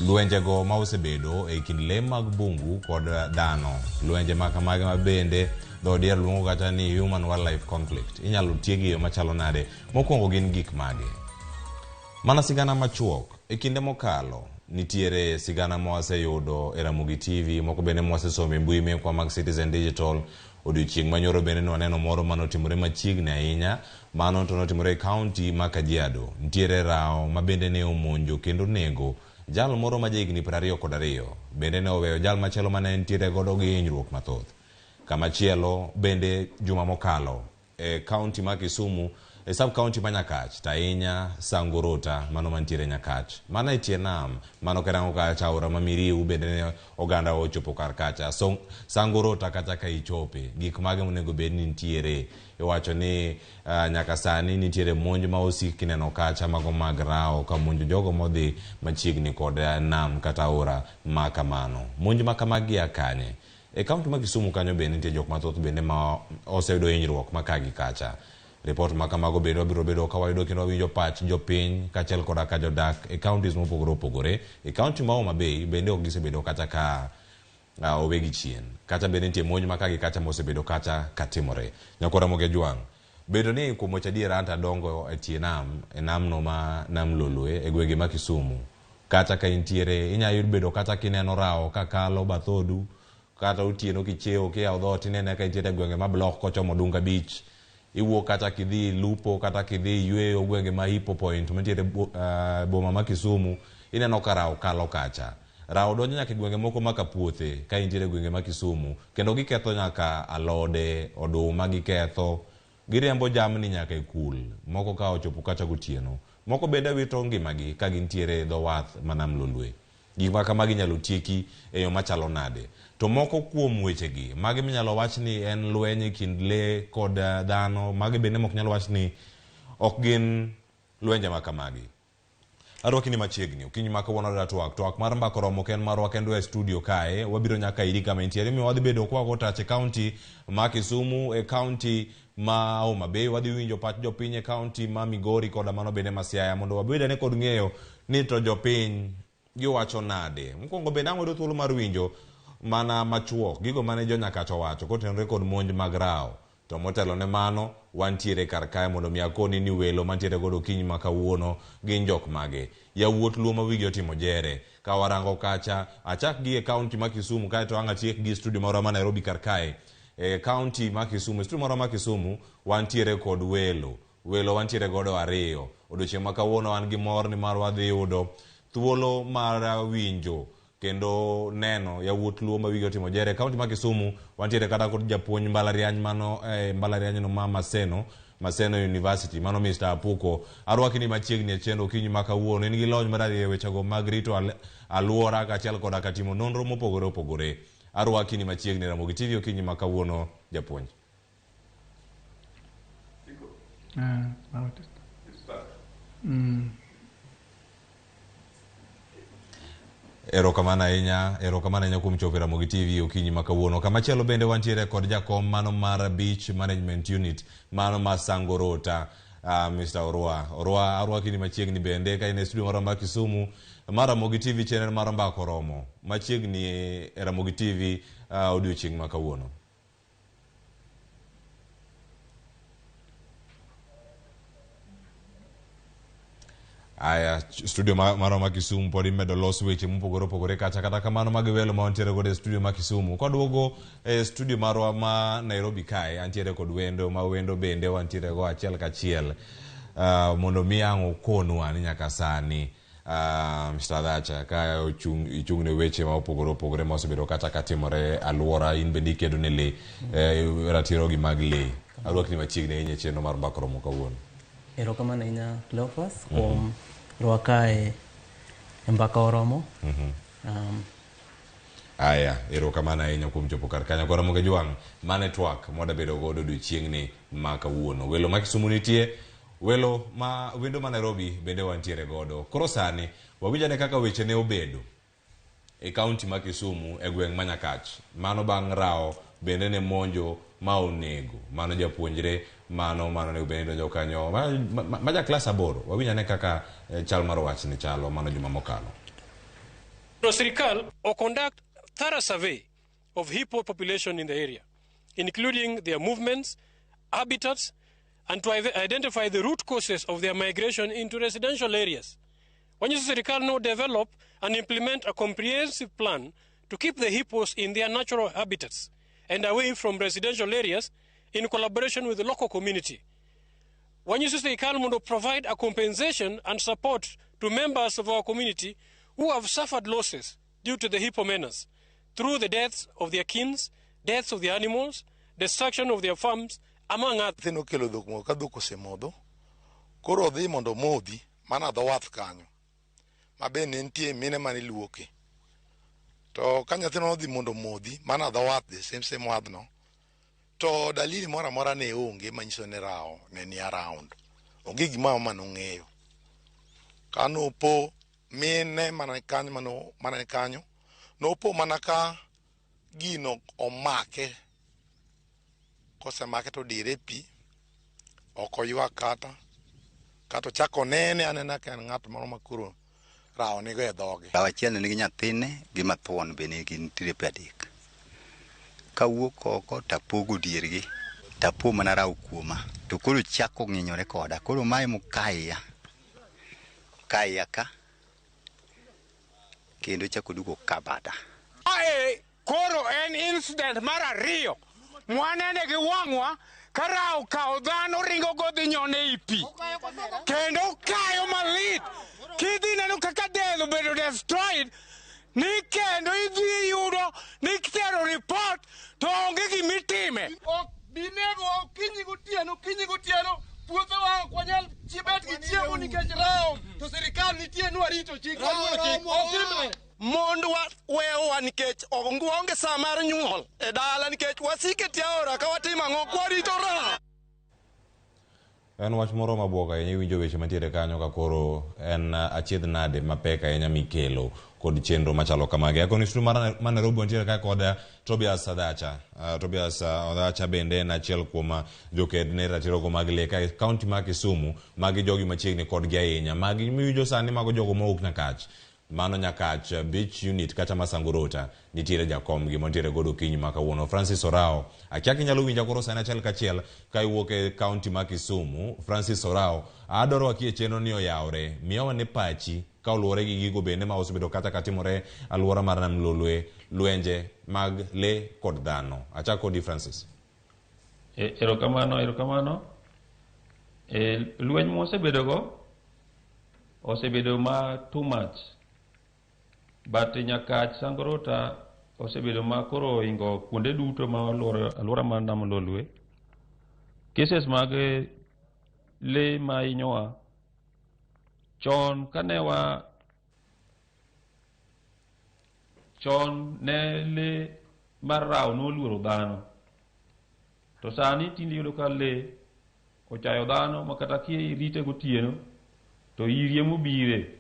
lwenjego ma osebedo e kind lee mag bungu kod dhano. Lwenje ma kamagi ma bende dho dier luongo kata ni human wildlife conflict. Inyalo tiegi e yo machalo nade? Mokwongo gin gik mage? Mana sigana machuok, e kinde mokalo, nitiere sigana mwaseyudo e Ramogi TV, moko bende mwasesomo e mbui mekwa mag Citizen Digital. Odiochieng' manyoro bende nwaneno moro manotimore machiegni ahinya, mano to notimore e kaunti ma Kajiado. Nitiere rao ma bende ne omonjo kendo nego jal moro ma jahigni 22, bende ne oweyo jal machielo mane nitiere godo gi hinyruok mathoth. Kamachielo bende juma mokalo e kaunti ma Kisumu, e sub kaunti ma Nyakach, to ahinya Sangorota mano mantiere Nyakach. Mano e tie nam, mano kirango kacha aora ma Miriu bende ne oganda ochopo kar kacha. So, Sangorota kata ka ichope, gik mage monego bed ni nitiere. Iwacho ni nyaka sani nitiere monj ma osik kineno kacha mago mag rao ka monjo jogo modhi machiegni kod nam kata aora ma kamano. Monj ma kamagi a kanye? E kaunti ma Kisumu kanyo bende nitie jok mathoth bende ma oseyudo hinyruok ma ka gi kacha. Ripot ma kamago bende wabiro bedo ka wayudo kendo wawinjo pach jopiny kaachiel koda ka jodak e counties mopogore opogore. E kaunti ma Homa Bay bende ok gisebedo kata ka owegi chien. Kacha bende nitie monj ma ka gi kacha mosebedo kacha katimore. Nyakwar Ramogi Ajwang', bedo ni kuom wacho adier anto adongo e tie nam, e namno ma nam Lolwe e gwenge ma Kisumu. Kata ka intiere, inyalo yudo bedo kata kineno rao kakalo bathodu, kata otieno kichiewo kiyawo dhoot inene ka intiere e gwenge ma block kochomo Dunga Beach. Iwuok kata kidhi lupo kata kidhi yweyo gwenge ma Hippo Point mantiere boma ma Kisumu, ineno ka rao kalo kacha. Rao donjo nyaka e gwenge moko ma Kapuothe ka intiere e gwenge ma Kisumu, kendo giketho nyaka alode, oduma giketho, giriembo jamni nyaka e kul, moko ka ochopo kata gotieno. Moko bende wito ngimagi ka gintiere e dho wath ma nam Lolwe. Gik ma kamagi inyalo tieki e yo machalo nade? To moko kuom wechegi, magi minyalo wach ni en lweny e kind lee kod dhano, magi bende mok nyal wach ni ok gin lwenje ma kamagi. Arwaki ni machiegni, okinyi ma kawuono adwa twak. Twak mar mbaka oromo ok en marwa kendwa e studio kae, wabiro nyaka iri kama intiere. Omiyo wadhi bedo kwa wago tach e kaunti ma Kisumu, e kaunti ma Homa Bay, wadhi winjo pach jopiny e kaunti ma Migori koda mano bende ma Siaya, mondo wabed ane kod ng'eyo ni to jopiny giwacho nade. Mokwongo bende ang' wayudo thuolo mar winjo mana machuok gigo mane jo Nyakach owacho kotenore kod monj mag rao. To motelo ne mano, wantiere kar kae mondo mi akoni ni welo mantiere godo okinyi ma kawuono gin jok mage. Yawuot Luo ma wigi otimo jere. Ka warango kacha, achak gi e kaunti ma Kisumu kaeto ang' atiek gi studio marwa ma Nairobi kar kae. E kaunti ma Kisumu, e studio marwa ma Kisumu, wantiere kod welo. Welo wantiere godo ariyo. Odiochieng' ma kawuono wan gi mor nimar wadhi yudo thuolo mar winjo kendo neno yawuot Luo ma wigi otimo jere. Kaunti ma Kisumu wantiere kata kod japuonj mbalariany mano mbalariany no ma Maseno, Maseno University, mano Mr. Apuko. Arwaki ni machiegni e chenro okinyi ma kawuono. In gi lony marariya e wechego mag rito alwora kaachiel koda ka timo nonro mopogore opogore. Arwaki ni machiegni Ramogi TV okinyi ma kawuono, japuonj. Erokamano ahinya, erokamano ahinya kuom chopo e Ramogi TV okinyi ma kawuono. Kamachielo bende wantiere kod jakom mano mar Beach Management Unit, mano ma Sangorota, Mr. Orwa. Orwa, arwaki ni machiegni bende ka in e studio marwa ma Kisumu mar Ramogi TV chenro mar Mbaka Oromo machiegni e Ramogi TV odiochieng' ma kawuono. Aya, studio marwa ma Kisumu pod imedo los weche mopogore opogore kacha. Kata kamano magi welo ma wantiere godo e studio ma Kisumu. Kwaduogo e studio marwa ma Nairobi kae, antiere kod wendo ma wendo bende wantiere go achiel kachiel. Mondo mi ang' okonwa ni nyaka sani Mr. Adhacha ka ichung' ne weche ma opogore opogore ma osebedo kata katimore alwora, in bende ikedo ne lee, ratiro gi mag lee. Arwakni machiegni ahinya e chenro mar Mbaka Oromo kawuono. Erokamano ahinya Cleophas kuom rwaka e Mbaka Oromo. Aya, erokamano ahinya kuom chopo kar kanyo. Koro Ramogi Jwang', mano e twak mwada bedo godo odiochieng'ni ma kawuono. Welo ma Kisumu nitie, Welo ma wendo ma Nairobi bende wantiere godo. Koro sani wawinj ane kaka weche ne obedo e kaunti ma Kisumu e gweng' ma Nyakach. Mano bang' rawo bende ne monjo ma onego. Mano japuonjre mano mano onego bed ni donjo kanyo ma ja klas 8. Wawinj ane kaka chal mar wach ne chalo mano juma mokalo. Sirikal o conduct thorough survey of hippo population in the area, including their movements, habitats, and to identify the root causes of their migration into residential areas. Wanyiso sirikal now develop and implement a comprehensive plan to keep the hippos in their natural habitats and away from residential areas in collaboration with the local community. Wanyiso sirikal mondo provide a compensation and support to members of our community who have suffered losses due to the hippo menace through the deaths of their kins, deaths of the animals, destruction of their farms, among others. Nyathi nokelo dhok moko ka dhok osemodho, koro odhi mondo omodhi mana dho wath kanyo, ma be ne nitie mine mane luoke. To ka nyathino nodhi mondo omodhi mana dho wath, the same same wadhno, to dalili moro amora ne onge manyiso ni rawo ne ni around. Onge gimoro manong'eyo. Kanopo mine mana kanyo mano mana kanyo, nopo mana ka gino omake. Kosemake to dire pi, ok oywak kata ochako nene anena ka en ng'at moro ma koro rawo nigo e dhoge. Rawo achiel ne nigi nyathine gi mathuon be ne gintiere pi adek. Kawuok oko tapogo diergi, tapo mana rawo kuoma. To koro chako ng'inyore koda. Koro mae mokaya. Kaya ka. Kendo chako duogo kabada. Ae, koro en incident mar ariyo mwanene gi wang'wa ka rawo kawo dhano ringo godhi nyone ei pi kendo kayo malit kidhi neno kaka del obedo destroyed ni kendo idhi yudo ni tero report to onge gimitime. Ok binego okinyi gotieno, okinyi gotieno, puothewa ok wanyal bet gi chiemo nikech rawo, to sirikal nitie ni warito chik, waluoro chik, ok timre. Mondwa weyowa nikech waonge sa mar nyuol e dala nikech wasike tie aora ka watimo ang'o kwarito rawo. En wach moro mabuok ahinya iwinjo weche mantiere kanyo ka koro en achiedh nade mapek ahinya mikelo kod chenro machalo kamagi. Akoni studio mar Nairobi wantiere ka kod Tobias Odhacha. Tobias Odhacha bende en achiel kuom joked ne ratiro go mag lee ka e kaunti ma Kisumu. Magi jogi machiegni kodgi ahinya. Magi miwinjo sani mago jogo mowuok Nyakach. Mano Nyakach Beach Unit kata Masangurota nitiere jakom gi mantiere godo okinyi ma kawuono. Francis Orao. Akia kinyalo winja koro sani achiel kachiel ka iwuok e kaunti ma Kisumu. Francis Orao, adwaro wakie chenro ni oyawre. Miyawa ne pachi ka oluwore gi gigo bende ma osebedo kata katimore alwora mar Nam Lolwe, lwenje mag lee kod dhano. Achak kodi Francis. Erokamano, erokamano. Lweny mwasebedogo osebedo ma too much. But Nyakach Sangorota osebedo ma koro ohingo kuonde duto ma alwora mar Nam Lolwe. Cases mag lee ma hinyowa chon kane wa chon ne lee mar rawo noluoro dhano. To sani tinde iyudo ka lee ochayo dhano ma kata kirite gotieno to irie mobire.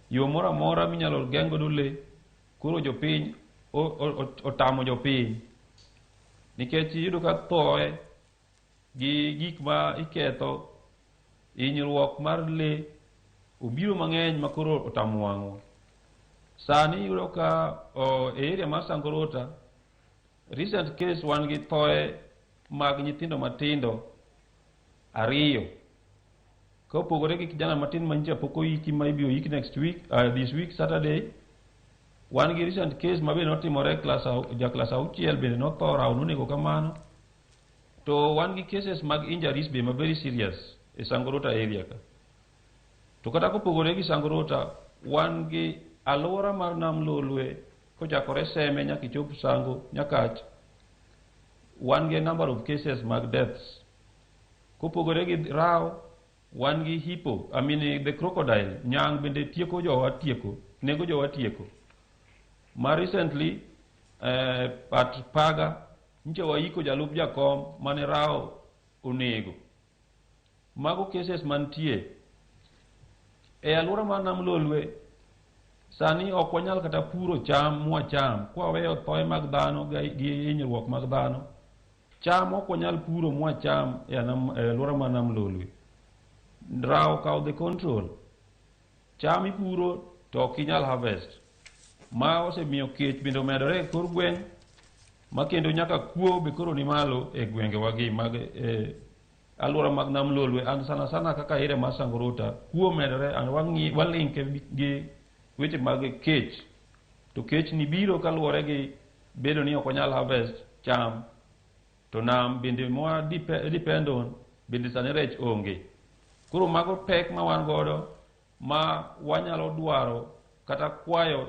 Yo moro amora minyalo geng' godo lee koro jopiny otamo jopiny. Nikech iyudo ka thoe gi gik ma iketho, hinyruok mar lee obiro mang'eny ma koro otamo wang'wa. Sani iyudo ka e area mar Sangorota, recent case wan gi thoe mag nyithindo matindo 2. Kopogore gi kijana matin ma nyocha pok oiki ma ibiro yik next week, this week Saturday, wan gi recent case ma be notimore ja klas 6 bende notho, rawo nonego kamano. To wan gi cases mag injuries be ma very serious e Sangorota area ka. To kata kopogore gi Sangorota, wan gi alwora mar Nam Lolwe kochakore Seme nyaka ichop Sango Nyakach, wan gi number of cases mag deaths. Kopogore gi rawo, wan gi hippo, I mean the crocodile, nyang' bende tieko jowa tieko, nego jowa tieko. Ma recently, at Paga, nyocha waiko jalup jakom mane rawo onego. Mago cases mantie. E alwora mar Nam Lolwe, sani ok wanyal kata puro cham mwacham, kwaweyo thoe mag dhano gi hinyruok mag dhano. Cham ok wanyal puro mwacham e alwora mar Nam Lolwe. Rao okawo the control. Cham ipuro to ok inyal harvest. Ma osemiyo kech bende omedore e kor gweng', ma kendo nyaka kuo be koro ni malo e gwengewagi mag alwora mag Nam Lolwe, and sana sana kaka area mar Sangorota, kuo omedore and walinke gi weche mag kech. To kech ni biro kaluwore gi bedo ni ok wanyal harvest cham, to nam bende mwa depend on bende sani rech onge. Koro mago pek ma wan godo ma wanyalo dwaro kata kwayo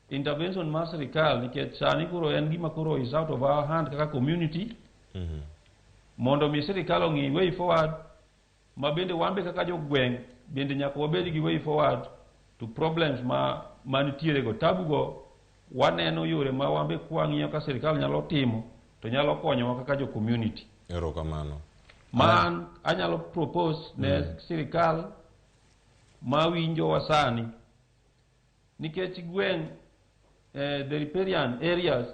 intervention mar sirikal, nikech sani koro en gima koro is out of our hand kaka community, mondo mi sirikal ong'i way forward, ma bende wan be kaka jogweng' bende nyaka wabed gi way forward to problems ma manitiere go. Tabu go waneno yore ma wan be kwang'iyo ka sirikal nyalo timo to nyalo konyowa kaka jo community. Erokamano. Man anyalo propose ne sirikal mawinjowa sani, nikech gweng' the riparian areas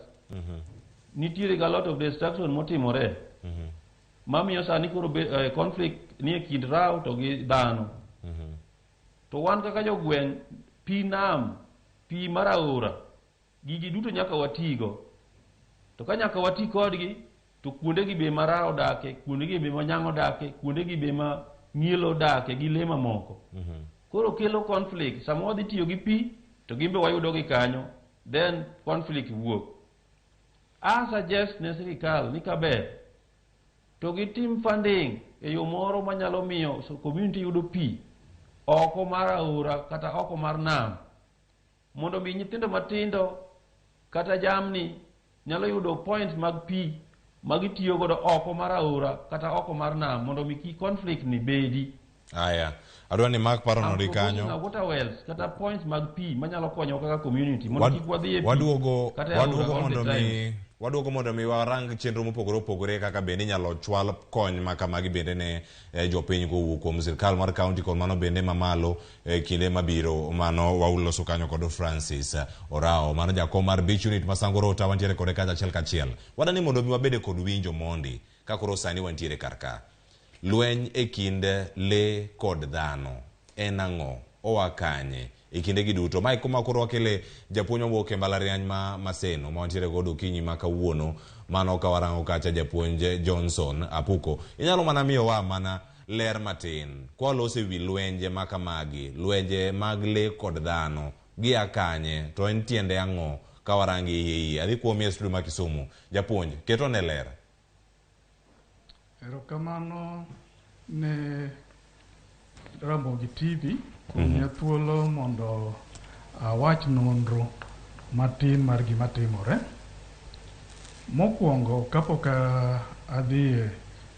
nitiere ga lot of destruction motimore, mamiyo sani koro conflict nie kind rao to gi dhano. To wan kaka jogweng', pi nam, pi mar aora, gigi duto nyaka watigo. To ka nyaka wati kodgi, to kuondegi be ma rao odake, kuondegi be ma nyang' odake, kuondegi be ma ng'ielo odake gi lee mamoko. Koro kelo conflict. Sama wadhi tiyo gi pi, to gin be wayudogi kanyo, then conflict wuok. A suggest ne sirikal ni kaber to gitim funding e yo moro manyalo miyo so community yudo pi oko mar aora kata oko mar nam, mondo mi nyithindo matindo kata jamni nyalo yudo points mag pi ma gitiyo godo oko mar aora kata oko mar nam, mondo mi kik conflict ni bedi. Aya, adwa ni mak paro no di kanyo. Water wells kata points mag pi manyalo konyo kaka community mondo kik wadhi e pi. Waduogo mondo mi warang chenro mopogore opogore kaka bende inyalo chwal kony ma kamagi bende ne jopiny kowuok kuom sirkal mar county kod mano bende mamalo kinde mabiro. Mano wauloso kanyo kod Francis Orao, mano jakom mar Beach Unit ma Sangorota, wantiere kode kacha achiel kachiel. Wadani mondo mi wabede kod winjo mondi ka koro sani wantiere kar ka. Lweny e kind le kod dhano en ang'o? Oa kanye? E kindegi duto. Mae kuma koro wakele japuonj mawuok e mbalariany ma Maseno ma wantiere godo okinyi ma kawuono. Mano ka warango kacha japuonj Johnson Apuko. Inyalo mana miyowa mana ler matin kwaloso ewi lwenje ma kamagi, lwenje mag le kod dhano gia kanye, to en tiende ang'o ka warango iye iye. Adhi kuomi e studio ma Kisumu. Japuonj, keto ne ler. Erokamano ne Ramogi TV kuom miya thuolo mondo awach nonro matin mar gima timore. Mokwongo kapok adhi e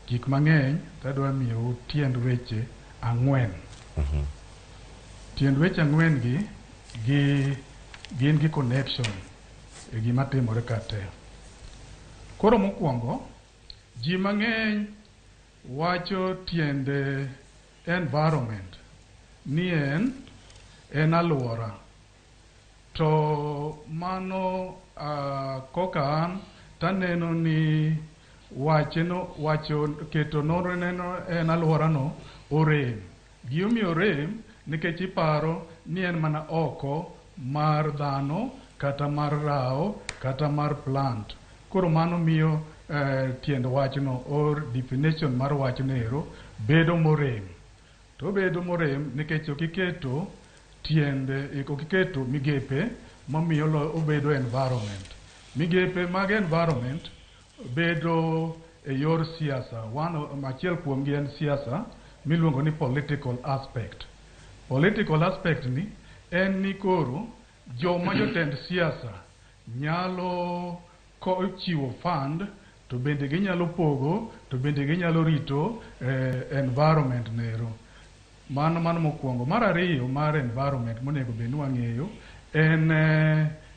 gik mang'eny, tadwa miyou tiend weche ang'wen. Tiend weche ang'wen gi gin gi connection e gima timore ka te. Koro mokwongo, ji mang'eny wacho tiende environment ni en alwora. To mano koka an taneno ni wacho keto nonro neno en alwora no orem. Gimomiyo orem nikech iparo ni en mana oko mar dhano kata mar rao kata mar plant. Koro mano miyo tiend wachno or definition mar wachno ero bedo morem. To bedo morem nikech ok iketo tiende, ok iketo migepe mamiyo obedo environment. Migepe mag environment bedo e yor siasa. Achiel kuomgi en siasa miluongo ni political aspect. Political aspect ni en ni koro joma jotend siasa nyalo chiwo fund to bende ginyalo pogo to bende ginyalo rito environment nero. Mano mokwongo. Mar ariyo mar environment monego bed ni wang'eyo en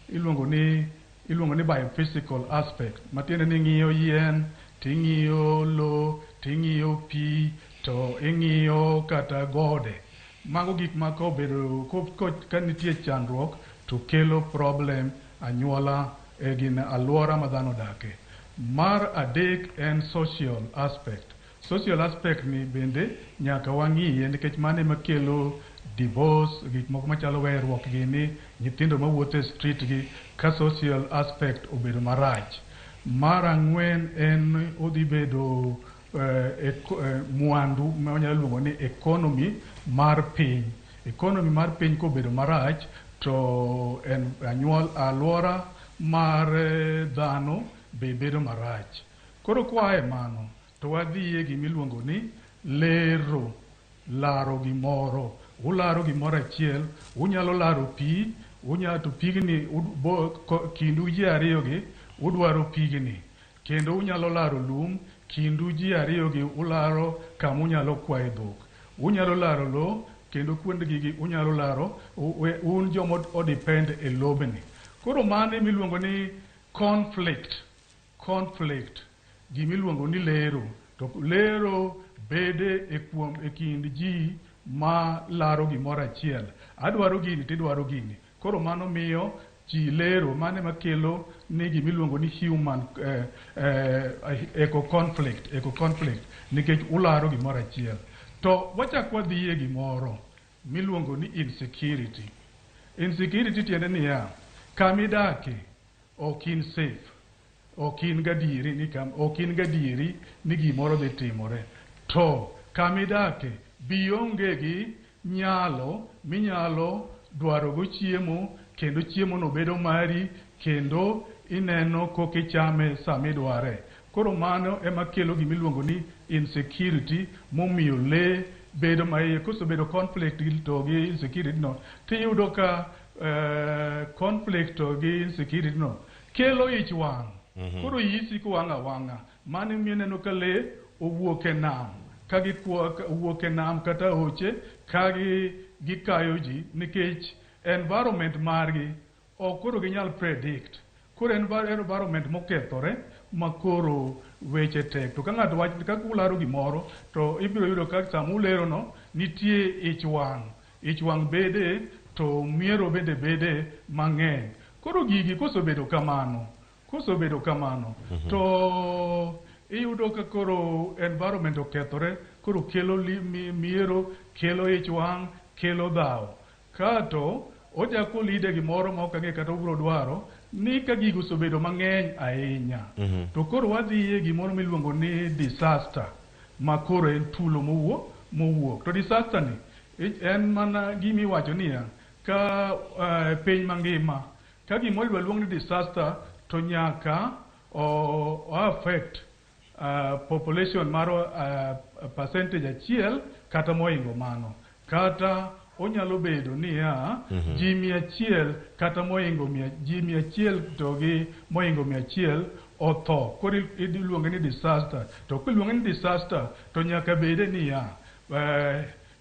iluongo ni biophysical aspect, matiende ni ing'iyo yien, ting'iyo lo, ting'iyo pi, To ing'iyo kata gode. Mago gik ma kobedo ka nitie chandruok to kelo problem anyuola e gin alwora ma dhano odake. Mar adek en social aspect. Social aspect ni bende nyaka wang'iye nikech mano ema kelo divorce, gik moko machalo weruok gini, nyithindo mawuotho e street gi, ka social aspect obedo marach. Mar ang'wen en odhi bedo mwandu ma wanyalo luongo ni economy mar piny. Economy mar piny kobedo marach to en anyuol alwora mar dhano be bedo marach. Koro kwa e mano to wadhiye gimiluongo ni lero, laro gimoro. Ularo gimoro achiel, unyalo laro pi, unyalo to pigni kindu ji ariyogi udwaro pigni. Kendo unyalo laro lum, kindu ji ariyogi ularo kama unyalo kwaye dhok. Unyalo laro lo, kendo kuond gigi unyalo laro, un joma odepend e lobni. Koro mano emiluongo ni conflict. Conflict, gimiluongo ni lero. To lero bede e kuom e kind ji ma laro gimoro achiel. Adwaro gini tidwaro gini. Koro mano miyo ji lero, mano ema kelo ni gimiluongo ni human eco conflict, eco conflict nikech ularo gimoro achiel. To wachak wadhiye gimoro miluongo ni insecurity. Insecurity tiende niya, kamidake ok in safe. Ok in gadieri ni kam, ok in gadieri ni gimoro dhi timore. To kamidake bionge gi nyalo minyalo dwarogo chiemo, kendo chiemo no bedo mari, kendo ineno kokichame samidware. Koro mano ema kelo gimiluongo ni insecurity, momiyo lee bedo maiye. Kosebedo conflict to gi insecurity no, tiyudo ka conflict to gi insecurity no kelo ich wang'. Koro iyi siko wang' awang'a. Mano emiyo ineno ka lee owuok e nam, ka giwuok e nam kata aoche, ka gikayo ji nikech environment margi ok koro ginyal predict. Koro environment mokethore ma koro weche tek. To ka ng'ato wach ka ularo gimoro to ibiro yudo ka sama ulero no nitie ich wang'. Ich wang' bede to miero bende bede mang'eny. Koro gigi kosebedo kamano, to iyudo ka koro environment okethore, koro kelo miero, kelo ich wang', kelo dhaw. Kato ochako lide gimoro ma ok ang'e kata obiro dwaro ni ka gigo osebedo mang'eny ahinya. To koro wadhiye gimoro miluongo ni disaster, ma koro en tulo mowuok. To disaster ni en mana gimiwacho niya, ka piny mangima ka gimoro idwa luong ni disaster to nyaka o affect population mar percentage achiel kata moingo mano. Kata onyalo bedo niya, ji 100 kata moingo ji 100 to gi moingo 100 otho. Koro iluonge ni disaster. To kiluonge ni disaster to nyaka bede niya,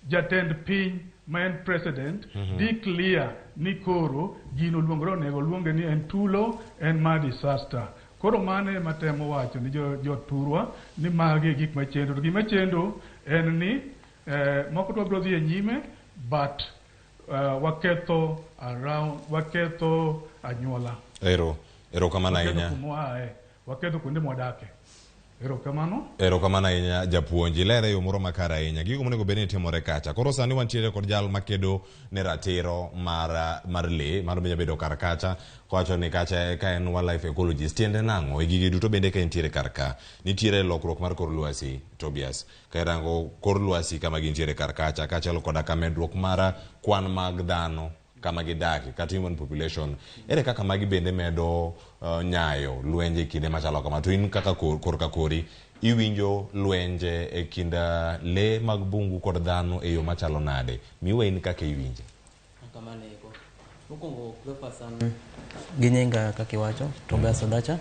jatend piny ma en president declare ni koro gino luongore onego luonge ni en tulo, en ma disaster. Koro mano ema temo wacho ni joturwa ni magi e gik machendo. To gima chendo en ni moko to wabiro dhi e nyime, but waketho around, waketho anyuola. Erokamano ahinya. Waketho kuonde mwadake. Erokamano. Erokamano ahinya japuonj. Ilere e yo moro makare ahinya. Gigo monego bed ni timore kacha. Koro sani wantiere kod jal makedo ne ratiro mar lee, mano be bedo kar kacha, kowacho ni kacha ka en wildlife ecologist. Tiende nang'o? E gigi duto bende ka entiere kar ka. Nitiere lokruok mar kor lwasi, Tobias. Ka irango kor lwasi kama gintiere kar kacha, kaachiel koda ka medruok mar kwan mag dhano kama gidake, kata human population. Ere kaka magi bende medo nyayo lwenje e kinde machalo kama? To in kaka korka kori, iwinjo lwenje e kind lee mag bungu kod dhano e yo machalo nade? Miwa in kaka iwinje. Kamano eko. Mokwongo Cleophas, an gi nyinga kaka iwacho, Tobias Odacha.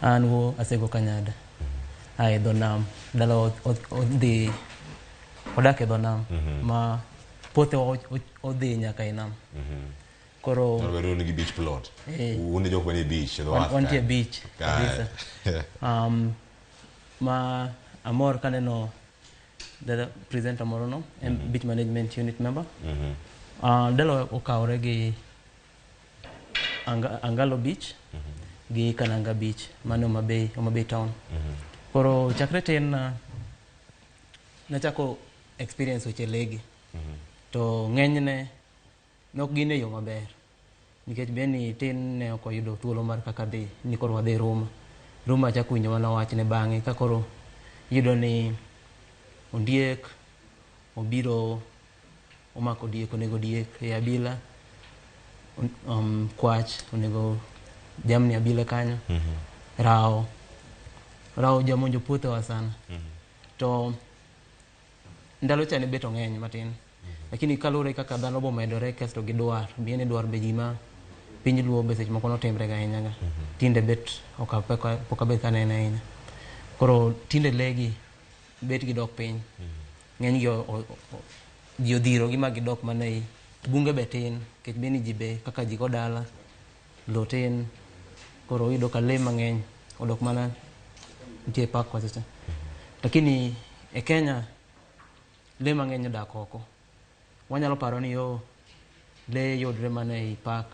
An wuo Asego Kanyada. Ae dho nam. Dala odhi odak e dho nam ma puothewa odhi nyaka e nam. Koro Nyalo nigi beach plot. Un e jok manie beach, dho wath wantie kae. beach kabisa. Ma amor kaneno the other presenter moro no, en beach management unit member. Dalawa okawore gi Angalo Beach gi Kananga Beach mano Homa Bay, Homa Bay town. Koro chakre tin nachako experience weche legi. To ng'enyne ne ok gin e yo maber. Nikech be ni tin ne ok oyudo thuolo mar kaka dhi ni koro wadhi Ruma. Ruma achako winjo mana wachne bang'e ka koro iyudo ni ondiek obiro omako diek, onego diek e abila, kwach onego jamni abila kanyo. Rao rao jamonjo puothewa sana. To ndalo cha ne bet ong'eny matin. Lakini kaluwore kaka dhano bomedore kasto gi dwar, bien dwar be gima piny luo be seche moko notimre ga ahinya ga. Tinde bet ok pok abet kanene ahinya. Koro tinde lee gi bet gidok piny. Ng'eny gi ji odhiro gi ma gidok mana ei bunge be tin nikech be ni ji be kaka ji go dala lo tin, koro iyudo ka lee mang'eny odok mana nitie e park kocha cha. Lakini e Kenya lee mang'eny odak oko. Wanyalo paro ni yo lee yudre mana ei park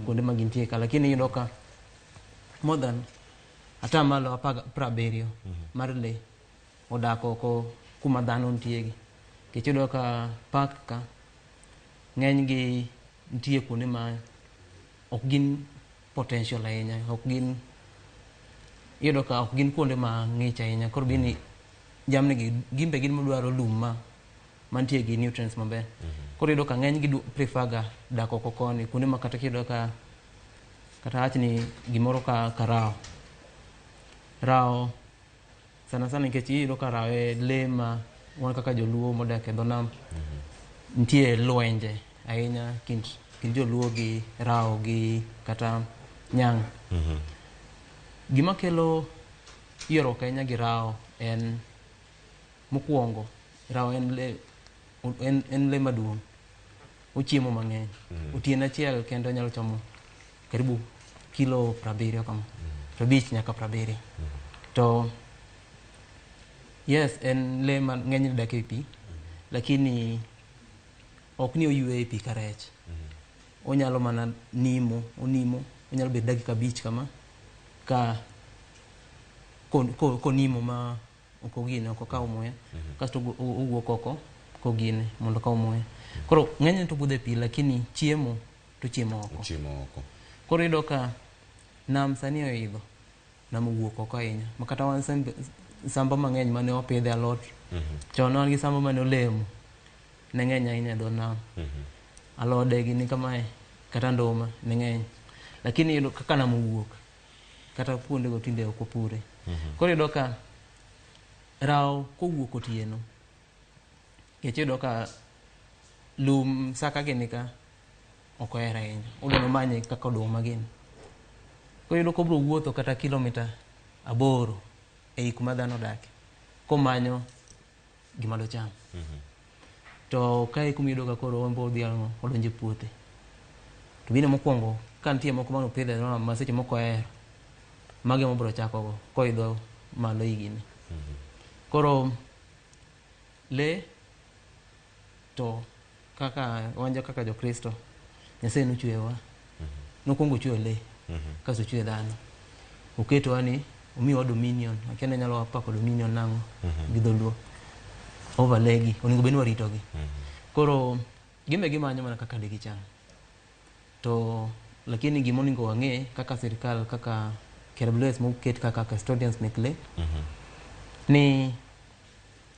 kuonde ma gintie ka, lakini iyudo ka more than 70% mar lee odak oko kuma dhano nitie gi. Nikech iyudo ka park ka ng'eny gi nitie kuonde ma ok gin potential ahinya, ok gin, iyudo ka ok gin kuonde ma ng'ich ahinya. Koro bini jamni gi gin be gin madwaro lum ma mantie gi nutrients maber. Koro iyudo ka ng'eny gi prefer ga dak oko koni kuonde ma kata kiyudo ka kata awach ni gimoro ka rao. Rao sana sana nikech iyudo ka rao e lee ma wan kaka joluo modak e dho nam nitie lwenje ahinya kind joluo gi rao gi kata nyang'. Gima kelo ywaruok ahinya gi rao en mokwongo rao en lee maduong'. Ochiemo mang'eny. Otieno achiel kende onyalo chamo karibu kilo 70 kama. 50 nyaka 70. To yes, en lee ma ng'enyne dak e pi, lakini ok ni oywe e pi ka rech. Onyalo mana nimo, onimo, onyalo bet dakika 5 kama ka konimo ma ok ogine, ok okaw muya. Kasto owuok oko kogine mondo okaw muya. Koro ng'enyne to obudho e pi, lakini chiemo to chiemo oko. Chiemo oko. Koro iyudo ka nam sani oidho, nam owuok oko ahinya. Ma kata wan samba mang'eny mane wapidhe alot, chon ne wan gi samba mane olemo, ne ng'eny ahinya e dho nam. Alode gini kamae, kata nduma ne ng'eny. Lakini iyudo kaka nam owuok, kata kuondego tinde ok wapure. Koro iyudo ka rao kowuok otieno, nikech iyudo ka lum saka gini ka ok ohero ahinya. Odwa nomanye kaka oduma gini. Koro iyudo kobiro wuotho kata kilomita 8 ei kuma dhano odake komanyo gima docham. To kae kuma iyudo ka koro en be odhi ang'o, odonjo e puothe. To gino mokwongo ka nitie moko manopidho e nam ma seche moko ohero, mago ema obiro chako go koidho malo ei gini. Koro lee to kaka wan kaka jokristo, Nyasaye nochweyowa. Nokwongo ochweyo lee, kasto ochweyo dhano. Oketowa ni omiyowa dominion. Akia ni anyalo pako dominion nang'o gi dholuo. Over lee gi, onego bed ni waritogi. Koro gin be gimanyo mana kaka digicham. To lakini gima onego wang'e kaka sirikal, kaka KWS moket kaka custodians mek lee, ni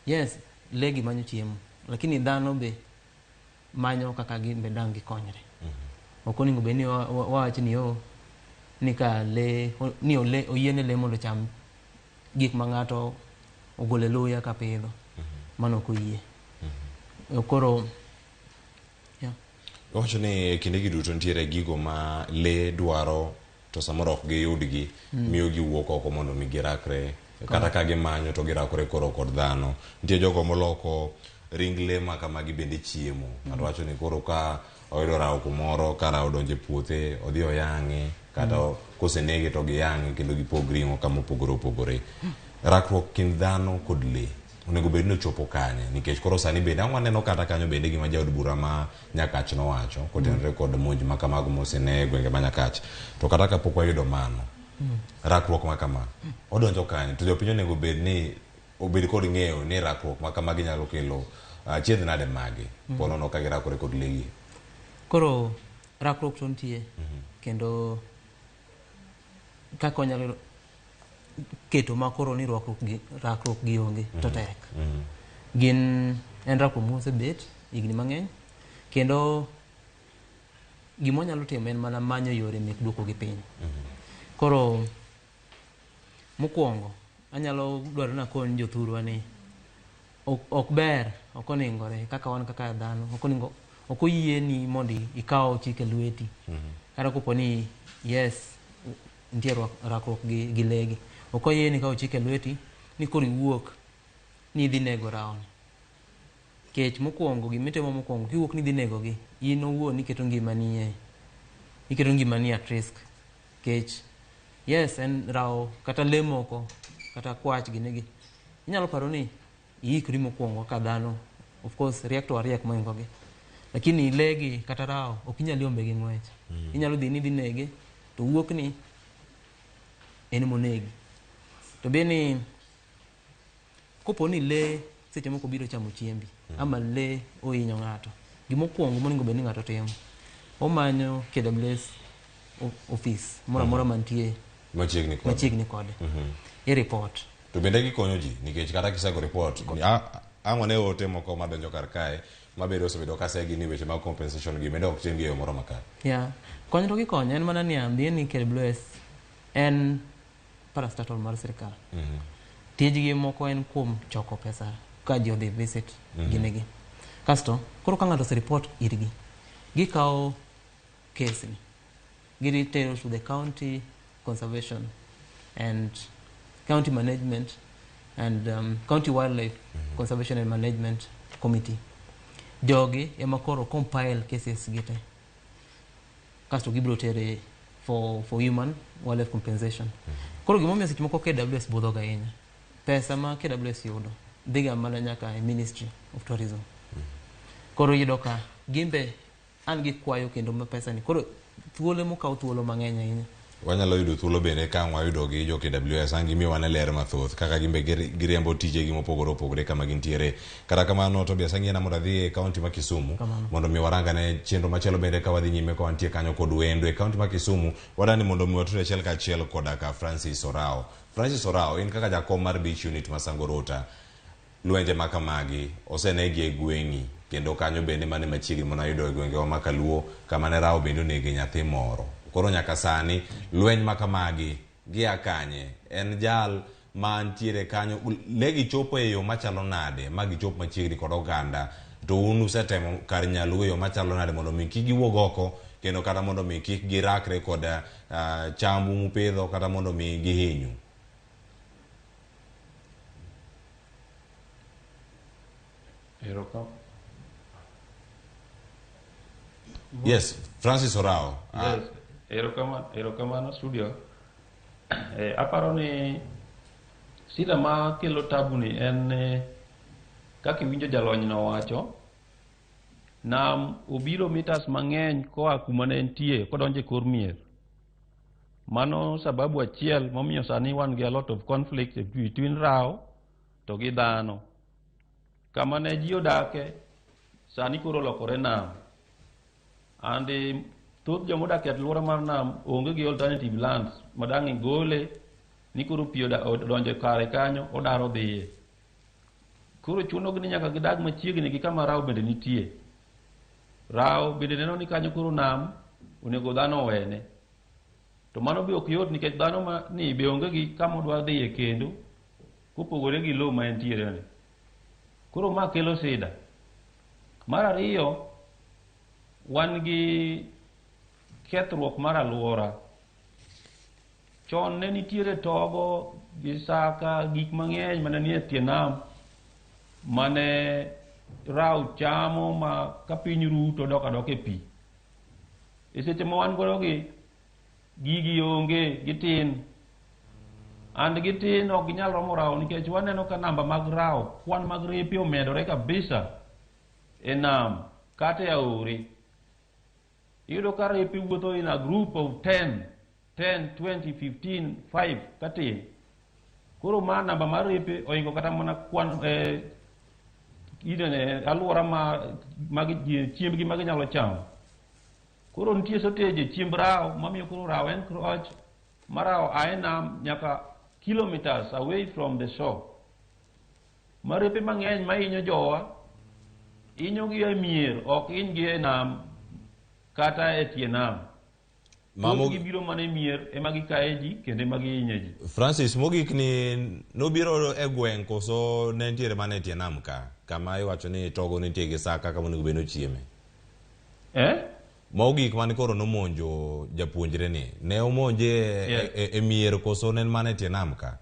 yes, lee gi manyo chiemo, lakini dhano be manyo kaka gin be dang' gikonyre. Ok onego bed ni wawach ni oh, ni ka lee ni ole, oyiene lee mondo ocham gik ma ng'ato ogolo e luya ka pidho. Mano ok oyie. Koro yeah. Iwacho ni e kindegi duto nitiere gigo ma lee dwaro to samoro ok giyudgi, miyo giwuok oko mondo mi girakre. Kata ka gimanyo to girakore koro kod dhano. Nitie jogo moloko ring lee ma kamagi bende chiemo. Ng'ato wacho ni koro ka oyudo rao kumoro, ka rao odonjo e puothe, odhi oyang'e, kata kosenege to giyang'e kendo gipog ring'o kama opogore opogore. Rakruok kind dhano kod lee. Onego bed ni ochopo kanye nikech koro sani bende ang' waneno kata kanyo bende gima jaod bura ma Nyakach nowacho kotenore kod monj ma kamago mosene e gwenge ma Nyakach. To kata kapok wayudo mano, rakruok ma kama odonjo kanye to jopiny onego bed ni obed kod ng'eyo ni rakruok ma kamagi nyalo kelo achiedh nade mage ponono ka girakore kod legi. Koro rakruok to nitie kendo kaka wanyalo keto ma koro ni rakruok gi onge to tek. Gin en rakruok mosebet higni mang'eny kendo gima wanyalo timo en mana manyo yore mek duoko gi piny. Koro mokwongo anyalo dwaro ni akony jothurwa ni ok ber, ok oningore kaka wan kaka dhano, ok oningo, ok oyieni mondo ikaw chik e lweti. Kata kopo ni yes nitie rakruok gi legi, ok oyieni kawo chik e lweti ni koro iwuok ni idhi nego rawni. Kech mokwongo gimitimo mokwongo kiwuok ni idhi negogi, in owuon iketo ngimani at risk. Kech yes en rawo kata lee moko kata kwach ginegi inyalo paro ni iikri mokwongo kaka dhano, of course riek to wariek mohingo gi, lakini lee gi kata rawo ok inyal yombe gi ng'wech. Inyalo dhi ni idhi nege to wuok ni en monegi. To be ni kopo ni lee seche moko biro chamo chiembi ama lee ohinyo ng'ato, gimokwongo monego bed ni ng'ato timo, omanyo KWS office moro amora mantie machiegni kode. I report. To bende gikonyo ji nikech kata kisego report ang' wane ote moko madonjo kar kae mabedo osebedo kasegi ni weche mag compensation gi bende ok tim gi e yo moro makare. Yeah. Konyo to gikonyo en mana niya dhi ni KWS en parastatal mar sirikal. Tijgi moko en kuom choko pesa ka ji odhi visit ginegi. Kasto koro ka ng'ato osereport irgi, gikawo case ni gitero to the county conservation and county management and county wildlife conservation and management committee. Jogi ema koro compile cases gi te kasto gibiro tere for human wildlife compensation. Koro gimomiyo seche moko KWS budho ga ahinya, pesa ma KWS yudo dhiga mana nyaka e Ministry of Tourism. Koro iyudo ka gimbe an gikwayo kendo ma pesa ni koro thuolo mokawo thuolo mang'eny ahinya. Wanyalo yudo thuolo bende ka ang' wayudo gi jo KWS ang' gimiyo wane ler mathoth kaka gimbe giriembo tijegi mopogore opogore kama gintiere. Kata kamano Tobias ang'iena mondo adhi e kaunti ma Kisumu mondo mi warangane chenro machielo bende ka wadhi nyime ka wantie kanyo kod wendo e kaunti ma Kisumu. Wadani mondo mi watudre achiel kachiel koda ka Francis Orao. Francis Orao, in kaka jakom mar Beach Unit ma Sangorota, lwenje ma kamagi osenegi e gweng'i kendo kanyo bende mane machiegni mana yudo e gwengewa ma Kaluo kama ne rawo bende onege nyathi moro. Koro nyaka sani lweny ma kamagi gia kanye? En jal mantiere kanyo, le gichopo e yo machalo nade ma gichop machiegni kod oganda? To un usetemo kar nyalou e yo machalo nade mondo mi kik giwuog oko kendo kata mondo mi kik girakre kod chambu mupidho kata mondo mi gihinyu? Yes, Francis Orao. Yes, erokamano studio. Aparo ni sida ma kelo tabu ni en kaka iwinjo jalony nowacho, nam obiro meters mang'eny koa kuma ne entie kodonjo e kor mier. Mano sababu achiel momiyo sani wan gi a lot of conflict between rawo to gi dhano. Kama ne ji odake sani koro olokore nam. And thoth jomodak e alwora mar nam onge gi alternative lands madang' igole ni koro pi odonjo kare kanyo odaro dhiye. Koro chunogi ni nyaka gidag machiegni gi kama rawo bende nitie. Rawo bende neno ni kanyo koro nam onego dhano owene. To mano be ok yot nikech dhano ma ni be onge gi kama odwa dhiye kendo kopogore gi lowo ma entiere ni. Koro ma kelo sida. Mar ariyo, wan gi kethruok mar alwora. Chon ne nitiere togo gi saka, gik mang'eny mane nie tie nam mane rawo chamo ma ka piny ru to dok adoka e pi. E seche ma wan godo gi, gigi onge, gitin. And gitin ok ginyal romo rawo nikech waneno ka namba mag rawo, kwan mag repe omedore kabisa e nam kata e aore. Iyudo ka repe wuotho in a group of 10, 10, 20, 15, 5 katin. Koro ma namba mar repe oingo kata mana kwan idene alwora ma mag chiembgi ma ginyalo chamo. Koro nitie shortage e chiemb rawo mamiyo koro rawo encroach ma rawo a e nam nyaka kilometers away from the shore. Ma repe mang'eny mahinyo jowa hinyogi e mier ok hinygi e nam kata e tie nam. Thothgi biro mana e mier ema gikaye ji kendo ema gihinye ji. Francis, mogik ni nobiro e gweng' koso ne nitiere mana e tie nam ka kama iwacho ni togo nitie gi saka kama onego bed ni ochieme? Eh? Mogik mane koro nomonjo japuonjre ni, ne omonje e mier koso ne en mana e tie nam ka?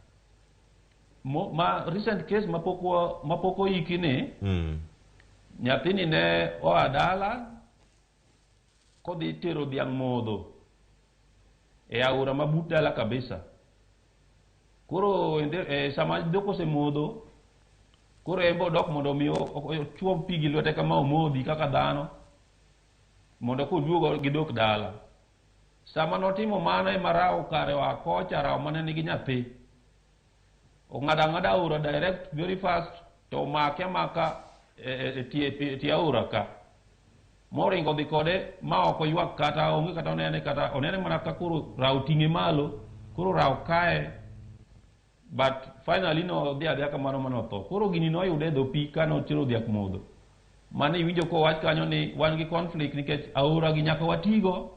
Ma recent case mapok oiki ni, nyathini ne oa dala kodhi tero dhiang' modho e aora ma but dala kabisa. Koro sama dhok osemodho, koro en be odok mondo mi ochuo pi gi lwete kama omodhi kaka dhano, mondo koduogo gi dhok dala. Sama notimo mano ema rawo kare oa kocha, rawo mane nigi nyathi. Ong'ado ang'ada aora direct very fast to omake amaka e tie aora ka. Moringo dhi kode ma ok oywak kata onge kata onene kata onene mana ka koro rawo ting'e malo, koro rawo kae. But finally no odhi adhiya kamano mane otho. Koro gini noyude e dho pi kane otero dhiak modho. Mane iwinjo kowach kanyo ni wan gi conflict nikech aora gi nyaka watigo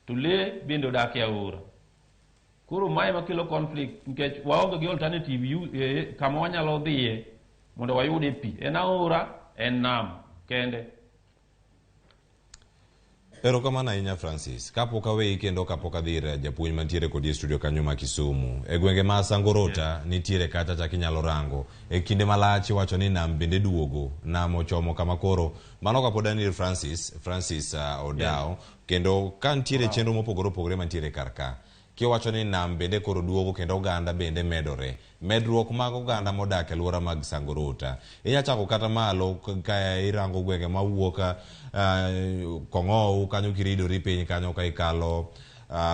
to lee bende odak e aora. Koro mae makelo conflict nikech waonge gi alternative kama wanyalo dhiye mondo wayude pi. En aora, en nam kende. Erokamano ahinya Francis. Kapok aweyi kendo kapok adhi ir japuonj mantiere kodi e studio kanyo ma Kisumu. E gwenge ma Sangorota nitiere kacha chak inyalo rango. E kinde malach iwacho ni nam bende duogo. Nam ochomo kama koro. Mano kapod an ir Francis, Francis Odawo. Kendo ka nitiere chenro mopogore opogore mantiere kar ka. Kiwacho ni nam bende koro duogo kendo oganda bende medore. Medruok mag oganda modak e alwora mag Sangorota. Inya chako kata malo ka irango gwenge mawuok Kong'ow kanyo kiridori piny kanyo ka ikalo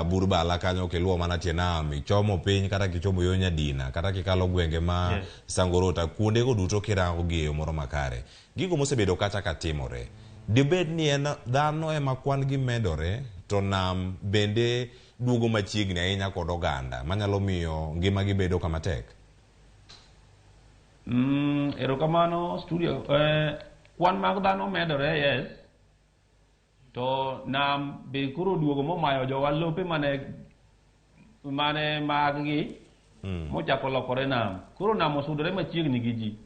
Burbala kanyo kiluwo mana tie nam ichomo piny kata kichomo yo Nyadina kata kikalo gwenge ma Sangorota kuondego duto kirango gi e yo moro makare. Gigo mosebedo kacha ka timore. Dibed ni en dhano ema kwan gi medore to nam bende duogo machiegni ahinya kod oganda manyalo miyo ngimagi bedo kama tek? Erokamano studio. Kwan mag dhano medore, yes. To nam be koro duogo momayo jowa lope mane mag-gi mochako lokore nam. Koro nam osudore machiegni gi ji.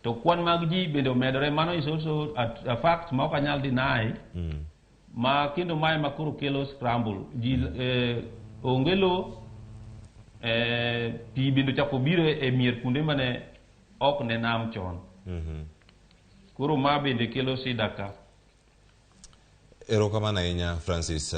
To kwan mag ji bende omedore. Mano is also a fact ma ok anyal deny. Ma kendo mae ma koro kelo scramble. Ji onge lo, pi bende ochako biro e mier kuonde mane ok ne nam chon. Koro ma bende kelo shida ka. Erokamano ahinya Francis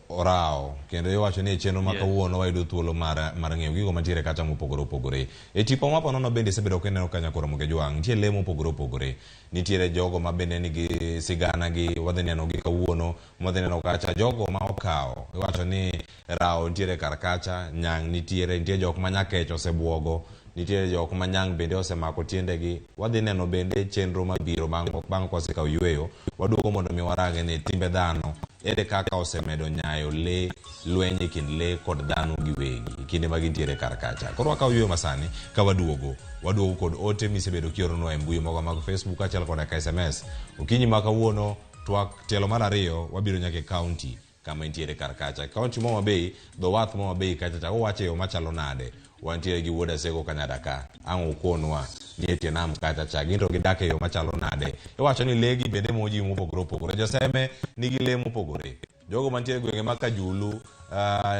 Orao. Kendo iwacho ni e chenro ma kawuono wayudo thuolo mar ng'eyo gigo mantiere kacha mopogore opogore. E tipo ma ponono bende isebedo kineno ka Nyakoro Mugejwang', nitie lee mopogore opogore. Nitiere jogo ma bende nigi sigana gi wadhi neno gi kawuono, wadhi neno kacha jogo ma okawo. Iwacho ni rawo nitiere kar kacha, nyang' nitiere, nitie jok ma nyakech osebuogo, nitiere jok ma nyang' bende osemako tiendegi. Wadhi neno bende chenro mabiro bang' kwasekawo yweyo, waduogo mondo mi warange ni timbe dhano ere kaka osemedo nyayo lee, lweny e kind lee kod dhano giwegi e kinde ma gintiere kar kacha. Koro wakawo yweyo masani ka waduogo. Waduogo kod ote misebedo kioronwa e mbui magwa mag Facebook kaachiel koda ka SMS. Okinyi ma kawuono, twak tielo mar ariyo, wabiro nyaka e county kama intiere kar kacha. County ma Homa Bay, dho wath ma Homa Bay kacha cha, uwacho e yo machalo nade? Wantiere gi wuod Asego Kanyada ka. Ang' ukonwa ni e tie nam kacha cha. Gin to gidak e yo machalo nade? Iwacho ni lee gi bende monjo ji mopogore opogore. Joseme nigi lee mopogore. Jogo mantiere e gwenge mag Kajulu,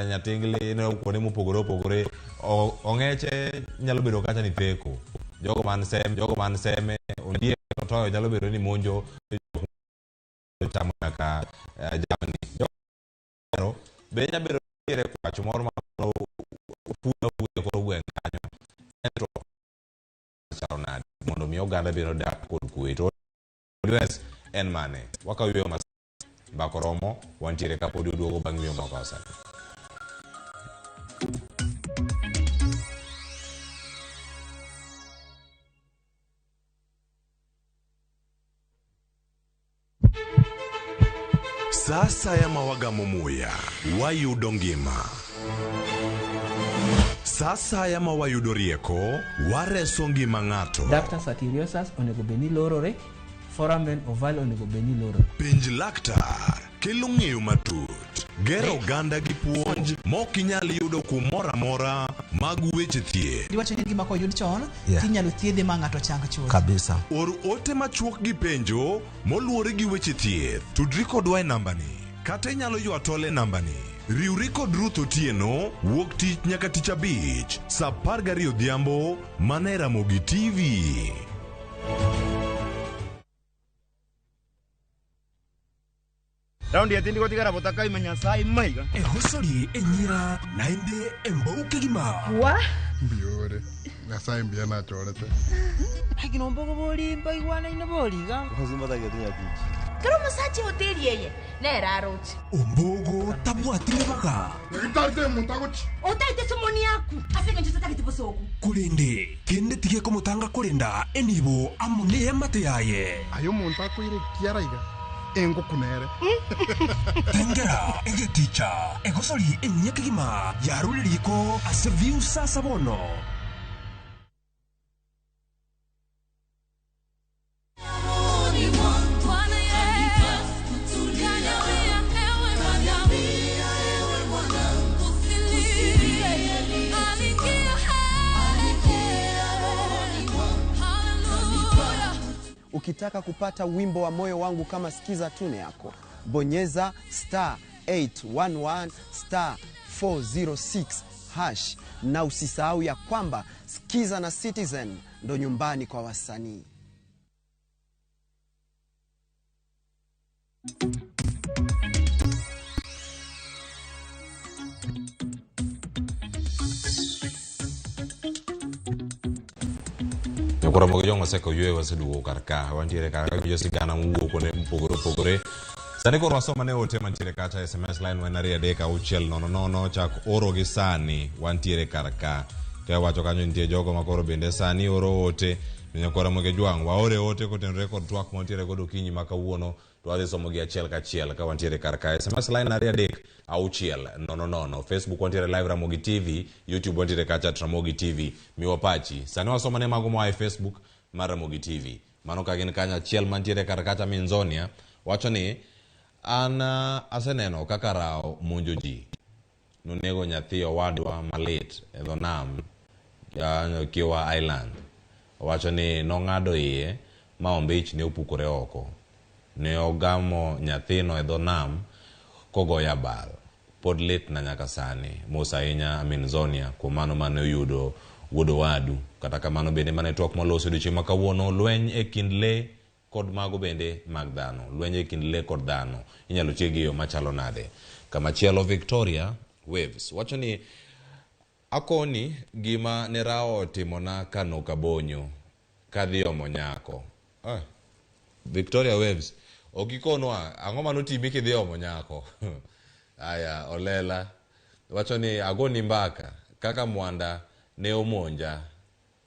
Nyatingli, ineno kuonde mopogore opogore, ong'eche nyalo bedo kacha ni theko. Jogo man Seme, jogo man Seme, ondiek otoyo nyalo bedo ni monjo chamo nyaka jamni. Jogo be nyalo bedo nitiere kwach moro ma Fuyo afuya koro gweng' kanyo. En twak machalo nade mondo mi oganda bende odak kod kwe. To ODS en mane? Wakaw yweyo mas mbaka oromo wantiere kapod oduogo bang' yweyo makawo sani. Sa asaya ma wagamo muya, wayudo ngima. Sa asaya ma wayudo rieko, wareso ngima ng'ato. Ductus arteriosus onego bed ni lorore, foramen ovale onego bed ni lorore. Penj laktar kelo ng'eyo matut, gero oganda gi puonj mok inyal yudo kumoro amora mag weche thieth. Iwacho ni gima koyud chon Yeah. tinyalo thiedhe ma ng'ato chang chuth. Kabisa. Or ote machuok gi penjo moluwore gi weche thieth. Tudri kodwa e nambani kata inyalo ywa tol e nambani. Riwri kod Ruth Otieno wuok tich nyaka tich abich saa 12 odhiambo mana e Ramogi TV. Raundi yatindi gotigara botakaima Nyasaye maiga. Ehosori enyira naende embouke gima. Wa? Mbiore. Nyasaye mbiya nachorete. Akinombogo bolimba igwanaine boliga. Kero musache hoteli yeye nera aroche. Ombogo tabwatire baga. Nyagitarite muntu agochi. Otaite somoni yaku. Aseke ncho tatagete bosoku. Kurinde kende tige komutanga kurinda enibo amo ne yaye. Ayo muntu akoire kiaraiga. Engokunere. Tengera egeticha egosori enyekigima yaruririko ase view sasa bono. Ukitaka kupata wimbo wa moyo wangu kama sikiza tune yako, bonyeza star 811 star 406 hash, na usisahau ya kwamba Sikiza na Citizen ndo nyumbani kwa wasanii. Nyakoro mogo jong oseko yweyo waseduogo kar ka wantiere kar ka winjo sigana mowuok kuonde mopogore opogore. Sani koro wasom ane ote mantiere kacha SMS line en 23600 chak oro gi sani wantiere kar ka. To wacho kanyo nitie jogo ma koro bende sani oro ote ne Nyakwar Ramogi Jwang'. Waore ote kotenore kod twak mantiere godo okinyi ma kawuono to wadhi somo gi achiel kachiel ka wantiere kar ka. SMS line 23600. Facebook wantiere live Ramogi TV, YouTube wantiere kacha at Ramogi TV. Miwa pachi. Sani wasomo ne mago moa e Facebook mar Ramogi TV. Mano ka gin kanyo achiel mantiere kar kacha Minzonia wacho ni an aseneno kaka rao monjo ji. Nonego nyathi owadwa malit e dho nam Kiwa Island. Owacho ni nong'ado iye ma ombich ne opukore oko. Ne ogamo nyathino e dho nam kogoyo abal. Pod litna nyaka sani. Mos ahinya Minzonia kuom mano mane oyudo wuod owadu. Kata kamano bende mane twak moloso odiochieng' ma kawuono lweny e kind lee kod mago bende mag dhano. Lweny e kind lee kod dhano inyalo tiek gi yo machalo nade? Kamachielo Victoria Waves wacho ni akoni gima ne rao otimona kano kabonyo kadhi omo nyako. Victoria Waves ok ikonwa ang'o manotimi kidhi omo nyako. Aya Olela wacho ni agoni mbaka kaka mwanda ne omonja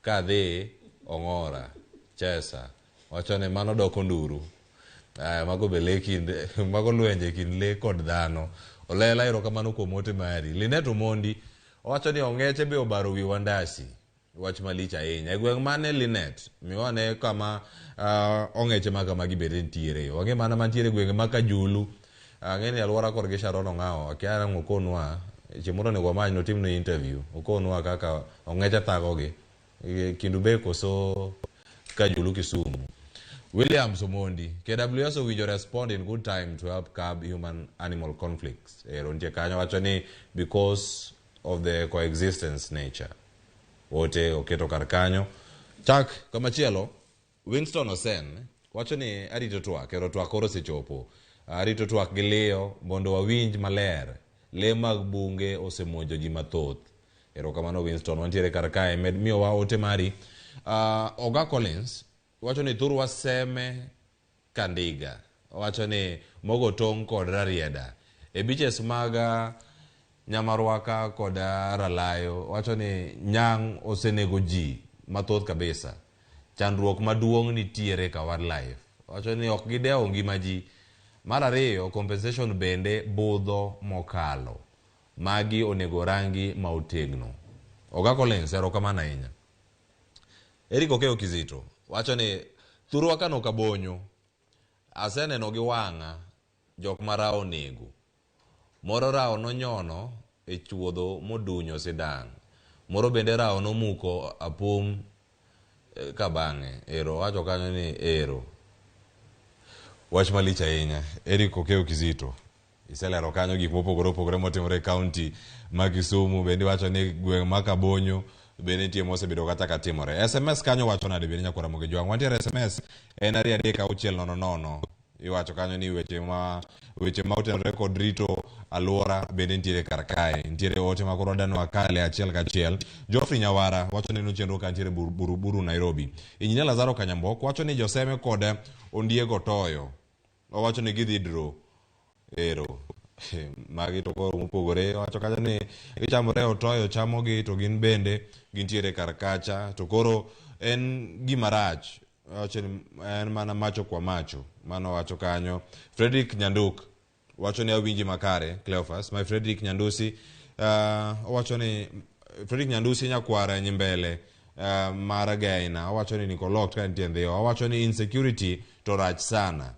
kadhi ong'ora chesa. Wacho ni mano doko nduru. Aya mago be lee kind mago lwenje kind lee kod dhano. Olela erokamano kuom ote mari. Linet Omondi owacho ni ong'eche be obaro wi Wandasi. Wach malich ahinya. E gweng' mane Linet? Miwane kama ong'eche ma kamagi bende nitiere. Wang'e mana mantiere gwenge ma Kajulu. Ang'e ni alwora korgi Sharon Ong'awo. Akia ang' okonwa. Chieng' moro onego wamany notimne interview. Okonwa kaka ong'eche thagogi. Kindu be koso Kajulu Kisumu. Williams Omondi, KWS owinjo respond in good time to help curb human animal conflicts. Ero nitie kanyo wacho ni because of the coexistence nature. Ote oketo kar kanyo. Chak kamachielo, Winston Osen wacho ni arito twak, ero twak koro osechopo. Arito twak gi liyo mondo wawinj maler. Lee mag bunge osemonjo ji mathoth. Erokamano Winston, wantiere kar kae, med miyowa ote mari. Oga Collins wacho ni thurwa seme kandiga. Owacho ni mogo tong' kod rarieda. E beaches mag Nyamarwaka kod Ralayo, wacho ni nyang' osenego ji mathoth kabisa. Chandruok maduong' nitiere ka wildlife. Wacho ni ok gidewo ngima ji. Mar ariyo, compensation bende budho mokalo. Magi onego rangi ma otegno. Oga Collins, erokamano ahinya. Eric Okeyo Kizito wacho ni thurwa kano kabonyo aseneno gi wang'a jok ma rao nego. Moro rao nonyono e chuodho modunyo sidang'. Moro bende rao nomuko apom ka bang'e. Ero wacho kanyo ni ero. Wach malich ahinya. Eric Okeyo Kizito. Iselero kanyo gik mopogore opogore motimore e kaunti ma Kisumu. Bende iwacho ni gweng' ma Kabonyo bende nitie mosebedo kata ka timore. SMS kanyo wacho nade bende nyakwara Moge Jwang'? Wantiere SMS en 23600. Iwacho kanyo ni weche ma otenore kod rito alwora bende nitiere kar kae. Nitiere ote ma koro wadwa wakale achiel kachiel. Geoffrey Nyawara wacho ni chenro ka nitiere Buruburu Nairobi. Injinia Lazaro Kanyambok wacho ni Joseme kod Ondiego Toyo. Owacho ni gidhi draw. Ero. Magi to koro mopogore. Owacho kanyo ni gichamore otoyo chamogi to gin bende gintiere kar kacha. To koro en gima rach. Wacho ni en mana macho kwa macho. Mano wacho kanyo. Frederick Nyanduk wacho ni awinji makare Cleophas. My Frederick Nyandusi owacho ni Frederick Nyandusi nyakwara nyimbele mar Gaina. Owacho ni niko locked ka nitie ndhiyo. Owacho ni insecurity to rach sana.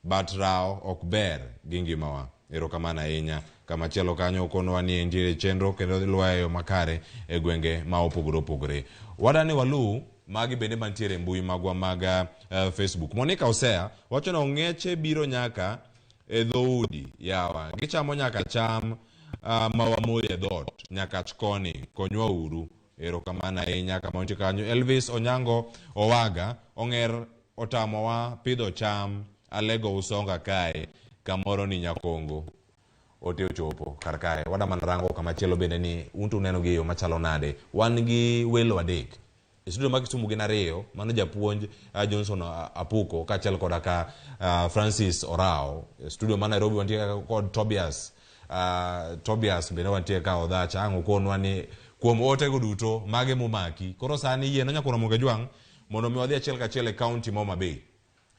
But rao ok ber gi ngimawa. Erokamano ahinya. Kamachielo kanyo okonwa ni nitiere chenro kendo lwayo makare e gwenge ma opogore opogore. Wadani walu magi bende mantiere mbui magwa mag Facebook. Monica Osea wacho ni ong'eche biro nyaka e dhoudi yawa. Gichamo nyaka cham ma wamoyo e dhoot nyaka koni konywa uru. Erokamano ahinya. Kama nitie kanyo Elvis Onyango Owaga ong'er otamowa pidho cham alego usonga kae kamoro ni Nyakongo. Ote ochopo kar kae. Wada mana rango kamachielo bende ni un to uneno gi yo machalo nade. Wan gi welo adek. E studio ma Kisumu gin ariyo, mano japuonj Johnson Apuko kaachiel koda ka Francis Orao. E studio ma Nairobi wantie kod Tobias. Tobias bende wantie ka Odhacha. Ang' okonwa ni kuom otego duto mage momaki. Koro sani yie nyakwara Moge Jwang' mondo mi wadhi achiel kachiel e kaunti ma Homa Bay.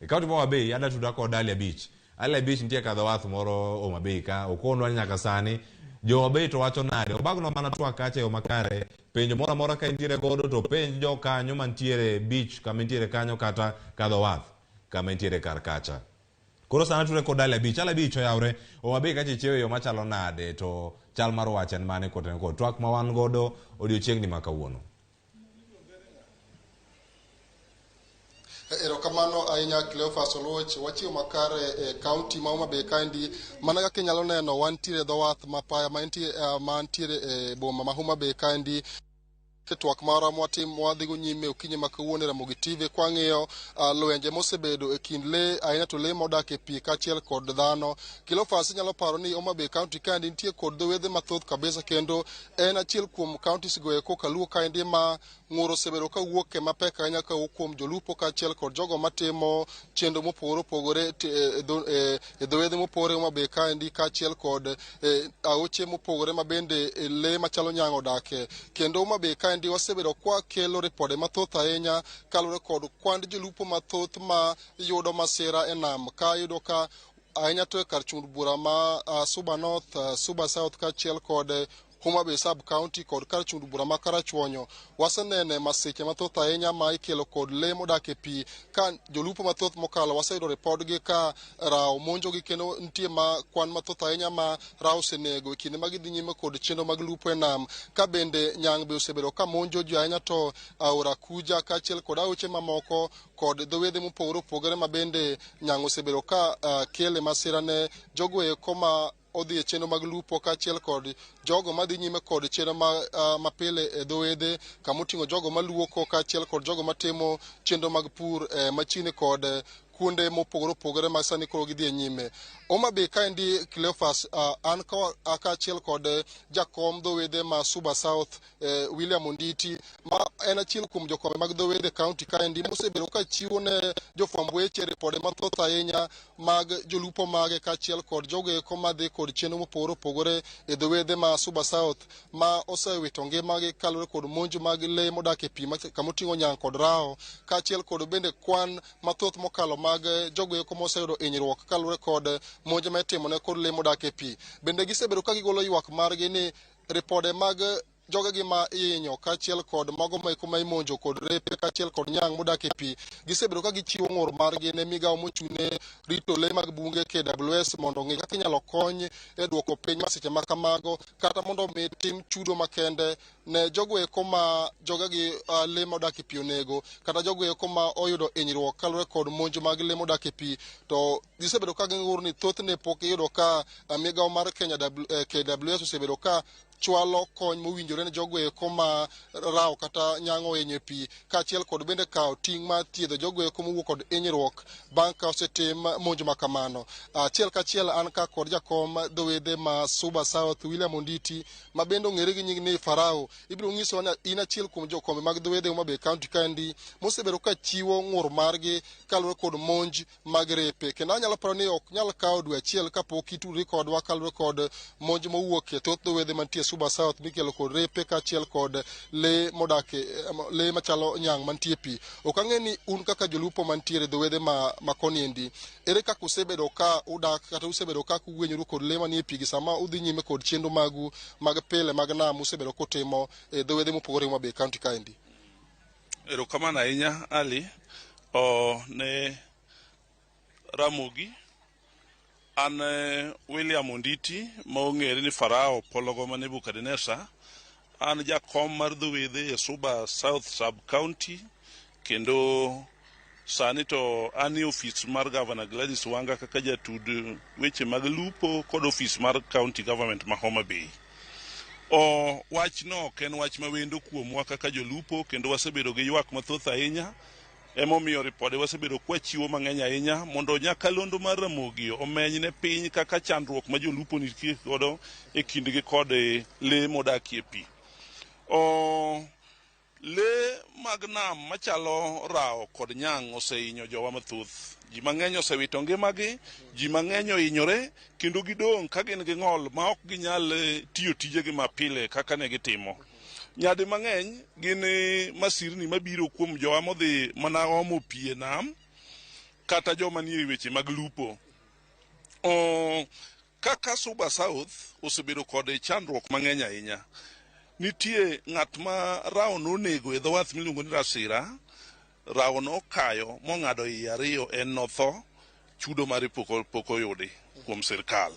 E kaunti ma Homa Bay adwa tuda kod Alia Beach. Alia Beach nitie kadho wath moro Homa Bay ka. Okonwa ni nyaka sani jo Homa Bay to wacho nade. Obagno mana twak kacha e yo makare. Penjo moro amora ka intiere godo to penj jo kanyo mantiere beach kama intiere kanyo kata kadho wath kama intiere kar kacha. Koro sana ture kod Alia Beach. Alia Beach oyawre Homa Bay kacha ichiewo e yo machalo nade to chal mar wach en mane kotenore kod twak ma wan godo odiochieng'ni ma kawuono. Erokamano ahinya Cleophas Oluoch. Wachiwo makare e kaunti ma Homa Bay kaendi. Mana kaka inyalo neno wantiere dho wath mapaya mantiere e boma ma Homa Bay kaendi. Twak marwa mwadhigo nyime okinyi ma kawuono e Ramogi TV kwang'iyo lwenje mosebedo e kind lee ahinya to lee modak e pi kaachiel kod dhano. Cleophas inyalo paro ni Homa Bay County kaendi nitie kod dho wedhe mathoth kabisa kendo en achiel kuom counties go eko kaluo kaendi ma ng'ur osebedo kawuok e mapek ahinya kawuok kuom jolupo kaachiel kod jogo matimo chenro mopogore opogore e dho wedhe mopogore Homa Bay kaendi kaachiel kod aoche mopogore ma bende lee machalo nyang' odake. Kendo Homa Bay kaendi wasebedo kwa kelo ripode mathoth ahinya kaluwore kod kwand jolupo mathoth ma yudo masira e nam ka yudo ka ahinya to e kar chung' bura ma Suba North, Suba South kaachiel kod Homa Bay Sub County kod kar chung' bura ma Karachuonyo. Wasenene masiche mathoth ahinya ma ikelo kod lee modak e pi ka jolupo mathoth mokalo waseyudo ripodgi ka rao monjogi kendo nitie ma kwan mathoth ahinya ma rao osenego e kinde ma gidhi nyime kod chenro mag lupo e nam. Ka bende nyang' be osebedo ka monjo ji ahinya to aora Kuja kaachiel kod aoche mamoko kod dho wedhe mopogore opogore ma bende nyang' osebedo ka kele masira ne jogo eko ma odhi e chenro mag lupo kaachiel kod jogo madhi nyime kod chenro mapile e dho wedhe kamoting'o jogo maluoko kaachiel kod jogo matimo chenro mag pur machiegni kod kuonde mopogore opogore ma sani koro gidhi e nyime. Homa Bay kaendi Cleophas, an kaachiel kod jakom dho wedhe ma Suba South, William Onditi, ma en achiel kuom jokombe mag dho wedhe county kaendi, mosebedo ka chiwo ne jofwamb weche ripode mathoth ahinya mag jolupo mage kaachiel kod jogo eko madhi kod chenro mopogore opogore e dho wedhe ma Suba South ma osewito ngimagi kaluwore kod monj mag lee modak e pi kamoting'o nyang' kod rao, kaachiel kod bende kwan mathoth mokalo mag jogo eko moseyudo hinyruok kaluwore kod monj ma itimone kod lee modak e pi. Bende gisebedo ka gigolo ywak margi ni ripode mag jogegi ma ihinyo kaachiel kod mago maeko ma imonjo kod repe kaachiel kod nyang' modak e pi, gisebedo ka gichiwo ng'ur margi ne migawo mochung'ne rito lee mag bunge KWS mondo ong'i kaka inyalo kony e duoko piny masiche ma kamago, kata mondo omi tim chudo makende ne jogo eko ma jogegi lee modak e pi onego, kata jogo eko ma oyudo hinyruok kaluwore kod monj mag lee modak e pi. To gisebedo ka ging'ur ni thothne pok iyudo ka migawo mar Kenya KWS osebedo ka chwalo kony mowinjore ne jogo eko ma rawo kata nyang' ohinyo e pi, kaachiel kod bende kawo ting' mar thiedho jogo eko mowuok kod hinyruok bang' ka osetim monj ma kamano. Achiel kachiel an ka kod jakom dho wedhe ma Suba South William Onditi, ma bende ong'ere gi nying ni Farao. Ibiro nyisowa ni in achiel kuom jokombe mag dho wedhe Homa Bay County kaendi mosebedo ka chiwo ng'ur margi kaluwore kod monj mag repe, kendo anyalo paro ni ok nyal kawo dwe achiel kapok itudri kodwa kaluwore kod monj mowuok e thoth dho wedhe mantie Suba South mikelo kod repe kaachiel kod lee modak, lee machalo nyang' mantie pi. Ok ang'e ni un kaka jolupo mantiere dho wedhe ma koni endi, ere kaka usebedo ka udak kata usebedo ka ugwenyoru kod lee manie pi gi sama udhi nyime kod chenro magu mag pile mag nam usebedo kutimo e dho wedhe mopogore Homa Bay County kaendi? Erokamano ahinya Ali ne Ramogi. An William Onditi ma ong'ere ni Farao Pologo ma Nebukadneza. An jakom mar dho wedhe e Suba South Sub County, kendo sani to an e ofis mar Governor Gladys Wanga kaka jatud weche mag lupo kod ofis mar county government ma Homa Bay. Wachno ok en wach mawendo kuomwa kaka jolupo, kendo wasebedo gi ywak mathoth ahinya. Emomiyo ripode wasebedo kwachiwo mang'eny ahinya mondo nyakalondo mar Ramogi omeny ne piny kaka chandruok ma jolupo nitie godo e kindgi kod lee modakie pi. Lee mag nam machalo rao kod nyang' osehinyo jowa mathoth. Ji mang'eny osewito ngimagi, ji mang'eny ohinyore, kendo gidong' ka gin gi ng'ol ma ok ginyal tiyo tijegi mapile kaka ne gitimo. Nyadi mang'eny gin masirni mabiro kuom jowa modhi mana omo pi e nam, kata joma nie weche mag lupo. Kaka Suba South osebedo kod chandruok mang'eny ahinya. Nitie ng'at ma rao nonego e dho wath miluongo ni Rasira. Rao nokayo mong'ado iye ariyo, en notho, chudo mare pok oyudi kuom sirkal.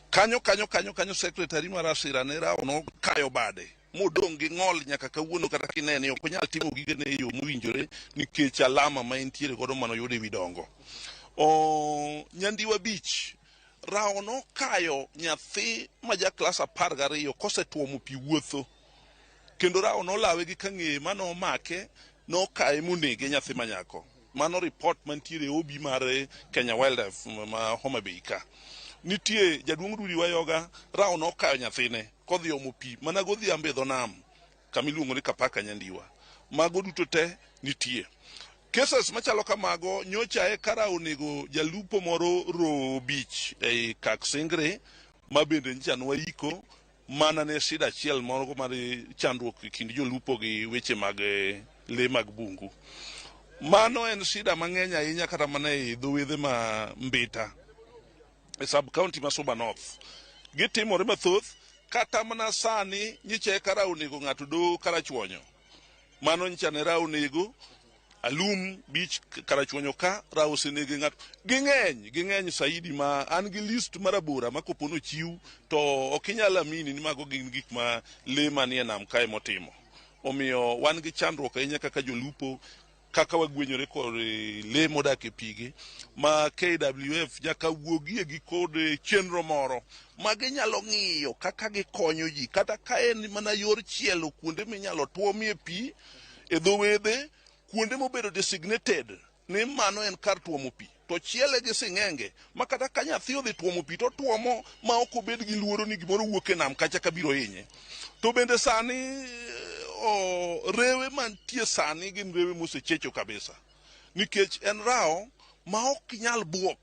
Kanyo kanyo kanyo kanyo secretary mar Asira ne rao nokayo bade modong' gi ng'ol nyaka kawuono, kata kinene ok onyal timo gigene e yo mowinjore nikech alama ma entiere godo manoyudo e wi dongo. Nyandiwa Beach, rao nokayo nyathi ma ja klas 12 kosetuomo pi wuotho, kendo rao nolawe gi kang'eye manomake nokaye monege nyathi manyako. Mano report mantiere e obi mar Kenya Wildlife ma Homa Bay ka. Nitie jaduong' Dudi Wayoga, rao nokayo nyathine kodhi omo pi mana godhiambo e dho nam kama iluongo ni Kapaka Nyandiwa. Mago duto te nitie. Cases machalo kamago nyocha e kara onego jalupo moro Roho Beach ei Kaksingri, ma bende nyocha nwaiko mana ne shida achiel moro mar chandruok e kind jolupo gi weche mag lee mag bungu. Mano en shida mang'eny ahinya kata mana e dho wedhe ma Mbita e sub county ma Suba North. Gitimore mathoth kata mana sani nyicha e kara onego ng'ato do Karachuonyo. Mano nyicha ne rao onego Alum Beach Karachuonyo ka rao osenege ng'ato. Ging'eny saidi ma an gi list marabora ma kopo nochiw to ok inyal amini ni mago gin gik ma lee manie nam kae motimo. Omiyo wan gi chandruok ahinya kaka jolupo, kaka wagwenyore kod lee modak e pigi ma KWF nyaka wuogie gi kod chenro moro ma ginyalo ng'iyo kaka gikonyo ji, kata ka en mana yor chielo kuonde minyalo tuomie pi e dho wedhe, kuonde mobedo designated ni mano en kar tuomo pi to chiele gi sing'enge ma kata ka nyathi odhi tuomo pi to tuomo ma ok obed gi luoro ni gimoro wuok e nam kacha kabiro hinye. To bende sani rewe mantie sani gin rewe mosechecho kabisa nikech en rawo ma ok nyal buok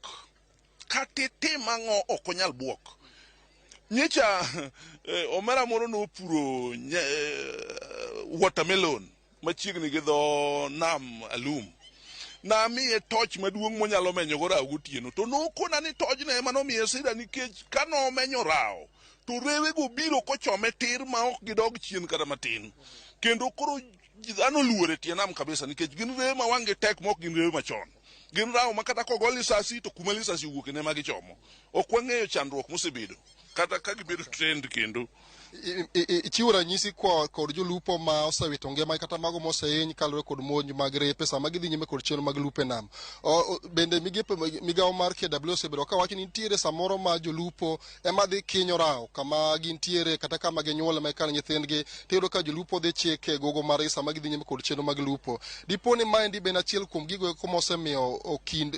kata itim ang'o ok onyal buok. Nyicha omera moro nopuro watermelon machiegni gi dho nam Alum. Namiye toch maduong' monyalo menyogo rawo gotieno to nokona ni tojno ema nomiye sida nikech ka nomenyo rawo to rewego biro kochome tir ma ok gidog chien kata matin. Kendo koro dhano oluor e tie nam kabisa nikech gin rewe ma wang'gi tek ma ok gin rewe machon. Gin rawo ma kata kogo lisasi to kuma lisasi owuoke ne ma gichomo. Ok wang'eyo chandruok mosebedo kata ka gibedo trend kendo. Ichiwo ranyisi kwa kod jolupo ma osewito ngima kata mago mosehiny kaluwore kod monj mag repe sama gidhi nyime kod chenro mag lupo e nam. Bende migepe migawo mar KW osebedo ka wacho ni nitiere samoro ma jolupo ema dhi kinyo rawo kama gintiere kata kama ginyuole ma ikano nyithindgi tiyudo ka jolupo dhi chike gogo margi sama gidhi nyime kod chenro mag lupo. Dipo ni maendi bende achiel kuom gigo eko mosemiyo okind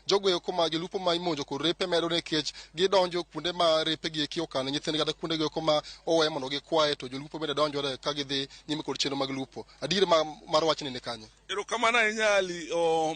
jogo eko ma jolupo ma imonjo kod repe medo nikech gidonjo kuonde ma repe gi eki okano nyithindgi kata kuonde go eko ma owe mondo gikwaye to jolupo bende donjore ka gidhi nyime kod chenro mag lupo. Adier mar wachni ni kanye? Erokamano ahinya Ali,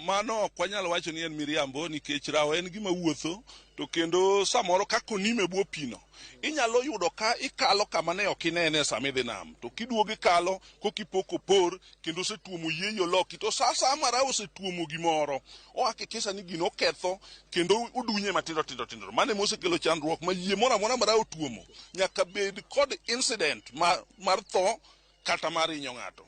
mano ok wanyal wacho ni en miriambo nikech rawo en gima wuotho to kendo samoro kaka onime bwo pino inyalo yudo ka ikalo kama ne ok inene sama idhi nam to kiduogo ikalo kokipo kopor kendo osetuomo yieyi oloki to sa asaya ma rawo osetuomo gimoro ohakikisha ni gino oketho kendo odunye matindo tindo tindo. Mano ema osekelo chandruok ma yie moro amora ma rawo otuomo nyaka bed kod incident mar tho kata mar hinyo ng'ato.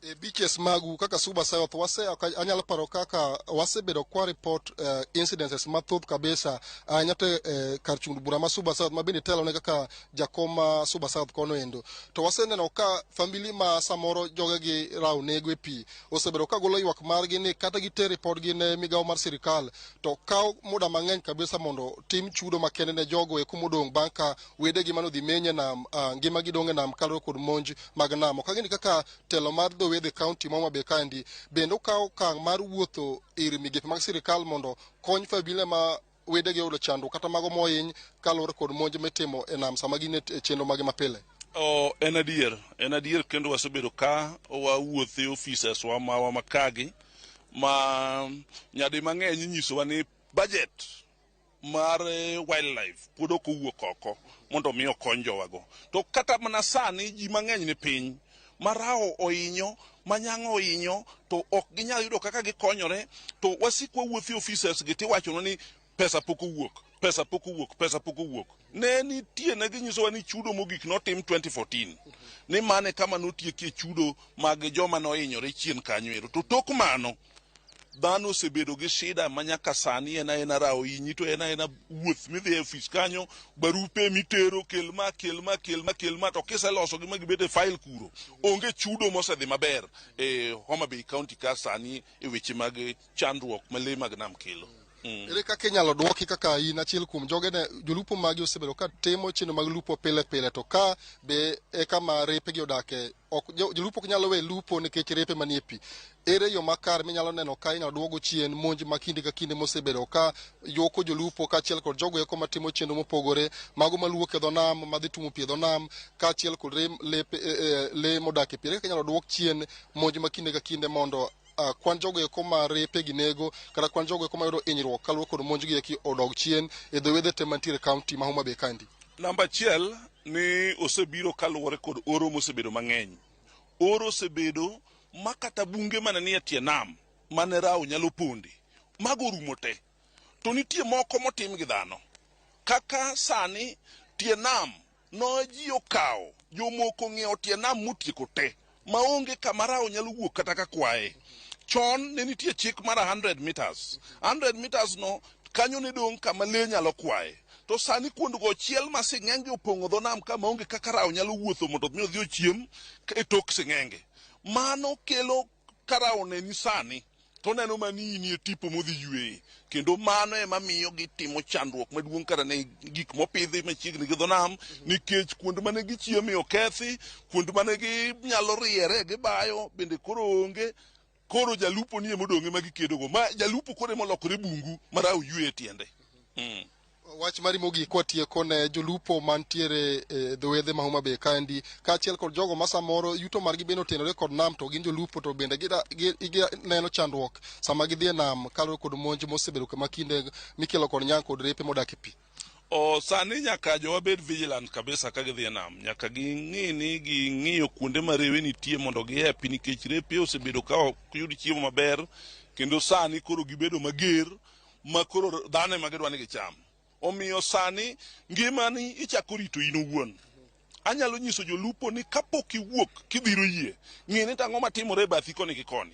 E beaches magu kaka Suba South wase anyalo paro kaka wasebedo kwa report incidences mathoth kabisa ahinya to kar chung' bura ma Suba South ma bende telone kaka jakom ma Suba South kono endo to waseneno ka family ma samoro jogegi rawo nego e pi osebedo ka golo ywak margi ni kata giter report gi ne migawo mar sirikal to kawo muda mang'eny kabisa mondo tim chudo makende ne jogo eko modong' bang' ka wedegi manodhi menye nam ngima gidong' e nam kaluwore kod monj mag nam. Ok ang'e ni kaka telo mar dho wedhe kaunti ma Homa Bay kaendi bende okawo okang' mar wuotho ir migepe mag sirikal mondo kony familia ma wedegi oyudo chandruok kata mago mohiny kaluwore kod monj mitimo e nam sama gin e chenro magi mapile. En adier kendo wasebedo ka wawuotho e offices wa mawa makagi ma nyadi mang'eny inyisowa ni budget mar wildlife pod ok owuok oko mondo mi okony jowago. To kata mana sani ji mang'eny ni piny ma rawo ohinyo, ma nyang'o ohinyo to ok ginyal yudo kaka gikonyore to wasik wawuotho e offices gi tiwachonwa ni pesa pok owuok, pesa pok owuok, pesa pok owuok. Ne nitie ne ginyisowa ni chudo mogik notim 2014 ni mane kama notiekie chudo mag joma nohinyore chien kanyo ero. To tok mano dhano osebedo gi shida ma nyaka sani en aena rawo hinyi to en aena wuoth midhi e ofis kanyo barupe mitero kel ma kel ma kel ma kel ma to kiseloso gi ma gibet e file kuro onge chudo mosedhi maber e Homa Bay County ka sani e weche mag chandruok ma lee mag nam kelo. Ere kaka inyalo dwoki kaka in achiel kuom joge ne jolupo magi osebedo ka timo chenro mag lupo pile pile to ka be e kama repe gi odake ok jolupo ok nyalo we lupo nikech repe manie pi. Ere yo makare minyalo neno ka inyalo duogo chien monj ma kinde ka kinde mosebedo ka yoko jolupo kaachiel kod jogo eko matimo chenro mopogore mago maluok e dho nam madhi tumo pi e dho nam kaachiel kod le modak e pi. Ere kaka inyalo duok chien monj ma kinde ka kinde mondo kwan jogo eko ma repe gi nego kata kwan jogo eko mayudo hinyruok kaluwore kod monj gi eki odog chien e dho wedhe te mantiere e kaunti ma Homa Bay kaendi? Namba achiel ni osebiro kaluwore kod oro mosebedo mang'eny. Oro osebedo ma kata bunge mane nie tie nam mane rawo nyalo ponde mago orumo te. To nitie moko motim gi dhano kaka sani tie nam no ji okawo jomoko ng'iewo tie nam motieko te maonge kama rawo nyalo wuok kata ka kwaye. Chon ne nitie chik mar 100 meters. 100 meters no kanyo ne dong' kama lee nyalo kwaye. To sani kuondgo ochiel ma sing'enge opong'o dho nam ka maonge kaka rawo nyalo wuotho mondo mi odhi ochiem e tok sing'enge. Mano kelo ka rawo neni sani to neno mani in e tipo modhi yweye kendo mano ema miyo gitimo chandruok maduong' kata ne gik mopidhi machiegni gi dho nam nikech kuond mane gichieme okethi, kuond mane ginyalo riere gibayo bende koro onge. Koro jalupo ni emodong' ema gikedogo. Ma jalupo koro ema olokore bungu ma rawo yweyo e tiende. Wach mari mogik kwatieko ne jolupo mantiere e dho wedhe ma Homa Bay kaendi kaachiel kod jogo ma samoro yuto margi bende otenore kod nam to gin jolupo to bende gineno chandruok sama gidhi e nam kaluwore kod monj mosebedo ma kinde mikelo kod nyang' kod repe modak e pi. O sani nyaka jowa bed vigilant kabisa ka gidhi e nam. Nyaka ging'i ni ging'iyo kuonde ma rewe nitie mondo gihepi nikech repe osebedo ka ok yud chiemo maber kendo sani koro gibedo mager ma koro dhano ema gidwa ni gicham. Omiyo sani ngimani ichako rito in owuon. Anyalo nyiso jolupo ni kapok iwuok kidhiro yie, ng'i ni tang'o matimore e bathi koni gi koni.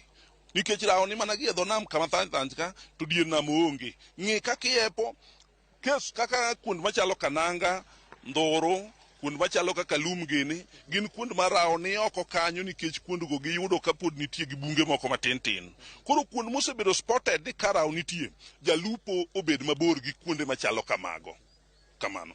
Nikech rawo ni mana gi e dho nam kama thany thany ka to dier nam oonge. Ng'i kaka iepo kes kaka kuond machalo Kananga, Ndhuru, kuond machalo kaka Lum gini, gin kuond ma rawo ni oko kanyo nikech kuondgo giyudo ka pod nitie gi bunge moko matin tin. Koro kuond mosebedo spotted ni ka rawo nitie, jalupo obed mabor gi kuonde machalo kamago. Kamano.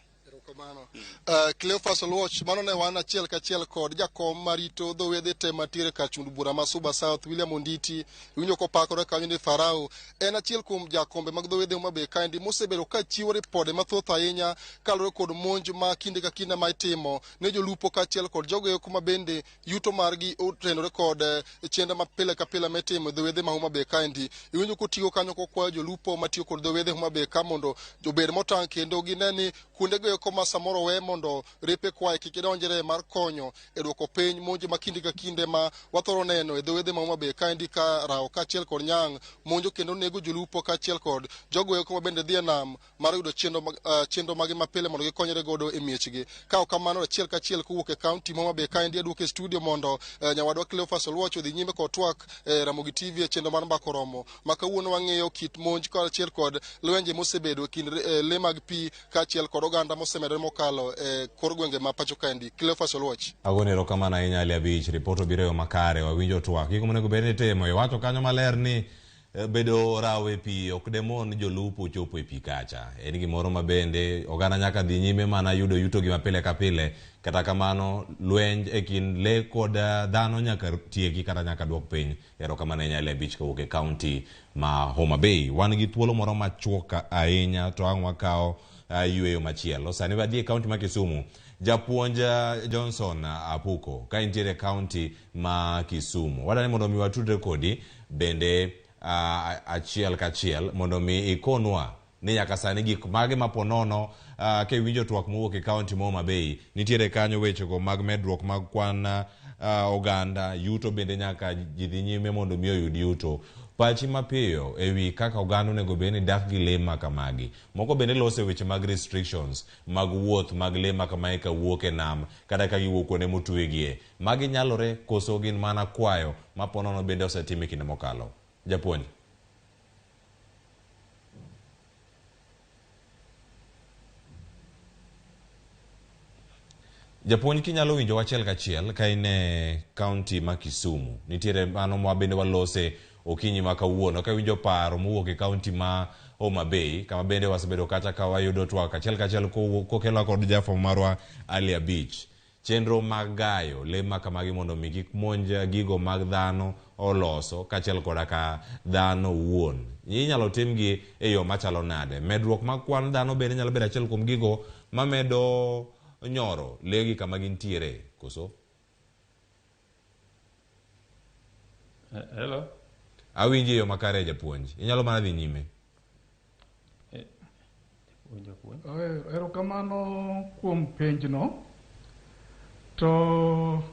Cleophas Oluoch, mano ne wan achiel kachiel kod jakom marito dho wedhe te mantiere kar chund bura ma Suba South, William Onditi. Iwinjo kopakore kanyo ni Farao en achiel kuom jakombe mag dho wedhe Homa Bay kaendi mosebedo ka chiwo ripode mathoth ahinya kaluwore kod monj ma kinde ka kinde ma itimo ne jolupo kaachiel kod jogo eko ma bende yuto margi otenore kod chenro ma pile ka pile mitimo e dho wedhe ma Homa Bay kaendi. Iwinjo kotigo kanyo kokwayo jolupo matiyo kod dho wedhe Homa Bay ka mondo obed motang' kendo gine ni kuondego eko ma samoro we mondo repe kwaye kik gidonjre mar konyo e duoko piny monj ma kinde ka kinde ma wathoro neno e dho wedhe ma Homa Bay kaendi ka rawo kaachiel kod nyang' monjo kendo nego jolupo kaachiel kod jogo eko ma bende dhi e nam mar yudo chenro magi mapile mondo gikonyre godo e miechgi. Ka ok kamano, achiel kachiel kowuok e kaunti ma Homa Bay kaendi aduoke e studio mondo nyawadwa Cleophas Oluoch odhi nyime kod twak e Ramogi TV e chenro mar Mbaka Oromo ma kawuono wang'iyo kit monj kaachiel kod lwenje mosebedo e kind le mag pi kaachiel kod oganda mosemedore mokalo e kor gwenge ma pacho kaendi. Cleophas Oluoch. Agoni erokamano ahinya Ali Abich, ripot obiro e yo makare, wawinjo twak. Gigo monego bed ni itimo, iwacho kanyo maler ni bedo rawo e pi ok demon jolupo chopo e pi kacha. En gimoro ma bende oganda nyaka dhi nyime mana yudo yutogi ma pile ka pile. Kata kamano, lweny e kind le kod dhano nyaka tieki kata nyaka duok piny. Erokamano ahinya Ali Abich kowuok e kaunti ma Homa Bay. Wan gi thuolo moro machuok ahinya to ang' wakawo yueyo machielo. Sani wadhi e kaunti ma Kisumu. Japuonj Johnson Apuko ka intiere e kaunti ma Kisumu. Wadwani mondo mi watudre kodi bende achiel kachiel mondo mi ikonwa ni nyaka sani gik mage ma ponono kiwinjo twak mowuok e kaunti ma Homa Bay nitiere kanyo wechego mag medruok mag kwan oganda yuto bende nyaka ji dhi nyime mondo mi oyud yuto. Pachi mapiyo e wi kaka oganda onego bed ni dak gi lee ma kamagi. Moko bende loso e weche mag restrictions mag wuoth mag lee ma kamae ka wuok e nam kata ka giwuok kuonde motwegie. Magi nyalore koso gin mana kwayo ma ponono bende osetim e kinde mokalo. Japuonj. Japuonj kinyalo winjo achiel kachiel ka in e kaunti ma Kisumu. Nitiere mano ma bende walose okinyi ma kawuono ka iwinjo paro mowuok e kaunti ma Homa Bay kama bende wasebedo kacha ka wayudo twak achiel kachiel kokelwa kod jafwambo marwa Ali Abich. Chenro mag gayo le ma kamagi mondo mi kik monj gigo mag dhano oloso kaachiel koda ka dhano owuon. Inyalo timgi e yo machalo nade? Medruok mag kwan dhano bende nyalo bedo achiel kuom gigo mamedo nyoro le gi kama gintiere, koso? Hello? Awinji e yo makare japuonj. Inyalo mana dhi nyime. Erokamano kuom penjno. To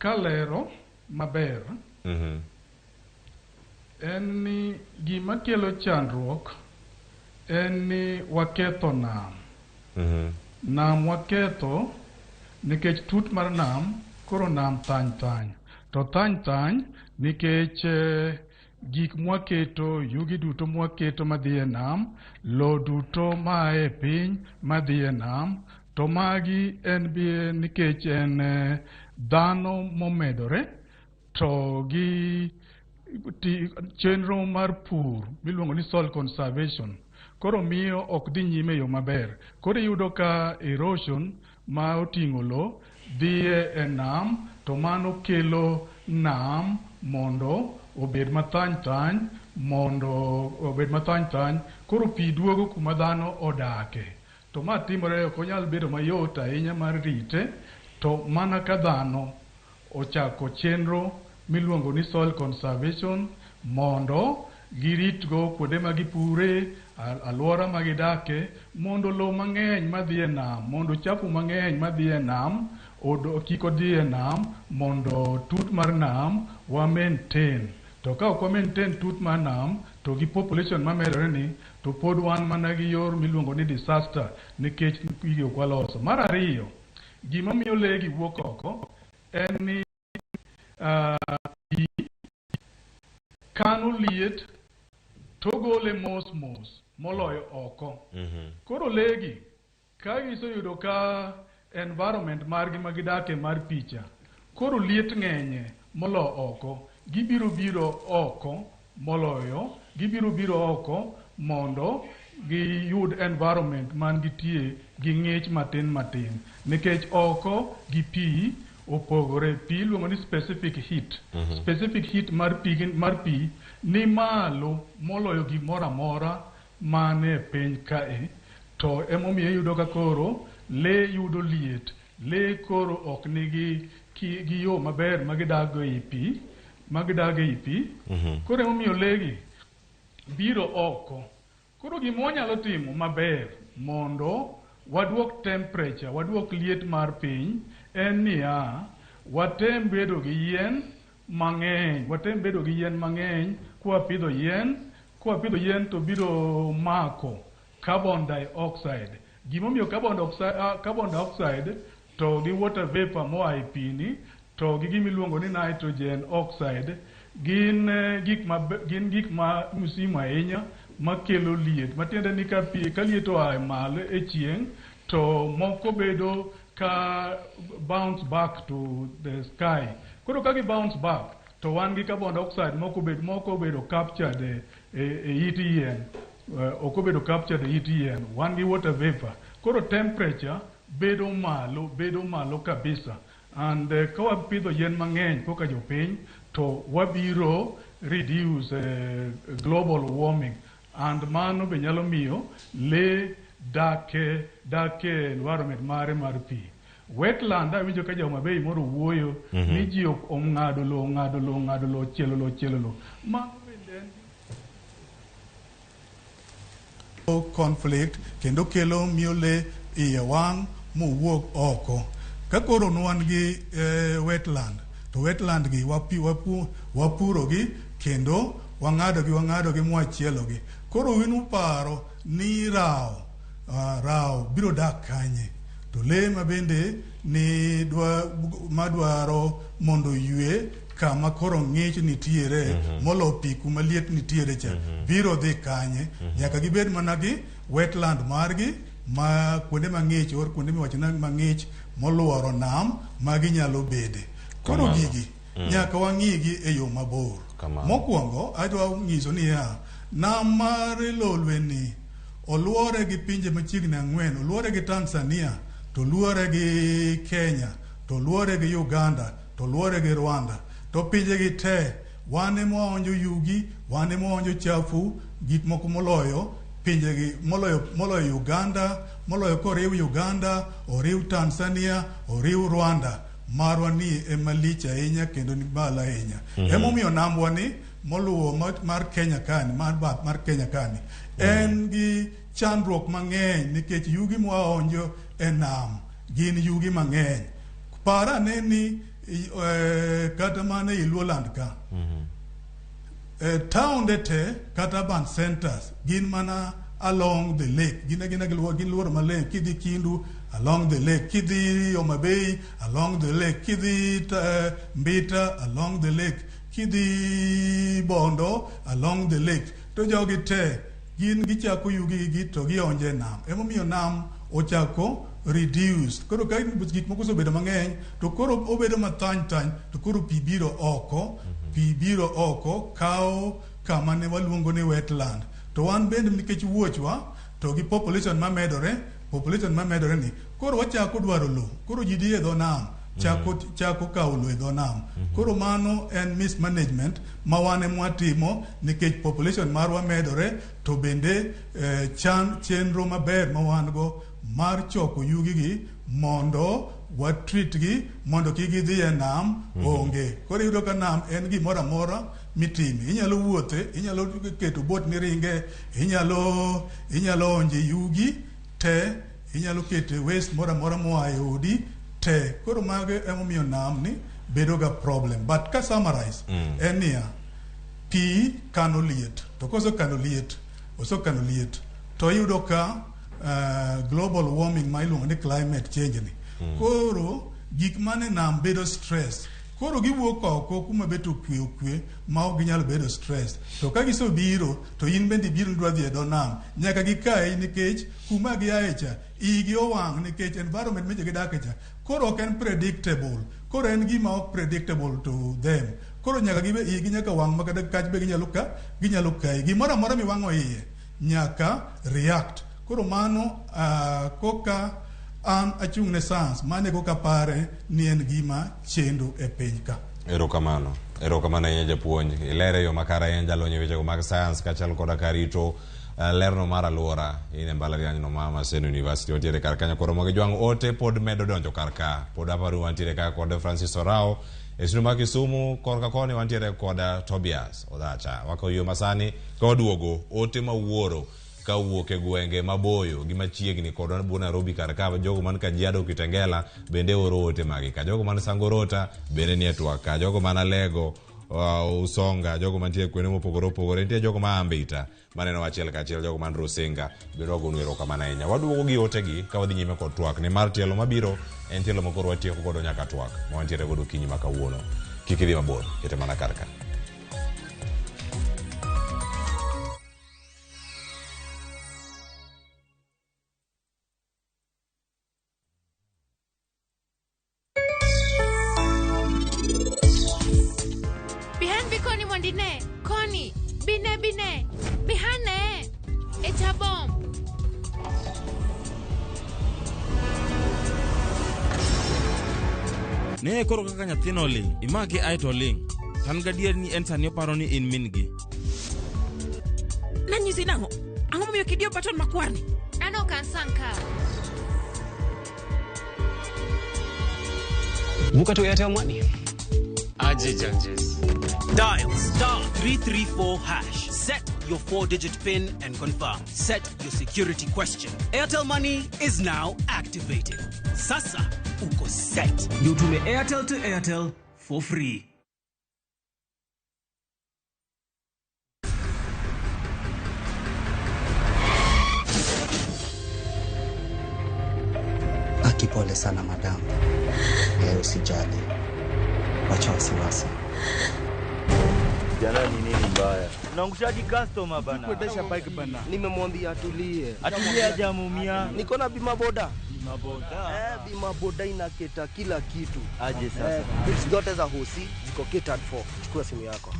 kalero maber, en ni gima kelo chandruok en ni waketho nam. Nam waketho nikech tut mar nam koro nam thany thany. To thany thany nikech gik mwaketo, yugi duto mwaketo madhi e nam, lo duto maa e piny madhi e nam, to magi en bi nikech en dhano momedore to gi chenro mar pur miluongo ni soil conservation koro miyo ok dhi nyime e yo maber. Koro iyudo ka erosion ma oting'o lo dhi e nam to mano kelo nam mondo obed mathany thany mondo obed mathany thany koro pi duogo kuma dhano odake. To ma timore ok onyal bedo mayot ahinya mar rite to mana ka dhano ochako chenro miluongo ni soil conservation mondo giritgo kuonde ma gipure, alwora ma gidake, mondo lowo mang'eny madhi e nam, mondo chafu mang'eny madhi e nam kik odhi e nam, mondo tut mar nam wa maintain. To ka ok wa maintain tut mar nam, to gi population mamedore ni, to pod wan mana gi yor miluongo ni disaster nikech gigi ok waloso. Mar ariyo, gima miyo lee gi wuok oko en ni pi kano liet to gole mos mos moloyo oko. Koro lee gi ka giseyudo ka environment margi ma gidake mar picha koro liet ng'enye molo oko, gibiro biro oko moloyo, gibiro biro oko mondo giyud environment man gitie gi ng'ich matin matin nikech oko gi pi opogore. Pi iluongo ni specific heat. Specific heat mar pi, mar pi ni malo moloyo gimoro amora man e piny kae. To emomiyo iyudo ka koro lee yudo liet. Lee koro ok nigi gi yo maber ma gidago ei pi, ma gidago ei pi. Koro emomiyo lee gi biro oko. Koro gima wanyalo timo maber mondo waduok temperature, waduok liet mar piny en niya, watem bedo gi yien mang'eny, watem bedo gi yien mang'eny kwapidho yien, kwapidho yien to biro mako carbon dioxide. Gimomiyo carbon dioxide to gi water vapor moa e pi ni to gi gimiluongo ni nitrogen oxide gin gik ma muhimu ahinya makelo liet. Matiende ni ka pi ka liet oa malo e chieng' to moko bedo ka bounce back to the sky. Koro ka gi bounce back to wan gi carbon dioxide moko obedo captured e it yien. Ok obedo captured e it yien. Wan gi water vapor. Koro temperature bedo malo kabisa. And ka wapidho yien mang'eny kaka jopiny to wabiro reduce global warming. And mano be nyalo miyo lee dake environment mare mar pi. Wetland awinjo ka ja Homa Bay moro wuoyo ni ji ong'ado lowo, chielo lowo. Mano bende en conflict kendo kelo miyo lee iye wang' mowuog oko. Ka koro wan gi wetland, to wetland gi wapuro gi kendo wang'ado gi mwachielo gi. Koro winu paro ni rawo biro dak kanye? To lee ma bende ni madwaro mondo ywe kama koro ng'ich nitiere molo pi kuma liet nitiere cha biro dhi kanye? Nyaka gibed mana gi wetland margi ma kuonde mang'ich or kuonde miwacho ni mang'ich moluoro nam ma ginyalo bede. Koro gigi nyaka wang'igi e yo mabor. Mokwongo adwa nyiso niya, nam mar Lolwe ni oluore gi pinje machiegni 4, oluore gi Tanzania, to oluore gi Kenya, to oluore gi Uganda, to oluore gi Rwanda. To pinje gi te wan ema waonjo yugi, wan ema waonjo chafu, gik moko moloyo pinje gi moloyo Uganda, moloyo koriw Uganda, oriw Tanzania, oriw Rwanda. Marwa ni ema lich ahinya kendo ni malo ahinya. Emomiyo nambwa ni moluwo mar Kenya kani, mar bath mar Kenya kani, en gi chandruok mang'eny nikech yugi mwaonjo e nam gin yugi mang'eny. Par ane ni kata mana e Luoland ka, taonde te kata urban centers gin mana along the lake. Gin luoro ma lake. Kidhi Kindu along the lake, kidhi Homa Bay along the lake, kidhi Mbita along the lake, kidhi Bondo along the lake. To jogi te gin gichako yugi gi to gionje nam. Emomiyo nam ochako reduce. Koro ka gik moko osebedo mang'eny to koro obedo mathany thany to koro pi biro oko, pi biro oko kawo kama ne waluongo ni wetland. To wan bende nikech wuochwa to gi population mamedore ni koro wachako dwaro lowo. Koro ji dhi e dho nam chako chako kawo lowo e dho nam. Koro mano en mismanagement ma wan ema watimo nikech population marwa medore to bende chan chenro maber ma wan go mar choko yugi gi mondo watreat gi mondo kik gidhi e nam onge. Koro iyudo ka nam en gimoro amora mitime. Inyalo wuothe, inyalo keto boat miringe, inyalo onje yugi te, inyalo kete waste moro amora moa e odi te. Koro mago emomiyo nam ni bedo ga problem. But ka summarize, en niya, pi kano liet. To kosekano liet, osekano liet, to iyudo ka global warming ma iluongo ni climate change ni. Koro gik mane nam bedo stress. Koro giwuok oko kuma bet okwe okwe ma ok ginyal bedo stress. To ka gisebiro to in bende ibiro idwa dhi e dho nam. Nyaka gikayi nikech kuma giaye cha igi owang' nikech environment meche gidake cha. Koro ok en predictable. Koro en gima ok predictable to them. Koro nyaka gibe igi nyaka wang' ma kata kach be ginyalo kayi. Gimoro amora miwang'o iye nyaka react. Koro mano koka an achung' ne science mane koka pare ni en gima chendo e piny ka. Erokamano. Erokamano ahinya japuonj. Ilere e yo makare ahinya jalony e wechego mag science kaachiel koda ka rito lerno mar alwora in e mbalariany no ma Maseno University. Wantiere kar kanyo koro mogi jwang' ote pod medo donjo kar ka. Pod aparo ni wantiere ka kod Francis Orao e studio mar Kisumu korka koni wantiere kod Tobias Odhacha. Wako yo masani ka waduogo ote mawuoro kawuok e gwenge maboyo gi machiegni kod buo Nairobi kar ka jogo man Kajiado Kitengela bende oro ote magi ka jogo man Sangorota bende nie twak ka jogo man Alego Usonga jogo mantie kuonde mopogore opogore nitie jogo ma Ambita maneno achiel kachiel jogo man Rusinga bende wagonu erokamano ahinya waduogo gi ote gi ka wadhi nyime kod twak nimar tielo mabiro en tielo ma koro watieko godo nyaka twak ma wantiere godo okinyi ma kawuono kik idhi mabor kete mana kar ka. Bihan bi koni mondine, koni, bine bine, bihane, echabom. Ne koro kaka nyathino oling', imake ae to oling'. To an gadier ni en sani oparo ni in min gi. Nanyisi nang'o? Ang'o momiyo ok idiyo button makwarni? An ok an Sankar. Vuka to Airtel Money. Aje Janjes. Dial star 334 hash. Set your 4-digit PIN and confirm. Set your security question. Airtel Money is now activated. Sasa uko set. Ndio utume Airtel to Airtel for free. Aki, pole sana madam. Usijali. Wacha wasiwasi. Jana ni nini mbaya? Unaangushaji customer bana. Kuendesha bike bana. Nimemwambia atulie. Atulie hajamuumia. Niko na bima boda. Bima boda. Bima boda inaketa kila kitu. Aje sasa. Bills zote za hosi ziko catered for. Chukua simu yako.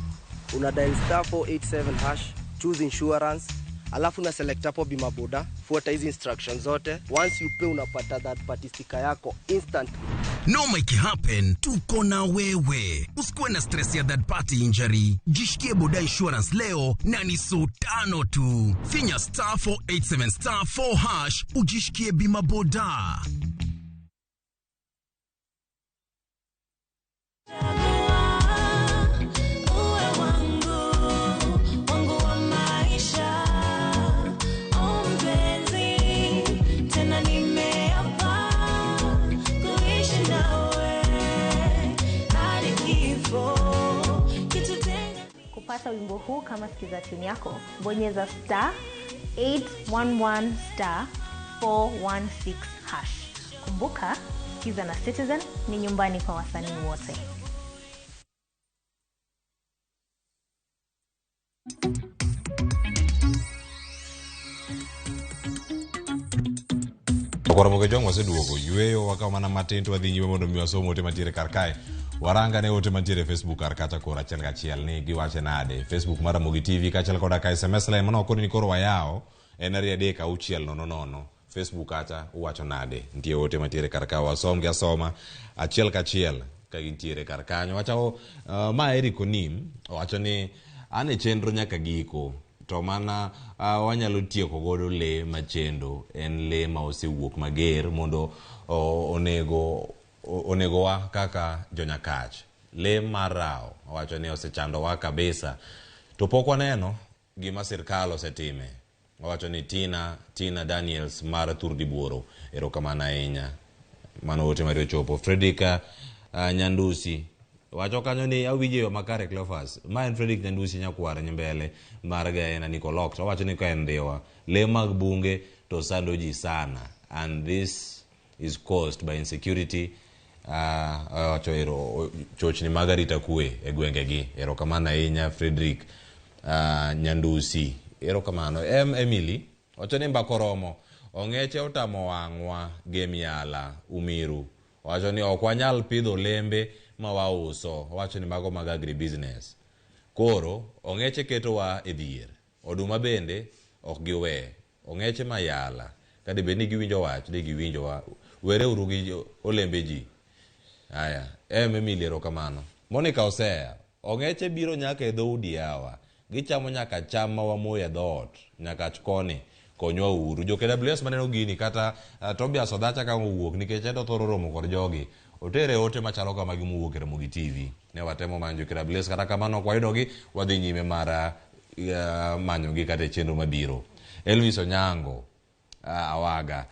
Una dial star 487 hash, choose insurance, alafu una select hapo bima boda, fuata hizi instructions zote. Once you pay unapata that party sticker yako instantly. Noma ikihappen, tuko na wewe. Usikuwe na stress ya third party injury. Jishikie Boda Insurance leo na ni so tano tu. Finya star 487 star 4 hash ujishikie bima boda. Kupata wimbo huu kama sikiza tune yako, bonyeza star 811 star 416 hash. Kumbuka, Sikiza na Citizen ni nyumbani kwa wasanii wote. Koro moke jong waseduogo yweyo wakawo mana matin to wadhi nyime mondo mi wasom ote mantiere kar kae. Waranga ne ote mantiere e Facebook kar kacha koro achiel kachiel ni giwache nade. Facebook mar Ramogi TV kaachiel koda ka SMS line mano koni ni koro wayawo en 2 3 6 0 0. Facebook kacha uwacho nade? Nitie ote mantiere kar ka wasom gi asoma achiel kachiel ka gintiere kar kanyo. Wacho ma Eric Onim owacho ni an e chenro nyaka giko to mana wanyalo tieko godo le machendo en le ma osewuok mager mondo onegowa kaka jonyakach. Le mar rao owacho ni osechandowa kabisa to pok waneno gima sirkal osetime. Owacho ni Tina Daniels mar Thurdi Buoro, erokamano ahinya. Mano ote mari ochopo. Fredrick Nyandusi wacho kanyo ni awinjo yo makare Cleophas. Ma en Fredrick Nyandusi nyakwar nyimbele mar Gaena Nikolok. To owacho ni ka en Ndhiwa, le mag bunge to sando ji sana and this is caused by insecurity. Owacho ero chochni mag arita kwe e gwengegi. Erokamano ahinya Fredrick Nyandusi. Erokamano. Emily wacho ni mbaka oromo. Ong'eche otamo wang'wa gi miala Umiru. Owacho ni ok wanyal pidho olembe ma wauso. Owacho ni mago mag agribusiness. Koro ong'eche ketowa e dhier. Oduma bende ok giwe. Ong'eche mayala. Ka dibed ni giwinjo wach, de giwinjowa. Wereuru gi olembe ji. Aya, Emily erokamano. Monica Osea, ong'eche biro nyaka e dhoudi yawa. Gichamo nyaka cham ma wamoyo e dhoot, nyaka koni. Konywa uru. Jo KWS maneno gini kata Tobias Odhacha ka owuok nikech en to thoro romo kod jogi. Otere ote machalo kama gi mowuok e Ramogi TV. Ne watemo manyo jo KWS kata kamano ok wayudogi, wadhi nyime mar manyogi kata e chenro mabiro. Elvis Onyango Awaga.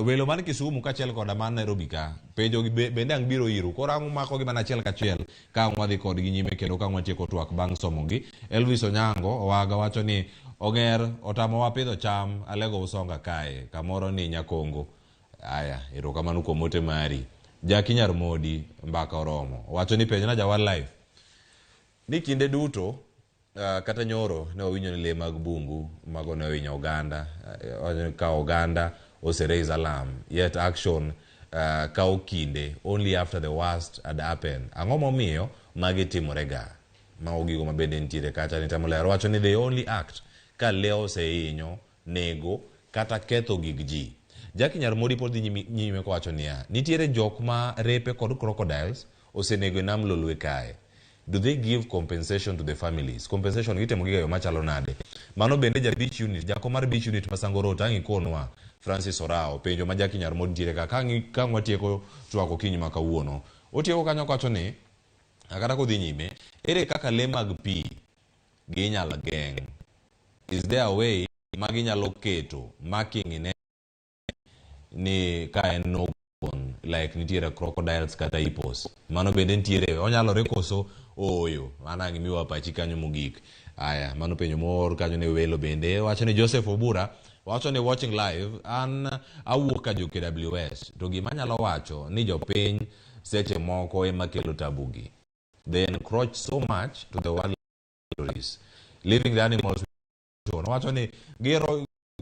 Welo man Kisumu kaachiel koda man Nairobi ka penjo gi bende ang' biro iru koro ang' umako gi mana achiel kachiel ka ang' wadhi kodgi nyime kendo ka ang' watieko twak bang' somogi. Elvis Onyango Owaga wacho ni Ong'er otamowa pidho cham Alego Usonga kae kamoro ni Nyakongo. Aya, erokamano kuom ote mari. Jaki Nyar Modi mbaka oromo. Owacho ni penjna ja wildlife ni kinde duto kata nyoro ne wawinjo ni lee mag bungu mago ne ohinyo oganda, ka oganda ose raise alarm yet action kawo kinde only after the worst had happened. Ang'o momiyo magi timore ga? Mago gigo mabende nitiere kacha ni temo lero. Wacho ni they only act ka lee osehinyo, nego kata ketho gig ji. Jackie Nyar Modi pod dhi nyime kowacho niya, nitiere jok ma repe kod crocodiles osenego e nam Lolwe kae. Do they give compensation to the families? Compensation gitemo giga yo machalo nade? Mano bende ja beach unit, jako mar beach unit ma Sango Road ang' ikonwa Francis Orao penjo ma Jackie Nyar Modi nitiere ka ka watieko twak okinyi ma kawuono. Otieko kanyo kowacho ni kata kodhi nyime, ere kaka lee mag pi gi inyalo geng'? Is there a way ma ginyalo keto marking in ni ka en no like nitiere crocodiles kata hippos? Mano bende nitiere, onyalore koso ooyo? Mano ang' imiwa pachi kanyo mogik. Aya, mano penjo moor kanyo ne welo bende. Wacho ni Joseph Obura wacho ni watching live, an awuok ka jo KWS to gima anyalo wacho ni jopiny seche moko ema kelo tabu gi. They encroach so much to the wild territories, leaving the animals. Wacho ni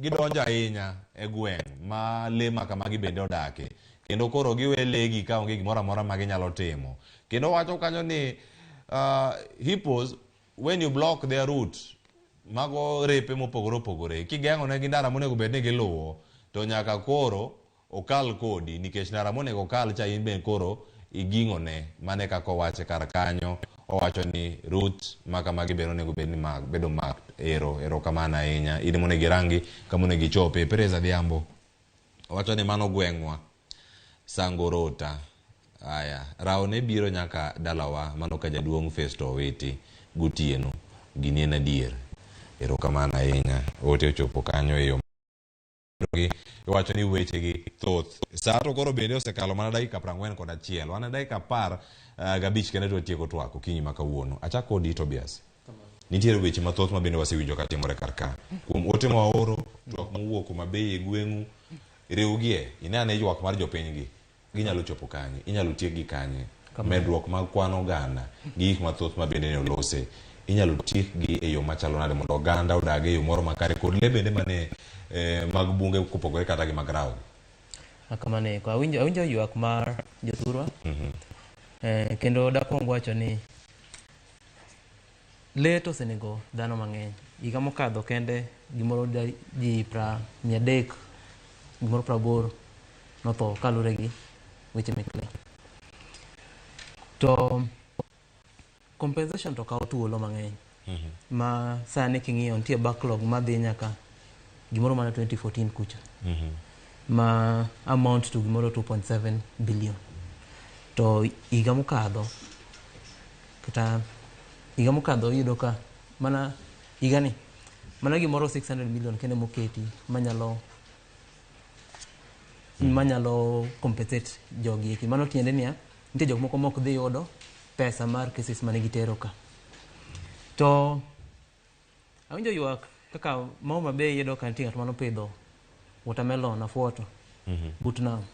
gidonjo ahinya e gweng' ma lee ma kamagi bende odake, kendo koro giwe lee gi ka onge gimoro amora ma ginyalo timo. Kendo wacho kanyo ni hippos when you block their route, mago repe mopogore opogore, kigeng'o negi ndara monego bed ni giluwo to nyaka koro okal kodi nikech ndara monego okal cha in be koro iging'one. Mane kaka owache kar kanyo. Owacho ni route ma kamagi bende onego bed ni bedo marked. Erokamano ahinya. In monego irangi kama onego ichope. Perez Adhiambo owacho ni mano gweng'wa Sangorota. Aya, rao ne biro nyaka dalawa mano ka jaduong' Festo Owiti gotieno. Gini en adier. Erokamano ahinya. Ote ochopo kanyo e yo iwacho ni weche gi thoth. Sa to koro bende osekalo mana dakika 41. Wan e dakika 15 kende to watieko twak okinyi ma kawuono. Achak kodi Tobias. Nitiere weche mathoth ma bende wasewinjo ka timore kar ka. Kuom ote ma waoro, twak mowuok Homa Bay e gweng'u, riwgie, ine ane ywak mar jopiny gi. Ginyalo chopo kanye? Inyalo tiekgi kanye? Medruok mag kwan oganda gi gik mathoth ma bende ne olose. Inyalo tiekgi e yo machalo nade mondo oganda odag e yo moro makare kod lee bende mane mag bunge kopogore kata gi mag rao. Kamano eko. Awinjo ywak mar jothurwa. Kendo dakwong wacho ni lee to osenego dhano mang'eny. Higa mokadho kende gimoro ji 300 gimoro 80 notho kaluwore gi weche mek lee. To compensation to kawo thuolo mang'eny ma sani king'iyo nitie backlog madhi nyaka gimoro mana 2014 kucha ma amount to gimoro 2.7 billion. To higa mokadho kata higa mokadho iyudo ka mana higani mana gimoro 600 million kende moketi manyalo compensate jogi eki. Mano tiende niya, nitie jok moko mok dhi yudo pesa mar cases mane gitero ka. To awinjo ywak kaka ma Homa Bay iyudo ka nitie ng'at manopidho watermelon afuoto but nam.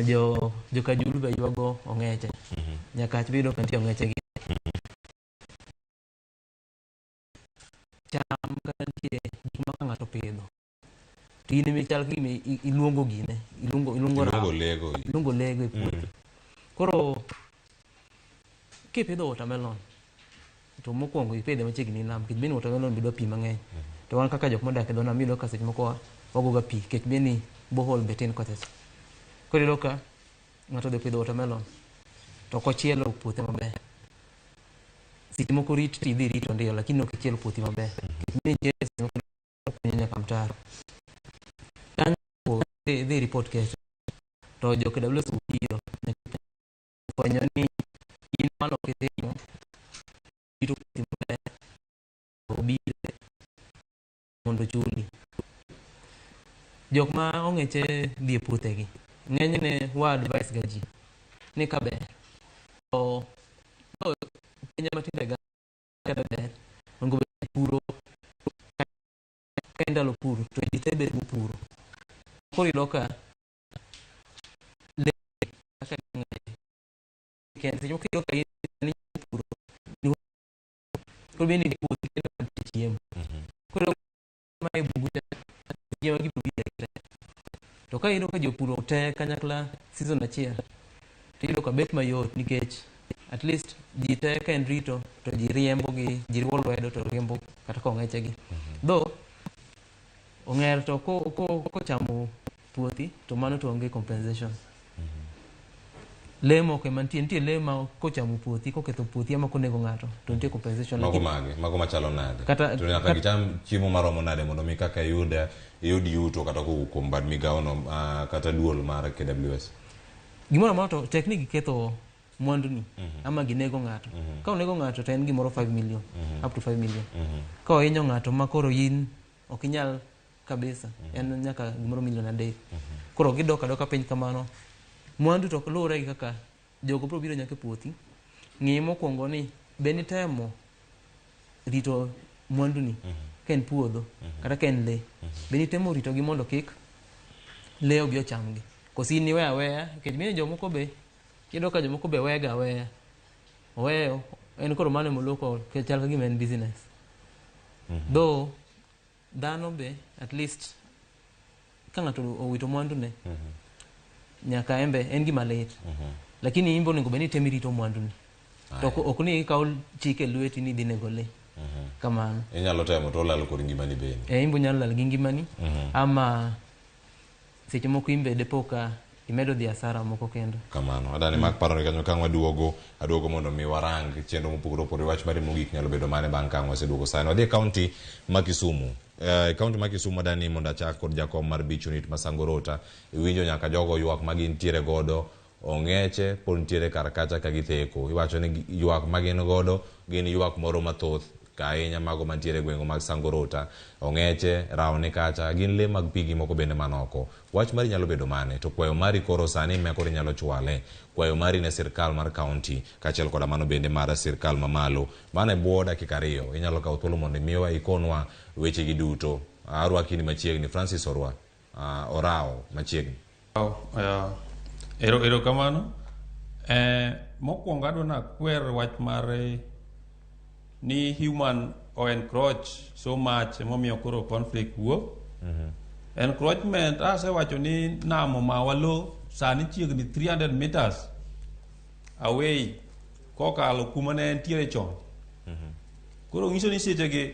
Jo Kajulu be ywago ong'eche. Nyakach be iyudo ka nitie ong'eche gi. Cham kata nitie gik ma ka ng'ato opidho to in ema chal ka gima iluongo gine, iluongo Iluongo lego. Iluongo lego e puothi. Koro kipidho watermelon to mokwongo ipidhe machiegni gi nam nikech bende watermelon be dwa pi mang'eny. To wan kaka jok modak e dho nam iyudo ka seche moko wagoga pi nikech bende borehole be tin kocha cha. Koro iyudo ka ng'ato odhi opidho watermelon to ok ochielo puothe maber. Seche moko rit to idhi rito ndio lakini ok ichiel puothi maber. Nikech bende nitie seche moko okunyo nyaka mtaro. Kanyo idhi report case to jo KWS obiro fwenyo ni in mano ok itimo rito puothi maber obiro mondo ochuli. Jok ma ong'eche dhi e puothegi ng'enyne wa advice ga ji ni kaber to pinje matinde ga kata ber onego bed ni puro ka ndalo pur to ji te bet mopuro. Koro iyudo ka lee kaka kende seche moko iyudo ka in puro koro bende ni puothi kendo nitie chiemo. Koro ma e bungu cha chiemo gibiro biro te. To ka iyudo ka jopur te kanyakla season achiel to iyudo ka bet mayot nikech at least ji te ka en rito to ji riembo gi ji riwo lwedo to riembo kata ka ong'eche gi. Though ong'er to kochamo puothi to mano to onge compensation. Lee moko ema nitie, nitie lee ma kochamo puothi, koketho puothi ama konego ng'ato to nitie compensation. Mago mage? Mago machalo nade? Kata, to nyaka gicham chiemo maromo nade mondo mi kaka iyud yuto kata kowuok kuom bad migawono kata duol mar KWS? Gimoro amora to tek ni giketho mwanduni ama ginego ng'ato. Ka onego ng'ato to en gimoro 5 million, up to 5 million. Ka ohinyo ng'ato ma koro in ok inyal kabisa, en nyaka gimoro milion 3. Koro gidok adoka piny kamano. Mwandu to luwore gi kaka jogo biro biro nyaka e puothi. Ng'i mokwongo ni be nitemo rito mwanduni ka en puodho kata ka en lee. Be nitemo ritogi mondo kik lee obi ochamgi. Koso in iweyo aweya nikech mine jomoko be iyudo ka jomoko be wega aweya. Oweyo en koro mano emoloko chal ka gima en business. Though dhano be at least ka ng'ato owito mwandune nyaka embe en gima lit. Lakini in be onego bed ni itemo irito mwanduni. To ok ni ikawo chik e lweti ni idhi nego lee. Kamano. Inyalo temo to olal kod ngimani bende. In be inyalo lal gi ngimani ama seche moko in be dipo ka imedo dhi asara moko kendo. Kamano. Adani mak paro ni kanyo ka waduogo, aduogo mondo mi warang chenro mopogore opogore. Wach mari mogik nyalo bedo mane bang' ka waseduogo sani. Wadhi e kaunti ma Kisumu. E kaunti ma Kisumu adani mondo achak kod jakom mar Beach Unit ma Sangorota. Iwinjo nyaka jogo ywak ma gintiere godo ong'eche pod nitiere kar kacha ka githeko. Iwacho ni ywak ma gin godo gin ywak moro mathoth ahinya mago mantiere e gwenge mag Sangorota. Ong'eche, rawo ni kacha, gin lee mag pi gi moko bende man oko. Wach mari nyalo bedo mane? To kwayo mari koro sani ema koro inyalo chwale. Kwayo mari ne sirkal mar kaunti kaachiel koda mano bende mar sirkal mamalo. Mano e bwo dakika 2. Inyalo kawo thuolo mondo imiwa ikonwa weche gi duto. Arwaki ni machiegni. Francis Orwa, Orawo machiegni. Erokamano. Mokwongo adwa nakwer wach mar ni human o encroach so much emomiyo koro conflict wuok. Encroachment asewacho ni nam omawa lo sani chiegni 300 meters away kokalo kuma ne entiere chon. Koro nyiso ni sechegi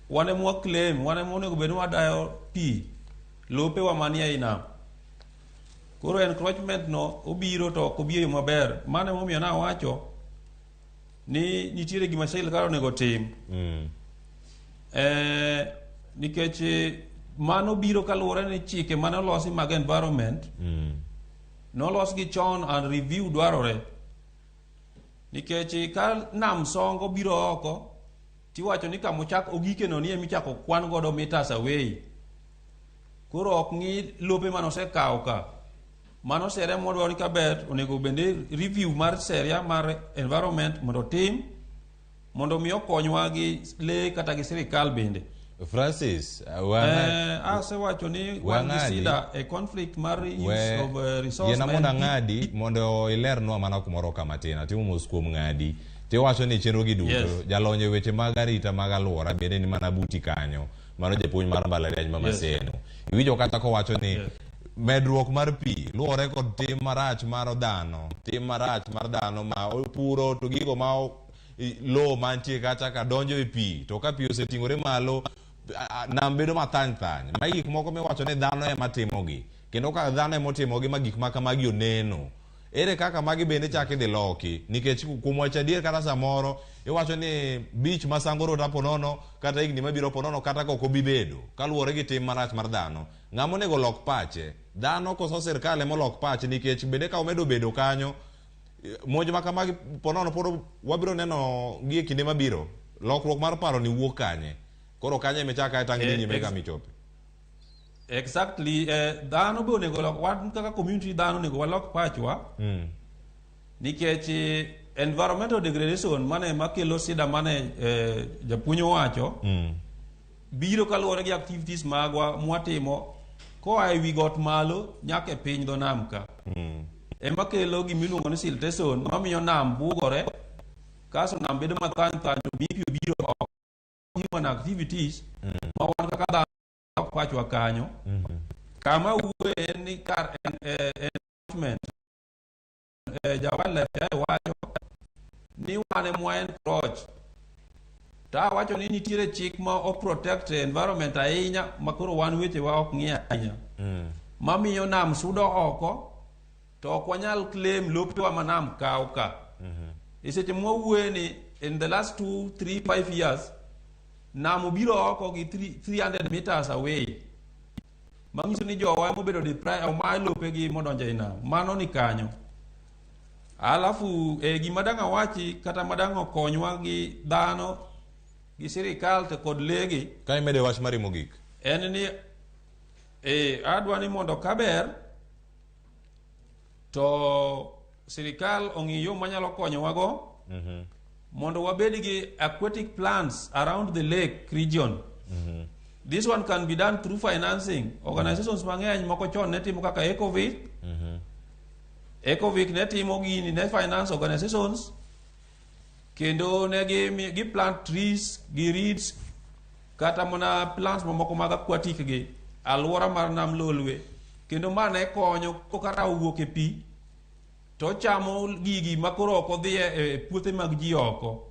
wan ema wa claim, wan ema onego bed ni wadayo pi. Lopewa manie ei nam. Koro encroachment no obiro to ok obi e yo maber. Mano emomiyo nawacho ni nitiere gima sirkal onego otim. Nikech mano biro kaluwore ni chike mane olosi mag environment nolosgi chon and review dwarore. Nikech ka nam songo biro oko, tiwacho ni kamochak ogikeno ni emichako kwan godo meters away. Koro ok ng'i lope mane osekawo ka. Mano sheria mwadwaro ni kaber onego bende review mar sheria mar environment mondo otim mondo mi okonywa gi lee kata gi sirikal bende. Francis, Asewacho ni wan gi wang'adi. sida e conflict mar use of resource yiena ma mondo en pi. ang'adi mondo ilernwa mana kumoro kamatin atimo mos kuom ng'adi tiwacho ni chenro gi duto jalony e weche mag arita mag alwora bende ni mana buti kanyo mano japuonj mar mbalariany ma Maseno iwinjo kata kowacho ni medruok mar pi luwore kod tim marach mar dhano, tim marach mar dhano ma opuro to gigo ma lowo mantie kacha ka donjo e pi to ka pi oseting'ore malo nam bedo mathany thany. Magi gik moko miwacho ni dhano ema timogi kendo ka dhano ema otimogi ma gik ma kamagi oneno ere kaka magi bende chak idhi loki nikech kuom wacho adier kata samoro iwacho ni beach ma Sango Road aponono kata higni mabiro ponono kata ka ok obi bedo kaluwore gi tim marach mar dhano. Ng'ama onego lok pache? Dhano koso sirkal ema olok pache nikech bende ka omedo bedo kanyo monj ma kamagi ponono pod wabiro neno gi e kinde mabiro. Lokruok mar paro ni wuok kanye? Koro kanye emichak kae tang' dhi nyime kama ichope. Exactly. Dhano be onego lok, wan kaka community dhano onego walok pachwa nikech environmental degradation mane makelo sida mane japuonj owacho biro kaluwore gi activities magwa mwatimo koa e wi got malo nyaka e piny dho nam ka. Ema kelo gimiluongo ni siltation mamiyo nam bugore kaso nam bedo mathany thany to mi pi obiro oko. Human activities ma wan kaka dhano ok pachwa kanyo. Kama wuoye en ni kar encroachment ja wildlife ae wacho ni wan ema encroach to awacho ni nitiere chik ma o protect environment ahinya ma koro wan wechewa ok ng'i ahinya mamiyo nam sudo oko to ok wanyal claim lopewa ma nam kawo ka. E seche mwawuoye ni in the last 2 3 5 years nam obiro oko gi 300 meters away manyiso ni jowa mobedo deprived omayo lopegi modonjo ei nam mano ni kanyo. Alafu gima dang' awachi kata madang' okonywa gi dhano gi sirikal to kod lee gi Ka imedo wach mari mogik. en ni adwa ni mondo kaber to sirikal ong'i yo manyalo konyowago mondo wabed gi aquatic plants around the lake region. This one can be done through financing. Organizations mang'eny moko chon ne timo kaka Ecovic. Ecovic ne timo gini ne finance organizations kendo ne gi plant trees gi reeds kata mana plants mamoko mag aquatic gi alwora mar nam Lolwe kendo ma ne konyo kata owuok e pi to chamo gigi ma koro ok odhi e puothe mag ji oko.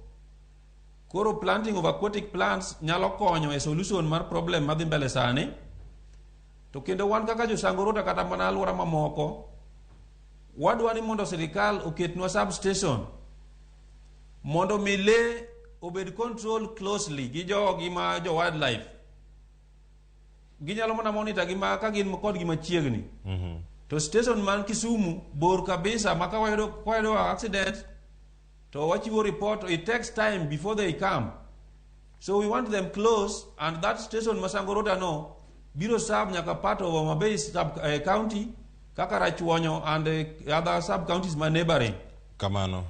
Koro planting of aquatic plants nyalo konyo e solution mar problem madhi mbele sani. To kendo wan kaka jo Sango Rota kata mana alwora mamoko wadwa ni mondo sirikal oketnwa substation mondo mi lee obed control closely gi jogi ma jo wildlife. Ginyalo mana monitor gi ma ka gin kodgi machiegni. To station man Kisumu bor kabisa ma ka wayudo accident to wachiwo report, it takes time before they come. So we want them close and that station ma Sango Rota no biro serve nyaka part of Homa Bay sub county kaka Rachuonyo and other sub counties ma neighboring. Kamano.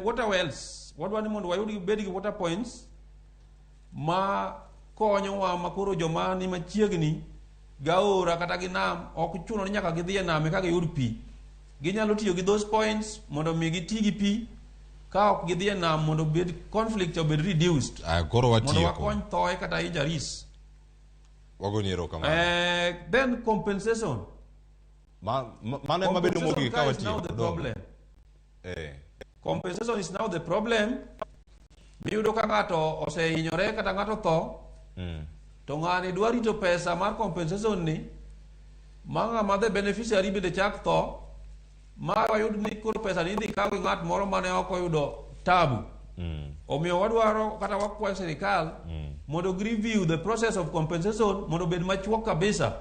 Water wells wadwa ni mondo wayud bed gi water points ma konyowa ma koro joma ni machiegni gi aora kata gi nam ok chuno ni nyaka gidhi e nam eka giyud pi. Ginyalo tiyo gi those points mondo mi giti gi pi ka ok gidhi e nam mondo bed conflict obed reduced. Koro Mondo watieko. wakony thoe kata injuries. Wagoni erokamano. Then compensation. Mano ema bedo Compensation mogik ka ka is now watieko. the Dong. problem. Compensation is now the problem. Miyudo ka ng'ato osehinyore kata ng'ato tho. To ng'ani dwa rito pesa mar compensation ni ma ng'ama the beneficiary bende chak tho ma wayud ni koro pesa ni idhi kaw gi ng'at moro mane ok oyudo tabu. Omiyo wadwaro kata wakwayo sirikal mondo gi review the process of compensation mondo obed machuok kabisa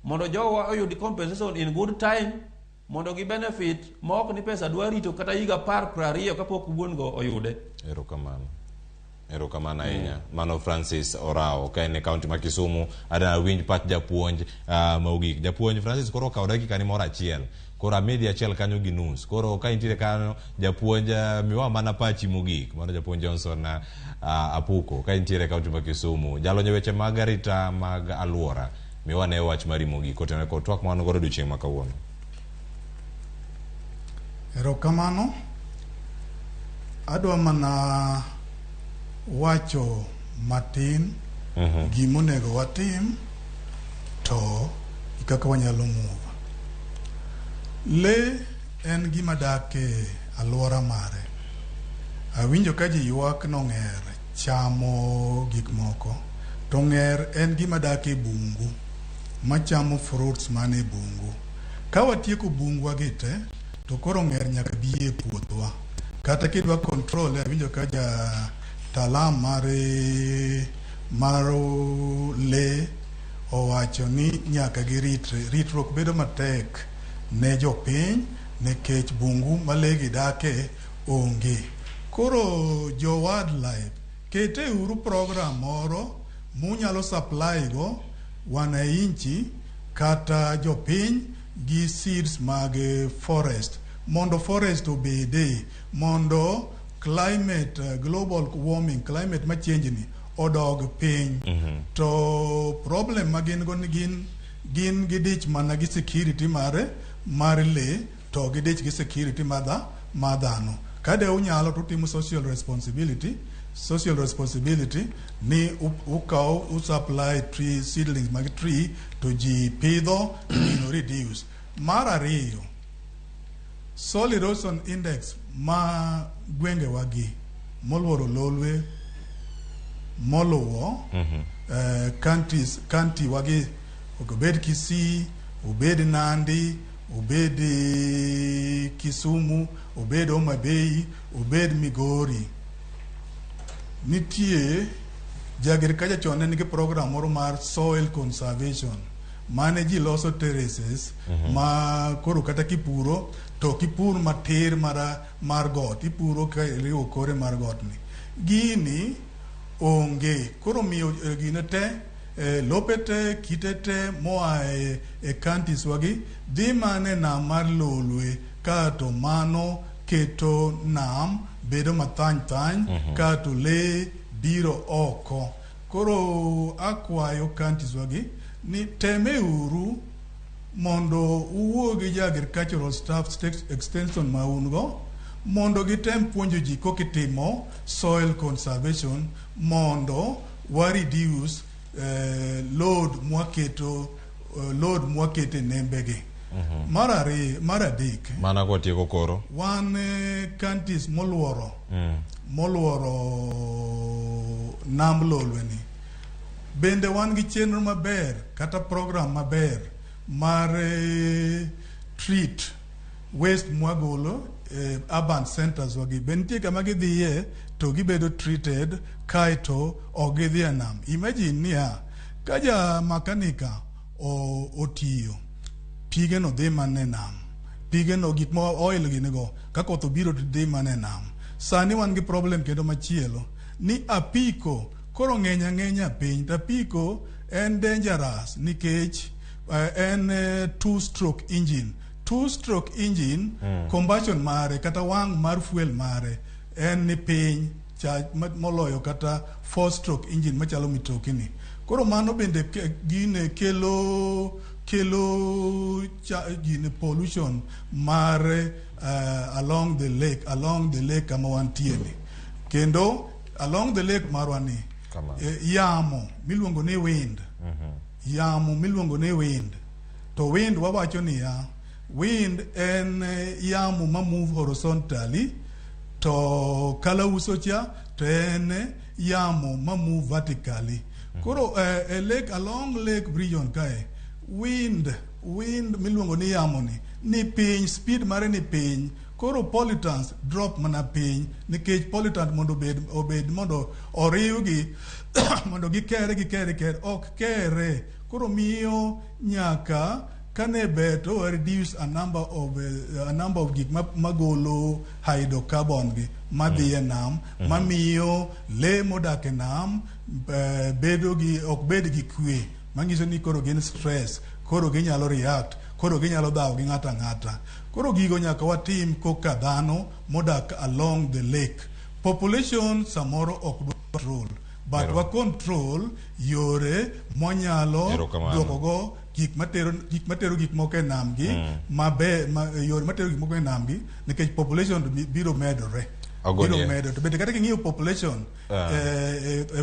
mondo jowa oyud compensation in good time mondo gi benefit ma ok ni pesa dwa rito kata higa 10 20 kapok wuon go oyude. Erokamano. Erokamano ahinya. Mano Francis Orao ka en e kaunti ma Kisumu. Ada winj pach japuonj mogik. Japuonj Francis koro okawo dakika ni moro achiel. Koro amedi achiel kanyo gi nus. Koro ka intiere kanyo japuonj miwa mana pachi mogik. Mano japuonj Johnson Apuko ka intiere e kaunti ma Kisumu. Jalony e weche mag arita mag aluora. Miwa ne wach mari mogik kotenore kod twak ma wan godo odiochieng' ma kawuono. Erokamano. Adwa mana wacho matin gimonego watim to gi kaka wanyalo move. Lee en gima dak e alwora mare. Awinjo ka ji ywak nong'er chamo gik moko. To ng'er en gima dak e bungu machamo fruits man e bungu. Ka watieko bungwa gi te, to koro ng'er nyaka bi e puothwa. Kata kidwa control, awinjo ka ja talam mar lee owacho ni nyaka giritre. Ritruok bedo matek ne jopiny nikech bungu ma lee gi dake onge. Koro jo wildlife, kete uru program moro munyalo supply go wananchi kata jopiny gi seeds mag forest mondo forest obede mondo climate global warming climate ma change ni odog piny. To problem ma gin go ni gin gidich mana gi security mar lee to gidich gi security mar dhano. Kade unyalo to utimo social responsibility ni ukaw usupply tree seedlings mag tree to ji pidho gino reduce. Mar ariyo, soil erosion index ma gwengewa gi moluoro Lolwe moluwo county wagi obed Kisii, obed Nandi, obed Kisumu, obed Homa Bay, obed Migori. Nitie ja-agriculture chon ne nigi program moro mar soil conservation mane ji loso terraces ma koro kata kipuro to kipur matir mar got, ipuro ka iriwo kore mar got ni. Gini onge koro miyo gine te lope te kite te moa e counties wagi dhi mana e nam mar Lolwe kato mano keto nam bedo mathany thany kato lee biro oko. Koro akwayo counties wagi ni temeuru mondo uwuo gi ja agricultural staff state extension ma un go mondo gitem puonjo ji kaka itimo soil conservation mondo wa reduce load mwaketo e nembegi. Mar adek, mana kwatieko koro wan counties moluoro nam Lolwe ni bende wan gi chenro maber kata program maber mar treat waste mwagolo urban centers wagi. Be nitie kama gidhiye to gibedo treated kaeto ok gidhi e nam. Imagine niya, ka ja makanika otiyo, pigeno dhi mana e nam. Pigeno gik ma oil gini go, ka koth obiro to dhi mana e nam. Sani wan gi problem kendo machielo ni apiko koro ng'eny ang'enya piny to apiko en dangerous nikech en two-stroke engine. Two-stroke engine combustion mare kata wang' mar fuel mare en ni piny moloyo kata four-stroke engine machalo mitokini. Koro mano bende gine kelo gine pollution mar along the lake kama wantie ni. Kendo along the lake marwa ni yamo miluongo ni wind. Yamo miluongo ni wind. To wind wawacho niya, wind en yamo ma move horizontally to kalauso cha to en yamo ma move vertically. Koro e lake, along lake region kae, wind miluongo ni yamo ni piny, speed mare ni piny. Koro pollutants drop mana piny nikech pollutant mondo obed mondo oriwgi mondo gikere ok kere. Koro miyo nyaka kane beto reduce a number of gik magolo hydrocarbon gi madhi e nam, mamiyo le modak e nam bedo gi ok bed gi kwe, manyiso ni koro gin stress, koro ginyalo react, koro ginyalo dhawo gi ng'ato ang'ata. Koro gigo nyaka watim koka dhano modak along the lake. Population samoro ok control, but wa control yore mwanyalo duokogo gik matero gik moko e nam gi, mabe yore matero gik moko e nam gi, nikech population biro medore. Biro medo. To bende kata king'iyo population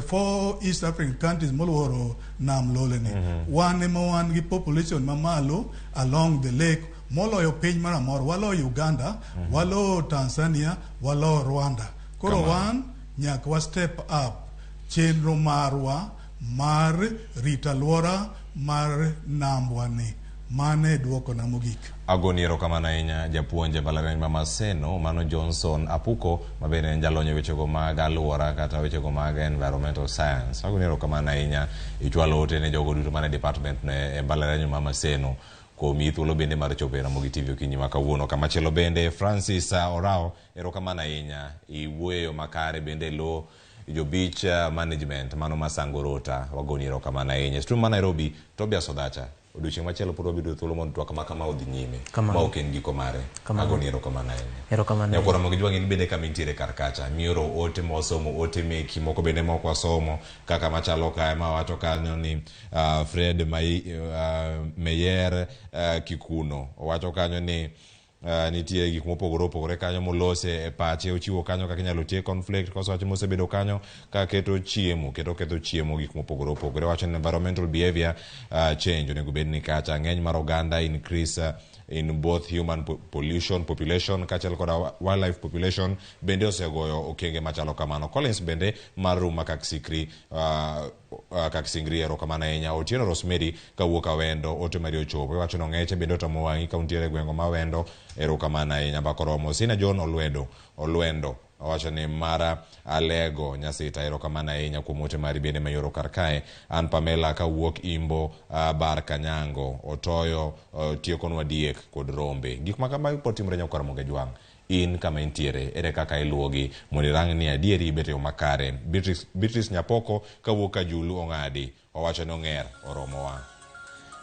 four East African countries moluoro nam Loleni, wan ema wan gi population mamalo along the lake moloyo piny moro amora. Waloyo Uganda, waloyo Tanzania, waloyo Rwanda. Koro wan nyaka wa step up chenro marwa mar rito alwora mar nambwa ni. Mane duoko na mogik. Agoni erokamano ahinya japuonj e mbalariany ma Maseno, mano Johnson Apuko, ma bende en jalony e wechego mag alwora kata wechego mag environmental science. Agoni erokamano ahinya, ichwalo ote ne jogo duto mane department ne e mbalariany ma Maseno kuom thuolo bende mar chopo e Ramogi TV okinyi ma kawuono. Kamachielo bende Francis Orao, erokamano ahinya, iwuoyo makare bende lo jo beach management mano Masangorota, wagoni erokamano ahinya. Studio ma Nairobi, Tobias Odacha. Odiochieng' machielo pod wabiro thuolo mondo twak ma kama odhi nyime, ma ok en giko mare. Agoni erokamano ahinya. Nyakoro Ramogi Jwang' in bende kama intiere kar kacha, mioro ote mwasomo, ote meki moko bende mok wasomo, kaka machalo kae ma wacho kanyo ni Fred Meyer Kikuno owacho kanyo ni nitie gik mopogore opogore kanyo molose e pache, ochiwo kanyo kaka inyalo tiek conflict, koso wach mosebedo kanyo ka keto chiemo, keto ketho chiemo, gik mopogore opogore. Wacho ni environmental behavior change onego bed ni kacha ng'eny mar oganda increase in both human pollution population kaachiel koda wildlife population bende osegoyo okenge machalo kamano. Collins bende mar Ruma Kaksikri Kaksingri erokamano ahinya. Otieno Rosemary kawuok Awendo, ote mari ochopo. Iwacho ni ong'eche bende otamo wang'i ka untiere e gweng'o ma Awendo, erokamano ahinya. Mbaka oromo. Sina John Olwendo owacho ni mara Alego Nyasita, erokamano ahinya kuom ote mari bende mayoro kar kae. An Pamela kawuok Imbo Bar Kanyango, Otoyo tiekonwa diek kod rombe. Gik ma kamagi pod timore nyakwa Ramogi Jwang'. In kama intiere, ere kaka iluwogi mondo irang ni adieri ibet e yo makare. Beatrice Nyapoko kawuok Kajulu Ong'adi owacho ni ong'er oromowa.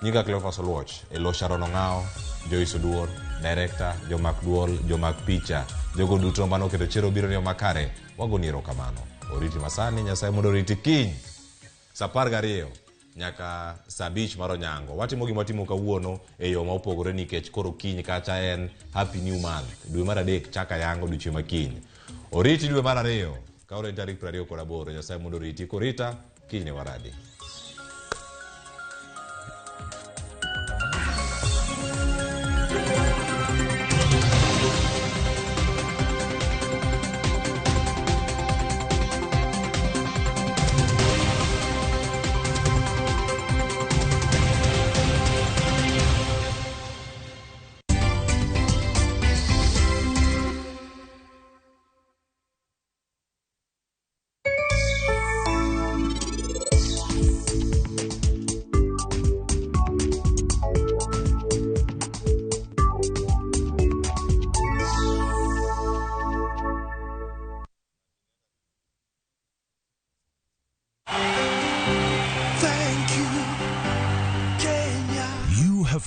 Nyinga Cleophas Oluoch, elo Sharon Ong'ao, Joyce Oduor, director, jomak duol, jomak picha, jogo duto manoketo chero biro ni yo makare, wagoni erokamano. Oriti masani, Nyasaye mondo oriti kiny saa 12 nyaka saa 5 mar onyango. Watimo gima watimo kawuono e yo ma opogore nikech koro kiny kacha en Happy New Month. Dwe mar 3 chaka yango odiochieng' ma kiny. Oriti dwe mar 2 ka en tarik 28. Nyasaye mondo oriti korita kiny ne waradi.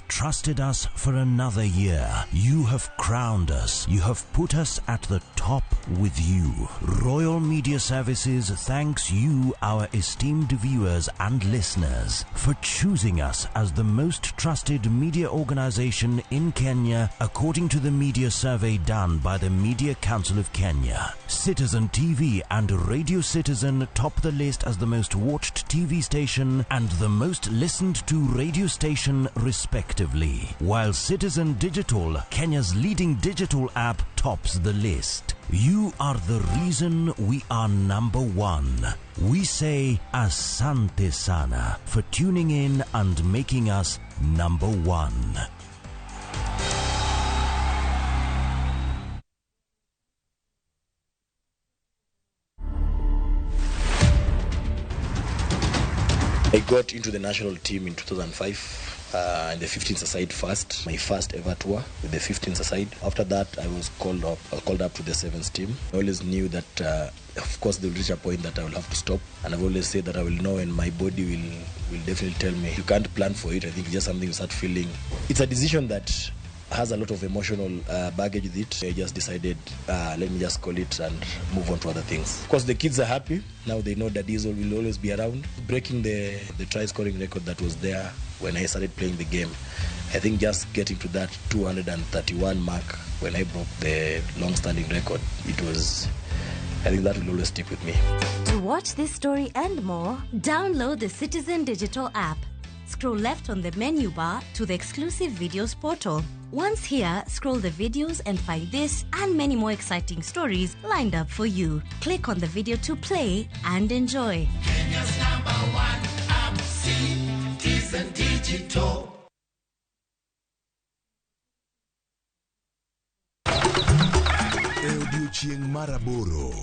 Trusted us for another year. You have crowned us. You have put us at the top with you. Royal Media Services thanks you, our esteemed viewers and listeners, for choosing us as the most trusted media organization in Kenya, according to the media survey done by the Media Council of Kenya. Citizen TV and Radio Citizen top the list as the most watched TV station and the most listened to radio station, respectively. respectively, while Citizen Digital, Kenya's leading digital app, tops the list. You are the reason we are number one. We say asante sana for tuning in and making us number one. I got into the national team in 2005 in the 15s aside first, my first ever tour with the 15s aside. After that, I was called up. I was called up to the sevens team. I always knew that, of course, there will reach a point that I will have to stop, and I've always said that I will know, and my body will definitely tell me. You can't plan for it. I think it's just something you start feeling. It's a decision that has a lot of emotional baggage with it. I just decided, let me just call it and move on to other things. Of course, the kids are happy. Now they know that Diesel will always be around. Breaking the try-scoring record that was there when I started playing the game, I think just getting to that 231 mark when I broke the long-standing record, it was... I think that will always stick with me. To watch this story and more, download the Citizen Digital app. Scroll left on the menu bar to the exclusive videos portal. Once here, scroll the videos and find this and many more exciting stories lined up for you. Click on the video to play and enjoy. Kenya's number one app, Citizen Digital. E odiechieng' mar aboro,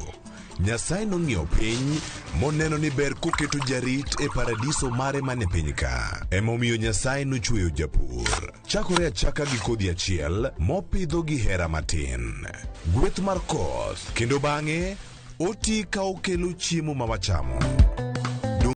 Nyasaye nong'iyo piny moneno ni ber koketo jarit e paradiso mare mane piny ka. Emomiyo Nyasaye nochweyo japur. Chakore achaka gi kodhi achiel mopidho gi hera matin. Gweth mar koth kendo bang'e oti ka okelo chiemo ma wachamo.